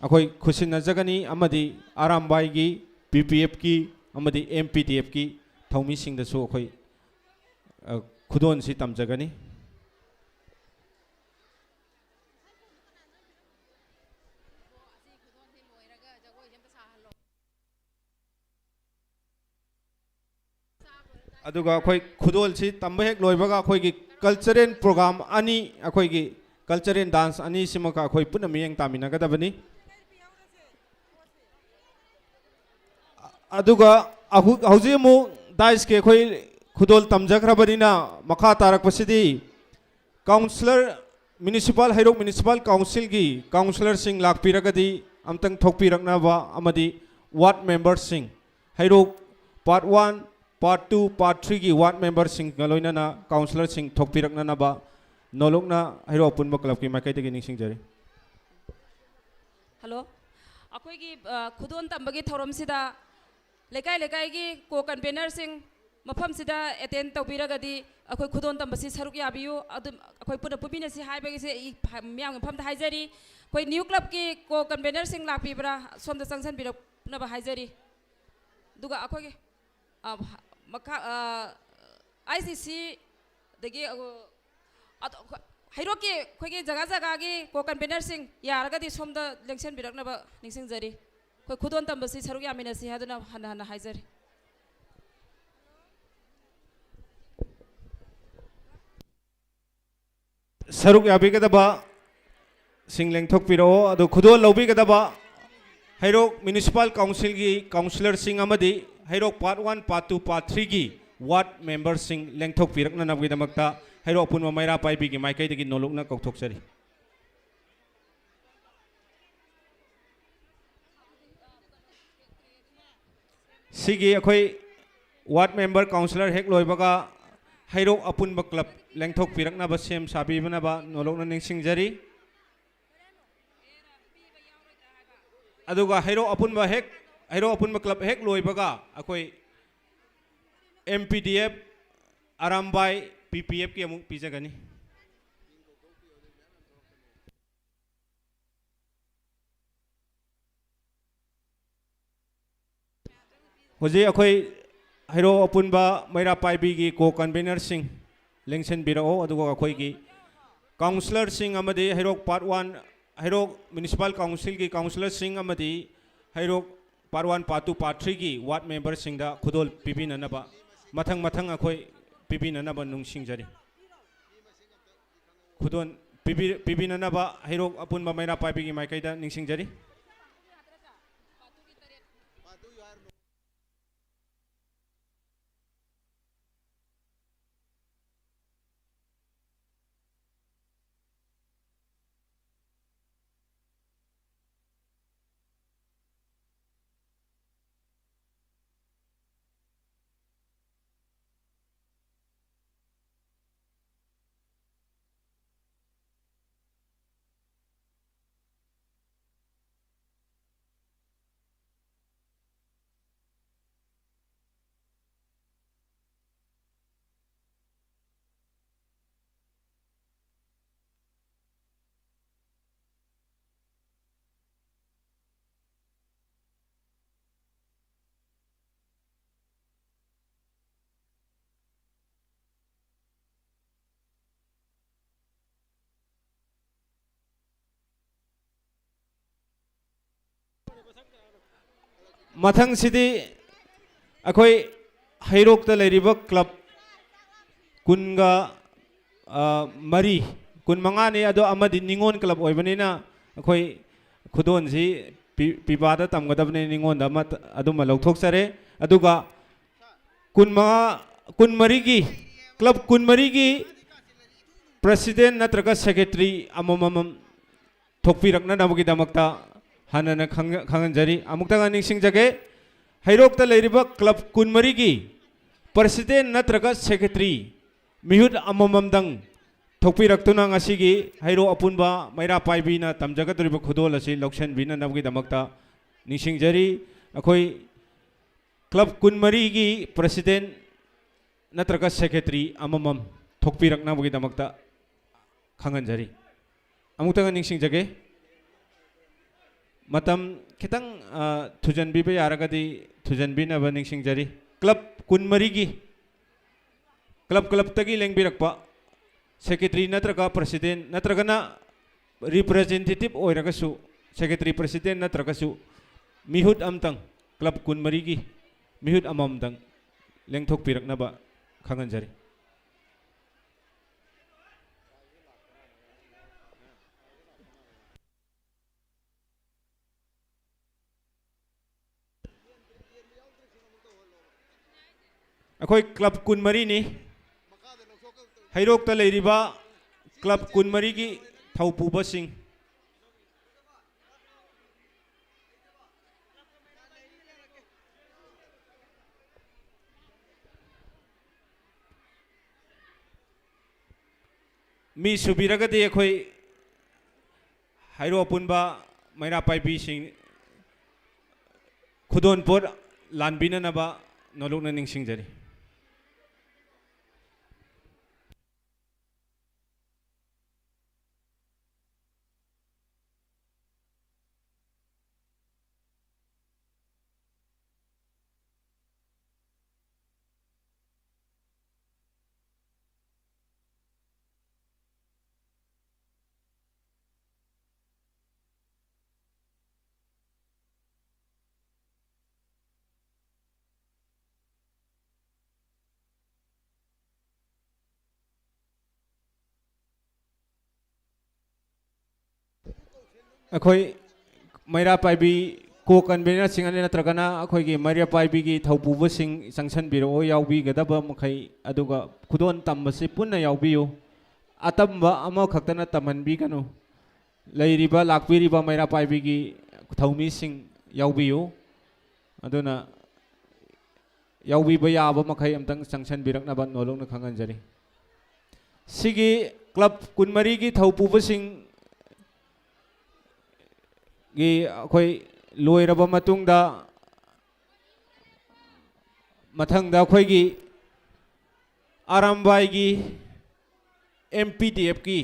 ꯑꯩꯈꯣꯏ ꯈꯨꯠꯁꯤꯟꯅꯖꯒꯅꯤ, ꯑꯃꯗꯤ ꯑꯔꯥꯝꯕꯥꯏꯒꯤ, ꯄꯤ ꯄꯤ ꯑꯦꯐꯀꯤ ꯑꯃꯗꯤ ꯑꯦꯝ ꯄꯤ ꯗꯤ ꯑꯦꯐꯀꯤ ꯊꯧꯃꯤꯁꯤꯡꯗꯁꯨ ꯑꯩꯈꯣꯏ, ꯑ, ꯈꯨꯗꯣꯜꯁꯤ ꯇꯝꯖꯒꯅꯤ꯫ ꯑꯗꯨꯒ ꯑꯩꯈꯣꯏ ꯈꯨꯗꯣꯜꯁꯤ ꯇꯝꯕ ꯍꯦꯛ ꯂꯣꯏꯕꯒ ꯑꯩꯈꯣꯏꯒꯤ ꯀꯜꯆꯔꯦꯜ ꯄ꯭ꯔꯣꯒ꯭ꯔꯥꯝ ꯑꯅꯤ, ꯑꯩꯈꯣꯏꯒꯤ ꯀꯜꯆꯔꯦꯜ ꯗꯥꯟꯁ ꯑꯅꯤꯁꯤꯃꯒ ꯑꯩꯈꯣꯏ ꯄꯨꯟꯅ ꯃꯤꯠꯌꯦꯡ ꯇꯥꯃꯤꯟꯅꯒꯗꯕꯅꯤ꯫ ꯑꯗꯨꯒ ꯑꯍꯨ-, ꯍꯧꯖꯤꯛ ꯑꯃꯨꯛ ꯗꯥꯏꯁꯀꯤ ꯑꯩꯈꯣꯏ ꯈꯨꯗꯣꯜ ꯇꯝꯖꯈ꯭ꯔꯕꯅꯤꯅ, ꯃꯈꯥ ꯇꯥꯔꯛꯄꯁꯤꯗꯤ ꯀꯥꯎꯟꯁꯤꯂꯔ, ꯃ꯭ꯌꯨꯅꯤꯁꯤꯄꯥꯜ, ꯍꯩꯔꯣꯛ ꯃ꯭ꯌꯨꯅꯤꯁꯤꯄꯥꯜ ꯀꯥꯎꯟꯁꯤꯜꯒꯤ ꯀꯥꯎꯟꯁꯤꯂꯔꯁꯤꯡ ꯂꯥꯛꯄꯤꯔꯒꯗꯤ ꯑꯝꯇꯪ ꯊꯣꯛꯄꯤꯔꯛꯅꯕ, ꯑꯃꯗꯤ ꯋꯥꯔꯗ ꯃꯦꯝꯕꯔꯁꯤꯡ, Heirok part one, part two, part ꯊ꯭ꯔꯤꯒꯤ ꯋꯥꯔꯗ ꯃꯦꯝꯕꯔꯁꯤꯡꯒ ꯂꯣꯏꯅꯅ ꯀꯥꯎꯟꯁꯤꯂꯔꯁꯤꯡ ꯊꯣꯛꯄꯤꯔꯛꯅꯅꯕ ꯅꯣꯂꯨꯛꯅ ꯍꯩꯔꯣꯛ ꯑꯄꯨꯟꯕ ꯀ꯭ꯂꯕꯀꯤ ꯃꯥꯏꯀꯩꯗꯒꯤ ꯅꯤꯡꯁꯤꯡꯖꯔꯤ꯫ ꯍꯜꯂꯣ꯫ ꯑꯩꯈꯣꯏꯒꯤ, ꯑ, ꯈꯨꯗꯣꯜ ꯇꯝꯕꯒꯤ ꯊꯧꯔꯝꯁꯤꯗ ꯂꯩꯀꯥꯏ ꯂꯩꯀꯥꯏꯒꯤ ꯀꯣ ꯀꯟꯚꯦꯅꯔꯁꯤꯡ ꯃꯐꯝꯁꯤꯗ ꯑꯦꯇꯦꯟ ꯇꯧꯕꯤꯔꯒꯗꯤ ꯑꯩꯈꯣꯏ ꯈꯨꯗꯣꯜ ꯇꯝꯕꯁꯤ ꯁꯔꯨꯛ ꯌꯥꯕꯤꯌꯨ꯫ ꯑꯗꯨꯝ ꯑꯩꯈꯣꯏ ꯄꯨꯟꯅ ꯄꯨꯟꯃꯤꯟꯅꯁꯤ ꯍꯥꯏꯕꯒꯤꯁꯦ ꯑꯩ ꯐ-, ꯃꯤꯌꯥꯝꯒꯤ ꯃꯐꯝꯗ ꯍꯥꯏꯖꯔꯤ꯫ ꯑꯩꯈꯣꯏ ꯅ꯭ꯌꯨ ꯀ꯭ꯂꯕꯀꯤ ꯀꯣ ꯀꯟꯚꯦꯅꯔꯁꯤꯡ ꯂꯥꯛꯄꯤꯕ꯭ꯔꯥ? ꯁꯣꯝꯗ ꯆꯪꯁꯤꯟꯕꯤꯔꯛꯅꯕ ꯍꯥꯏꯖꯔꯤ꯫ ꯑꯗꯨꯒ ꯑꯩꯈꯣꯏꯒꯤ, ꯑ, ꯃꯈꯥ, ꯑ, ꯑꯥꯏ ꯁꯤ ꯁꯤ, ꯑꯗꯒꯤ, ꯑ, ꯑꯗꯣ, ꯍꯩꯔꯣꯛꯀꯤ ꯑꯩꯈꯣꯏꯒꯤ ꯖꯒꯥ ꯖꯒꯥꯒꯤ ꯀꯣ ꯀꯟꯚꯦꯅꯔꯁꯤꯡ ꯌꯥꯔꯒꯗꯤ ꯁꯣꯝꯗ ꯂꯦꯡꯁꯤꯟꯕꯤꯔꯛꯅꯕ ꯅꯤꯡꯁꯤꯡꯖꯔꯤ꯫ ꯑꯩꯈꯣꯏ ꯈꯨꯗꯣꯜ ꯇꯝꯕꯁꯤ ꯁꯔꯨꯛ ꯌꯥꯃꯤꯟꯅꯁꯤ ꯍꯥꯏꯗꯨꯅ ꯍꯟꯅ ꯍꯟꯅ ꯍꯥꯏꯖꯔꯤ꯫ ꯁꯔꯨꯛ ꯌꯥꯕꯤꯒꯗꯕꯁꯤꯡ ꯂꯦꯡꯊꯣꯛꯄꯤꯔꯛꯑꯣ꯫ ꯑꯗꯨ ꯈꯨꯗꯣꯜ ꯂꯧꯕꯤꯒꯗꯕ ꯍꯩꯔꯣꯛ ꯃ꯭ꯌꯨꯅꯤꯁꯤꯄꯥꯜ ꯀꯥꯎꯟꯁꯤꯜꯒꯤ ꯀꯥꯎꯟꯁꯤꯂꯔꯁꯤꯡ ꯑꯃꯗꯤ Heirok part one, part two, part ꯊ꯭ꯔꯤꯒꯤ ꯋꯥꯔꯗ ꯃꯦꯝꯕꯔꯁꯤꯡ ꯂꯦꯡꯊꯣꯛꯄꯤꯔꯛꯅꯅꯕꯒꯤꯗꯃꯛꯇ ꯍꯩꯔꯣꯛ ꯑꯄꯨꯟꯕ ꯃꯩꯔꯥ ꯄꯥꯏꯕꯤꯒꯤ ꯃꯥꯏꯀꯩꯗꯒꯤ ꯅꯣꯂꯨꯛꯅ ꯀꯧꯊꯣꯛꯆꯔꯤ꯫ ꯁꯤꯒꯤ ꯑꯩꯈꯣꯏ ꯋꯥꯔꯗ ꯃꯦꯝꯕꯔ ꯀꯥꯎꯟꯁꯤꯂꯔ ꯍꯦꯛ ꯂꯣꯏꯕꯒ ꯍꯩꯔꯣꯛ ꯑꯄꯨꯟꯕ ꯀ꯭ꯂꯕ ꯂꯦꯡꯊꯣꯛꯄꯤꯔꯛꯅꯕ, ꯁꯦꯝ ꯁꯥꯕꯤꯅꯕ ꯅꯣꯂꯨꯛꯅ ꯅꯤꯡꯁꯤꯡꯖꯔꯤ꯫ ꯑꯗꯨꯒ ꯍꯩꯔꯣꯛ ꯑꯄꯨꯟꯕ ꯍꯦꯛ, ꯍꯩꯔꯣꯛ ꯑꯄꯨꯟꯕ ꯀ꯭ꯂꯕ ꯍꯦꯛ ꯂꯣꯏꯕꯒ ꯑꯩꯈꯣꯏ M P D F, Arambai, P P ꯑꯦꯐꯀꯤ ꯑꯃꯨꯛ ꯄꯤꯖꯒꯅꯤ꯫ ꯍꯧꯖꯤꯛ ꯑꯩꯈꯣꯏ ꯍꯩꯔꯣꯛ ꯑꯄꯨꯟꯕ ꯃꯩꯔꯥ ꯄꯥꯏꯕꯤꯒꯤ ꯀꯣ ꯀꯟꯚꯦꯅꯔꯁꯤꯡ ꯂꯦꯡꯁꯤꯟꯕꯤꯔꯛꯑꯣ, ꯑꯗꯨꯒ ꯑꯩꯈꯣꯏꯒꯤ ꯀꯥꯎꯟꯁꯤꯂꯔꯁꯤꯡ ꯑꯃꯗꯤ ꯍꯩꯔꯣꯛ ꯄꯥꯔꯠ ꯋꯥꯟ, ꯍꯩꯔꯣꯛ ꯃ꯭ꯌꯨꯅꯤꯁꯤꯄꯥꯜ ꯀꯥꯎꯟꯁꯤꯜꯒꯤ ꯀꯥꯎꯟꯁꯤꯂꯔꯁꯤꯡ ꯑꯃꯗꯤ Heirok part one, part two, part ꯊ꯭ꯔꯤꯒꯤ ꯋꯥꯔꯗ ꯃꯦꯝꯕꯔꯁꯤꯡꯗ ꯈꯨꯗꯣꯜ ꯄꯤꯕꯤꯅꯅꯕ ꯃꯊꯪ ꯃꯊꯪ ꯑꯩꯈꯣꯏ ꯄꯤꯕꯤꯅꯅꯕ ꯅꯤꯡꯁꯤꯡꯖꯔꯤ꯫ ꯈꯨꯗꯣꯜ ꯄꯤꯕꯤ-, ꯄꯤꯕꯤꯅꯅꯕ ꯍꯩꯔꯣꯛ ꯑꯄꯨꯟꯕ ꯃꯩꯔꯥ ꯄꯥꯏꯕꯤꯒꯤ ꯃꯥꯏꯀꯩꯗ ꯅꯤꯡꯁꯤꯡꯖꯔꯤ꯫ ꯃꯊꯪꯁꯤꯗꯤ ꯑꯩꯈꯣꯏ ꯍꯩꯔꯣꯛꯇ ꯂꯩꯔꯤꯕ ꯀ꯭ꯂꯕ ꯀꯨꯟꯒ, ꯑ, ꯃꯔꯤ, ꯀꯨꯟꯃꯉꯥꯅꯤ, ꯑꯗꯣ ꯑꯃꯗꯤ ꯅꯤꯉꯣꯜ ꯀ꯭ꯂꯕ ꯑꯣꯏꯕꯅꯤꯅ ꯑꯩꯈꯣꯏ ꯈꯨꯗꯣꯜꯁꯤ ꯄꯤ-, ꯄꯤꯕꯥꯗ ꯇꯝꯒꯗꯕꯅꯤ, ꯅꯤꯉꯣꯜꯗ ꯑꯃ, ꯑꯗꯨꯃ ꯂꯧꯊꯣꯛꯆꯔꯦ꯫ ꯑꯗꯨꯒ ꯀꯨꯟꯃꯉꯥ, ꯀꯨꯟꯃꯔꯤꯒꯤ, ꯀ꯭ꯂꯕ ꯀꯨꯟꯃꯔꯤꯒꯤ ꯄ꯭ꯔꯁꯤꯗꯦꯟ ꯅꯠꯇ꯭ꯔꯒ ꯁꯦꯀ꯭ꯔꯦꯇꯔꯤ ꯑꯃꯃꯝ ꯊꯣꯛꯄꯤꯔꯛꯅꯅꯕꯒꯤꯗꯃꯛꯇ ꯍꯥꯟꯅꯅ ꯈꯪ-, ꯈꯪꯍꯟꯖꯔꯤ꯫ ꯑꯃꯨꯛꯇꯒ ꯅꯤꯡꯁꯤꯡꯖꯒꯦ, ꯍꯩꯔꯣꯛꯇ ꯂꯩꯔꯤꯕ ꯀ꯭ꯂꯕ ꯀꯨꯟꯃꯔꯤꯒꯤ ꯄ꯭ꯔꯁꯤꯗꯦꯟ ꯅꯠꯇ꯭ꯔꯒ ꯁꯦꯀ꯭ꯔꯦꯇꯔꯤ ꯃꯤꯍꯨꯠ ꯑꯃꯃꯝꯗꯪ ꯊꯣꯛꯄꯤꯔꯛꯇꯨꯅ ꯉꯁꯤꯒꯤ ꯍꯩꯔꯣꯛ ꯑꯄꯨꯟꯕ ꯃꯩꯔꯥ ꯄꯥꯏꯕꯤꯅ ꯇꯝꯖꯒꯗꯧꯔꯤꯕ ꯈꯨꯗꯣꯜ ꯑꯁꯤ ꯂꯧꯁꯤꯟꯕꯤꯅꯅꯕꯒꯤꯗꯃꯛꯇ ꯅꯤꯡꯁꯤꯡꯖꯔꯤ꯫ ꯑꯩꯈꯣꯏ ꯀ꯭ꯂꯕ ꯀꯨꯟꯃꯔꯤꯒꯤ ꯄ꯭ꯔꯁꯤꯗꯦꯟ ꯅꯠꯇ꯭ꯔꯒ ꯁꯦꯀ꯭ꯔꯦꯇꯔꯤ ꯑꯃꯃꯝ ꯊꯣꯛꯄꯤꯔꯛꯅꯕꯒꯤꯗꯃꯛꯇ ꯈꯪꯍꯟꯖꯔꯤ꯫ ꯑꯃꯨꯛꯇꯪꯒ ꯅꯤꯡꯁꯤꯡꯖꯒꯦ꯫ ꯃꯇꯝ ꯈꯤꯇꯪ, ꯑ, ꯊꯨꯖꯟꯕꯤꯕ ꯌꯥꯔꯒꯗꯤ ꯊꯨꯖꯟꯕꯤꯅꯕ ꯅꯤꯡꯁꯤꯡꯖꯔꯤ꯫ ꯀ꯭ꯂꯕ ꯀꯨꯟꯃꯔꯤꯒꯤ, ꯀ꯭ꯂꯕ, ꯀ꯭ꯂꯕꯇꯒꯤ ꯂꯦꯡꯕꯤꯔꯛꯄ ꯁꯦꯀ꯭ꯔꯦꯇꯔꯤ ꯅꯠꯇ꯭ꯔꯒ ꯄ꯭ꯔꯁꯤꯗꯦꯟ ꯅꯠꯇ꯭ꯔꯒꯅ ꯔꯤꯄ꯭ꯔꯖꯦꯟꯇꯦꯇꯤꯚ ꯑꯣꯏꯔꯒꯁꯨ, ꯁꯦꯀ꯭ꯔꯦꯇꯔꯤ, ꯄ꯭ꯔꯁꯤꯗꯦꯟ ꯅꯠꯇ꯭ꯔꯒꯁꯨ ꯃꯤꯍꯨꯠ ꯑꯃꯇꯪ, ꯀ꯭ꯂꯕ ꯀꯨꯟꯃꯔꯤꯒꯤ ꯃꯤꯍꯨꯠ ꯑꯃꯃꯝꯇꯪ ꯂꯦꯡꯊꯣꯛꯄꯤꯔꯛꯅꯕ ꯈꯪꯍꯟꯖꯔꯤ꯫ ꯑꯩꯈꯣꯏ ꯀ꯭ꯂꯕ ꯀꯨꯟꯃꯔꯤꯅꯤ꯫ ꯍꯩꯔꯣꯛꯇ ꯂꯩꯔꯤꯕ ꯀ꯭ꯂꯕ ꯀꯨꯟꯃꯔꯤꯒꯤ ꯊꯧꯄꯨꯕꯁꯤꯡ꯫ ꯃꯤ ꯁꯨꯕꯤꯔꯒꯗꯤ ꯑꯩꯈꯣꯏ ꯍꯩꯔꯣꯛ ꯑꯄꯨꯟꯕ ꯃꯩꯔꯥ ꯄꯥꯏꯕꯤꯁꯤꯡ ꯈꯨꯗꯣꯜ ꯄꯣꯠ ꯂꯥꯟꯕꯤꯅꯅꯕ ꯅꯣꯂꯨꯛꯅ ꯅꯤꯡꯁꯤꯡꯖꯔꯤ꯫ ꯑꯩꯈꯣꯏ ꯃꯩꯔꯥ ꯄꯥꯏꯕꯤ ꯀꯣ ꯀꯟꯚꯦꯅꯔꯁꯤꯡ ꯑꯅꯤ ꯅꯠꯇ꯭ꯔꯒꯅ ꯑꯩꯈꯣꯏꯒꯤ ꯃꯩꯔꯥ ꯄꯥꯏꯕꯤꯒꯤ ꯊꯧꯄꯨꯕꯁꯤꯡ ꯆꯪꯁꯟꯕꯤꯔꯛꯑꯣ, ꯌꯥꯎꯕꯤꯒꯗꯕ ꯃꯈꯩ, ꯑꯗꯨꯒ ꯈꯨꯗꯣꯜ ꯇꯝꯕꯁꯤ ꯄꯨꯟꯅ ꯌꯥꯎꯕꯤꯌꯨ꯫ ꯑꯇꯝꯕ ꯑꯃꯈꯛꯇꯅ ꯇꯝꯍꯟꯕꯤꯒꯅꯨ꯫ ꯂꯩꯔꯤꯕ, ꯂꯥꯛꯄꯤꯔꯤꯕ ꯃꯩꯔꯥ ꯄꯥꯏꯕꯤꯒꯤ ꯊꯧꯃꯤꯁꯤꯡ ꯌꯥꯎꯕꯤꯌꯨ꯫ ꯑꯗꯨꯅ ꯌꯥꯎꯕꯤꯕ ꯌꯥꯕ ꯃꯈꯩ ꯑꯝꯇꯪ ꯆꯪꯁꯟꯕꯤꯔꯛꯅꯕ ꯅꯣꯜꯂꯨꯛꯅ ꯈꯪꯍꯟꯖꯔꯤ꯫ ꯁꯤꯒꯤ ꯀ꯭ꯂꯕ ꯀꯨꯟꯃꯔꯤꯒꯤ ꯊꯧꯄꯨꯕꯁꯤꯡꯒꯤ ꯑꯩꯈꯣꯏ ꯂꯣꯏꯔꯕ ꯃꯇꯨꯡꯗ, ꯃꯊꯪꯗ ꯑꯩꯈꯣꯏꯒꯤ ꯑꯔꯥꯝꯕꯥꯏꯒꯤ ꯑꯦꯝ ꯄꯤ ꯗꯤ ꯑꯦꯐꯀꯤ,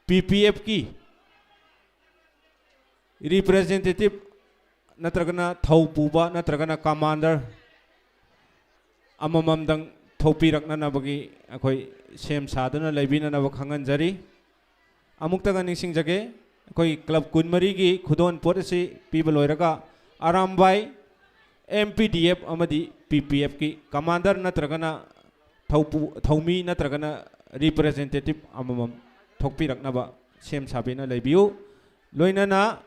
ꯄꯤ ꯄꯤ ꯑꯦꯐꯀꯤ ꯔꯤꯄ꯭ꯔꯖꯦꯟꯇꯦꯇꯤꯚ ꯅꯠꯇ꯭ꯔꯒꯅ ꯊꯧ ꯄꯨꯕ ꯅꯠꯇ꯭ꯔꯒꯅ ꯀꯃꯥꯟꯗꯔ ꯑꯃꯃꯝꯗꯪ ꯊꯣꯛꯄꯤꯔꯛꯅꯅꯕꯒꯤ ꯑꯩꯈꯣꯏ ꯁꯦꯝ ꯁꯥꯗꯨꯅ ꯂꯩꯕꯤꯅꯅꯕ ꯈꯪꯍꯟꯖꯔꯤ꯫ ꯑꯃꯨꯛꯇꯒ ꯅꯤꯡꯁꯤꯡꯖꯒꯦ, ꯑꯩꯈꯣꯏꯒꯤ ꯀ꯭ꯂꯕ ꯀꯨꯟꯃꯔꯤꯒꯤ ꯈꯨꯗꯣꯜ ꯄꯣꯠ ꯑꯁꯤ ꯄꯤꯕ ꯂꯣꯏꯔꯒ, Arambai, M P D F ꯑꯃꯗꯤ ꯄꯤ ꯄꯤ ꯑꯦꯐꯀꯤ ꯀꯃꯥꯟꯗꯔ ꯅꯠꯇ꯭ꯔꯒꯅ ꯊꯧꯄꯨ-, ꯊꯧꯃꯤ ꯅꯠꯇ꯭ꯔꯒꯅ ꯔꯤꯄ꯭ꯔꯖꯦꯟꯇꯦꯇꯤꯚ ꯑꯃꯃꯝ ꯊꯣꯛꯄꯤꯔꯛꯅꯕ ꯁꯦꯝ ꯁꯥꯕꯤꯅ ꯂꯩꯕꯤꯌꯨ꯫ ꯂꯣꯏꯅꯅ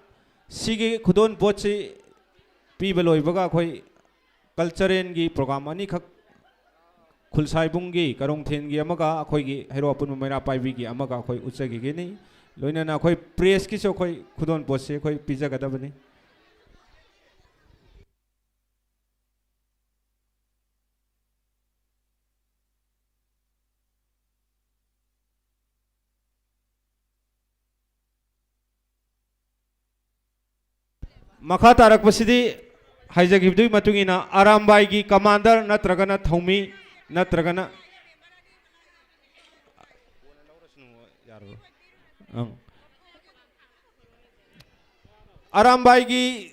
ꯁꯤꯒꯤ ꯈꯨꯗꯣꯜ ꯄꯣꯠꯁꯤ ꯄꯤꯕ ꯂꯣꯏꯕꯒ ꯑꯩꯈꯣꯏ ꯀꯜꯆꯔꯦꯜꯒꯤ ꯄ꯭ꯔꯣꯒ꯭ꯔꯥꯝ ꯑꯅꯤꯈꯛ, ꯈꯨꯜꯁꯥꯏꯕꯨꯡꯒꯤ, ꯀꯔꯣꯡꯊꯦꯟꯒꯤ ꯑꯃꯒ ꯑꯩꯈꯣꯏꯒꯤ ꯍꯩꯔꯣꯛ ꯑꯄꯨꯟꯕ ꯃꯩꯔꯥ ꯄꯥꯏꯕꯤꯒꯤ ꯑꯃꯒ ꯑꯩꯈꯣꯏ ꯎꯠꯆꯈꯤꯒꯅꯤ꯫ ꯂꯣꯏꯅꯅ ꯑꯩꯈꯣꯏ ꯄ꯭ꯔꯦꯁꯀꯤꯁꯨ ꯑꯩꯈꯣꯏ ꯈꯨꯗꯣꯜ ꯄꯣꯠꯁꯤ ꯑꯩꯈꯣꯏ ꯄꯤꯖꯒꯗꯕꯅꯤ꯫ ꯃꯈꯥ ꯇꯥꯔꯛꯄꯁꯤꯗꯤ ꯍꯥꯏꯖꯈꯤꯕꯗꯨꯒꯤ ꯃꯇꯨꯡ ꯏꯟꯅ ꯑꯔꯥꯝꯕꯥꯏꯒꯤ ꯀꯃꯥꯟꯗꯔ ꯅꯠꯇ꯭ꯔꯒꯅ ꯊꯧꯃꯤ ꯅꯠꯇ꯭ꯔꯒꯅ, ꯑꯪ꯫ ꯑꯔꯥꯝꯕꯥꯏꯒꯤ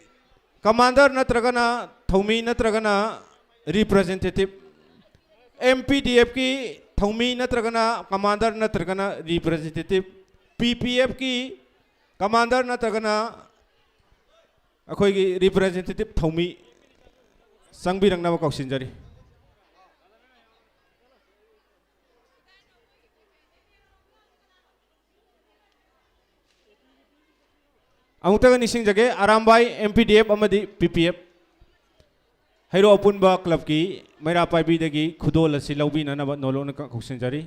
ꯀꯃꯥꯟꯗꯔ ꯅꯠꯇ꯭ꯔꯒꯅ ꯊꯧꯃꯤ ꯅꯠꯇ꯭ꯔꯒꯅ ꯔꯤꯄ꯭ꯔꯖꯦꯟꯇꯦꯇꯤꯚ, ꯑꯦꯝ ꯄꯤ ꯗꯤ ꯑꯦꯐꯀꯤ ꯊꯧꯃꯤ ꯅꯠꯇ꯭ꯔꯒꯅ ꯀꯃꯥꯟꯗꯔ ꯅꯠꯇ꯭ꯔꯒꯅ ꯔꯤꯄ꯭ꯔꯖꯦꯟꯇꯦꯇꯤꯚ, ꯄꯤ ꯄꯤ ꯑꯦꯐꯀꯤ ꯀꯃꯥꯟꯗꯔ ꯅꯠꯇ꯭ꯔꯒꯅ ꯑꯩꯈꯣꯏꯒꯤ ꯔꯤꯄ꯭ꯔꯖꯦꯟꯇꯦꯇꯤꯚ ꯊꯧꯃꯤ ꯆꯪꯕꯤꯔꯛꯅꯕ ꯀꯧꯁꯤꯟꯖꯔꯤ꯫ ꯑꯃꯨꯛꯇꯒ ꯅꯤꯡꯁꯤꯡꯖꯒꯦ, Arambai, M P D F ꯑꯃꯗꯤ ꯄꯤ ꯄꯤ ꯑꯦꯐ꯫ ꯍꯩꯔꯣꯛ ꯑꯄꯨꯟꯕ ꯀ꯭ꯂꯕꯀꯤ ꯃꯩꯔꯥ ꯄꯥꯏꯕꯤꯗꯒꯤ ꯈꯨꯗꯣꯜ ꯑꯁꯤ ꯂꯧꯕꯤꯅꯅꯕ ꯅꯣꯂꯨꯛꯅ ꯀ-, ꯀꯧꯁꯤꯟꯖꯔꯤ꯫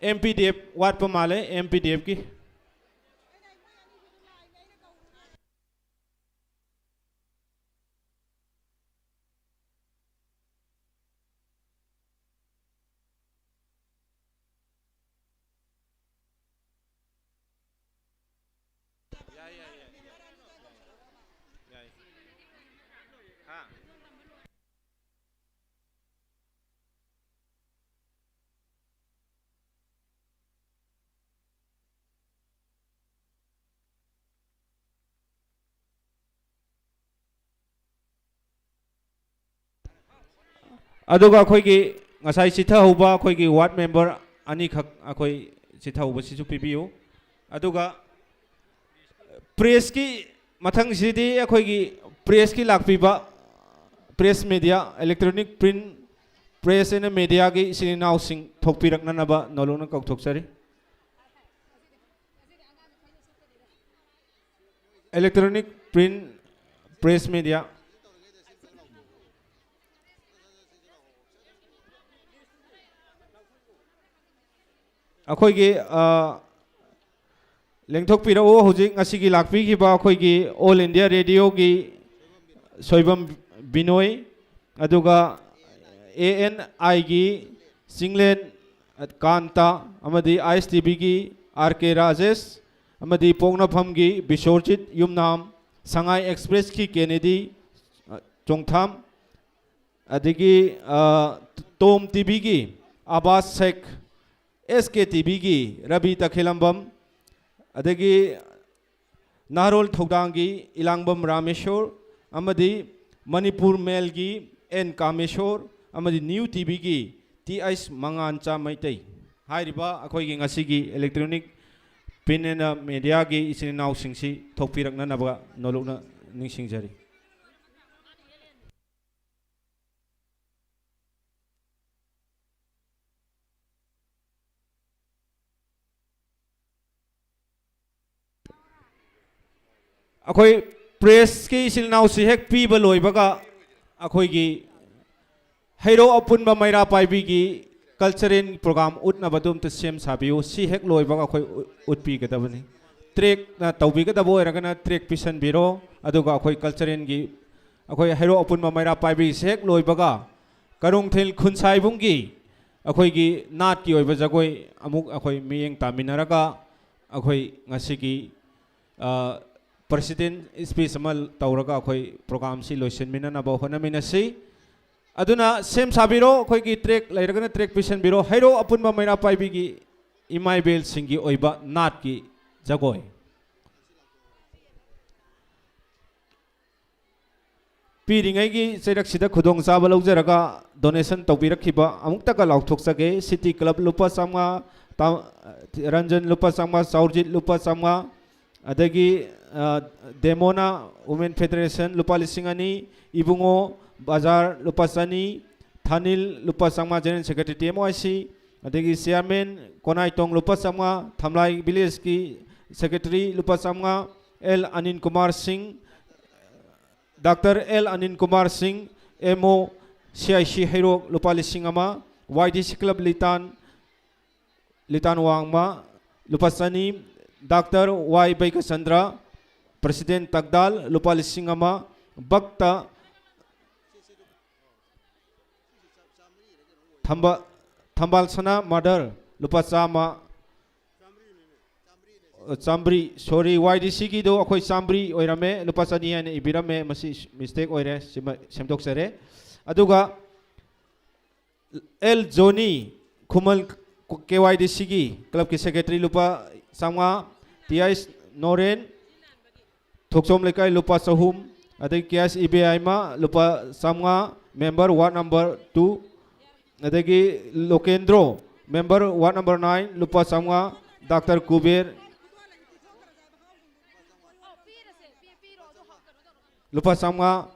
ꯑꯦꯝ ꯄꯤ ꯗꯤ ꯑꯦꯐ ꯋꯥꯠꯄ ꯃꯥꯜꯂꯦ, ꯑꯦꯝ ꯄꯤ ꯗꯤ ꯑꯦꯐꯀꯤ꯫ ꯌꯥꯏ, ꯌꯥꯏ, ꯌꯥꯏ꯫ ꯌꯥꯏ꯫ ꯍꯥ? ꯑꯗꯨꯒ ꯑꯩꯈꯣꯏꯒꯤ ꯉꯁꯥꯏ ꯆꯤꯊꯍꯧꯕ ꯑꯩꯈꯣꯏꯒꯤ ꯋꯥꯔꯗ ꯃꯦꯝꯕꯔ ꯑꯅꯤꯈꯛ ꯑꯩꯈꯣꯏ ꯆꯤꯊꯍꯧꯕꯁꯤꯁꯨ ꯄꯤꯕꯤꯌꯨ꯫ ꯑꯗꯨꯒ ꯄ꯭ꯔꯦꯁꯀꯤ ꯃꯊꯪꯁꯤꯗꯤ ꯑꯩꯈꯣꯏꯒꯤ ꯄ꯭ꯔꯦꯁꯀꯤ ꯂꯥꯛꯄꯤꯕ, press media, electronic print, press and ꯃꯦꯗꯤꯌꯥꯒꯤ ꯏꯆꯤꯟ ꯏꯅꯥꯎꯁꯤꯡ ꯊꯣꯛꯄꯤꯔꯛꯅꯅꯕ ꯅꯣꯂꯨꯛꯅ ꯀꯧꯊꯣꯛꯆꯔꯤ꯫ Electronic print, press media. ꯑꯩꯈꯣꯏꯒꯤ, ꯑ, ꯂꯦꯡꯊꯣꯛꯄꯤꯔꯛꯎ꯫ ꯍꯧꯖꯤꯛ ꯉꯁꯤꯒꯤ ꯂꯥꯛꯄꯤꯈꯤꯕ ꯑꯩꯈꯣꯏꯒꯤ All India Radioꯒꯤ ꯁꯣꯏꯕꯝ ꯕꯤꯅꯣꯏ, ꯑꯗꯨꯒ ꯑꯦ ꯑꯦꯟ ꯑꯥꯏꯒꯤ ꯆꯤꯡꯂꯦꯟ ꯀꯥꯟꯇ, ꯑꯃꯗꯤ ꯑꯥꯏ ꯑꯦꯁ ꯇꯤ ꯚꯤꯒꯤ ꯑꯥꯔ ꯀꯦ ꯔꯥꯖꯦꯁ, ꯑꯃꯗꯤ ꯄꯣꯛꯅꯐꯝꯒꯤ ꯕꯤꯁꯣꯔꯖꯤꯠ ꯌꯨꯝꯅꯥꯝ, ꯁꯉꯥꯏ ꯑꯦꯛꯁꯄ꯭ꯔꯦꯁꯀꯤ ꯀꯦꯅꯦꯗꯤ, ꯑ, ꯆꯣꯡꯊꯥꯝ, ꯑꯗꯒꯤ, ꯑ, ꯇꯣꯝ ꯇꯤ ꯚꯤꯒꯤ ꯑꯕꯥꯁ ꯁꯦꯈ, ꯑꯦꯁ ꯀꯦ ꯇꯤ ꯚꯤꯒꯤ ꯔꯕꯤ ꯇꯈꯦꯂꯝꯕꯝ, ꯑꯗꯒꯤ ꯅꯍꯥꯔꯣꯜ ꯊꯧꯗꯥꯡꯒꯤ ꯏꯂꯥꯡꯕꯝ ꯔꯥꯃꯦꯁꯣꯔ ꯑꯃꯗꯤ ꯃꯅꯤꯄꯨꯔ ꯃꯦꯜꯒꯤ ꯑꯦꯟ ꯀꯥꯃꯦꯁꯣꯔ ꯑꯃꯗꯤ ꯅ꯭ꯌꯨ ꯇꯤ ꯚꯤꯒꯤ ꯇꯤ ꯑꯩꯆ ꯃꯉꯥꯟꯆꯥ ꯃꯩꯇꯩ꯫ ꯍꯥꯏꯔꯤꯕ ꯑꯩꯈꯣꯏꯒꯤ ꯉꯁꯤꯒꯤ electronic print and mediaꯒꯤ ꯏꯆꯤꯟ ꯏꯅꯥꯎꯁꯤꯡꯁꯤ ꯊꯣꯛꯄꯤꯔꯛꯅꯅꯕ ꯅꯣꯂꯨꯛꯅ ꯅꯤꯡꯁꯤꯡꯖꯔꯤ꯫ ꯑꯩꯈꯣꯏ ꯄ꯭ꯔꯦꯁꯀꯤ ꯏꯆꯤꯜ ꯏꯅꯥꯎꯁꯤ ꯍꯦꯛ ꯄꯤꯕ ꯂꯣꯏꯕꯒ ꯑꯩꯈꯣꯏꯒꯤ ꯍꯩꯔꯣꯛ ꯑꯄꯨꯟꯕ ꯃꯩꯔꯥ ꯄꯥꯏꯕꯤꯒꯤ ꯀꯜꯆꯔꯦꯜ ꯄ꯭ꯔꯣꯒ꯭ꯔꯥꯝ ꯎꯠꯅꯕꯗꯨ ꯑꯝꯇ ꯁꯦꯝ ꯁꯥꯕꯤꯌꯨ꯫ ꯁꯤ ꯍꯦꯛ ꯂꯣꯏꯕꯒ ꯑꯩꯈꯣꯏ ꯎ-, ꯎꯠꯄꯤꯒꯗꯕꯅꯤ꯫ ꯇ꯭ꯔꯦꯛꯅ ꯇꯧꯕꯤꯒꯗꯕ ꯑꯣꯏꯔꯒꯅ ꯇ꯭ꯔꯦꯛ ꯄꯤꯁꯟꯕꯤꯔꯣ꯫ ꯑꯗꯨꯒ ꯑꯩꯈꯣꯏ ꯀꯜꯆꯔꯦꯜꯒꯤ, ꯑꯩꯈꯣꯏ ꯍꯩꯔꯣꯛ ꯑꯄꯨꯟꯕ ꯃꯩꯔꯥ ꯄꯥꯏꯕꯤꯁꯦ ꯍꯦꯛ ꯂꯣꯏꯕꯒ ꯀꯔꯣꯡꯊꯦꯜ ꯈꯨꯟꯁꯥꯏꯕꯨꯡꯒꯤ ꯑꯩꯈꯣꯏꯒꯤ ꯅꯥꯠꯀꯤ ꯑꯣꯏꯕ ꯖꯒꯣꯏ ꯑꯃꯨꯛ ꯑꯩꯈꯣꯏ ꯃꯤꯠꯌꯦꯡ ꯇꯥꯃꯤꯟꯅꯔꯒ ꯑꯩꯈꯣꯏ ꯉꯁꯤꯒꯤ, ꯑ, ꯄ꯭ꯔꯁꯤꯗꯦꯟ ꯁ꯭ꯄꯤꯆ ꯑꯃ ꯇꯧꯔꯒ ꯑꯩꯈꯣꯏ ꯄ꯭ꯔꯣꯒ꯭ꯔꯥꯝꯁꯤ ꯂꯣꯏꯁꯤꯟꯃꯤꯟꯅꯅꯕ ꯍꯣꯠꯅꯃꯤꯟꯅꯁꯤ꯫ ꯑꯗꯨꯅ ꯁꯦꯝ ꯁꯥꯕꯤꯔꯣ, ꯑꯩꯈꯣꯏꯒꯤ ꯇ꯭ꯔꯦꯛ ꯂꯩꯔꯒꯅ ꯇ꯭ꯔꯦꯛ ꯄꯤꯁꯟꯕꯤꯔꯣ꯫ ꯍꯩꯔꯣꯛ ꯑꯄꯨꯟꯕ ꯃꯩꯔꯥ ꯄꯥꯏꯕꯤꯒꯤ ꯏꯃꯥ ꯏꯕꯦꯜꯁꯤꯡꯒꯤ ꯑꯣꯏꯕ ꯅꯥꯠꯀꯤ ꯖꯒꯣꯏ꯫ ꯄꯤꯔꯤꯉꯩꯒꯤ ꯆꯩꯔꯛꯁꯤꯗ ꯈꯨꯗꯣꯡꯆꯥꯕ ꯂꯧꯖꯔꯒ ꯗꯣꯅꯦꯁꯟ ꯇꯧꯕꯤꯔꯛꯈꯤꯕ ꯑꯃꯨꯛꯇꯒ ꯂꯥꯎꯊꯣꯛꯆꯒꯦ꯫ ꯁꯤꯇꯤ ꯀ꯭ꯂꯕ ꯂꯨꯄꯥ ꯆꯥꯝꯃꯉꯥ, ꯇꯥ-, ꯔꯟꯖꯟ ꯂꯨꯄꯥ ꯆꯥꯝꯃꯉꯥ, ꯆꯥꯎꯔꯖꯤꯠ ꯂꯨꯄꯥ ꯆꯥꯝꯃꯉꯥ, ꯑꯗꯒꯤ, ꯑ, ꯗꯦꯃꯣꯅ ꯋꯨꯃꯦꯟ ꯐꯦꯗꯔꯦꯁꯟ ꯂꯨꯄꯥ ꯂꯤꯁꯤꯡ ꯑꯅꯤ, ꯏꯕꯨꯡꯉꯣ ꯕꯖꯥꯔ ꯂꯨꯄꯥ ꯆꯅꯤ, ꯊꯥꯅꯤꯜ ꯂꯨꯄꯥ ꯆꯥꯝꯃꯉꯥ, ꯖꯦꯅꯔꯦꯜ ꯁꯦꯀ꯭ꯔꯦꯇꯔꯤ ꯇꯤ ꯑꯦꯝ ꯋꯥꯏ ꯁꯤ, ꯑꯗꯒꯤ ꯆꯤꯌꯥꯔꯃꯦꯟ ꯀꯣꯅꯥꯏꯇꯣꯡ ꯂꯨꯄꯥ ꯆꯥꯝꯃꯉꯥ, ꯊꯝꯂꯥꯏ ꯚꯤꯂꯦꯖꯀꯤ ꯁꯦꯀ꯭ꯔꯦꯇꯔꯤ ꯂꯨꯄꯥ ꯆꯥꯝꯃꯉꯥ, ꯑꯦꯜ ꯑꯅꯤꯜ ꯀꯨꯃꯥꯔ ꯁꯤꯡ, ꯗꯥꯛꯇꯔ ꯑꯦꯜ ꯑꯅꯤꯜ ꯀꯨꯃꯥꯔ ꯁꯤꯡ, M O, C I C ꯍꯩꯔꯣꯛ ꯂꯨꯄꯥ ꯂꯤꯁꯤꯡ ꯑꯃ, ꯋꯥꯏ ꯗꯤ ꯁꯤ ꯀ꯭ꯂꯕ ꯂꯤꯇꯥꯟ, ꯂꯤꯇꯥꯟ ꯋꯥꯡꯃ ꯂꯨꯄꯥ ꯆꯅꯤ, ꯗꯥꯛꯇꯔ ꯋꯥꯏ ꯕꯩꯀꯆꯟꯗ꯭ꯔ, ꯄ꯭ꯔꯁꯤꯗꯦꯟ ꯇꯛꯗꯥꯜ ꯂꯨꯄꯥ ꯂꯤꯁꯤꯡ ꯑꯃ, ꯚꯛꯇ ꯊꯝꯕ-, ꯊꯝꯕꯥꯜ ꯁꯅꯥ ꯃꯥꯗꯔ ꯂꯨꯄꯥ ꯆꯥꯝꯃ, ꯆꯥꯝꯃꯔꯤ, ꯁꯣꯔꯤ, ꯋꯥꯏ ꯗꯤ ꯁꯤꯒꯤꯗꯣ ꯑꯩꯈꯣꯏ ꯆꯥꯝꯃꯔꯤ ꯑꯣꯏꯔꯝꯃꯦ, ꯂꯨꯄꯥ ꯆꯅꯤ ꯍꯥꯏꯅ ꯏꯕꯤꯔꯝꯃꯦ, ꯃꯁꯤ ꯃꯤꯁꯇꯦꯛ ꯑꯣꯏꯔꯦ, ꯁꯤꯃ ꯁꯦꯝꯗꯣꯛꯆꯔꯦ꯫ ꯑꯗꯨꯒ ꯑꯦꯜ ꯖꯣꯅꯤ, ꯈꯨꯃꯟ ꯀꯦ ꯋꯥꯏ ꯗꯤ ꯁꯤꯒꯤ ꯀ꯭ꯂꯕꯀꯤ ꯁꯦꯀ꯭ꯔꯦꯇꯔꯤ, ꯂꯨꯄꯥ ꯆꯥꯝꯃꯉꯥ, ꯇꯤ ꯑꯥꯏ ꯅꯣꯔꯦꯟ, ꯊꯣꯛꯆꯣꯝ ꯂꯩꯀꯥꯏ, ꯂꯨꯄꯥ ꯆꯍꯨꯝ, ꯑꯗꯒꯤ ꯀꯦ ꯑꯦꯁ ꯏꯕꯦꯌꯥꯏꯃ ꯂꯨꯄꯥ ꯆꯥꯝꯃꯉꯥ, ꯃꯦꯝꯕꯔ ꯋꯥꯔꯗ ꯅꯝꯕꯔ ꯇꯨ, ꯑꯗꯒꯤ ꯂꯣꯀꯦꯟꯗ꯭ꯔꯣ, ꯃꯦꯝꯕꯔ ꯋꯥꯔꯗ ꯅꯝꯕꯔ ꯅꯥꯏꯟ ꯂꯨꯄꯥ ꯆꯥꯝꯃꯉꯥ, ꯗꯥꯛꯇꯔ ꯀꯨꯕꯦꯔ ꯂꯨꯄꯥ ꯆꯥꯝꯃꯉꯥ,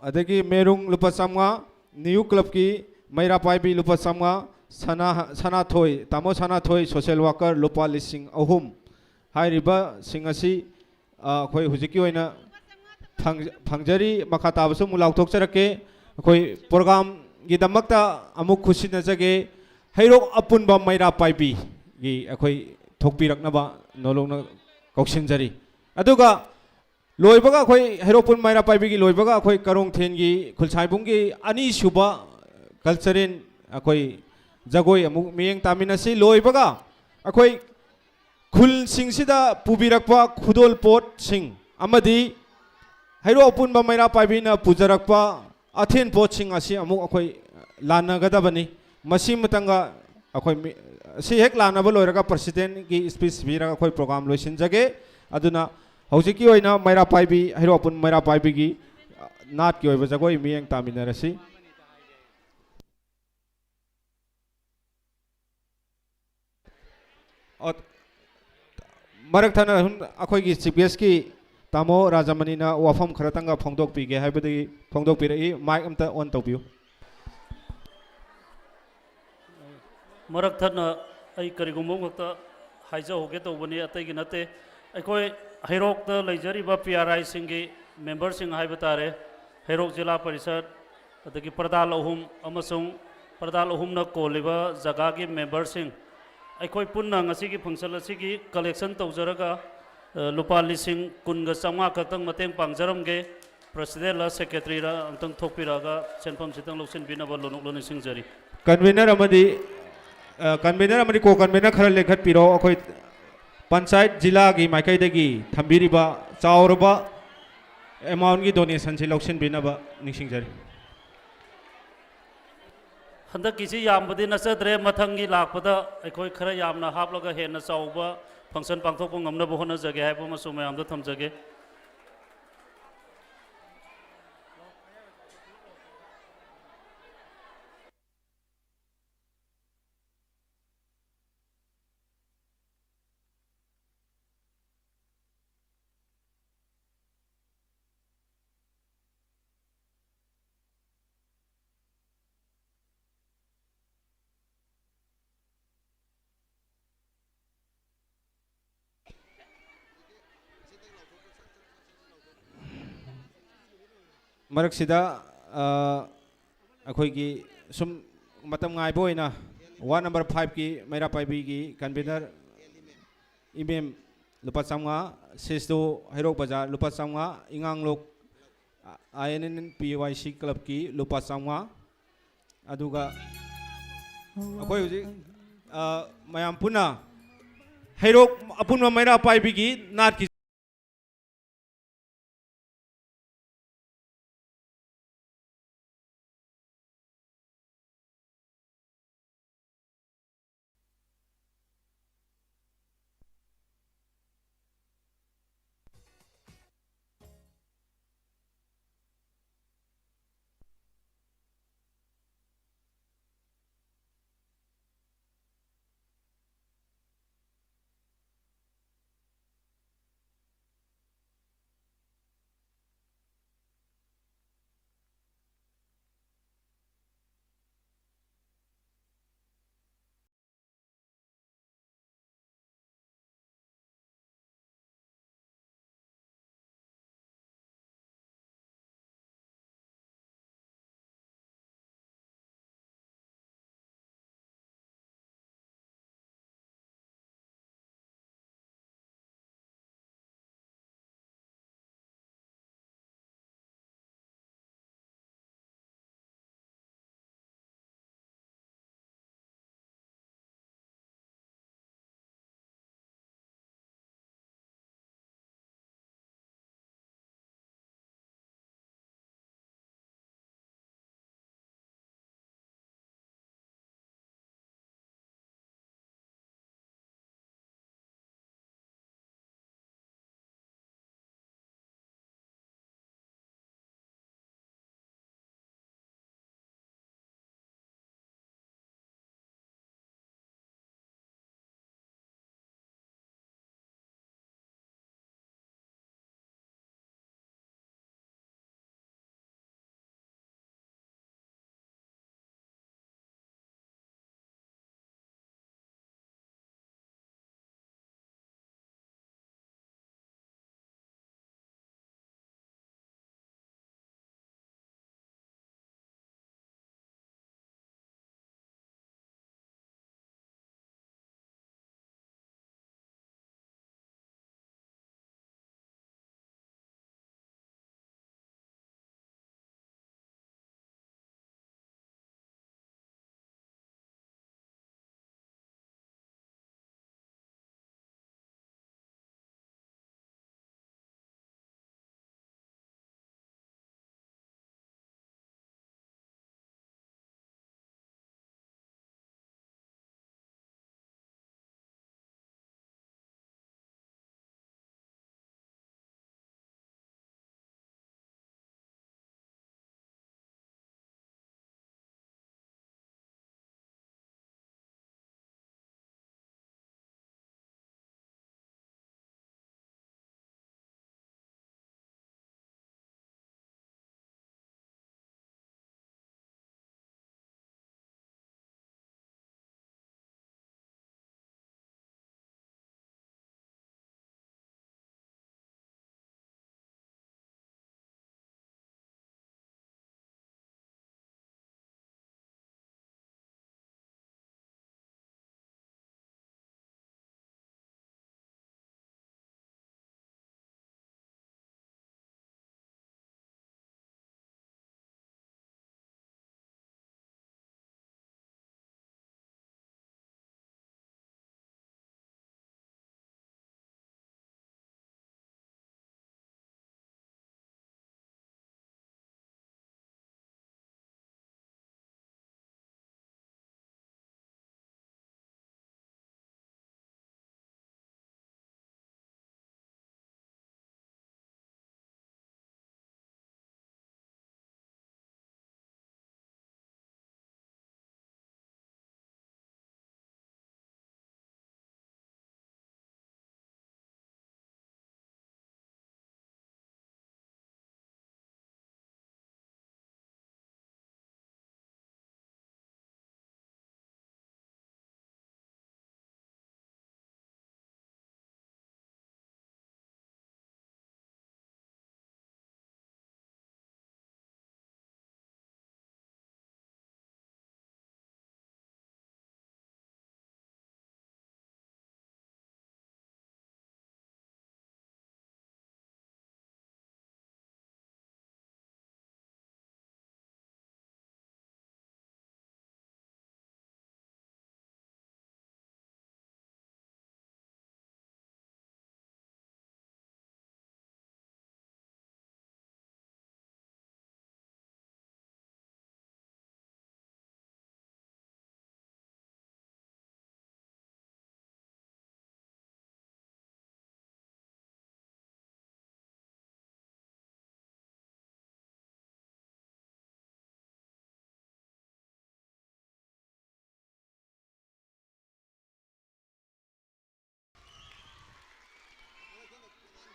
ꯑꯗꯒꯤ ꯃꯦꯔꯨꯡ ꯂꯨꯄꯥ ꯆꯥꯝꯃꯉꯥ, ꯅ꯭ꯌꯨ ꯀ꯭ꯂꯕꯀꯤ ꯃꯩꯔꯥ ꯄꯥꯏꯕꯤ ꯂꯨꯄꯥ ꯆꯥꯝꯃꯉꯥ, ꯁꯅꯥ-, ꯁꯅꯥꯊꯣꯏ, ꯇꯥꯃꯣ ꯁꯅꯥꯊꯣꯏ, ꯁꯣꯁꯦꯜ ꯋꯥꯀꯔ ꯂꯨꯄꯥ ꯂꯤꯁꯤꯡ ꯑꯍꯨꯝ꯫ ꯍꯥꯏꯔꯤꯕꯁꯤꯡ ꯑꯁꯤ ꯑ, ꯑꯩꯈꯣꯏ ꯍꯧꯖꯤꯛꯀꯤ ꯑꯣꯏꯅ ꯐꯪ-, ꯐꯪꯖꯔꯤ꯫ ꯃꯈꯥ ꯇꯥꯕꯁꯨ ꯑꯃꯨꯛ ꯂꯥꯎꯊꯣꯛꯆꯔꯛꯀꯦ꯫ ꯑꯩꯈꯣꯏ ꯄ꯭ꯔꯣꯒ꯭ꯔꯥꯝꯒꯤꯗꯃꯛꯇ ꯑꯃꯨꯛ ꯈꯨꯠꯁꯤꯟꯅꯖꯒꯦ꯫ ꯍꯩꯔꯣꯛ ꯑꯄꯨꯟꯕ ꯃꯩꯔꯥ ꯄꯥꯏꯕꯤꯒꯤ ꯑꯩꯈꯣꯏ ꯊꯣꯛꯄꯤꯔꯛꯅꯕ ꯅꯣꯂꯨꯛꯅ ꯀꯧꯁꯤꯟꯖꯔꯤ꯫ ꯑꯗꯨꯒ ꯂꯣꯏꯕꯒ ꯑꯩꯈꯣꯏ ꯍꯩꯔꯣꯛ ꯑꯄꯨꯟꯕ ꯃꯩꯔꯥ ꯄꯥꯏꯕꯤꯒꯤ ꯂꯣꯏꯕꯒ ꯑꯩꯈꯣꯏ ꯀꯔꯣꯡꯊꯦꯟꯒꯤ ꯈꯨꯜꯁꯥꯏꯕꯨꯡꯒꯤ ꯑꯅꯤꯁꯨꯕ ꯀꯜꯆꯔꯦꯜ ꯑꯩꯈꯣꯏ ꯖꯒꯣꯏ ꯑꯃꯨꯛ ꯃꯤꯠꯌꯦꯡ ꯇꯥꯃꯤꯟꯅꯁꯤ꯫ ꯂꯣꯏꯕꯒ ꯑꯩꯈꯣꯏ ꯈꯨꯜꯁꯤꯡꯁꯤꯗ ꯄꯨꯕꯤꯔꯛꯄ ꯈꯨꯗꯣꯜ ꯄꯣꯠꯁꯤꯡ ꯑꯃꯗꯤ ꯍꯩꯔꯣꯛ ꯑꯄꯨꯟꯕ ꯃꯩꯔꯥ ꯄꯥꯏꯕꯤꯅ ꯄꯨꯖꯔꯛꯄ ꯑꯊꯦꯟ ꯄꯣꯠꯁꯤꯡ ꯑꯁꯤ ꯑꯃꯨꯛ ꯑꯩꯈꯣꯏ ꯂꯥꯟꯅꯒꯗꯕꯅꯤ꯫ ꯃꯁꯤ ꯃꯇꯪꯒ ꯑꯩꯈꯣꯏ ꯃꯤ-, ꯑꯁꯤ ꯍꯦꯛ ꯂꯥꯟꯅꯕ ꯂꯣꯏꯔꯒ ꯄ꯭ꯔꯁꯤꯗꯦꯟꯒꯤ ꯁ꯭ꯄꯤꯆ ꯄꯤꯔꯒ ꯑꯩꯈꯣꯏ ꯄ꯭ꯔꯣꯒ꯭ꯔꯥꯝ ꯂꯣꯏꯁꯤꯟꯖꯒꯦ꯫ ꯑꯗꯨꯅ ꯍꯧꯖꯤꯛꯀꯤ ꯑꯣꯏꯅ ꯃꯩꯔꯥ ꯄꯥꯏꯕꯤ, ꯍꯩꯔꯣꯛ ꯑꯄꯨꯟꯕ ꯃꯩꯔꯥ ꯄꯥꯏꯕꯤꯒꯤ, ꯑ, ꯅꯥꯠꯀꯤ ꯑꯣꯏꯕ ꯖꯒꯣꯏ ꯃꯤꯠꯌꯦꯡ ꯇꯥꯃꯤꯟꯅꯔꯁꯤ꯫ ꯑꯣ, ꯃꯔꯛ ꯊꯠꯅ ꯁꯨꯝ ꯑꯩꯈꯣꯏꯒꯤ ꯆꯤꯐ ꯒꯦꯁꯀꯤ ꯇꯥꯃꯣ ꯔꯥꯖꯃꯅꯤꯅ ꯋꯥꯐꯝ ꯈꯔꯇꯪꯒ ꯐꯣꯡꯗꯣꯛꯄꯤꯒꯦ ꯍꯥꯏꯕꯗꯒꯤ ꯐꯣꯡꯗꯣꯛꯄꯤꯔꯛꯏ꯫ ꯃꯥꯏꯛ ꯑꯝꯇ ꯑꯣꯟ ꯇꯧꯕꯤꯌꯨ꯫ ꯃꯔꯛ ꯊꯠꯅ ꯑꯩ ꯀꯔꯤꯒꯨꯝꯕ ꯑꯃꯈꯛꯇ ꯍꯥꯏꯖꯍꯧꯒꯦ ꯇꯧꯕꯅꯤ, ꯑꯇꯩꯒꯤ ꯅꯠꯇꯦ꯫ ꯑꯩꯈꯣꯏ ꯍꯩꯔꯣꯛꯇ ꯂꯩꯖꯔꯤꯕ ꯄꯤ ꯑꯥꯔ ꯑꯥꯏꯁꯤꯡꯒꯤ ꯃꯦꯝꯕꯔꯁꯤꯡ ꯍꯥꯏꯕ ꯇꯥꯔꯦ, ꯍꯩꯔꯣꯛ ꯖꯤꯂꯥ ꯄꯔꯤꯁꯠ, ꯑꯗꯒꯤ ꯄ꯭ꯔꯙꯥꯟ ꯑꯍꯨꯝ ꯑꯃꯁꯨꯡ ꯄ꯭ꯔꯙꯥꯟ ꯑꯍꯨꯝꯅ ꯀꯣꯜꯂꯤꯕ ꯖꯒꯥꯒꯤ ꯃꯦꯝꯕꯔꯁꯤꯡ, ꯑꯩꯈꯣꯏ ꯄꯨꯟꯅ ꯉꯁꯤꯒꯤ ꯐꯪꯁꯟ ꯑꯁꯤꯒꯤ ꯀꯂꯦꯛꯁꯟ ꯇꯧꯖꯔꯒ, ꯑ, ꯂꯨꯄꯥ ꯂꯤꯁꯤꯡ ꯀꯨꯟꯒ ꯆꯥꯝꯃꯉꯥ ꯈꯛꯇꯪ ꯃꯇꯦꯡ ꯄꯥꯡꯖꯔꯝꯒꯦ꯫ ꯄ꯭ꯔꯁꯤꯗꯦꯟꯂ ꯁꯦꯀ꯭ꯔꯦꯇꯔꯤꯔ ꯑꯝꯇꯪ ꯊꯣꯛꯄꯤꯔꯛꯑꯒ ꯁꯦꯟꯐꯝꯁꯤꯇꯪ ꯂꯧꯁꯤꯟꯕꯤꯅꯕ ꯂꯣꯅꯣꯛꯂ ꯅꯤꯡꯁꯤꯡꯖꯔꯤ꯫ ꯀꯟꯚꯦꯅꯔ ꯑꯃꯗꯤ, ꯑ, ꯀꯟꯚꯦꯅꯔ ꯑꯃꯗꯤ ꯀꯣ ꯀꯟꯚꯦꯅꯔ ꯈꯔ ꯂꯦꯡꯈꯠꯄꯤꯔꯣ꯫ ꯑꯩꯈꯣꯏ ꯄꯟꯆꯥꯌꯠ ꯖꯤꯂꯥꯒꯤ ꯃꯥꯏꯀꯩꯗꯒꯤ ꯊꯝꯕꯤꯔꯤꯕ ꯆꯥꯎꯔꯕ ꯑꯦꯃꯥꯎꯟꯒꯤ ꯗꯣꯅꯦꯁꯟꯁꯤ ꯂꯧꯁꯤꯟꯕꯤꯅꯕ ꯅꯤꯡꯁꯤꯡꯖꯔꯤ꯫ ꯍꯟꯗꯛꯀꯤꯁꯤ ꯌꯥꯝꯕꯗꯤ ꯅꯠꯆꯗ꯭ꯔꯦ, ꯃꯊꯪꯒꯤ ꯂꯥꯛꯄꯗ ꯑꯩꯈꯣꯏ ꯈꯔ ꯌꯥꯝꯅ ꯍꯥꯞꯂꯒ ꯍꯦꯟꯅ ꯆꯥꯎꯕ ꯐꯪꯁꯟ ꯄꯥꯡꯊꯣꯛꯄ ꯉꯝꯅꯕ ꯍꯣꯠꯅꯖꯒꯦ ꯍꯥꯏꯕ ꯑꯃꯁꯨ ꯃꯌꯥꯝꯗ ꯊꯝꯖꯒꯦ꯫ ꯃꯔꯛꯁꯤꯗ, ꯑ, ꯑꯩꯈꯣꯏꯒꯤ ꯁꯨꯝ ꯃꯇꯝ ꯉꯥꯏꯕ ꯑꯣꯏꯅ ꯋꯥꯔꯗ ꯅꯝꯕꯔ ꯐꯥꯏꯚꯀꯤ ꯃꯩꯔꯥ ꯄꯥꯏꯕꯤꯒꯤ ꯀꯟꯚꯤꯅꯔ ꯏꯃꯦꯝ ꯂꯨꯄꯥ ꯆꯥꯝꯃꯉꯥ, ꯁꯤꯁꯇꯨ ꯍꯩꯔꯣꯛ ꯕꯖꯥꯔ ꯂꯨꯄꯥ ꯆꯥꯝꯃꯉꯥ, ꯏꯉꯥꯡꯂꯣꯛ ꯑꯥꯏ ꯑꯦꯟ ꯑꯦꯟ ꯄꯤ ꯋꯥꯏ ꯁꯤ ꯀ꯭ꯂꯕꯀꯤ ꯂꯨꯄꯥ ꯆꯥꯝꯃꯉꯥ, ꯑꯗꯨꯒ ꯑꯩꯈꯣꯏ ꯍꯧꯖꯤꯛ, ꯑ, ꯃꯌꯥꯝ ꯄꯨꯟꯅ ꯍꯩꯔꯣꯛ ꯑꯄꯨꯟꯕ ꯃꯩꯔꯥ ꯄꯥꯏꯕꯤꯒꯤ ꯅꯥꯠꯀꯤ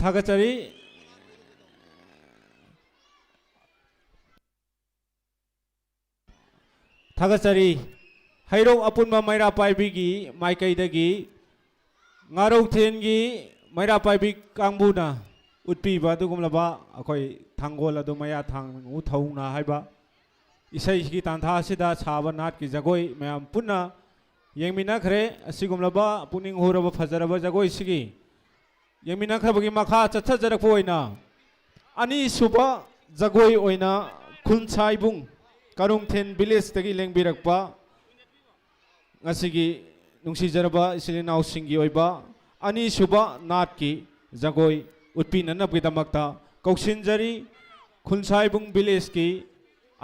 ꯊꯥꯒꯠꯆꯔꯤ꯫ ꯊꯥꯒꯠꯆꯔꯤ꯫ ꯍꯩꯔꯣꯛ ꯑꯄꯨꯟꯕ ꯃꯩꯔꯥ ꯄꯥꯏꯕꯤꯒꯤ ꯃꯥꯏꯀꯩꯗꯒꯤ ꯉꯥꯔꯧꯊꯦꯟꯒꯤ ꯃꯩꯔꯥ ꯄꯥꯏꯕꯤ ꯀꯥꯡꯕꯨꯅ ꯎꯠꯄꯤꯕ ꯑꯗꯨꯒꯨꯝꯂꯕ ꯑꯩꯈꯣꯏ ꯊꯥꯡꯒꯣꯜ ꯑꯗꯨ ꯃꯌꯥ ꯊꯥꯡ ꯊꯧꯅ ꯍꯥꯏꯕ ꯏꯁꯩꯁꯤꯒꯤ ꯇꯥꯟꯊꯥ ꯑꯁꯤꯗ ꯁꯥꯕ ꯅꯥꯠꯀꯤ ꯖꯒꯣꯏ ꯃꯌꯥꯝ ꯄꯨꯟꯅ ꯌꯦꯡꯃꯤꯟꯅꯈ꯭ꯔꯦ꯫ ꯑꯁꯤꯒꯨꯝꯂꯕ ꯄꯨꯛꯅꯤꯡ ꯍꯨꯔꯕ ꯐꯖꯔꯕ ꯖꯒꯣꯏꯁꯤꯒꯤ ꯌꯦꯡꯃꯤꯟꯅꯈ꯭ꯔꯕꯒꯤ ꯃꯈꯥ ꯆꯠꯊꯖꯔꯛꯄ ꯑꯣꯏꯅ ꯑꯅꯤꯁꯨꯕ ꯖꯒꯣꯏ ꯑꯣꯏꯅ ꯈꯨꯟꯁꯥꯏꯕꯨꯡ ꯀꯥꯔꯨꯡꯊꯦꯟ ꯚꯤꯂꯦꯖꯇꯒꯤ ꯂꯦꯡꯕꯤꯔꯛꯄ ꯉꯁꯤꯒꯤ ꯅꯨꯡꯁꯤꯖꯔꯕ ꯏꯆꯤꯜ ꯏꯅꯥꯎꯁꯤꯡꯒꯤ ꯑꯣꯏꯕ ꯑꯅꯤꯁꯨꯕ ꯅꯥꯠꯀꯤ ꯖꯒꯣꯏ ꯎꯠꯄꯤꯅꯅꯕꯒꯤꯗꯃꯛꯇ ꯀꯧꯁꯤꯟꯖꯔꯤ꯫ ꯈꯨꯟꯁꯥꯏꯕꯨꯡ ꯚꯤꯂꯦꯖꯀꯤ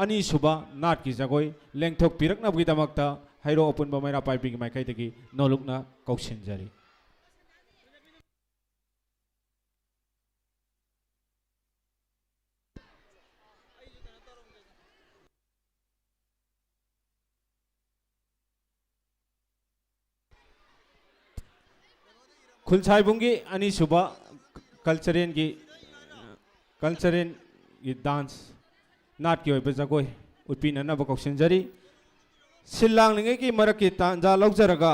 ꯑꯅꯤꯁꯨꯕ ꯅꯥꯠꯀꯤ ꯖꯒꯣꯏ ꯂꯦꯡꯊꯣꯛꯄꯤꯔꯛꯅꯕꯒꯤꯗꯃꯛꯇ ꯍꯩꯔꯣꯛ ꯑꯄꯨꯟꯕ ꯃꯩꯔꯥ ꯄꯥꯏꯕꯤꯒꯤ ꯃꯥꯏꯀꯩꯗꯒꯤ ꯅꯣꯂꯨꯛꯅ ꯀꯧꯁꯤꯟꯖꯔꯤ꯫ ꯈꯨꯟꯁꯥꯏꯕꯨꯡꯒꯤ ꯑꯅꯤꯁꯨꯕ ꯀꯜꯆꯔꯦꯜꯒꯤ, ꯀꯜꯆꯔꯦꯜꯒꯤ ꯗꯥꯟꯁ, ꯅꯥꯠꯀꯤ ꯑꯣꯏꯕ ꯖꯒꯣꯏ ꯎꯠꯄꯤꯅꯅꯕ ꯀꯧꯁꯤꯟꯖꯔꯤ꯫ ꯁꯤꯜ ꯂꯥꯡꯂꯤꯉꯩꯒꯤ ꯃꯔꯛꯀꯤ ꯇꯥꯟꯖꯥ ꯂꯧꯖꯔꯒ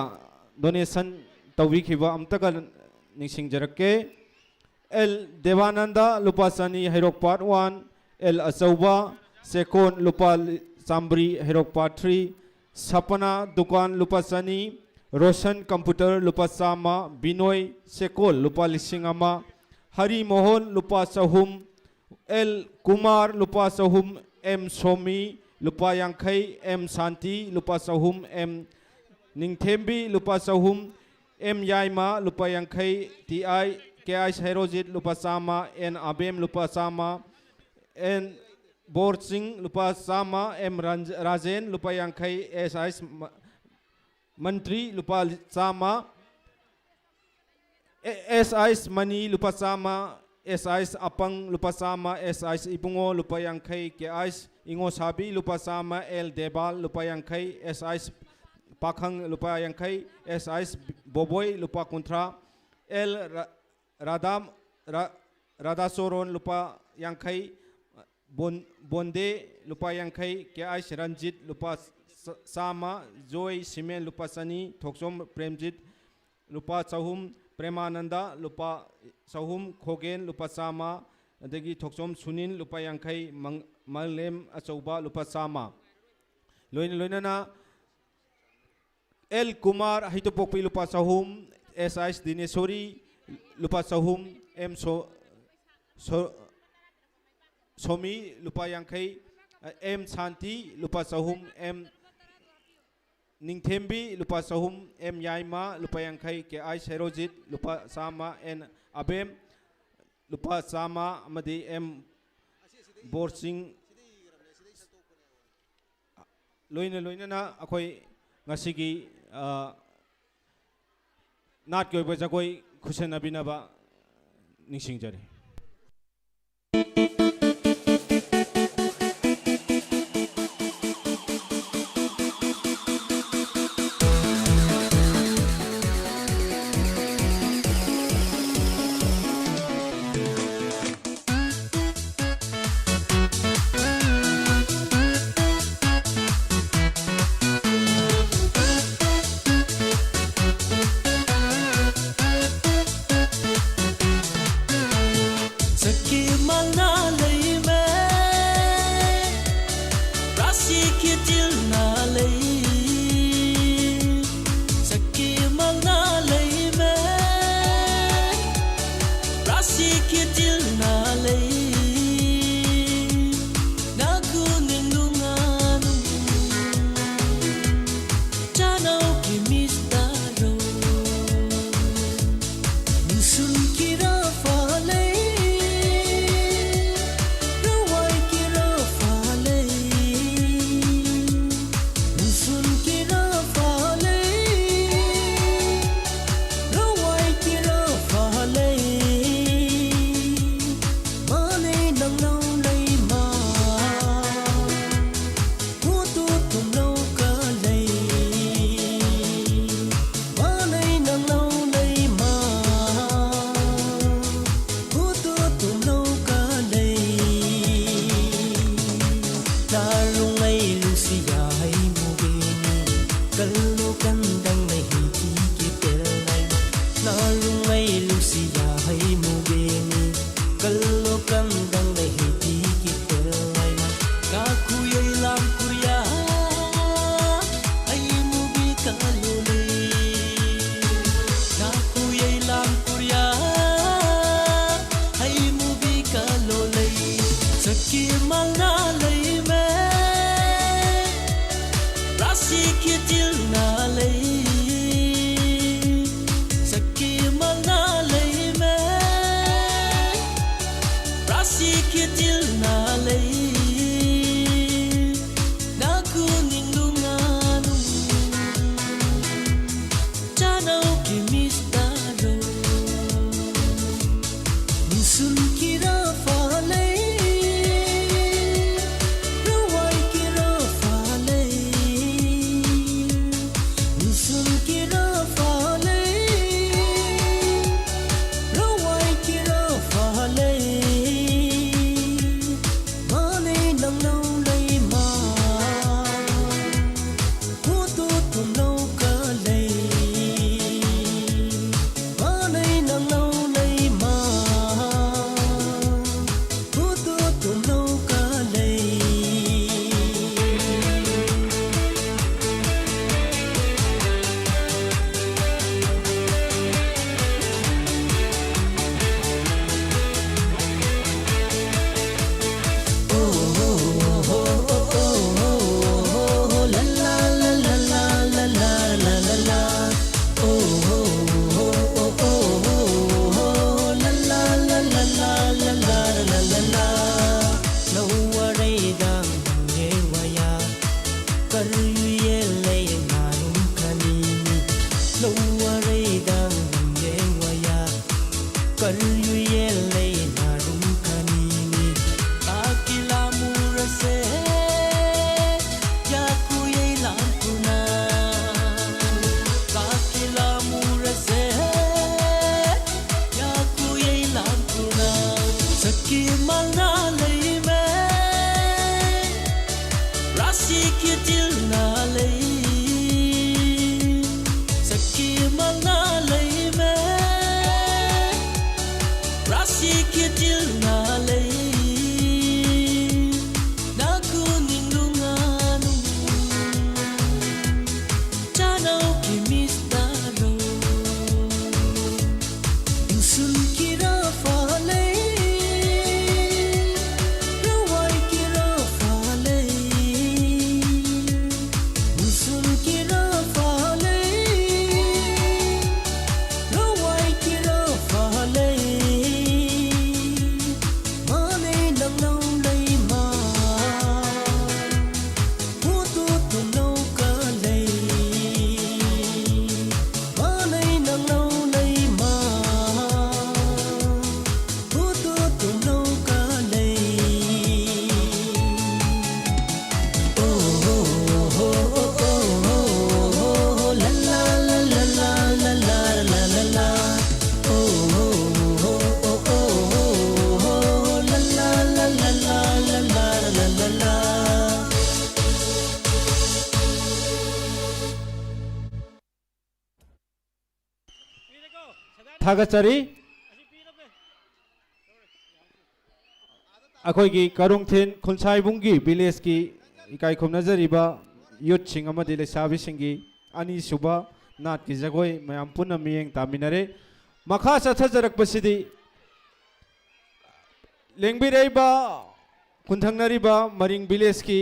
ꯗꯣꯅꯦꯁꯟ ꯇꯧꯕꯤꯈꯤꯕ ꯑꯝꯇꯒ ꯅꯤꯡꯁꯤꯡꯖꯔꯛꯀꯦ꯫ ꯑꯦꯜ ꯗꯦꯕꯥꯅꯟꯗ ꯂꯨꯄꯥ ꯆꯅꯤ ꯍꯩꯔꯣꯛ ꯄꯥꯔꯠ ꯋꯥꯟ, ꯑꯦꯜ ꯑꯆꯧꯕ ꯆꯦꯀꯣꯟ ꯂꯨꯄꯥ ꯆꯥꯝꯃꯔꯤ ꯍꯩꯔꯣꯛ ꯄꯥꯔꯠ ꯊ꯭ꯔꯤ, ꯁꯄꯅꯥ ꯗꯨꯀꯥꯟ ꯂꯨꯄꯥ ꯆꯅꯤ, ꯔꯣꯁꯟ ꯀꯝꯄ꯭ꯌꯨꯇꯔ ꯂꯨꯄꯥ ꯆꯥꯝꯃ, ꯕꯤꯅꯣꯏ ꯆꯦꯀꯣꯜ ꯂꯨꯄꯥ ꯂꯤꯁꯤꯡ ꯑꯃ, ꯍꯔꯤꯃꯣꯍꯟ ꯂꯨꯄꯥ ꯆꯍꯨꯝ, ꯑꯦꯜ ꯀꯨꯃꯥꯔ ꯂꯨꯄꯥ ꯆꯍꯨꯝ, ꯑꯦꯝ ꯁꯣꯃꯤ ꯂꯨꯄꯥ ꯌꯥꯡꯈꯩ, ꯑꯦꯝ ꯁꯥꯟꯇꯤ ꯂꯨꯄꯥ ꯆꯍꯨꯝ, ꯑꯦꯝ ꯅꯤꯡꯊꯦꯝꯕꯤ ꯂꯨꯄꯥ ꯆꯍꯨꯝ, ꯑꯦꯝ ꯌꯥꯏꯃ ꯂꯨꯄꯥ ꯌꯥꯡꯈꯩ, ꯇꯤ ꯑꯥꯏ, ꯀꯦ ꯑꯥꯏ ꯁꯩꯔꯣꯖꯤꯠ ꯂꯨꯄꯥ ꯆꯥꯝꯃ, ꯑꯦꯟ ꯑꯕꯦꯝ ꯂꯨꯄꯥ ꯆꯥꯝꯃ, ꯑꯦꯟ ꯕꯣꯔꯆꯤꯡ ꯂꯨꯄꯥ ꯆꯥꯝꯃ, ꯑꯦꯝ ꯔꯟ-, ꯔꯥꯖꯦꯟ ꯂꯨꯄꯥ ꯌꯥꯡꯈꯩ, ꯑꯦꯁ ꯑꯥꯏꯁ ꯃ-, ꯃꯟꯇ꯭ꯔꯤ ꯂꯨꯄꯥ ꯆꯥꯝꯃ, ꯑꯦ-, ꯑꯦꯁ ꯑꯥꯏꯁ ꯃꯅꯤ ꯂꯨꯄꯥ ꯆꯥꯝꯃ, ꯑꯦꯁ ꯑꯥꯏꯁ ꯑꯄꯪ ꯂꯨꯄꯥ ꯆꯥꯝꯃ, ꯑꯦꯁ ꯑꯥꯏꯁ ꯏꯕꯨꯡꯉꯣ ꯂꯨꯄꯥ ꯌꯥꯡꯈꯩ, ꯀꯦ ꯑꯥꯏꯁ ꯏꯉꯣꯁꯥꯕꯤ ꯂꯨꯄꯥ ꯆꯥꯝꯃ, ꯑꯦꯜ ꯗꯦꯕꯥꯜ ꯂꯨꯄꯥ ꯌꯥꯡꯈꯩ, ꯑꯦꯁ ꯑꯥꯏꯁ ꯄꯥꯈꯪ ꯂꯨꯄꯥ ꯌꯥꯡꯈꯩ, ꯑꯦꯁ ꯑꯥꯏꯁ ꯕꯣꯕꯣꯏ ꯂꯨꯄꯥ ꯀꯨꯟꯊ꯭ꯔꯥ, ꯑꯦꯜ ꯔ-, ꯔꯥꯙꯥ ꯔꯥ-, ꯔꯥꯙꯥꯆꯣꯔꯣꯟ, ꯂꯨꯄꯥ ꯌꯥꯡꯈꯩ꯫ ꯕꯣꯟ-, ꯕꯣꯟꯗꯦ, ꯂꯨꯄꯥ ꯌꯥꯡꯈꯩ꯫ ꯀꯦ ꯑꯩꯆ ꯔꯟꯖꯤꯠ, ꯂꯨꯄꯥ ꯆ-, ꯆꯥꯝꯃ꯫ ꯖꯣꯏ ꯁꯤꯃꯦꯟ, ꯂꯨꯄꯥ ꯆꯅꯤ꯫ ꯊꯣꯛꯆꯣꯝ ꯄ꯭ꯔꯦꯝꯖꯤꯠ, ꯂꯨꯄꯥ ꯆꯍꯨꯝ꯫ ꯄ꯭ꯔꯦꯃꯥꯅꯟꯗ, ꯂꯨꯄꯥ ꯆꯍꯨꯝ꯫ ꯈꯣꯒꯦꯟ, ꯂꯨꯄꯥ ꯆꯥꯝꯃ꯫ ꯑꯗꯒꯤ ꯊꯣꯛꯆꯣꯝ ꯁꯨꯅꯤꯜ, ꯂꯨꯄꯥ ꯌꯥꯡꯈꯩ꯫ ꯃꯪ-, ꯃꯪꯂꯦꯝ ꯑꯆꯧꯕ, ꯂꯨꯄꯥ ꯆꯥꯝꯃ꯫ ꯂꯣꯏꯅ ꯂꯣꯏꯅꯅ ꯑꯦꯜ ꯀꯨꯃꯥꯔ, ꯍꯩꯇꯨꯞꯄꯣꯛꯄꯤ, ꯂꯨꯄꯥ ꯆꯍꯨꯝ꯫ ꯑꯦꯁ ꯑꯩꯆ ꯗꯤꯅꯦꯁꯣꯔꯤ, ꯂꯨꯄꯥ ꯆꯍꯨꯝ꯫ ꯑꯦꯝ ꯁꯣ-, ꯁꯣ-, ꯁꯣꯃꯤ, ꯂꯨꯄꯥ ꯌꯥꯡꯈꯩ꯫ ꯑꯦꯝ ꯁꯥꯟꯇꯤ, ꯂꯨꯄꯥ ꯆꯍꯨꯝ꯫ ꯑꯦꯝ ꯅꯤꯡꯊꯦꯝꯕꯤ, ꯂꯨꯄꯥ ꯆꯍꯨꯝ꯫ ꯑꯦꯝ ꯌꯥꯏꯃ, ꯂꯨꯄꯥ ꯌꯥꯡꯈꯩ꯫ ꯀꯦ ꯑꯩꯆ ꯍꯦꯔꯣꯖꯤꯠ, ꯂꯨꯄꯥ ꯆꯥꯝꯃ꯫ ꯑꯦꯟ ꯑꯕꯦꯝ, ꯂꯨꯄꯥ ꯆꯥꯝꯃ꯫ ꯑꯃꯗꯤ ꯑꯦꯝ ꯕꯣꯔꯆꯤꯡ꯫ ꯂꯣꯏꯅ ꯂꯣꯏꯅꯅ ꯑꯩꯈꯣꯏ ꯉꯁꯤꯒꯤ, ꯑ, ꯅꯥꯠꯀꯤ ꯑꯣꯏꯕ ꯖꯒꯣꯏ ꯈꯨꯠꯁꯦꯟꯅꯕꯤꯅꯕ ꯅꯤꯡꯁꯤꯡꯖꯔꯤ꯫ Malna leime, rasi kitilna lei. Saki malna leime, rasi kitilna lei. Naku ninglunga nung, chanau ki miss talo. Nisun kira falei, ruai kira falei. ꯊꯥꯒꯠꯆꯔꯤ꯫ ꯑꯩꯈꯣꯏꯒꯤ ꯀꯥꯔꯣꯡꯊꯦꯟ ꯈꯨꯟꯁꯥꯏꯕꯨꯡꯒꯤ ꯚꯤꯂꯦꯖꯀꯤ ꯏꯀꯥꯏ ꯈꯨꯝꯅꯖꯔꯤꯕ ꯌꯨꯠꯁꯤꯡ ꯑꯃꯗꯤ ꯂꯩꯁꯥꯕꯤꯁꯤꯡꯒꯤ ꯑꯅꯤꯁꯨꯕ ꯅꯥꯠꯀꯤ ꯖꯒꯣꯏ ꯃꯌꯥꯝ ꯄꯨꯟꯅ ꯃꯤꯠꯌꯦꯡ ꯇꯥꯃꯤꯟꯅꯔꯦ꯫ ꯃꯈꯥ ꯆꯠꯊꯖꯔꯛꯄꯁꯤꯗꯤ ꯂꯦꯡꯕꯤꯔꯛꯏꯕ ꯈꯨꯟꯊꯪꯅꯔꯤꯕ ꯃꯔꯤꯡ ꯚꯤꯂꯦꯖꯀꯤ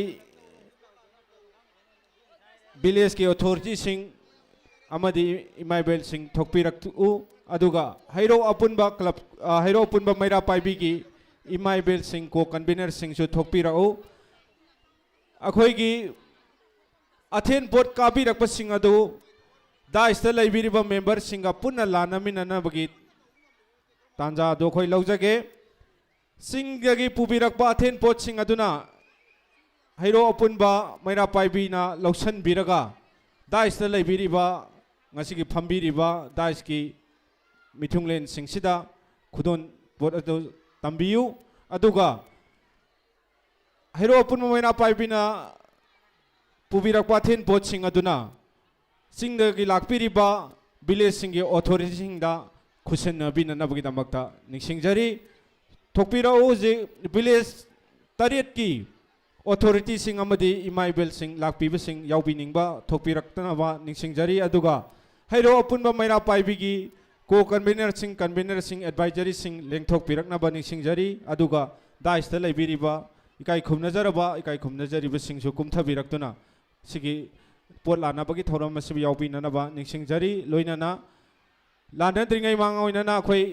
ꯚꯤꯂꯦꯖꯀꯤ ꯑꯣꯊꯣꯔꯤꯇꯤꯁꯤꯡ ꯑꯃꯗꯤ ꯏꯃꯥ ꯏꯕꯦꯜꯁꯤꯡ ꯊꯣꯛꯄꯤꯔꯛꯎ꯫ ꯑꯗꯨꯒ ꯍꯩꯔꯣꯛ ꯑꯄꯨꯟꯕ ꯀ꯭ꯂꯕ, ꯑ, ꯍꯩꯔꯣꯛ ꯑꯄꯨꯟꯕ ꯃꯩꯔꯥ ꯄꯥꯏꯕꯤꯒꯤ ꯏꯃꯥ ꯏꯕꯦꯜꯁꯤꯡ, ꯀꯣ ꯀꯟꯚꯤꯅꯔꯁꯤꯡꯁꯨ ꯊꯣꯛꯄꯤꯔꯛꯎ꯫ ꯑꯩꯈꯣꯏꯒꯤ ꯑꯊꯦꯟ ꯄꯣꯠ ꯀꯥꯕꯤꯔꯛꯄꯁꯤꯡ ꯑꯗꯨ ꯗꯥꯏꯁꯇ ꯂꯩꯕꯤꯔꯤꯕ ꯃꯦꯝꯕꯔꯁꯤꯡꯒ ꯄꯨꯟꯅ ꯂꯥꯟꯅꯃꯤꯟꯅꯅꯕꯒꯤ ꯇꯥꯟꯖꯥ ꯑꯗꯨ ꯑꯩꯈꯣꯏ ꯂꯧꯖꯒꯦ꯫ ꯆꯤꯡꯗꯒꯤ ꯄꯨꯕꯤꯔꯛꯄ ꯑꯊꯦꯟ ꯄꯣꯠꯁꯤꯡ ꯑꯗꯨꯅ ꯍꯩꯔꯣꯛ ꯑꯄꯨꯟꯕ ꯃꯩꯔꯥ ꯄꯥꯏꯕꯤꯅ ꯂꯧꯁꯤꯟꯕꯤꯔꯒ, ꯗꯥꯏꯁꯇ ꯂꯩꯕꯤꯔꯤꯕ, ꯉꯁꯤꯒꯤ ꯐꯝꯕꯤꯔꯤꯕ ꯗꯥꯏꯁꯀꯤ ꯃꯤꯊꯨꯡꯂꯦꯟꯁꯤꯡꯁꯤꯗ ꯈꯨꯗꯣꯜ ꯄꯣꯠ ꯑꯗꯨ ꯇꯝꯕꯤꯌꯨ꯫ ꯑꯗꯨꯒ ꯍꯩꯔꯣꯛ ꯑꯄꯨꯟꯕ ꯃꯩꯔꯥ ꯄꯥꯏꯕꯤꯅ ꯄꯨꯕꯤꯔꯛꯄ ꯑꯊꯦꯟ ꯄꯣꯠꯁꯤꯡ ꯑꯗꯨꯅ ꯆꯤꯡꯗꯒꯤ ꯂꯥꯛꯄꯤꯔꯤꯕ ꯚꯤꯂꯦꯖꯁꯤꯡꯒꯤ ꯑꯣꯊꯣꯔꯤꯇꯤꯁꯤꯡꯗ ꯈꯨꯠꯁꯤꯟꯅꯕꯤꯅꯅꯕꯒꯤꯗꯃꯛꯇ ꯅꯤꯡꯁꯤꯡꯖꯔꯤ꯫ ꯊꯣꯛꯄꯤꯔꯛꯎ꯫ ꯍꯧꯖꯤꯛ ꯚꯤꯂꯦꯖ ꯇꯔꯦꯠꯀꯤ ꯑꯣꯊꯣꯔꯤꯇꯤꯁꯤꯡ ꯑꯃꯗꯤ ꯏꯃꯥ ꯏꯕꯦꯜꯁꯤꯡ, ꯂꯥꯛꯄꯤꯕꯁꯤꯡ ꯌꯥꯎꯕꯤꯅꯤꯡꯕ ꯊꯣꯛꯄꯤꯔꯛꯇꯅꯕ ꯅꯤꯡꯁꯤꯡꯖꯔꯤ꯫ ꯑꯗꯨꯒ ꯍꯩꯔꯣꯛ ꯑꯄꯨꯟꯕ ꯃꯩꯔꯥ ꯄꯥꯏꯕꯤꯒꯤ ꯀꯣ ꯀꯟꯚꯤꯅꯔꯁꯤꯡ, ꯀꯟꯚꯤꯅꯔꯁꯤꯡ, ꯑꯦꯗꯚꯥꯏꯖꯔꯤꯁꯤꯡ ꯂꯦꯡꯊꯣꯛꯄꯤꯔꯛꯅꯕ ꯅꯤꯡꯁꯤꯡꯖꯔꯤ꯫ ꯑꯗꯨꯒ ꯗꯥꯏꯁꯇ ꯂꯩꯕꯤꯔꯤꯕ ꯏꯀꯥꯏ ꯈꯨꯝꯅꯖꯔꯕ, ꯏꯀꯥꯏ ꯈꯨꯝꯅꯖꯔꯤꯕꯁꯤꯡꯁꯨ ꯀꯨꯝꯊꯕꯤꯔꯛꯇꯨꯅ ꯁꯤꯒꯤ ꯄꯣꯠ ꯂꯥꯟꯅꯕꯒꯤ ꯊꯧꯔꯝ ꯑꯁꯤꯕꯨ ꯌꯥꯎꯕꯤꯅꯅꯕ ꯅꯤꯡꯁꯤꯡꯖꯔꯤ꯫ ꯂꯣꯏꯅꯅ ꯂꯥꯟꯅꯗ꯭ꯔꯤꯉꯩ ꯃꯃꯥꯡ ꯑꯣꯏꯅꯅ ꯑꯩꯈꯣꯏ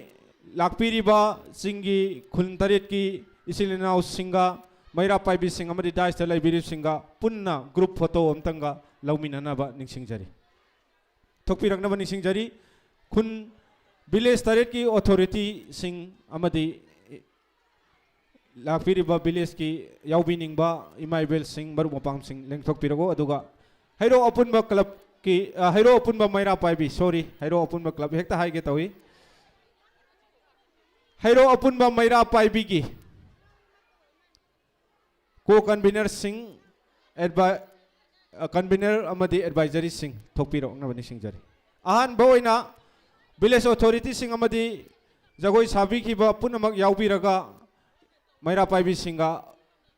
ꯂꯥꯛꯄꯤꯔꯤꯕ ꯆꯤꯡꯒꯤ ꯈꯨꯟ ꯇꯔꯦꯠꯀꯤ ꯏꯆꯤꯜ ꯏꯅꯥꯎꯁꯤꯡꯒ, ꯃꯩꯔꯥ ꯄꯥꯏꯕꯤꯁꯤꯡ ꯑꯃꯗꯤ ꯗꯥꯏꯁꯇ ꯂꯩꯕꯤꯔꯤꯕꯁꯤꯡꯒ ꯄꯨꯟꯅ ꯒ꯭ꯔꯨꯞ ꯐꯣꯇꯣ ꯑꯝꯇꯪꯒ ꯂꯧꯃꯤꯟꯅꯅꯕ ꯅꯤꯡꯁꯤꯡꯖꯔꯤ꯫ ꯊꯣꯛꯄꯤꯔꯛꯅꯕ ꯅꯤꯡꯁꯤꯡꯖꯔꯤ꯫ ꯈꯨꯟ ꯚꯤꯂꯦꯖ ꯇꯔꯦꯠꯀꯤ ꯑꯣꯊꯣꯔꯤꯇꯤꯁꯤꯡ ꯑꯃꯗꯤ ꯂꯥꯛꯄꯤꯔꯤꯕ ꯚꯤꯂꯦꯖꯀꯤ ꯌꯥꯎꯕꯤꯅꯤꯡꯕ ꯏꯃꯥ ꯏꯕꯦꯜꯁꯤꯡ, ꯃꯔꯨꯞ ꯃꯄꯥꯡꯁꯤꯡ ꯂꯦꯡꯊꯣꯛꯄꯤꯔꯛꯎ꯫ ꯑꯗꯨꯒ ꯍꯩꯔꯣꯛ ꯑꯄꯨꯟꯕ ꯀ꯭ꯂꯕꯀꯤ, ꯑ, ꯍꯩꯔꯣꯛ ꯑꯄꯨꯟꯕ ꯃꯩꯔꯥ ꯄꯥꯏꯕꯤ, ꯁꯣꯔꯤ, ꯍꯩꯔꯣꯛ ꯑꯄꯨꯟꯕ ꯀ꯭ꯂꯕ ꯍꯦꯛꯇ ꯍꯥꯏꯒꯦ ꯇꯧꯏ꯫ ꯍꯩꯔꯣꯛ ꯑꯄꯨꯟꯕ ꯃꯩꯔꯥ ꯄꯥꯏꯕꯤꯒꯤ ꯀꯣ ꯀꯟꯚꯤꯅꯔꯁꯤꯡ, ꯑꯦꯗꯚꯥꯏ-, ꯑ, ꯀꯟꯚꯤꯅꯔ ꯑꯃꯗꯤ ꯑꯦꯗꯚꯥꯏꯖꯔꯤꯁꯤꯡ ꯊꯣꯛꯄꯤꯔꯛꯅꯕ ꯅꯤꯡꯁꯤꯡꯖꯔꯤ꯫ ꯑꯍꯥꯟꯕ ꯑꯣꯏꯅ village authorityꯁꯤꯡ ꯑꯃꯗꯤ ꯖꯒꯣꯏ ꯁꯥꯕꯤꯈꯤꯕ ꯄꯨꯝꯅꯃꯛ ꯌꯥꯎꯕꯤꯔꯒ ꯃꯩꯔꯥ ꯄꯥꯏꯕꯤꯁꯤꯡꯒ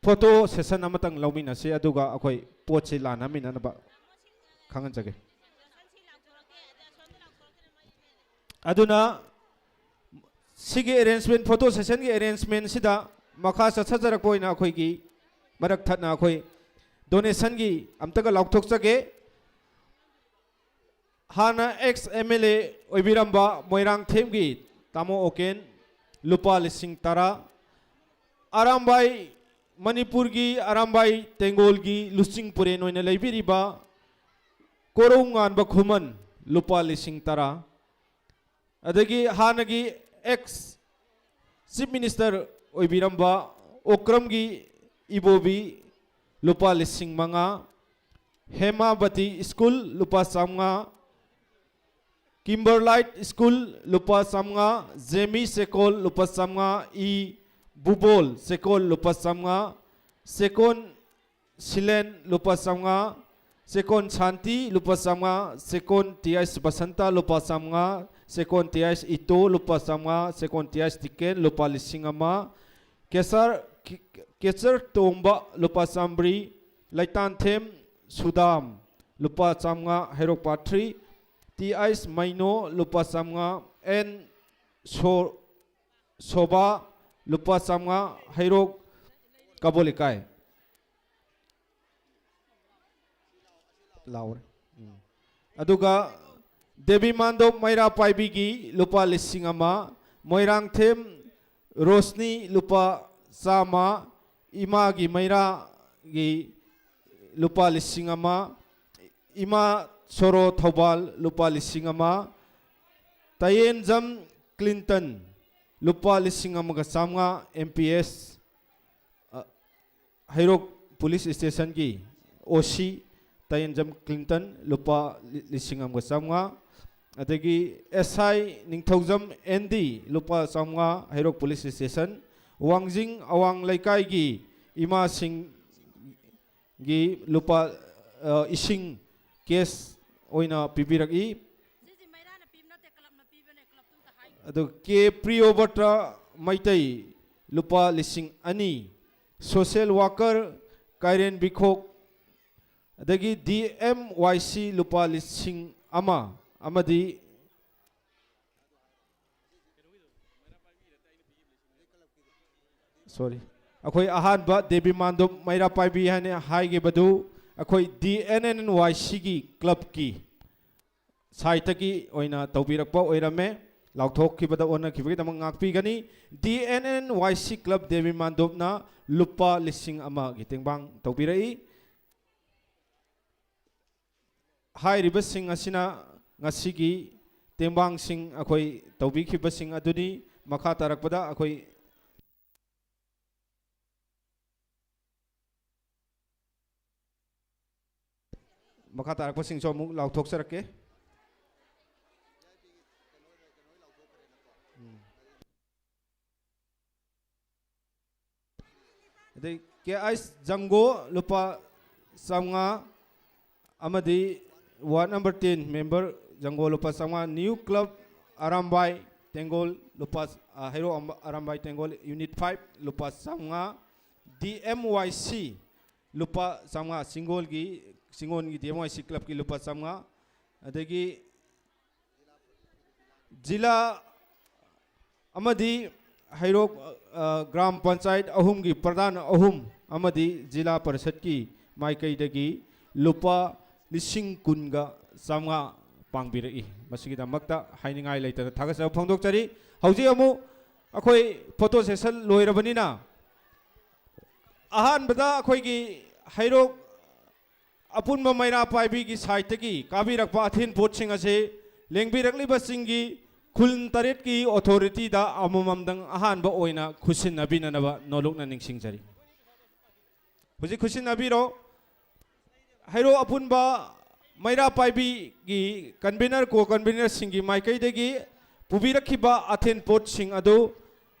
photo session ꯑꯃꯇꯪ ꯂꯧꯃꯤꯟꯅꯁꯤ, ꯑꯗꯨꯒ ꯑꯩꯈꯣꯏ ꯄꯣꯠꯁꯤ ꯂꯥꯟꯅꯃꯤꯟꯅꯅꯕ ꯈꯪꯍꯟꯖꯒꯦ꯫ ꯑꯗꯨꯅ ꯁꯤꯒꯤ arrangement, photo sessionꯒꯤ arrangementꯁꯤꯗ ꯃꯈꯥ ꯆꯠꯊꯖꯔꯛꯄ ꯑꯣꯏꯅ ꯑꯩꯈꯣꯏꯒꯤ ꯃꯔꯛ ꯊꯠꯅ ꯑꯩꯈꯣꯏ donationꯒꯤ ꯑꯝꯇꯒ ꯂꯥꯎꯊꯣꯛꯆꯒꯦ꯫ ꯍꯥꯟꯅ ex MLA ꯑꯣꯏꯕꯤꯔꯝꯕ ꯃꯣꯏꯔꯥꯡꯊꯦꯝꯒꯤ ꯇꯥꯃꯣ ꯑꯣꯀꯦꯟ, ꯂꯨꯄꯥ ꯂꯤꯁꯤꯡ ꯇꯔꯥ꯫ ꯑꯔꯥꯝꯕꯥꯏ, ꯃꯅꯤꯄꯨꯔꯒꯤ ꯑꯔꯥꯝꯕꯥꯏ ꯇꯦꯡꯒꯣꯜꯒꯤ ꯂꯨꯆꯤꯡ ꯄꯨꯔꯦꯟ ꯑꯣꯏꯅ ꯂꯩꯕꯤꯔꯤꯕ ꯀꯣꯔꯧꯉꯥꯟꯕ ꯈꯨꯃꯟ, ꯂꯨꯄꯥ ꯂꯤꯁꯤꯡ ꯇꯔꯥ꯫ ꯑꯗꯒꯤ ꯍꯥꯟꯅꯒꯤ ex Chief Minister ꯑꯣꯏꯕꯤꯔꯝꯕ ꯑꯣꯀ꯭ꯔꯝꯒꯤ ꯏꯕꯣꯕꯤ, ꯂꯨꯄꯥ ꯂꯤꯁꯤꯡ ꯃꯉꯥ꯫ ꯍꯦꯃꯥꯕꯇꯤ ꯁ꯭ꯀꯨꯜ, ꯂꯨꯄꯥ ꯆꯥꯝꯃꯉꯥ꯫ ꯀꯤꯝꯕꯔꯂꯥꯏꯠ ꯁ꯭ꯀꯨꯜ, ꯂꯨꯄꯥ ꯆꯥꯝꯃꯉꯥ꯫ ꯖꯦꯃꯤ ꯆꯦꯀꯣꯜ, ꯂꯨꯄꯥ ꯆꯥꯝꯃꯉꯥ꯫ ꯏ ꯕꯨꯕꯣꯜ ꯆꯦꯀꯣꯜ, ꯂꯨꯄꯥ ꯆꯥꯝꯃꯉꯥ꯫ ꯆꯦꯀꯣꯟ ꯁꯤꯂꯦꯟ, ꯂꯨꯄꯥ ꯆꯥꯝꯃꯉꯥ꯫ ꯆꯦꯀꯣꯟ ꯁꯥꯟꯇꯤ, ꯂꯨꯄꯥ ꯆꯥꯝꯃꯉꯥ꯫ ꯆꯦꯀꯣꯟ ꯇꯤ ꯑꯩꯆ ꯕꯁꯟꯇ, ꯂꯨꯄꯥ ꯆꯥꯝꯃꯉꯥ꯫ ꯆꯦꯀꯣꯟ ꯇꯤ ꯑꯩꯆ ꯏꯇꯣ, ꯂꯨꯄꯥ ꯆꯥꯝꯃꯉꯥ꯫ ꯆꯦꯀꯣꯟ ꯇꯤ ꯑꯩꯆ ꯇꯤꯀꯦꯟ, ꯂꯨꯄꯥ ꯂꯤꯁꯤꯡ ꯑꯃ꯫ ꯀꯦꯆꯔ, ꯀꯦꯆꯔ ꯇꯣꯝꯕ, ꯂꯨꯄꯥ ꯆꯥꯝꯃꯔꯤ꯫ ꯂꯩꯇꯥꯟꯊꯦꯝ ꯁꯨꯗꯥꯝ, ꯂꯨꯄꯥ ꯆꯥꯝꯃꯉꯥ, ꯍꯩꯔꯣꯛ ꯄꯥꯊ꯭ꯔꯤ꯫ ꯇꯤ ꯑꯩꯆ ꯃꯩꯅꯣ, ꯂꯨꯄꯥ ꯆꯥꯝꯃꯉꯥ꯫ ꯑꯦꯟ ꯁꯣ-, ꯁꯣꯕꯥ, ꯂꯨꯄꯥ ꯆꯥꯝꯃꯉꯥ, ꯍꯩꯔꯣꯛ ꯀꯕꯣ ꯂꯩꯀꯥꯏ꯫ ꯂꯥꯎꯔꯦ꯫ ꯎꯝ꯫ ꯑꯗꯨꯒ ꯗꯦꯕꯤ ꯃꯥꯟꯗꯣꯞ ꯃꯩꯔꯥ ꯄꯥꯏꯕꯤꯒꯤ ꯂꯨꯄꯥ ꯂꯤꯁꯤꯡ ꯑꯃ, ꯃꯣꯏꯔꯥꯡꯊꯦꯝ ꯔꯣꯁꯅꯤ ꯂꯨꯄꯥ ꯆꯥꯝꯃ, ꯏꯃꯥꯒꯤ ꯃꯩꯔꯥꯒꯤ ꯂꯨꯄꯥ ꯂꯤꯁꯤꯡ ꯑꯃ, ꯏꯃꯥ ꯁꯣꯔꯣ ꯊꯧꯕꯥꯜ ꯂꯨꯄꯥ ꯂꯤꯁꯤꯡ ꯑꯃ, ꯇꯌꯦꯟꯖꯝ ꯀ꯭ꯂꯤꯟꯇꯟ ꯂꯨꯄꯥ ꯂꯤꯁꯤꯡ ꯑꯃꯒ ꯆꯥꯝꯃꯉꯥ, ꯑꯦꯝ ꯄꯤ ꯑꯦꯁ, ꯑ, ꯍꯩꯔꯣꯛ ꯄꯨꯂꯤꯁ ꯁ꯭ꯇꯦꯁꯟꯒꯤ ꯑꯣ ꯁꯤ ꯇꯌꯦꯟꯖꯝ ꯀ꯭ꯂꯤꯟꯇꯟ ꯂꯨꯄꯥ ꯂꯤ-, ꯂꯤꯁꯤꯡ ꯑꯃꯒ ꯆꯥꯝꯃꯉꯥ, ꯑꯗꯒꯤ ꯑꯦꯁ ꯑꯥꯏ ꯅꯤꯡꯊꯧꯖꯝ ꯑꯦꯟ ꯗꯤ ꯂꯨꯄꯥ ꯆꯥꯝꯃꯉꯥ, ꯍꯩꯔꯣꯛ ꯄꯨꯂꯤꯁ ꯁ꯭ꯇꯦꯁꯟ, ꯋꯥꯡꯖꯤꯡ ꯑꯋꯥꯡ ꯂꯩꯀꯥꯏꯒꯤ ꯏꯃꯥꯁꯤꯡꯒꯤ ꯂꯨꯄꯥ, ꯑ, ꯏꯁꯤꯡ ꯀꯦꯁ ꯑꯣꯏꯅ ꯄꯤꯕꯤꯔꯛꯏ꯫ ꯑꯗꯨꯒ ꯀꯦ ꯄ꯭ꯔꯤꯌꯣꯕ꯭ꯔꯇ ꯃꯩꯇꯩ, ꯂꯨꯄꯥ ꯂꯤꯁꯤꯡ ꯑꯅꯤ꯫ Social worker ꯀꯥꯏꯔꯦꯟ ꯕꯤꯈꯣꯛ, ꯑꯗꯒꯤ ꯗꯤ ꯑꯦꯝ ꯋꯥꯏ ꯁꯤ ꯂꯨꯄꯥ ꯂꯤꯁꯤꯡ ꯑꯃ, ꯑꯃꯗꯤ, sorry, ꯑꯩꯈꯣꯏ ꯑꯍꯥꯟꯕ ꯗꯦꯕꯤ ꯃꯥꯟꯗꯣꯞ ꯃꯩꯔꯥ ꯄꯥꯏꯕꯤ ꯍꯥꯏꯅ ꯍꯥꯏꯈꯤꯕꯗꯨ ꯑꯩꯈꯣꯏ ꯗꯤ ꯑꯦꯟ ꯑꯦꯟ ꯋꯥꯏ ꯁꯤꯒꯤ ꯀ꯭ꯂꯕꯀꯤ ꯁꯥꯏꯠꯇꯒꯤ ꯑꯣꯏꯅ ꯇꯧꯕꯤꯔꯛꯄ ꯑꯣꯏꯔꯝꯃꯦ꯫ ꯂꯥꯎꯊꯣꯛꯈꯤꯕꯗ ꯑꯣꯟꯅꯈꯤꯕꯒꯤꯗꯃꯛ ꯉꯥꯛꯄꯤꯒꯅꯤ꯫ ꯗꯤ ꯑꯦꯟ ꯑꯦꯟ ꯋꯥꯏ ꯁꯤ ꯀ꯭ꯂꯕ ꯗꯦꯕꯤ ꯃꯥꯟꯗꯣꯞꯅ ꯂꯨꯄꯥ ꯂꯤꯁꯤꯡ ꯑꯃꯒꯤ ꯇꯦꯡꯕꯥꯡ ꯇꯧꯕꯤꯔꯛꯏ꯫ ꯍꯥꯏꯔꯤꯕꯁꯤꯡ ꯑꯁꯤꯅ ꯉꯁꯤꯒꯤ ꯇꯦꯡꯕꯥꯡꯁꯤꯡ ꯑꯩꯈꯣꯏ ꯇꯧꯕꯤꯈꯤꯕꯁꯤꯡ ꯑꯗꯨꯅꯤ꯫ ꯃꯈꯥ ꯇꯥꯔꯛꯄꯗ ꯑꯩꯈꯣꯏ ꯃꯈꯥ ꯇꯥꯔꯛꯄꯁꯤꯡꯁꯨ ꯑꯃꯨꯛ ꯂꯥꯎꯊꯣꯛꯆꯔꯛꯀꯦ꯫ ꯎꯝ꯫ ꯑꯗꯩ ꯀꯦ ꯑꯩꯁ ꯖꯪꯒꯣ ꯂꯨꯄꯥ ꯆꯥꯝꯃꯉꯥ, ꯑꯃꯗꯤ ward number ten member ꯖꯪꯒꯣ ꯂꯨꯄꯥ ꯆꯥꯝꯃꯉꯥ, new club ꯑꯔꯥꯝꯕꯥꯏ ꯇꯦꯡꯒꯣꯜ ꯂꯨꯄꯥ, ꯑ, ꯍꯩꯔꯣꯛ ꯑꯝꯕ-, ꯑꯔꯥꯝꯕꯥꯏ ꯇꯦꯡꯒꯣꯜ unit five ꯂꯨꯄꯥ ꯆꯥꯝꯃꯉꯥ, ꯗꯤ ꯑꯦꯝ ꯋꯥꯏ ꯁꯤ ꯂꯨꯄꯥ ꯆꯥꯝꯃꯉꯥ, ꯆꯤꯡꯒꯣꯜꯒꯤ, ꯆꯤꯡꯒꯣꯜꯒꯤ ꯗꯤ ꯑꯦꯝ ꯋꯥꯏ ꯁꯤ ꯀ꯭ꯂꯕꯀꯤ ꯂꯨꯄꯥ ꯆꯥꯝꯃꯉꯥ, ꯑꯗꯒꯤ ꯖꯤꯂꯥ ꯑꯃꯗꯤ ꯍꯩꯔꯣꯛ, ꯑ, ꯒ꯭ꯔꯥꯝ ꯄꯟꯆꯥꯌꯠ ꯑꯍꯨꯝꯒꯤ ꯄ꯭ꯔꯙꯥꯟ ꯑꯍꯨꯝ ꯑꯃꯗꯤ ꯖꯤꯂꯥ ꯄꯔꯤꯁꯠꯀꯤ ꯃꯥꯏꯀꯩꯗꯒꯤ ꯂꯨꯄꯥ ꯂꯤꯁꯤꯡ ꯀꯨꯟꯒ ꯆꯥꯝꯃꯉꯥ ꯄꯥꯡꯕꯤꯔꯛꯏ꯫ ꯃꯁꯤꯒꯤꯗꯃꯛꯇ ꯍꯥꯏꯅꯤꯡꯉꯥꯏ ꯂꯩꯇꯅ ꯊꯥꯒꯠꯆꯕ ꯐꯣꯡꯗꯣꯛꯆꯔꯤ꯫ ꯍꯧꯖꯤꯛ ꯑꯃꯨꯛ ꯑꯩꯈꯣꯏ photo session ꯂꯣꯏꯔꯕꯅꯤꯅ, ꯑꯍꯥꯟꯕꯗ ꯑꯩꯈꯣꯏꯒꯤ ꯍꯩꯔꯣꯛ ꯑꯄꯨꯟꯕ ꯃꯩꯔꯥ ꯄꯥꯏꯕꯤꯒꯤ ꯁꯥꯏꯠꯇꯒꯤ ꯀꯥꯕꯤꯔꯛꯄ ꯑꯊꯦꯟ ꯄꯣꯠꯁꯤꯡ ꯑꯁꯤ ꯂꯦꯡꯕꯤꯔꯛꯂꯤꯕꯁꯤꯡꯒꯤ ꯈꯨꯟ ꯇꯔꯦꯠꯀꯤ ꯑꯣꯊꯣꯔꯤꯇꯤꯗ ꯑꯃꯃꯝꯗꯪ ꯑꯍꯥꯟꯕ ꯑꯣꯏꯅ ꯈꯨꯠꯁꯤꯟꯅꯕꯤꯅꯅꯕ ꯅꯣꯂꯨꯛꯅ ꯅꯤꯡꯁꯤꯡꯖꯔꯤ꯫ ꯍꯧꯖꯤꯛ ꯈꯨꯠꯁꯤꯟꯅꯕꯤꯔꯣ꯫ ꯍꯩꯔꯣꯛ ꯑꯄꯨꯟꯕ ꯃꯩꯔꯥ ꯄꯥꯏꯕꯤꯒꯤ convener, co-convenerꯁꯤꯡꯒꯤ ꯃꯥꯏꯀꯩꯗꯒꯤ ꯄꯨꯕꯤꯔꯛꯈꯤꯕ ꯑꯊꯦꯟ ꯄꯣꯠꯁꯤꯡ ꯑꯗꯨ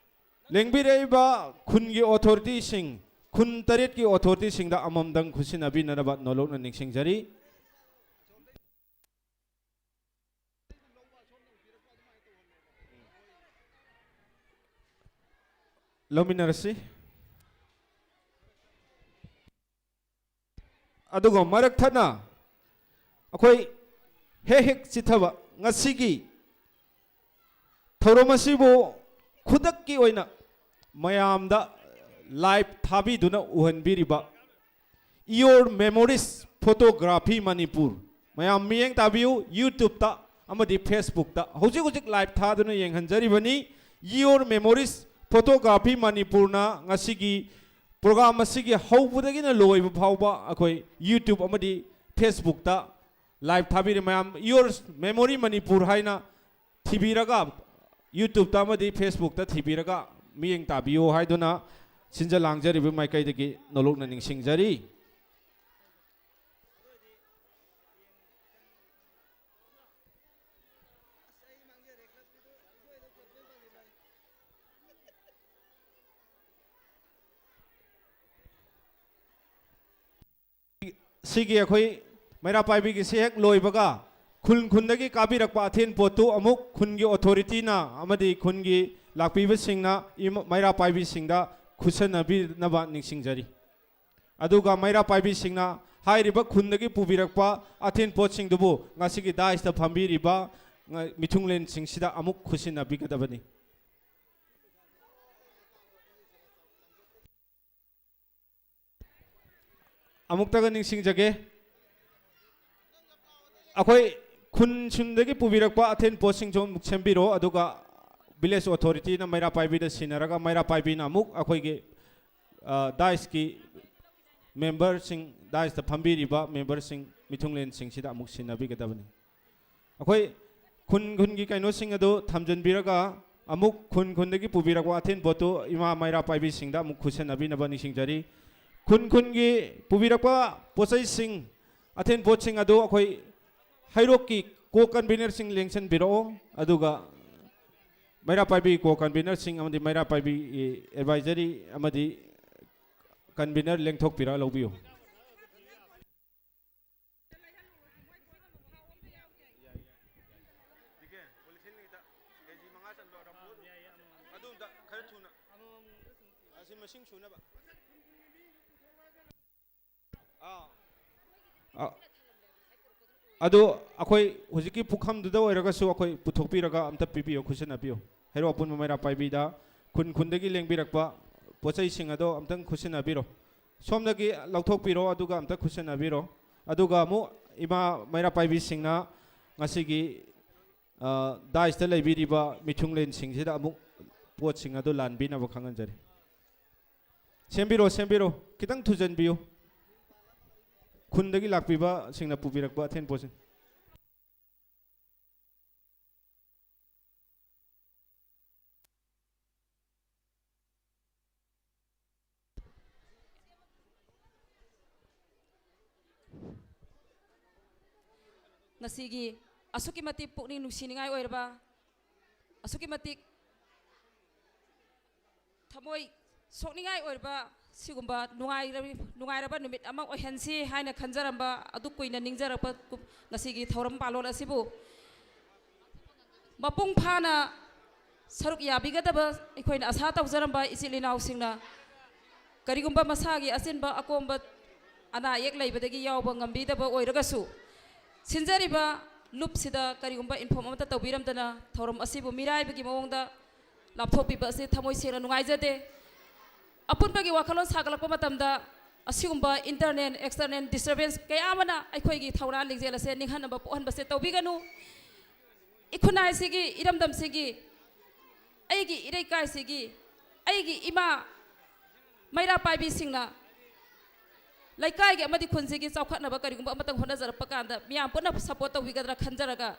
ꯂꯦꯡꯕꯤꯔꯛꯏꯕ ꯈꯨꯟꯒꯤ ꯑꯣꯊꯣꯔꯤꯇꯤꯁꯤꯡ, ꯈꯨꯟ ꯇꯔꯦꯠꯀꯤ ꯑꯣꯊꯣꯔꯤꯇꯤꯁꯤꯡꯗ ꯑꯃꯃꯝꯗꯪ ꯈꯨꯠꯁꯤꯟꯅꯕꯤꯅꯅꯕ ꯅꯣꯂꯨꯛꯅ ꯅꯤꯡꯁꯤꯡꯖꯔꯤ꯫ ꯂꯧꯃꯤꯟꯅꯔꯁꯤ꯫ ꯑꯗꯨꯒ ꯃꯔꯛ ꯊꯠꯅ ꯑꯩꯈꯣꯏ ꯍꯦꯛ ꯍꯦꯛ ꯆꯤꯊꯕ ꯉꯁꯤꯒꯤ ꯊꯧꯔꯝ ꯑꯁꯤꯕꯨ ꯈꯨꯗꯛꯀꯤ ꯑꯣꯏꯅ ꯃꯌꯥꯝꯗ live ꯊꯥꯕꯤꯗꯨꯅ ꯎꯍꯟꯕꯤꯔꯤꯕ Your Memories Photography Manipur, ꯃꯌꯥꯝ ꯃꯤꯠꯌꯦꯡ ꯇꯥꯕꯤꯌꯨ, YouTube-ꯇ ꯑꯃꯗꯤ Facebook-ꯇ ꯍꯧꯖꯤꯛ ꯍꯧꯖꯤꯛ ꯂꯥꯏꯚ ꯊꯥꯗꯨꯅ ꯌꯦꯡꯍꯟꯖꯔꯤꯕꯅꯤ꯫ Your Memories Photography Manipur-ꯅ ꯉꯁꯤꯒꯤ ꯄ꯭ꯔꯣꯒ꯭ꯔꯥꯝ ꯑꯁꯤꯒꯤ ꯍꯧꯕꯗꯒꯤꯅ ꯂꯣꯏꯕ ꯐꯥꯎꯕ ꯑꯩꯈꯣꯏ YouTube ꯑꯃꯗꯤ Facebook-ꯇ ꯂꯥꯏꯚ ꯊꯥꯕꯤꯔꯤ꯫ ꯃꯌꯥꯝ Your Memory Manipur ꯍꯥꯏꯅ ꯊꯤꯕꯤꯔꯒ, YouTube-ꯇ ꯑꯃꯗꯤ Facebook-ꯇ ꯊꯤꯕꯤꯔꯒ ꯃꯤꯠꯌꯦꯡ ꯇꯥꯕꯤꯌꯨ ꯍꯥꯏꯗꯨꯅ ꯁꯤꯟꯖ ꯂꯥꯡꯖꯔꯤꯕ ꯃꯥꯏꯀꯩꯗꯒꯤ ꯅꯣꯂꯨꯛꯅ ꯅꯤꯡꯁꯤꯡꯖꯔꯤ꯫ ꯁꯤꯒꯤ ꯑꯩꯈꯣꯏ ꯃꯩꯔꯥ ꯄꯥꯏꯕꯤꯒꯤꯁꯤ ꯍꯦꯛ ꯂꯣꯏꯕꯒ ꯈꯨꯟ ꯈꯨꯟꯗꯒꯤ ꯀꯥꯕꯤꯔꯛꯄ ꯑꯊꯦꯟ ꯄꯣꯠꯇꯨ ꯑꯃꯨꯛ ꯈꯨꯟꯒꯤ ꯑꯣꯊꯣꯔꯤꯇꯤꯅ ꯑꯃꯗꯤ ꯈꯨꯟꯒꯤ ꯂꯥꯛꯄꯤꯕꯁꯤꯡꯅ ꯏꯃ-, ꯃꯩꯔꯥ ꯄꯥꯏꯕꯤꯁꯤꯡꯗ ꯈꯨꯠꯁꯟꯅꯕꯤꯅꯕ ꯅꯤꯡꯁꯤꯡꯖꯔꯤ꯫ ꯑꯗꯨꯒ ꯃꯩꯔꯥ ꯄꯥꯏꯕꯤꯁꯤꯡꯅ ꯍꯥꯏꯔꯤꯕ ꯈꯨꯟꯗꯒꯤ ꯄꯨꯕꯤꯔꯛꯄ ꯑꯊꯦꯟ ꯄꯣꯠꯁꯤꯡꯗꯨꯕꯨ ꯉꯁꯤꯒꯤ ꯗꯥꯏꯁꯇ ꯐꯝꯕꯤꯔꯤꯕ ꯉ-, ꯃꯤꯊꯨꯡꯂꯦꯟꯁꯤꯡꯁꯤꯗ ꯑꯃꯨꯛ ꯈꯨꯠꯁꯤꯟꯅꯕꯤꯒꯗꯕꯅꯤ꯫ ꯑꯃꯨꯛꯇꯒ ꯅꯤꯡꯁꯤꯡꯖꯒꯦ꯫ ꯑꯩꯈꯣꯏ ꯈꯨꯟ ꯁꯤꯟꯗꯒꯤ ꯄꯨꯕꯤꯔꯛꯄ ꯑꯊꯦꯟ ꯄꯣꯠꯁꯤꯡꯁꯨ ꯑꯃꯨꯛ ꯁꯦꯝꯕꯤꯔꯣ, ꯑꯗꯨꯒ ꯚꯤꯂꯦꯖ ꯑꯣꯊꯣꯔꯤꯇꯤꯅ ꯃꯩꯔꯥ ꯄꯥꯏꯕꯤꯗ ꯁꯤꯟꯅꯔꯒ ꯃꯩꯔꯥ ꯄꯥꯏꯕꯤꯅ ꯑꯃꯨꯛ ꯑꯩꯈꯣꯏꯒꯤ, ꯑ, ꯗꯥꯏꯁꯀꯤ ꯃꯦꯝꯕꯔꯁꯤꯡ ꯗꯥꯏꯁꯇ ꯐꯝꯕꯤꯔꯤꯕ ꯃꯦꯝꯕꯔꯁꯤꯡ ꯃꯤꯊꯨꯡꯂꯦꯟꯁꯤꯡꯁꯤꯗ ꯑꯃꯨꯛ ꯁꯤꯟꯅꯕꯤꯒꯗꯕꯅꯤ꯫ ꯑꯩꯈꯣꯏ ꯈꯨꯟ ꯈꯨꯟꯒꯤ ꯀꯩꯅꯣꯁꯤꯡ ꯑꯗꯨ ꯊꯝꯖꯤꯟꯕꯤꯔꯒ ꯑꯃꯨꯛ ꯈꯨꯟ ꯈꯨꯟꯗꯒꯤ ꯄꯨꯕꯤꯔꯛꯄ ꯑꯊꯦꯟ ꯄꯣꯠꯇꯨ ꯏꯃꯥ ꯃꯩꯔꯥ ꯄꯥꯏꯕꯤꯁꯤꯡꯗ ꯑꯃꯨꯛ ꯈꯨꯠꯁꯟꯅꯕꯤꯅꯕ ꯅꯤꯡꯁꯤꯡꯖꯔꯤ꯫ ꯈꯨꯟ ꯈꯨꯟꯒꯤ ꯄꯨꯕꯤꯔꯛꯄ ꯄꯣꯠꯆꯩꯁꯤꯡ, ꯑꯊꯦꯟ ꯄꯣꯠꯁꯤꯡ ꯑꯗꯨ ꯑꯩꯈꯣꯏ ꯍꯩꯔꯣꯛꯀꯤ ꯀꯣ ꯀꯟꯚꯤꯅꯔꯁꯤꯡ ꯂꯦꯡꯁꯤꯟꯕꯤꯔꯛꯑꯣ, ꯑꯗꯨꯒ ꯃꯩꯔꯥ ꯄꯥꯏꯕꯤ ꯀꯣ ꯀꯟꯚꯤꯅꯔꯁꯤꯡ ꯑꯃꯗꯤ ꯃꯩꯔꯥ ꯄꯥꯏꯕꯤ ꯑꯦꯗꯚꯥꯏꯖꯔꯤ ꯑꯃꯗꯤ ꯀꯟꯚꯤꯅꯔ ꯂꯦꯡꯊꯣꯛꯄꯤꯔꯒ ꯂꯧꯕꯤꯌꯨ꯫ ꯄꯣꯂꯤꯊꯤꯟ ꯈꯤꯇ ꯀꯦ ꯖꯤ ꯃꯉꯥ ꯆꯟꯕ ꯔꯝꯕꯣ ꯑꯗꯨ ꯑꯝꯇ ꯈꯔ ꯊꯨꯅ꯫ ꯑꯃꯃꯝ ꯏꯁꯤꯡ ꯁꯨꯅꯕ꯫ ꯑꯥ꯫ ꯑ-, ꯑꯗꯨ ꯑꯩꯈꯣꯏ ꯍꯧꯖꯤꯛꯀꯤ ꯄꯨꯈꯝꯗꯨꯗ ꯑꯣꯏꯔꯒꯁꯨ ꯑꯩꯈꯣꯏ ꯄꯨꯊꯣꯛꯄꯤꯔꯒ ꯑꯝꯇ ꯄꯤꯕꯤꯌꯨ, ꯈꯨꯠꯁꯤꯟꯅꯕꯤꯌꯨ꯫ ꯍꯩꯔꯣꯛ ꯑꯄꯨꯟꯕ ꯃꯩꯔꯥ ꯄꯥꯏꯕꯤꯗ ꯈꯨꯟ ꯈꯨꯟꯗꯒꯤ ꯂꯦꯡꯕꯤꯔꯛꯄ ꯄꯣꯠ ꯆꯩꯁꯤꯡ ꯑꯗꯣ ꯑꯝꯇꯪ ꯈꯨꯠꯁꯤꯟꯅꯕꯤꯔꯣ꯫ ꯁꯣꯝꯗꯒꯤ ꯂꯧꯊꯣꯛꯄꯤꯔꯣ, ꯑꯗꯨꯒ ꯑꯝꯇ ꯈꯨꯠꯁꯤꯟꯅꯕꯤꯔꯣ꯫ ꯑꯗꯨꯒ ꯑꯃꯨꯛ ꯏꯃꯥ ꯃꯩꯔꯥ ꯄꯥꯏꯕꯤꯁꯤꯡꯅ ꯉꯁꯤꯒꯤ, ꯑ, ꯗꯥꯏꯁꯇ ꯂꯩꯕꯤꯔꯤꯕ ꯃꯤꯊꯨꯡꯂꯦꯟꯁꯤꯡꯁꯤꯗ ꯑꯃꯨꯛ ꯄꯣꯠꯁꯤꯡ ꯑꯗꯨ ꯂꯥꯟꯕꯤꯅꯕ ꯈꯪꯍꯟꯖꯔꯤ꯫ ꯁꯦꯝꯕꯤꯔꯣ, ꯁꯦꯝꯕꯤꯔꯣ꯫ ꯈꯤꯇꯪ ꯊꯨꯖꯟꯕꯤꯌꯨ꯫ ꯈꯨꯟꯗꯒꯤ ꯂꯥꯛꯄꯤꯕꯁꯤꯡꯅ ꯄꯨꯕꯤꯔꯛꯄ ꯑꯊꯦꯟ ꯄꯣꯠꯁꯤꯡ꯫ ꯉꯁꯤꯒꯤ ꯑꯁꯨꯛꯀꯤ ꯃꯇꯤꯛ ꯄꯨꯛꯅꯤꯡ ꯅꯨꯡꯁꯤꯅꯤꯡꯉꯥꯏ ꯑꯣꯏꯔꯕ, ꯑꯁꯨꯛꯀꯤ ꯃꯇꯤꯛ ꯊꯃꯣꯏ ꯁꯣꯛꯅꯤꯡꯉꯥꯏ ꯑꯣꯏꯔꯕ ꯁꯤꯒꯨꯝꯕ ꯅꯨꯡꯉꯥꯏꯔꯕꯤ-, ꯅꯨꯡꯉꯥꯏꯔꯕ ꯅꯨꯃꯤꯠ ꯑꯃ ꯑꯣꯏꯍꯟꯁꯤ ꯍꯥꯏꯅ ꯈꯟꯖꯔꯝꯕ, ꯑꯗꯨ ꯀꯨꯏꯅ ꯅꯤꯡꯖꯔꯛꯄ ꯀꯨꯝ-, ꯉꯁꯤꯒꯤ ꯊꯧꯔꯝ ꯄꯥꯂꯣꯟ ꯑꯁꯤꯕꯨ ꯃꯄꯨꯡ ꯐꯥꯅ ꯁꯔꯨꯛ ꯌꯥꯕꯤꯒꯗꯕ ꯑꯩꯈꯣꯏꯅ ꯑꯁꯥ ꯇꯧꯖꯔꯝꯕ ꯏꯆꯤꯜ ꯏꯅꯥꯎꯁꯤꯡꯅ ꯀꯔꯤꯒꯨꯝꯕ ꯃꯁꯥꯒꯤ ꯑꯆꯤꯟꯕ ꯑꯀꯣꯝꯕ ꯑꯅꯥ ꯑꯌꯦꯛ ꯂꯩꯕꯗꯒꯤ ꯌꯥꯎꯕ ꯉꯝꯕꯤꯗꯕ ꯑꯣꯏꯔꯒꯁꯨ, ꯁꯤꯟꯖꯔꯤꯕ ꯂꯨꯞꯁꯤꯗ ꯀꯔꯤꯒꯨꯝꯕ inform ꯑꯃꯠꯇ ꯇꯧꯕꯤꯔꯝꯗꯅ ꯊꯧꯔꯝ ꯑꯁꯤꯕꯨ ꯃꯤꯔꯥꯏꯕꯒꯤ ꯃꯑꯣꯡꯗ ꯂꯥꯞꯊꯣꯛꯄꯤꯕ ꯑꯁꯤ ꯊꯃꯣꯏ ꯁꯦꯡꯅ ꯅꯨꯡꯉꯥꯏꯖꯗꯦ꯫ ꯑꯄꯨꯟꯕꯒꯤ ꯋꯥꯈꯜꯂꯣꯟ ꯁꯥꯒꯠꯂꯛꯄ ꯃꯇꯝꯗ ꯑꯁꯤꯒꯨꯝꯕ internal, external disturbance ꯀꯌꯥ ꯑꯃꯅ ꯑꯩꯈꯣꯏꯒꯤ ꯊꯧꯅꯥ ꯂꯤꯡꯖꯦꯜ ꯑꯁꯦ ꯅꯤꯡꯍꯟꯅꯕ ꯄꯣꯛꯍꯟꯕꯁꯦ ꯇꯧꯕꯤꯒꯅꯨ꯫ ꯏꯈꯨꯟꯅꯥꯏꯁꯤꯒꯤ, ꯏꯔꯝꯗꯝꯁꯤꯒꯤ, ꯑꯩꯒꯤ ꯏꯔꯩꯀꯥꯏꯁꯤꯒꯤ, ꯑꯩꯒꯤ ꯏꯃꯥ ꯃꯩꯔꯥ ꯄꯥꯏꯕꯤꯁꯤꯡꯅ ꯂꯩꯀꯥꯏꯒꯤ ꯑꯃꯗꯤ ꯈꯨꯟꯁꯤꯒꯤ ꯆꯥꯎꯈꯠꯅꯕ ꯀꯔꯤꯒꯨꯝꯕ ꯑꯃꯇꯪ ꯍꯣꯠꯅꯖꯔꯛꯄ ꯀꯥꯟꯗ ꯃꯤꯌꯥꯝ ꯄꯨꯟꯅ support ꯇꯧꯕꯤꯒꯗ꯭ꯔꯥ ꯈꯟꯖꯔꯒ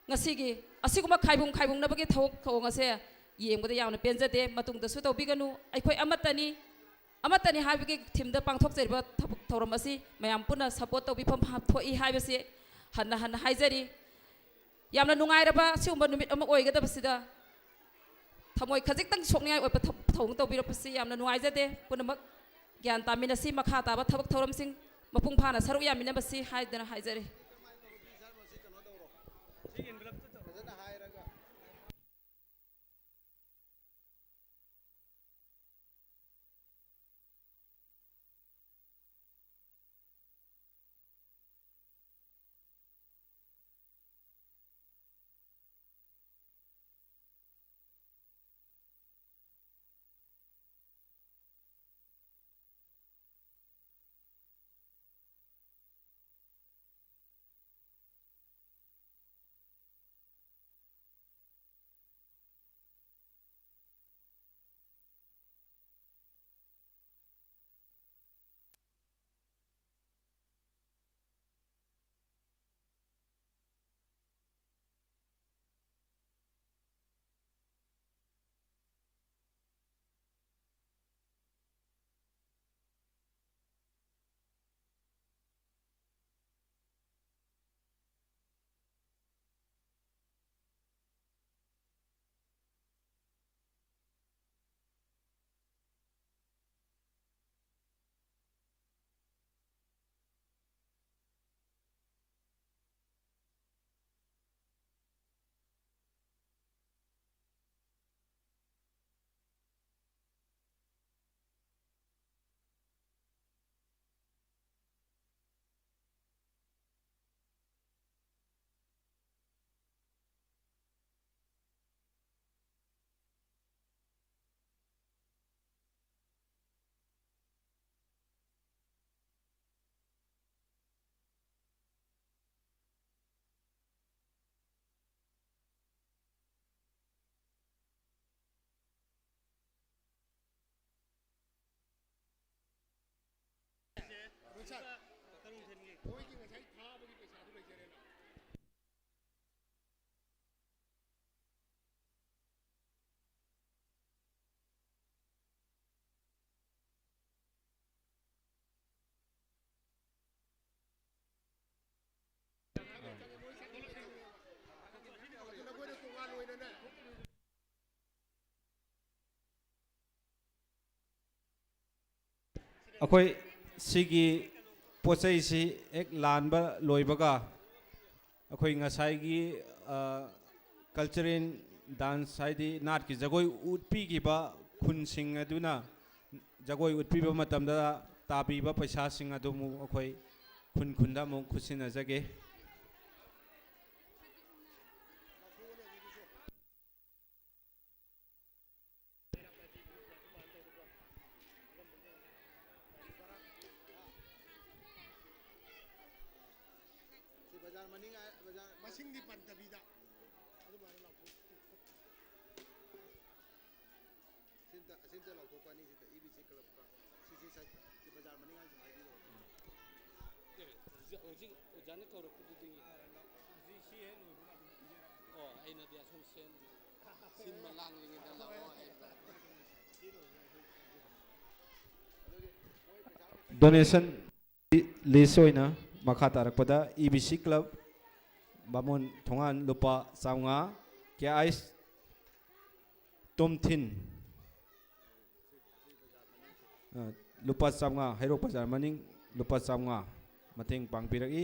ꯉꯁꯤꯒꯤ ꯑꯁꯤꯒꯨꯝꯕ ꯈꯥꯏꯕꯨꯡ ꯈꯥꯏꯕꯨꯡꯅꯕꯒꯤ ꯊꯕꯛ ꯊꯧꯑꯣꯡ ꯑꯁꯦ ꯌꯦꯡꯕꯗ ꯌꯥꯝꯅ ꯄꯦꯟꯖꯗꯦ꯫ ꯃꯇꯨꯡꯗꯁꯨ ꯇꯧꯕꯤꯒꯅꯨ꯫ ꯑꯩꯈꯣꯏ ꯑꯃꯠꯇꯅꯤ, ꯑꯃꯠꯇꯅꯤ ꯍꯥꯏꯕꯒꯤ theme ꯗ ꯄꯥꯡꯊꯣꯛꯆꯔꯤꯕ ꯊꯕꯛ ꯊꯧꯔꯝ ꯑꯁꯤ ꯃꯌꯥꯝ ꯄꯨꯟꯅ support ꯇꯧꯕꯤꯐꯝ ꯍꯥ-, ꯊꯣꯛꯏ ꯍꯥꯏꯕꯁꯤ ꯍꯟꯅ ꯍꯟꯅ ꯍꯥꯏꯖꯔꯤ꯫ ꯌꯥꯝꯅ ꯅꯨꯡꯉꯥꯏꯔꯕ ꯁꯤꯒꯨꯝꯕ ꯅꯨꯃꯤꯠ ꯑꯃ ꯑꯣꯏꯒꯗꯕꯁꯤꯗ ꯊꯃꯣꯏ ꯈꯖꯤꯛꯇꯪ ꯁꯣꯛꯅꯤꯡꯉꯥꯏ ꯑꯣꯏꯕ ꯊꯕꯛ ꯊꯧꯑꯣꯡ ꯇꯧꯕꯤꯔꯛꯄꯁꯤ ꯌꯥꯝꯅ ꯅꯨꯡꯉꯥꯏꯖꯗꯦ꯫ ꯄꯨꯝꯅꯃꯛ ꯒ꯭ꯌꯥꯟ ꯇꯥꯃꯤꯟꯅꯁꯤ, ꯃꯈꯥ ꯇꯥꯕ ꯊꯕꯛ ꯊꯧꯔꯝꯁꯤꯡ ꯃꯄꯨꯡ ꯐꯥꯅ ꯁꯔꯨꯛ ꯌꯥꯃꯤꯟꯅꯕꯁꯤ ꯍꯥꯏꯗꯅ ꯍꯥꯏꯖꯔꯤ꯫ ꯃꯣꯏꯒꯤ ꯉꯁꯥꯏ ꯊꯥꯕꯒꯤ ꯄꯩꯁꯥꯗꯨ ꯂꯩꯖꯔꯦꯅ꯫ ꯑꯩꯈꯣꯏ ꯁꯤꯒꯤ ꯄꯣꯠ ꯆꯩꯁꯤ ꯍꯦꯛ ꯂꯥꯟꯕ ꯂꯣꯏꯕꯒ, ꯑꯩꯈꯣꯏ ꯉꯁꯥꯏꯒꯤ, ꯑ, cultural dance, ꯍꯥꯏꯗꯤ ꯅꯥꯠꯀꯤ ꯖꯒꯣꯏ ꯎꯠꯄꯤꯈꯤꯕ ꯈꯨꯟꯁꯤꯡ ꯑꯗꯨꯅ ꯖꯒꯣꯏ ꯎꯠꯄꯤꯕ ꯃꯇꯝꯗ ꯇꯥꯕꯤꯕ ꯄꯩꯁꯥꯁꯤꯡ ꯑꯗꯨ ꯑꯃꯨꯛ ꯑꯩꯈꯣꯏ ꯈꯨꯟ ꯈꯨꯟꯗ ꯑꯃꯨꯛ ꯈꯨꯠꯁꯤꯟꯅꯖꯒꯦ꯫ ꯁꯤ ꯕꯖꯥꯔ ꯃꯅꯤꯡ ꯍꯥꯏ-, ꯕꯖꯥꯔ ꯃꯁꯤꯡꯗꯤ ꯄꯟꯗꯕꯤꯗ ꯑꯗꯨꯃꯥꯏꯅ ꯂꯥꯎꯊꯣꯛ꯫ ꯁꯤ ꯑꯝꯇ, ꯑꯁꯤ ꯑꯝꯇ ꯂꯥꯎꯊꯣꯛꯄ ꯑꯅꯤꯁꯤꯗ, ꯏ ꯕꯤ ꯁꯤ ꯀ꯭ꯂꯕꯀ꯫ ꯁꯤ, ꯁꯤ ꯁꯥꯏꯠ, ꯁꯤ ꯕꯖꯥꯔ ꯃꯅꯤꯡ ꯍꯥꯏꯁꯤ ꯍꯥꯏꯕꯤꯔꯛꯑꯣ꯫ ꯑꯦ, ꯍꯧꯖꯤꯛ, ꯍꯧꯖꯤꯛ ꯑꯣꯖꯥꯅ ꯀꯧꯔꯛꯄꯗꯨꯗꯤ꯫ ꯑꯥ, ꯂꯥꯎ-, ꯍꯧꯖꯤꯛ ꯁꯤ ꯍꯦꯛ ꯂꯣꯏꯕꯒ ꯑꯗꯨꯝ ꯄꯤꯖꯔꯛꯑꯒꯦ꯫ ꯑꯣ, ꯑꯩꯅꯗꯤ ꯑꯁꯣꯝ ꯁꯦꯟ ꯁꯤꯟꯕ ꯂꯥꯡꯂꯤꯉꯩꯗ ꯂꯥꯛꯑꯣ ꯍꯥꯏꯕ꯫ Donation list ꯑꯣꯏꯅ ꯃꯈꯥ ꯇꯥꯔꯛꯄꯗ ꯏ ꯕꯤ ꯁꯤ ꯀ꯭ꯂꯕ, ꯕꯥꯃꯣꯟ ꯊꯣꯡꯉꯥꯟ, ꯂꯨꯄꯥ ꯆꯥꯝꯃꯉꯥ, ꯀꯦ ꯑꯥꯏꯁ ꯇꯣꯝꯊꯤꯟ, ꯑ, ꯂꯨꯄꯥ ꯆꯥꯝꯃꯉꯥ, ꯍꯩꯔꯣꯛ ꯕꯖꯥꯔ ꯃꯅꯤꯡ, ꯂꯨꯄꯥ ꯆꯥꯝꯃꯉꯥ ꯃꯇꯦꯡ ꯄꯥꯡꯕꯤꯔꯛꯏ꯫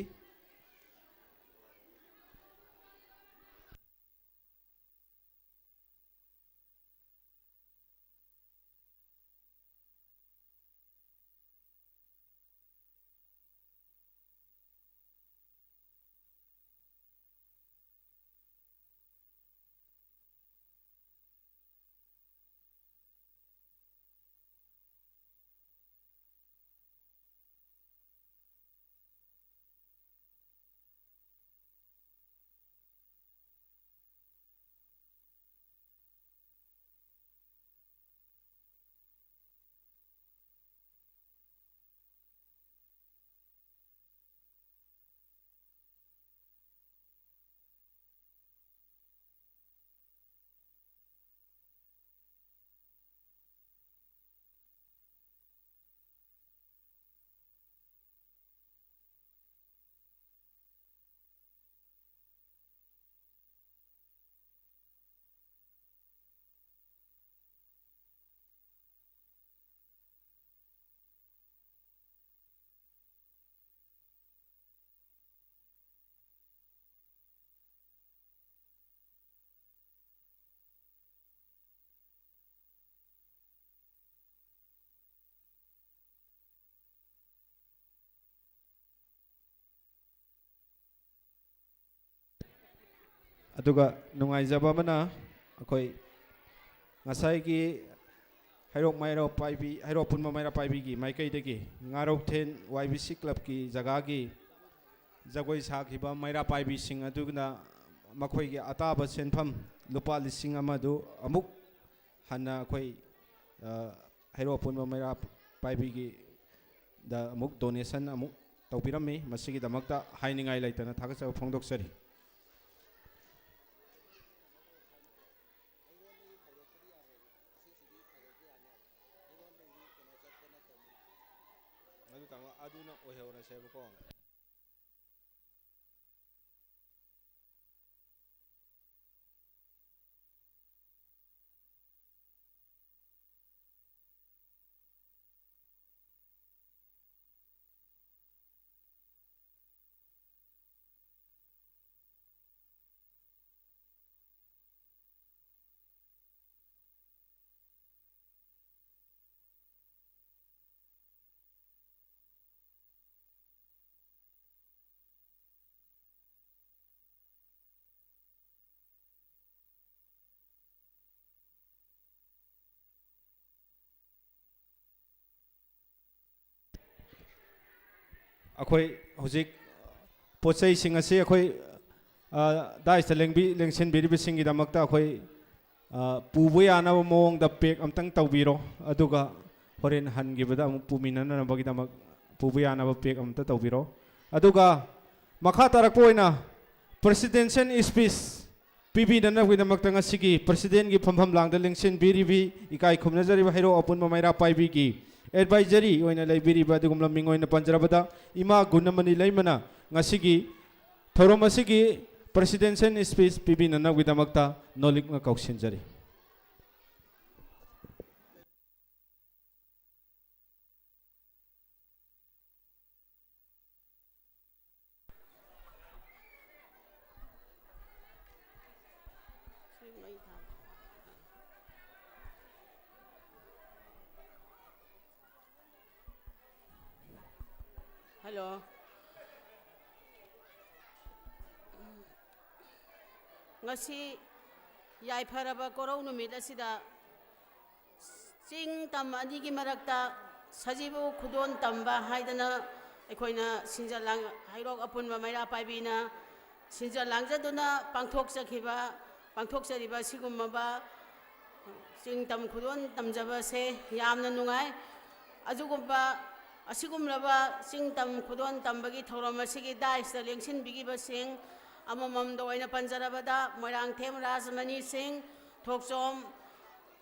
ꯑꯗꯨꯒ ꯅꯨꯡꯉꯥꯏꯖꯕ ꯑꯃꯅ, ꯑꯩꯈꯣꯏ ꯉꯁꯥꯏꯒꯤ ꯍꯩꯔꯣꯛ ꯃꯩꯔꯥ ꯄꯥꯏꯕꯤ, ꯍꯩꯔꯣꯛ ꯑꯄꯨꯟꯕ ꯃꯩꯔꯥ ꯄꯥꯏꯕꯤꯒꯤ ꯃꯥꯏꯀꯩꯗꯒꯤ ꯉꯥꯔꯧꯊꯦꯟ ꯋꯥꯏ ꯕꯤ ꯁꯤ ꯀ꯭ꯂꯕꯀꯤ ꯖꯒꯥꯒꯤ ꯖꯒꯣꯏ ꯁꯥꯈꯤꯕ ꯃꯩꯔꯥ ꯄꯥꯏꯕꯤꯁꯤꯡ ꯑꯗꯨꯅ ꯃꯈꯣꯏꯒꯤ ꯑꯇꯥꯕ ꯁꯦꯟꯐꯝ ꯂꯨꯄꯥ ꯂꯤꯁꯤꯡ ꯑꯃ ꯑꯗꯨ ꯑꯃꯨꯛ ꯍꯟꯅ ꯑꯩꯈꯣꯏ, ꯑ, ꯍꯩꯔꯣꯛ ꯑꯄꯨꯟꯕ ꯃꯩꯔꯥ ꯄꯥꯏꯕꯤꯒꯤꯗ ꯑꯃꯨꯛ donation ꯑꯃꯨꯛ ꯇꯧꯕꯤꯔꯝꯃꯤ꯫ ꯃꯁꯤꯒꯤꯗꯃꯛꯇ ꯍꯥꯏꯅꯤꯡꯉꯥꯏ ꯂꯩꯇꯅ ꯊꯥꯒꯠꯆꯕ ꯐꯣꯡꯗꯣꯛꯆꯔꯤ꯫ ꯑꯗꯨ ꯇꯥꯃꯣ, ꯑꯗꯨꯅ ꯑꯣꯏꯍꯧꯔꯁꯦꯕꯀꯣ꯫ ꯑꯩꯈꯣꯏ ꯍꯧꯖꯤꯛ ꯄꯣꯠ ꯆꯩꯁꯤꯡ ꯑꯁꯤ ꯑꯩꯈꯣꯏ, ꯑ, ꯗꯥꯏꯁꯇ ꯂꯦꯡꯕꯤ-, ꯂꯦꯡꯁꯤꯟꯕꯤꯔꯤꯕꯁꯤꯡꯒꯤꯗꯃꯛꯇ ꯑꯩꯈꯣꯏ, ꯑ, ꯄꯨꯕ ꯌꯥꯅꯕ ꯃꯑꯣꯡꯗ pack ꯑꯝꯇꯪ ꯇꯧꯕꯤꯔꯣ, ꯑꯗꯨꯒ ꯍꯣꯔꯦꯟ ꯍꯟꯈꯤꯕꯗ ꯑꯃꯨꯛ ꯄꯨꯃꯤꯟꯅꯅꯕꯒꯤꯗꯃꯛ ꯄꯨꯕ ꯌꯥꯅꯕ pack ꯑꯃꯇ ꯇꯧꯕꯤꯔꯣ꯫ ꯑꯗꯨꯒ ꯃꯈꯥ ꯇꯥꯔꯛꯄ ꯑꯣꯏꯅ presidential speech ꯄꯤꯕꯤꯅꯅꯕꯒꯤꯗꯃꯛꯇ ꯉꯁꯤꯒꯤ presidentꯀꯤ ꯐꯝꯐꯝ ꯂꯥꯡꯗ ꯂꯦꯡꯁꯤꯟꯕꯤꯔꯤꯕꯤ ꯏꯀꯥꯏ ꯈꯨꯝꯅꯖꯔꯤꯕ ꯍꯩꯔꯣꯛ ꯑꯄꯨꯟꯕ ꯃꯩꯔꯥ ꯄꯥꯏꯕꯤꯒꯤ advisory ꯑꯣꯏꯅ ꯂꯩꯕꯤꯔꯤꯕ, ꯑꯗꯨꯒꯨꯝꯂꯕ ꯃꯤꯡ ꯑꯣꯏꯅ ꯄꯟꯖꯔꯕꯗ ꯏꯃꯥ ꯒꯨꯟꯅꯃꯅꯤ ꯂꯩꯃꯅ ꯉꯁꯤꯒꯤ ꯊꯧꯔꯝ ꯑꯁꯤꯒꯤ presidential speech ꯄꯤꯕꯤꯅꯅꯕꯒꯤꯗꯃꯛꯇ ꯅꯣꯂꯤꯛꯅ ꯀꯧꯁꯤꯟꯖꯔꯤ꯫ Hello. ꯉꯁꯤ ꯌꯥꯏꯐꯔꯕ ꯀꯣꯔꯧ ꯅꯨꯃꯤꯠ ꯑꯁꯤꯗ ꯆꯤꯡ ꯇꯝ ꯑꯅꯤꯒꯤ ꯃꯔꯛꯇ ꯁꯖꯤꯕꯨ ꯈꯨꯗꯣꯟ ꯇꯝꯕ ꯍꯥꯏꯗꯅ ꯑꯩꯈꯣꯏꯅ ꯁꯤꯟꯖ ꯂꯥꯡ-, ꯍꯩꯔꯣꯛ ꯑꯄꯨꯟꯕ ꯃꯩꯔꯥ ꯄꯥꯏꯕꯤꯅ ꯁꯤꯟꯖ ꯂꯥꯡꯖꯗꯨꯅ ꯄꯥꯡꯊꯣꯛꯆꯈꯤꯕ, ꯄꯥꯡꯊꯣꯛꯆꯔꯤꯕ ꯑꯁꯤꯒꯨꯝꯂꯕ ꯆꯤꯡ ꯇꯝ ꯈꯨꯗꯣꯟ ꯇꯝꯖꯕꯁꯦ ꯌꯥꯝꯅ ꯅꯨꯡꯉꯥꯏ꯫ ꯑꯗꯨꯒꯨꯝꯕ, ꯑꯁꯤꯒꯨꯝꯂꯕ ꯆꯤꯡ ꯇꯝ ꯈꯨꯗꯣꯟ ꯇꯝꯕꯒꯤ ꯊꯧꯔꯝ ꯑꯁꯤꯒꯤ ꯗꯥꯏꯁꯇ ꯂꯦꯡꯁꯤꯟꯕꯤꯈꯤꯕꯁꯤꯡ ꯑꯃꯃꯝꯗ ꯑꯣꯏꯅ ꯄꯟꯖꯔꯕꯗ, ꯃꯣꯏꯔꯥꯡꯊꯦꯝ ꯔꯥꯖꯃꯅꯤ ꯁꯤꯡ, ꯊꯣꯛꯆꯣꯝ,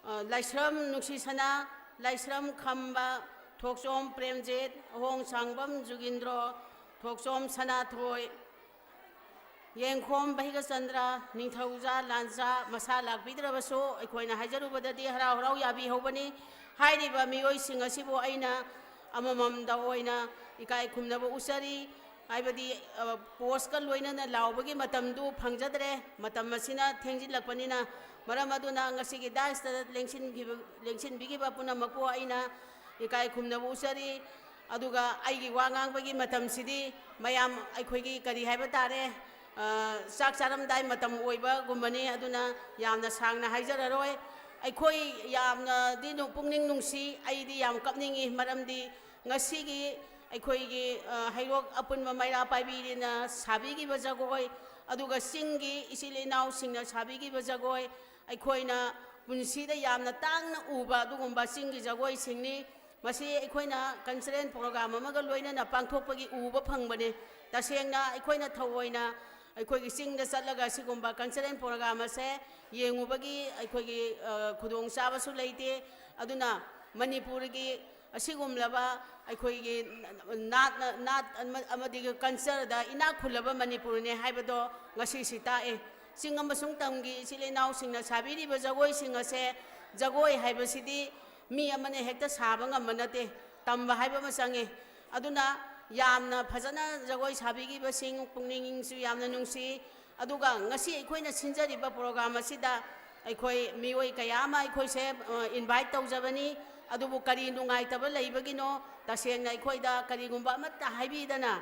ꯑ, ꯂꯥꯏꯁ꯭ꯔꯝ ꯅꯨꯡꯁꯤꯁꯅꯥ, ꯂꯥꯏꯁ꯭ꯔꯝ ꯈꯝꯕ, ꯊꯣꯛꯆꯣꯝ ꯄ꯭ꯔꯦꯝꯖꯤꯠ, ꯑꯍꯣꯡ ꯁꯥꯡꯕꯝ ꯖꯨꯒꯤꯟꯗ꯭ꯔꯣ, ꯊꯣꯛꯆꯣꯝ ꯁꯅꯥꯊꯣꯏ, ꯌꯦꯡꯈꯣꯝ ꯚꯩꯒꯆꯟꯗ꯭ꯔ, ꯅꯤꯡꯊꯧꯖꯥ ꯂꯥꯟꯖꯥ, ꯃꯁꯥ ꯂꯥꯛꯄꯤꯗ꯭ꯔꯕꯁꯨ ꯑꯩꯈꯣꯏꯅ ꯍꯥꯏꯖꯔꯨꯕꯗꯗꯤ ꯍꯔꯥꯎ ꯍꯔꯥꯎ ꯌꯥꯕꯤꯍꯧꯕꯅꯤ꯫ ꯍꯥꯏꯔꯤꯕ ꯃꯤꯑꯣꯏꯁꯤꯡ ꯑꯁꯤꯕꯨ ꯑꯩꯅ ꯑꯃꯃꯝꯗ ꯑꯣꯏꯅ ꯏꯀꯥꯏ ꯈꯨꯝꯅꯕ ꯎꯠꯆꯔꯤ꯫ ꯍꯥꯏꯕꯗꯤ, ꯑ, ꯄꯣꯁꯀ ꯂꯣꯏꯅꯅ ꯂꯥꯎꯕꯒꯤ ꯃꯇꯝꯗꯨ ꯐꯪꯖꯗ꯭ꯔꯦ꯫ ꯃꯇꯝ ꯑꯁꯤꯅ ꯊꯦꯡꯖꯤꯜꯂꯛꯄꯅꯤꯅ, ꯃꯔꯝ ꯑꯗꯨꯅ ꯉꯁꯤꯒꯤ ꯗꯥꯏꯁꯇ ꯂꯦꯡꯁꯤꯟꯈꯤꯕ, ꯂꯦꯡꯁꯤꯟꯕꯤꯈꯤꯕ ꯄꯨꯝꯅꯃꯛꯄꯨ ꯑꯩꯅ ꯏꯀꯥꯏ ꯈꯨꯝꯅꯕ ꯎꯠꯆꯔꯤ꯫ ꯑꯗꯨꯒ ꯑꯩꯒꯤ ꯋꯥ ꯉꯥꯡꯕꯒꯤ ꯃꯇꯝꯁꯤꯗꯤ ꯃꯌꯥꯝ ꯑꯩꯈꯣꯏꯒꯤ ꯀꯔꯤ ꯍꯥꯏꯕ ꯇꯥꯔꯦ, ꯑ, ꯆꯥꯛ ꯆꯥꯔꯝꯗꯥꯏ ꯃꯇꯝ ꯑꯣꯏꯕꯒꯨꯝꯕꯅꯤ, ꯑꯗꯨꯅ ꯌꯥꯝꯅ ꯁꯥꯡꯅ ꯍꯥꯏꯖꯔꯔꯣꯏ꯫ ꯑꯩꯈꯣꯏ ꯌꯥꯝꯅꯗꯤ ꯅꯨ-, ꯄꯨꯛꯅꯤꯡ ꯅꯨꯡꯁꯤ, ꯑꯩꯗꯤ ꯌꯥꯝ ꯀꯞꯅꯤꯡꯉꯤ, ꯃꯔꯝꯗꯤ ꯉꯁꯤꯒꯤ ꯑꯩꯈꯣꯏꯒꯤ, ꯑ, ꯍꯩꯔꯣꯛ ꯑꯄꯨꯟꯕ ꯃꯩꯔꯥ ꯄꯥꯏꯕꯤꯅ ꯁꯥꯕꯤꯈꯤꯕ ꯖꯒꯣꯏ, ꯑꯗꯨꯒ ꯆꯤꯡꯒꯤ ꯏꯆꯤꯜ ꯏꯅꯥꯎꯁꯤꯡꯅ ꯁꯥꯕꯤꯈꯤꯕ ꯖꯒꯣꯏ, ꯑꯩꯈꯣꯏꯅ ꯄꯨꯟꯁꯤꯗ ꯌꯥꯝꯅ ꯇꯥꯡꯅ ꯎꯕ ꯑꯗꯨꯒꯨꯝꯕ ꯆꯤꯡꯒꯤ ꯖꯒꯣꯏꯁꯤꯡꯅꯤ꯫ ꯃꯁꯤ ꯑꯩꯈꯣꯏꯅ cultural program ꯑꯃꯒ ꯂꯣꯏꯅꯅ ꯄꯥꯡꯊꯣꯛꯄꯒꯤ ꯎꯕ ꯐꯪꯕꯅꯤ꯫ ꯇꯁꯦꯡꯅ ꯑꯩꯈꯣꯏꯅ ꯊꯑꯣꯏꯅ ꯑꯩꯈꯣꯏꯒꯤ ꯆꯤꯡꯗ ꯆꯠꯂꯒ ꯁꯤꯒꯨꯝꯕ cultural program ꯑꯁꯦ ꯌꯦꯡꯉꯨꯕꯒꯤ ꯑꯩꯈꯣꯏꯒꯤ, ꯑ, ꯈꯨꯗꯣꯡꯆꯥꯕꯁꯨ ꯂꯩꯇꯦ꯫ ꯑꯗꯨꯅ ꯃꯅꯤꯄꯨꯔꯒꯤ ꯑꯁꯤꯒꯨꯝꯂꯕ ꯑꯩꯈꯣꯏꯒꯤ ꯅꯥꯠꯅ, ꯅꯥꯠ ꯑꯃ-, ꯑꯃꯗꯤ cultureꯗ ꯏꯅꯥꯛ ꯈꯨꯜꯂꯕ ꯃꯅꯤꯄꯨꯔꯅꯦ ꯍꯥꯏꯕꯗꯣ ꯉꯁꯤꯁꯤ ꯇꯥꯛꯑꯦ꯫ ꯆꯤꯡ ꯑꯃꯁꯨꯡ ꯇꯝꯒꯤ ꯏꯆꯤꯜ ꯏꯅꯥꯎꯁꯤꯡꯅ ꯁꯥꯕꯤꯔꯤꯕ ꯖꯒꯣꯏꯁꯤꯡ ꯑꯁꯦ, ꯖꯒꯣꯏ ꯍꯥꯏꯕꯁꯤꯗꯤ ꯃꯤ ꯑꯃꯅ ꯍꯦꯛꯇ ꯁꯥꯕ ꯉꯝꯕ ꯅꯠꯇꯦ, ꯇꯝꯕ ꯍꯥꯏꯕ ꯑꯃ ꯆꯪꯉꯤ꯫ ꯑꯗꯨꯅ ꯌꯥꯝꯅ ꯐꯖꯅ ꯖꯒꯣꯏ ꯁꯥꯕꯤꯈꯤꯕꯁꯤꯡ ꯄꯨꯛꯅꯤꯡꯁꯨ ꯌꯥꯝꯅ ꯅꯨꯡꯁꯤ꯫ ꯑꯗꯨꯒ ꯉꯁꯤ ꯑꯩꯈꯣꯏꯅ ꯁꯤꯟꯖꯔꯤꯕ program ꯑꯁꯤꯗ ꯑꯩꯈꯣꯏ ꯃꯤꯑꯣꯏ ꯀꯌꯥ ꯑꯃ ꯑꯩꯈꯣꯏꯁꯦ, ꯑ, invite ꯇꯧꯖꯕꯅꯤ꯫ ꯑꯗꯨꯕꯨ ꯀꯔꯤ ꯅꯨꯡꯉꯥꯏꯇꯕ ꯂꯩꯕꯒꯤꯅꯣ? ꯇꯁꯦꯡꯅ ꯑꯩꯈꯣꯏꯗ ꯀꯔꯤꯒꯨꯝꯕ ꯑꯃꯠꯇ ꯍꯥꯏꯕꯤꯗꯅ,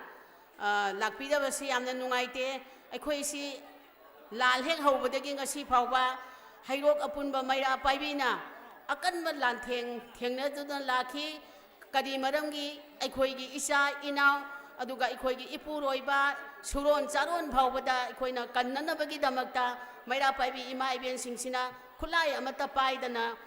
ꯑ, ꯂꯥꯛꯄꯤꯗꯕꯁꯤ ꯌꯥꯝꯅ ꯅꯨꯡꯉꯥꯏꯇꯦ꯫ ꯑꯩꯈꯣꯏꯁꯤ ꯂꯥꯜ ꯍꯦꯛ ꯍꯧꯕꯗꯒꯤ ꯉꯁꯤ ꯐꯥꯎꯕ ꯍꯩꯔꯣꯛ ꯑꯄꯨꯟꯕ ꯃꯩꯔꯥ ꯄꯥꯏꯕꯤꯅ ꯑꯀꯟꯕ ꯂꯥꯟꯊꯦꯡ ꯊꯦꯡꯅꯗꯨꯅ ꯂꯥꯛꯈꯤ꯫ ꯀꯔꯤ ꯃꯔꯝꯒꯤ? ꯑꯩꯈꯣꯏꯒꯤ ꯏꯆꯥ ꯏꯅꯥꯎ, ꯑꯗꯨꯒ ꯑꯩꯈꯣꯏꯒꯤ ꯏꯄꯨꯔꯣꯏꯕ, ꯁꯨꯔꯣꯟ ꯆꯥꯔꯣꯟ ꯐꯥꯎꯕꯗ ꯑꯩꯈꯣꯏꯅ ꯀꯟꯅꯅꯕꯒꯤꯗꯃꯛꯇ ꯃꯩꯔꯥ ꯄꯥꯏꯕꯤ ꯏꯃꯥ ꯏꯕꯦꯟꯁꯤꯡꯁꯤꯅ ꯈꯨꯠꯂꯥꯏ ꯑꯃꯠꯇ ꯄꯥꯏꯗꯅ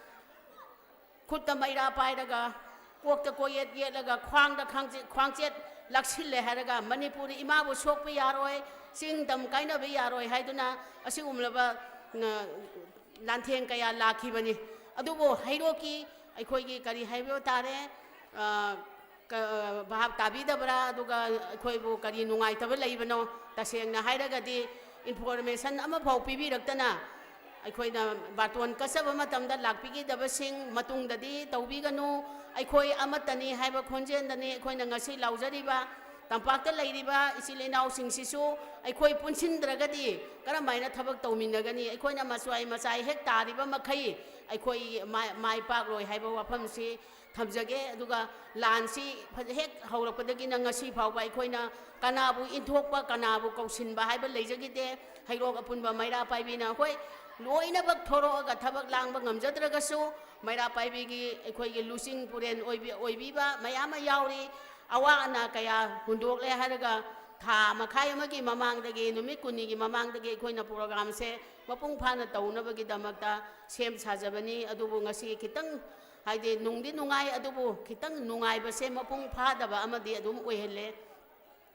ꯈꯨꯠꯇ ꯃꯩꯔꯥ ꯄꯥꯏꯔꯒ, ꯀꯣꯛꯇ ꯀꯣꯌꯦꯠ ꯌꯦꯠꯂꯒ, ꯈ꯭ꯋꯥꯡꯗ ꯈꯥꯡꯆꯦ-, ꯈ꯭ꯋꯥꯡꯆꯦꯠ ꯂꯥꯛꯁꯤꯜꯂꯦ ꯍꯥꯏꯔꯒ, ꯃꯅꯤꯄꯨꯔꯤ ꯏꯃꯥꯕꯨ ꯁꯣꯛꯄ ꯌꯥꯔꯣꯏ, ꯆꯤꯡ ꯇꯝ ꯀꯥꯏꯅꯕ ꯌꯥꯔꯣꯏ ꯍꯥꯏꯗꯨꯅ ꯑꯁꯤꯒꯨꯝꯂꯕ, ꯑ, ꯂꯥꯟꯊꯦꯡ ꯀꯌꯥ ꯂꯥꯛꯈꯤꯕꯅꯤ꯫ ꯑꯗꯨꯕꯨ ꯍꯩꯔꯣꯛꯀꯤ ꯑꯩꯈꯣꯏꯒꯤ ꯀꯔꯤ ꯍꯥꯏꯕ ꯇꯥꯔꯦ, ꯑ, ꯀ-, ꯚꯥꯞ ꯇꯥꯕꯤꯗꯕ꯭ꯔꯥ? ꯑꯗꯨꯒ ꯑꯩꯈꯣꯏꯕꯨ ꯀꯔꯤ ꯅꯨꯡꯉꯥꯏꯇꯕ ꯂꯩꯕꯅꯣ? ꯇꯁꯦꯡꯅ ꯍꯥꯏꯔꯒꯗꯤ, information ꯑꯃꯐꯥꯎ ꯄꯤꯕꯤꯔꯛꯇꯅ, ꯑꯩꯈꯣꯏꯅ ꯕꯥꯇꯣꯟ ꯀꯠꯆꯕ ꯃꯇꯝꯗ ꯂꯥꯛꯄꯤꯈꯤꯗꯕꯁꯤꯡ ꯃꯇꯨꯡꯗꯗꯤ ꯇꯧꯕꯤꯒꯅꯨ꯫ ꯑꯩꯈꯣꯏ ꯑꯃꯠꯇꯅꯤ ꯍꯥꯏꯕ ꯈꯣꯟꯖꯦꯜꯗꯅꯤ ꯑꯩꯈꯣꯏꯅ ꯉꯁꯤ ꯂꯥꯎꯖꯔꯤꯕ꯫ ꯇꯝꯄꯥꯛꯇ ꯂꯩꯔꯤꯕ ꯏꯆꯤꯜ ꯏꯅꯥꯎꯁꯤꯡꯁꯤꯁꯨ ꯑꯩꯈꯣꯏ ꯄꯨꯟꯁꯤꯟꯗ꯭ꯔꯒꯗꯤ ꯀꯔꯝꯍꯥꯏꯅ ꯊꯕꯛ ꯇꯧꯃꯤꯟꯅꯒꯅꯤ? ꯑꯩꯈꯣꯏꯅ ꯃꯆꯥꯏ ꯃꯆꯥꯏ ꯍꯦꯛ ꯇꯥꯔꯤꯕ ꯃꯈꯩ ꯑꯩꯈꯣꯏ ꯃꯥꯏ, ꯃꯥꯏ ꯄꯥꯛꯂꯣꯏ ꯍꯥꯏꯕ ꯋꯥꯐꯝꯁꯤ ꯊꯝꯖꯒꯦ꯫ ꯑꯗꯨꯒ ꯂꯥꯟꯁꯤ ꯐꯖ-, ꯍꯦꯛ ꯍꯧꯔꯛꯄꯗꯒꯤꯅ ꯉꯁꯤ ꯐꯥꯎꯕ ꯑꯩꯈꯣꯏꯅ ꯀꯅꯥꯕꯨ ꯏꯟꯊꯣꯛꯄ, ꯀꯅꯥꯕꯨ ꯀꯧꯁꯤꯟꯕ ꯍꯥꯏꯕ ꯂꯩꯖꯈꯤꯗꯦ꯫ ꯍꯩꯔꯣꯛ ꯑꯄꯨꯟꯕ ꯃꯩꯔꯥ ꯄꯥꯏꯕꯤꯅ, ꯍꯣꯏ, ꯂꯣꯏꯅꯃꯛ ꯊꯣꯔꯛꯑꯒ ꯊꯕꯛ ꯂꯥꯡꯕ ꯉꯝꯖꯗ꯭ꯔꯒꯁꯨ, ꯃꯩꯔꯥ ꯄꯥꯏꯕꯤꯒꯤ ꯑꯩꯈꯣꯏꯒꯤ ꯂꯨꯆꯤꯡ ꯄꯨꯔꯦꯜ ꯑꯣꯏꯕꯤ-, ꯑꯣꯏꯕꯤꯕ ꯃꯌꯥꯝ ꯑꯃ ꯌꯥꯎꯔꯤ꯫ ꯑꯋꯥ ꯑꯅꯥ ꯀꯌꯥ ꯍꯨꯟꯗꯣꯛꯂꯦ ꯍꯥꯏꯔꯒ ꯊꯥ ꯃꯈꯥꯏ ꯑꯃꯒꯤ ꯃꯃꯥꯡꯗꯒꯤ, ꯅꯨꯃꯤꯠ ꯀꯨꯟꯅꯤꯒꯤ ꯃꯃꯥꯡꯗꯒꯤ ꯑꯩꯈꯣꯏꯅ programꯁꯦ ꯃꯄꯨꯡ ꯐꯥꯅ ꯇꯧꯅꯕꯒꯤꯗꯃꯛꯇ ꯁꯦꯝ ꯁꯥꯖꯕꯅꯤ꯫ ꯑꯗꯨꯕꯨ ꯉꯁꯤ ꯈꯤꯇꯪ, ꯍꯥꯏꯗꯤ, ꯅꯨꯡꯗꯤ ꯅꯨꯡꯉꯥꯏ, ꯑꯗꯨꯕꯨ ꯈꯤꯇꯪ ꯅꯨꯡꯉꯥꯏꯕꯁꯦ ꯃꯄꯨꯡ ꯐꯥꯗꯕ ꯑꯃꯗꯤ ꯑꯗꯨꯝ ꯑꯣꯏꯍꯜꯂꯦ꯫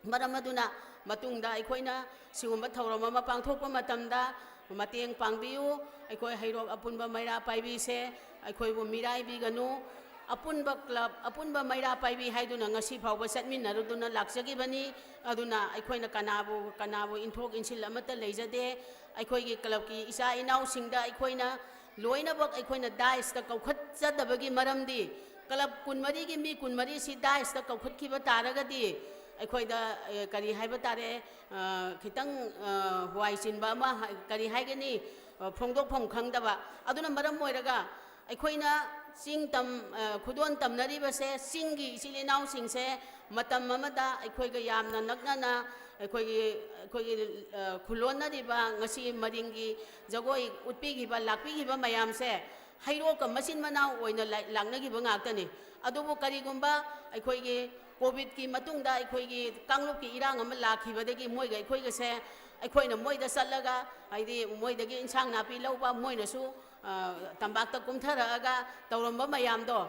ꯃꯔꯝ ꯑꯗꯨꯅ ꯃꯇꯨꯡꯗ ꯑꯩꯈꯣꯏꯅ ꯁꯤꯒꯨꯝꯕ ꯊꯧꯔꯝ ꯑꯃ ꯄꯥꯡꯊꯣꯛꯄ ꯃꯇꯝꯗ ꯃꯇꯦꯡ ꯄꯥꯡꯕꯤꯌꯨ꯫ ꯑꯩꯈꯣꯏ ꯍꯩꯔꯣꯛ ꯑꯄꯨꯟꯕ ꯃꯩꯔꯥ ꯄꯥꯏꯕꯤꯁꯦ ꯑꯩꯈꯣꯏꯕꯨ ꯃꯤꯔꯥꯏꯕꯤꯒꯅꯨ꯫ ꯑꯄꯨꯟꯕ club, ꯑꯄꯨꯟꯕ ꯃꯩꯔꯥ ꯄꯥꯏꯕꯤ ꯍꯥꯏꯗꯨꯅ ꯉꯁꯤ ꯐꯥꯎꯕ ꯆꯠꯃꯤꯟꯅꯔꯨꯗꯨꯅ ꯂꯥꯛꯆꯈꯤꯕꯅꯤ꯫ ꯑꯗꯨꯅ ꯑꯩꯈꯣꯏꯅ ꯀꯅꯥꯕꯨ, ꯀꯅꯥꯕꯨ ꯏꯟꯊꯣꯛ ꯏꯟꯁꯤꯜ ꯑꯃꯠꯇ ꯂꯩꯖꯗꯦ꯫ ꯑꯩꯈꯣꯏꯒꯤ clubꯀꯤ ꯏꯆꯥ ꯏꯅꯥꯎꯁꯤꯡꯗ ꯑꯩꯈꯣꯏꯅ ꯂꯣꯏꯅꯃꯛ ꯑꯩꯈꯣꯏꯅ dais ꯀꯧꯈꯠꯆꯗꯕꯒꯤ ꯃꯔꯝꯗꯤ, club ꯀꯨꯟꯃꯔꯤꯒꯤ ꯃꯤ ꯀꯨꯟꯃꯔꯤꯁꯤ dais ꯀꯧꯈꯠꯈꯤꯕ ꯇꯥꯔꯒꯗꯤ ꯑꯩꯈꯣꯏꯗ, ꯑꯦ, ꯀꯔꯤ ꯍꯥꯏꯕ ꯇꯥꯔꯦ, ꯑ, ꯈꯤꯇꯪ, ꯑ, ꯋꯥꯏ ꯆꯤꯟꯕ ꯑꯃ ꯍꯥꯏ-, ꯀꯔꯤ ꯍꯥꯏꯒꯅꯤ, ꯑ, ꯐꯣꯡꯗꯣꯛꯐꯝ ꯈꯪꯗꯕ꯫ ꯑꯗꯨꯅ ꯃꯔꯝ ꯑꯣꯏꯔꯒ ꯑꯩꯈꯣꯏꯅ ꯆꯤꯡ ꯇꯝ-, ꯑ, ꯈꯨꯗꯣꯜ ꯇꯝꯅꯔꯤꯕꯁꯦ, ꯆꯤꯡꯒꯤ ꯏꯆꯤꯜ ꯏꯅꯥꯎꯁꯤꯡꯁꯦ ꯃꯇꯝ ꯑꯃꯗ ꯑꯩꯈꯣꯏꯒ ꯌꯥꯝꯅ ꯅꯛꯅꯅ ꯑꯩꯈꯣꯏꯒꯤ, ꯑꯩꯈꯣꯏꯒꯤ, ꯑ, ꯈꯨꯂꯣꯟꯅꯔꯤꯕ ꯉꯁꯤ ꯃꯔꯤꯡꯒꯤ ꯖꯒꯣꯏ ꯎꯠꯄꯤꯈꯤꯕ, ꯂꯥꯛꯄꯤꯈꯤꯕ ꯃꯌꯥꯝꯁꯦ ꯍꯩꯔꯣꯛꯀ ꯃꯆꯤꯟ ꯃꯅꯥꯎ ꯑꯣꯏꯅ ꯂꯥ-, ꯂꯥꯛꯅꯈꯤꯕ ꯉꯥꯛꯇꯅꯤ꯫ ꯑꯗꯨꯕꯨ ꯀꯔꯤꯒꯨꯝꯕ ꯑꯩꯈꯣꯏꯒꯤ ꯀꯣꯚꯤꯗꯀꯤ ꯃꯇꯨꯡꯗ ꯑꯩꯈꯣꯏꯒꯤ ꯀꯥꯡꯂꯨꯞꯀꯤ ꯏꯔꯥꯡ ꯑꯃ ꯂꯥꯛꯈꯤꯕꯗꯒꯤ ꯃꯣꯏꯒ ꯑꯩꯈꯣꯏꯒꯁꯦ ꯑꯩꯈꯣꯏꯅ ꯃꯣꯏꯗ ꯆꯠꯂꯒ, ꯍꯥꯏꯗꯤ ꯃꯣꯏꯗꯒꯤ ꯏꯟꯁꯥꯡ ꯅꯥꯄꯤ ꯂꯧꯕ, ꯃꯣꯏꯅꯁꯨ, ꯑ, ꯇꯝꯄꯥꯛꯇ ꯀꯨꯝꯊꯔꯛꯑꯒ ꯇꯧꯔꯝꯕ ꯃꯌꯥꯝꯗꯣ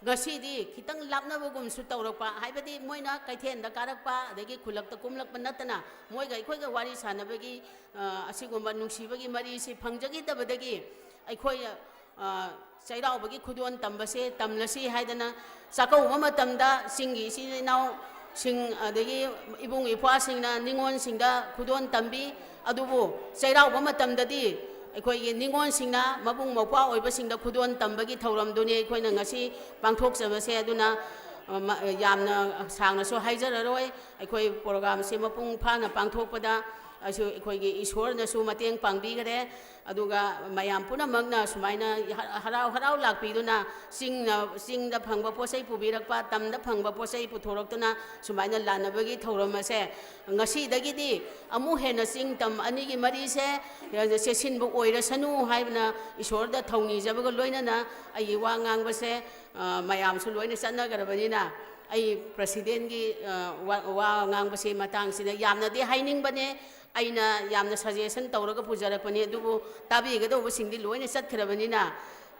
ꯉꯁꯤꯗꯤ ꯈꯤꯇꯪ ꯂꯥꯞꯅꯕꯒꯨꯝꯁꯨ ꯇꯧꯔꯛꯄ, ꯍꯥꯏꯕꯗꯤ ꯃꯣꯏꯅ ꯀꯩꯊꯦꯜꯗ ꯀꯥꯔꯛꯄ ꯑꯗꯒꯤ ꯈꯨꯜꯂꯛꯇ ꯀꯨꯝꯂꯛꯄ ꯅꯠꯇꯅ ꯃꯣꯏꯒ ꯑꯩꯈꯣꯏꯒ ꯋꯥꯔꯤ ꯁꯥꯟꯅꯕꯒꯤ, ꯑ, ꯑꯁꯤꯒꯨꯝꯕ ꯅꯨꯡꯁꯤꯕꯒꯤ ꯃꯔꯤꯁꯤ ꯐꯪꯖꯈꯤꯗꯕꯗꯒꯤ ꯑꯩꯈꯣꯏ, ꯑ, ꯆꯩꯔꯥꯎꯕꯒꯤ ꯈꯨꯗꯣꯜ ꯇꯝꯕꯁꯦ ꯇꯝꯂꯁꯤ ꯍꯥꯏꯗꯅ ꯆꯥꯛꯀꯧꯕ ꯃꯇꯝꯗ ꯆꯤꯡꯒꯤ ꯏꯆꯤꯜ ꯏꯅꯥꯎꯁꯤꯡ ꯑꯗꯒꯤ ꯏꯕꯨꯡ ꯏꯄ꯭ꯋꯥꯁꯤꯡꯅ ꯅꯤꯉꯣꯜꯁꯤꯡꯗ ꯈꯨꯗꯣꯜ ꯇꯝꯕꯤ꯫ ꯑꯗꯨꯕꯨ ꯆꯩꯔꯥꯎꯕ ꯃꯇꯝꯗꯗꯤ ꯑꯩꯈꯣꯏꯒꯤ ꯅꯤꯉꯣꯜꯁꯤꯡꯅ ꯃꯕꯨꯡ ꯃꯧꯄ꯭ꯋꯥ ꯑꯣꯏꯕꯁꯤꯡꯗ ꯈꯨꯗꯣꯜ ꯇꯝꯕꯒꯤ ꯊꯧꯔꯝꯗꯨꯅꯤ ꯑꯩꯈꯣꯏꯅ ꯉꯁꯤ ꯄꯥꯡꯊꯣꯛꯆꯕꯁꯦ꯫ ꯑꯗꯨꯅ, ꯑ, ꯃ-, ꯌꯥꯝꯅ ꯁꯥꯡꯅꯁꯨ ꯍꯥꯏꯖꯔꯔꯣꯏ꯫ ꯑꯩꯈꯣꯏ ꯄ꯭ꯔꯣꯒ꯭ꯔꯥꯝꯁꯦ ꯃꯄꯨꯡ ꯐꯥꯅ ꯄꯥꯡꯊꯣꯛꯄꯗ ꯑꯩꯁꯨ ꯑꯩꯈꯣꯏꯒꯤ ꯏꯁꯣꯔꯅꯁꯨ ꯃꯇꯦꯡ ꯄꯥꯡꯕꯤꯈꯔꯦ꯫ ꯑꯗꯨꯒ ꯃꯌꯥꯝ ꯄꯨꯝꯅꯃꯛꯅ ꯁꯨꯃꯥꯏꯅ ꯍ-, ꯍꯔꯥꯎ ꯍꯔꯥꯎ ꯂꯥꯛꯄꯤꯗꯨꯅ ꯆꯤꯡꯅ, ꯆꯤꯡꯗ ꯐꯪꯕ ꯄꯣꯠ ꯆꯩ ꯄꯨꯕꯤꯔꯛꯄ, ꯇꯝꯗ ꯐꯪꯕ ꯄꯣꯠ ꯆꯩ ꯄꯨꯊꯣꯔꯛꯇꯨꯅ ꯁꯨꯃꯥꯏꯅ ꯂꯥꯟꯅꯕꯒꯤ ꯊꯧꯔꯝ ꯑꯁꯦ ꯉꯁꯤꯗꯒꯤꯗꯤ ꯑꯃꯨꯛ ꯍꯦꯟꯅ ꯆꯤꯡ ꯇꯝ ꯑꯅꯤꯒꯤ ꯃꯔꯤꯁꯦ ꯆꯦꯠꯁꯤꯟꯕ ꯑꯣꯏꯔꯁꯅꯨ ꯍꯥꯏꯕꯅ ꯏꯁꯣꯔꯗ ꯊꯧꯅꯤꯖꯕꯒ ꯂꯣꯏꯅꯅ ꯑꯩꯒꯤ ꯋꯥ ꯉꯥꯡꯕꯁꯦ, ꯑ, ꯃꯌꯥꯝꯁꯨ ꯂꯣꯏꯅ ꯆꯠꯅꯈ꯭ꯔꯕꯅꯤꯅ ꯑꯩ ꯄ꯭ꯔꯁꯤꯗꯦꯟꯒꯤ, ꯑ, ꯋꯥ, ꯋꯥ ꯉꯥꯡꯕꯁꯤ ꯃꯇꯥꯡꯁꯤꯗ ꯌꯥꯝꯅꯗꯤ ꯍꯥꯏꯅꯤꯡꯕꯅꯦ꯫ ꯑꯩꯅ ꯌꯥꯝꯅ ꯁꯖꯦꯁꯟ ꯇꯧꯔꯒ ꯄꯨꯖꯔꯛꯄꯅꯤ, ꯑꯗꯨꯕꯨ ꯇꯥꯕꯤꯒꯗꯧꯕꯁꯤꯡꯗꯤ ꯂꯣꯏꯅ ꯆꯠꯈ꯭ꯔꯕꯅꯤꯅ,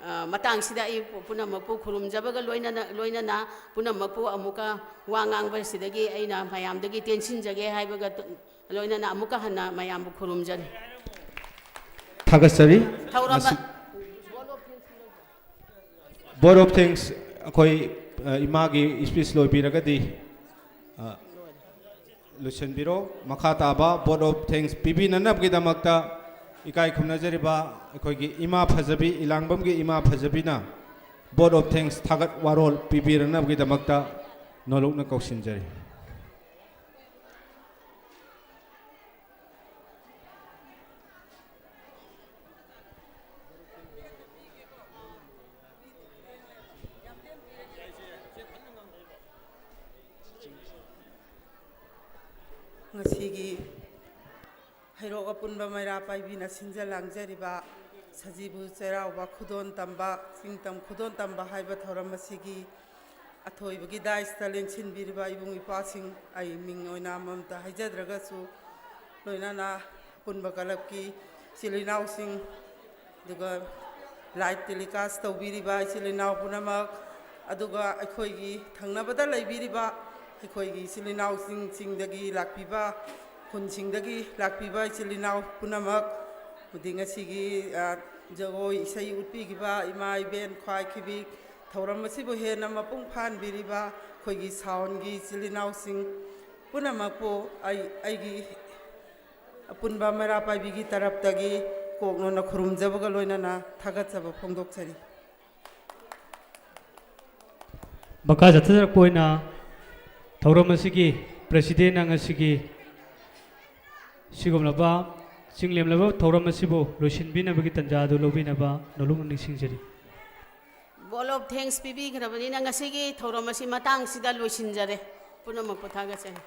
ꯑ, ꯃꯇꯥꯡꯁꯤꯗ ꯑꯩ ꯄꯨ-, ꯄꯨꯝꯅꯃꯛꯄꯨ ꯈꯨꯔꯨꯝꯖꯕꯒ ꯂꯣꯏꯅꯅ, ꯂꯣꯏꯅꯅ ꯄꯨꯝꯅꯃꯛꯄꯨ ꯑꯃꯨꯛꯀ ꯋꯥ ꯉꯥꯡꯕꯁꯤꯗꯒꯤ ꯑꯩꯅ ꯃꯌꯥꯝꯗꯒꯤ ꯇꯦꯟꯁꯤꯟꯖꯒꯦ ꯍꯥꯏꯕꯒ ꯇ-, ꯂꯣꯏꯅꯅ ꯑꯃꯨꯛꯀ ꯍꯟꯅ ꯃꯌꯥꯝꯕꯨ ꯈꯨꯔꯨꯝꯖꯔꯤ꯫ ꯊꯥꯒꯠꯆꯔꯤ꯫ ꯊꯧꯔꯝ ꯃꯁꯤ Vote of thanks ꯑꯩꯈꯣꯏ, ꯑ, ꯏꯃꯥꯒꯤ speech ꯂꯣꯏꯕꯤꯔꯒꯗꯤ, ꯑ, ꯂꯣꯏꯁꯤꯟꯕꯤꯔꯣ꯫ ꯃꯈꯥ ꯇꯥꯕ vote of thanks ꯄꯤꯕꯤꯅꯅꯕꯒꯤꯗꯃꯛꯇ ꯏꯀꯥꯏ ꯈꯨꯝꯅꯖꯔꯤꯕ ꯑꯩꯈꯣꯏꯒꯤ ꯏꯃꯥ ꯐꯖꯕꯤ, ꯏꯂꯥꯡꯕꯝꯒꯤ ꯏꯃꯥ ꯐꯖꯕꯤꯅ vote of thanks ꯊꯥꯒꯠ ꯋꯥꯔꯣꯜ ꯄꯤꯕꯤꯔꯅꯕꯒꯤꯗꯃꯛꯇ ꯅꯣꯂꯨꯛꯅ ꯀꯧꯁꯤꯟꯖꯔꯤ꯫ ꯉꯁꯤꯒꯤ ꯍꯩꯔꯣꯛ ꯑꯄꯨꯟꯕ ꯃꯩꯔꯥ ꯄꯥꯏꯕꯤꯅ ꯁꯤꯟꯖ ꯂꯥꯡꯖꯔꯤꯕ ꯁꯖꯤꯕꯨ ꯆꯩꯔꯥꯎꯕ ꯈꯨꯗꯣꯟ ꯇꯝꯕ, ꯆꯤꯡꯇꯝ ꯈꯨꯗꯣꯟ ꯇꯝꯕ ꯍꯥꯏꯕ ꯊꯧꯔꯝ ꯑꯁꯤꯒꯤ ꯑꯊꯣꯏꯕꯒꯤ ꯗꯥꯏꯁꯇ ꯂꯦꯡꯁꯤꯟꯕꯤꯔꯤꯕ ꯏꯕꯨꯡ ꯏꯄ꯭ꯋꯥꯁꯤꯡ, ꯑꯩ ꯃꯤꯡ ꯑꯣꯏꯅ ꯑꯃꯃꯝꯇ ꯍꯥꯏꯖꯗ꯭ꯔꯒꯁꯨ, ꯂꯣꯏꯅꯅ ꯑꯄꯨꯟꯕ ꯀꯂꯕꯀꯤ ꯏꯆꯤꯜ ꯏꯅꯥꯎꯁꯤꯡ, ꯑꯗꯨꯒ ꯂꯥꯏꯚ ꯇꯦꯂꯤꯀꯥꯁ ꯇꯧꯕꯤꯔꯤꯕ ꯏꯆꯤꯜ ꯏꯅꯥꯎ ꯄꯨꯝꯅꯃꯛ, ꯑꯗꯨꯒ ꯑꯩꯈꯣꯏꯒꯤ ꯊꯪꯅꯕꯗ ꯂꯩꯕꯤꯔꯤꯕ ꯑꯩꯈꯣꯏꯒꯤ ꯏꯆꯤꯜ ꯏꯅꯥꯎꯁꯤꯡ, ꯆꯤꯡꯗꯒꯤ ꯂꯥꯛꯄꯤꯕ, ꯈꯨꯟꯁꯤꯡꯗꯒꯤ ꯂꯥꯛꯄꯤꯕ ꯏꯆꯤꯜ ꯏꯅꯥꯎ ꯄꯨꯝꯅꯃꯛ, ꯑꯃꯗꯤ ꯉꯁꯤꯒꯤ, ꯑ, ꯖꯒꯣꯏ ꯏꯁꯩ ꯎꯠꯄꯤꯈꯤꯕ ꯏꯃꯥ ꯏꯕꯦꯟ ꯈ꯭ꯋꯥꯏꯈꯤꯕꯤ, ꯊꯧꯔꯝ ꯑꯁꯤꯕꯨ ꯍꯦꯟꯅ ꯃꯄꯨꯡ ꯐꯥꯍꯟꯕꯤꯔꯤꯕ ꯑꯩꯈꯣꯏꯒꯤ ꯁꯥꯎꯟꯒꯤ ꯏꯆꯤꯜ ꯏꯅꯥꯎꯁꯤꯡ ꯄꯨꯝꯅꯃꯛꯄꯨ ꯑꯩ, ꯑꯩꯒꯤ ꯑꯄꯨꯟꯕ ꯃꯩꯔꯥ ꯄꯥꯏꯕꯤꯒꯤ ꯇꯔꯞꯇꯒꯤ ꯀꯣꯛꯅꯣꯟꯅ ꯈꯨꯔꯨꯝꯖꯕꯒ ꯂꯣꯏꯅꯅ ꯊꯥꯒꯠꯆꯕ ꯐꯣꯡꯗꯣꯛꯆꯔꯤ꯫ ꯃꯈꯥ ꯆꯠꯊꯖꯔꯛꯄ ꯑꯣꯏꯅ ꯊꯧꯔꯝ ꯑꯁꯤꯒꯤ ꯄ꯭ꯔꯦꯁꯤꯗꯦꯟꯅ ꯉꯁꯤꯒꯤ ꯁꯤꯒꯨꯝꯂꯕ ꯆꯤꯡꯂꯦꯝꯂꯕ ꯊꯧꯔꯝ ꯑꯁꯤꯕꯨ ꯂꯣꯏꯁꯤꯟꯕꯤꯅꯕꯒꯤ ꯇꯥꯟꯖꯥ ꯑꯗꯨ ꯂꯧꯕꯤꯅꯕ ꯅꯣꯂꯨꯛꯅ ꯅꯤꯡꯁꯤꯡꯖꯔꯤ꯫ ꯕꯣꯜ ꯑꯣꯐ ꯊꯦꯡꯁ ꯄꯤꯕꯤꯈ꯭ꯔꯕꯅꯤꯅ ꯉꯁꯤꯒꯤ ꯊꯧꯔꯝ ꯑꯁꯤ ꯃꯇꯥꯡꯁꯤꯗ ꯂꯣꯏꯁꯤꯟꯖꯔꯦ꯫ ꯄꯨꯝꯅꯃꯛꯄꯨ ꯊꯥꯒꯠꯆꯔꯤ꯫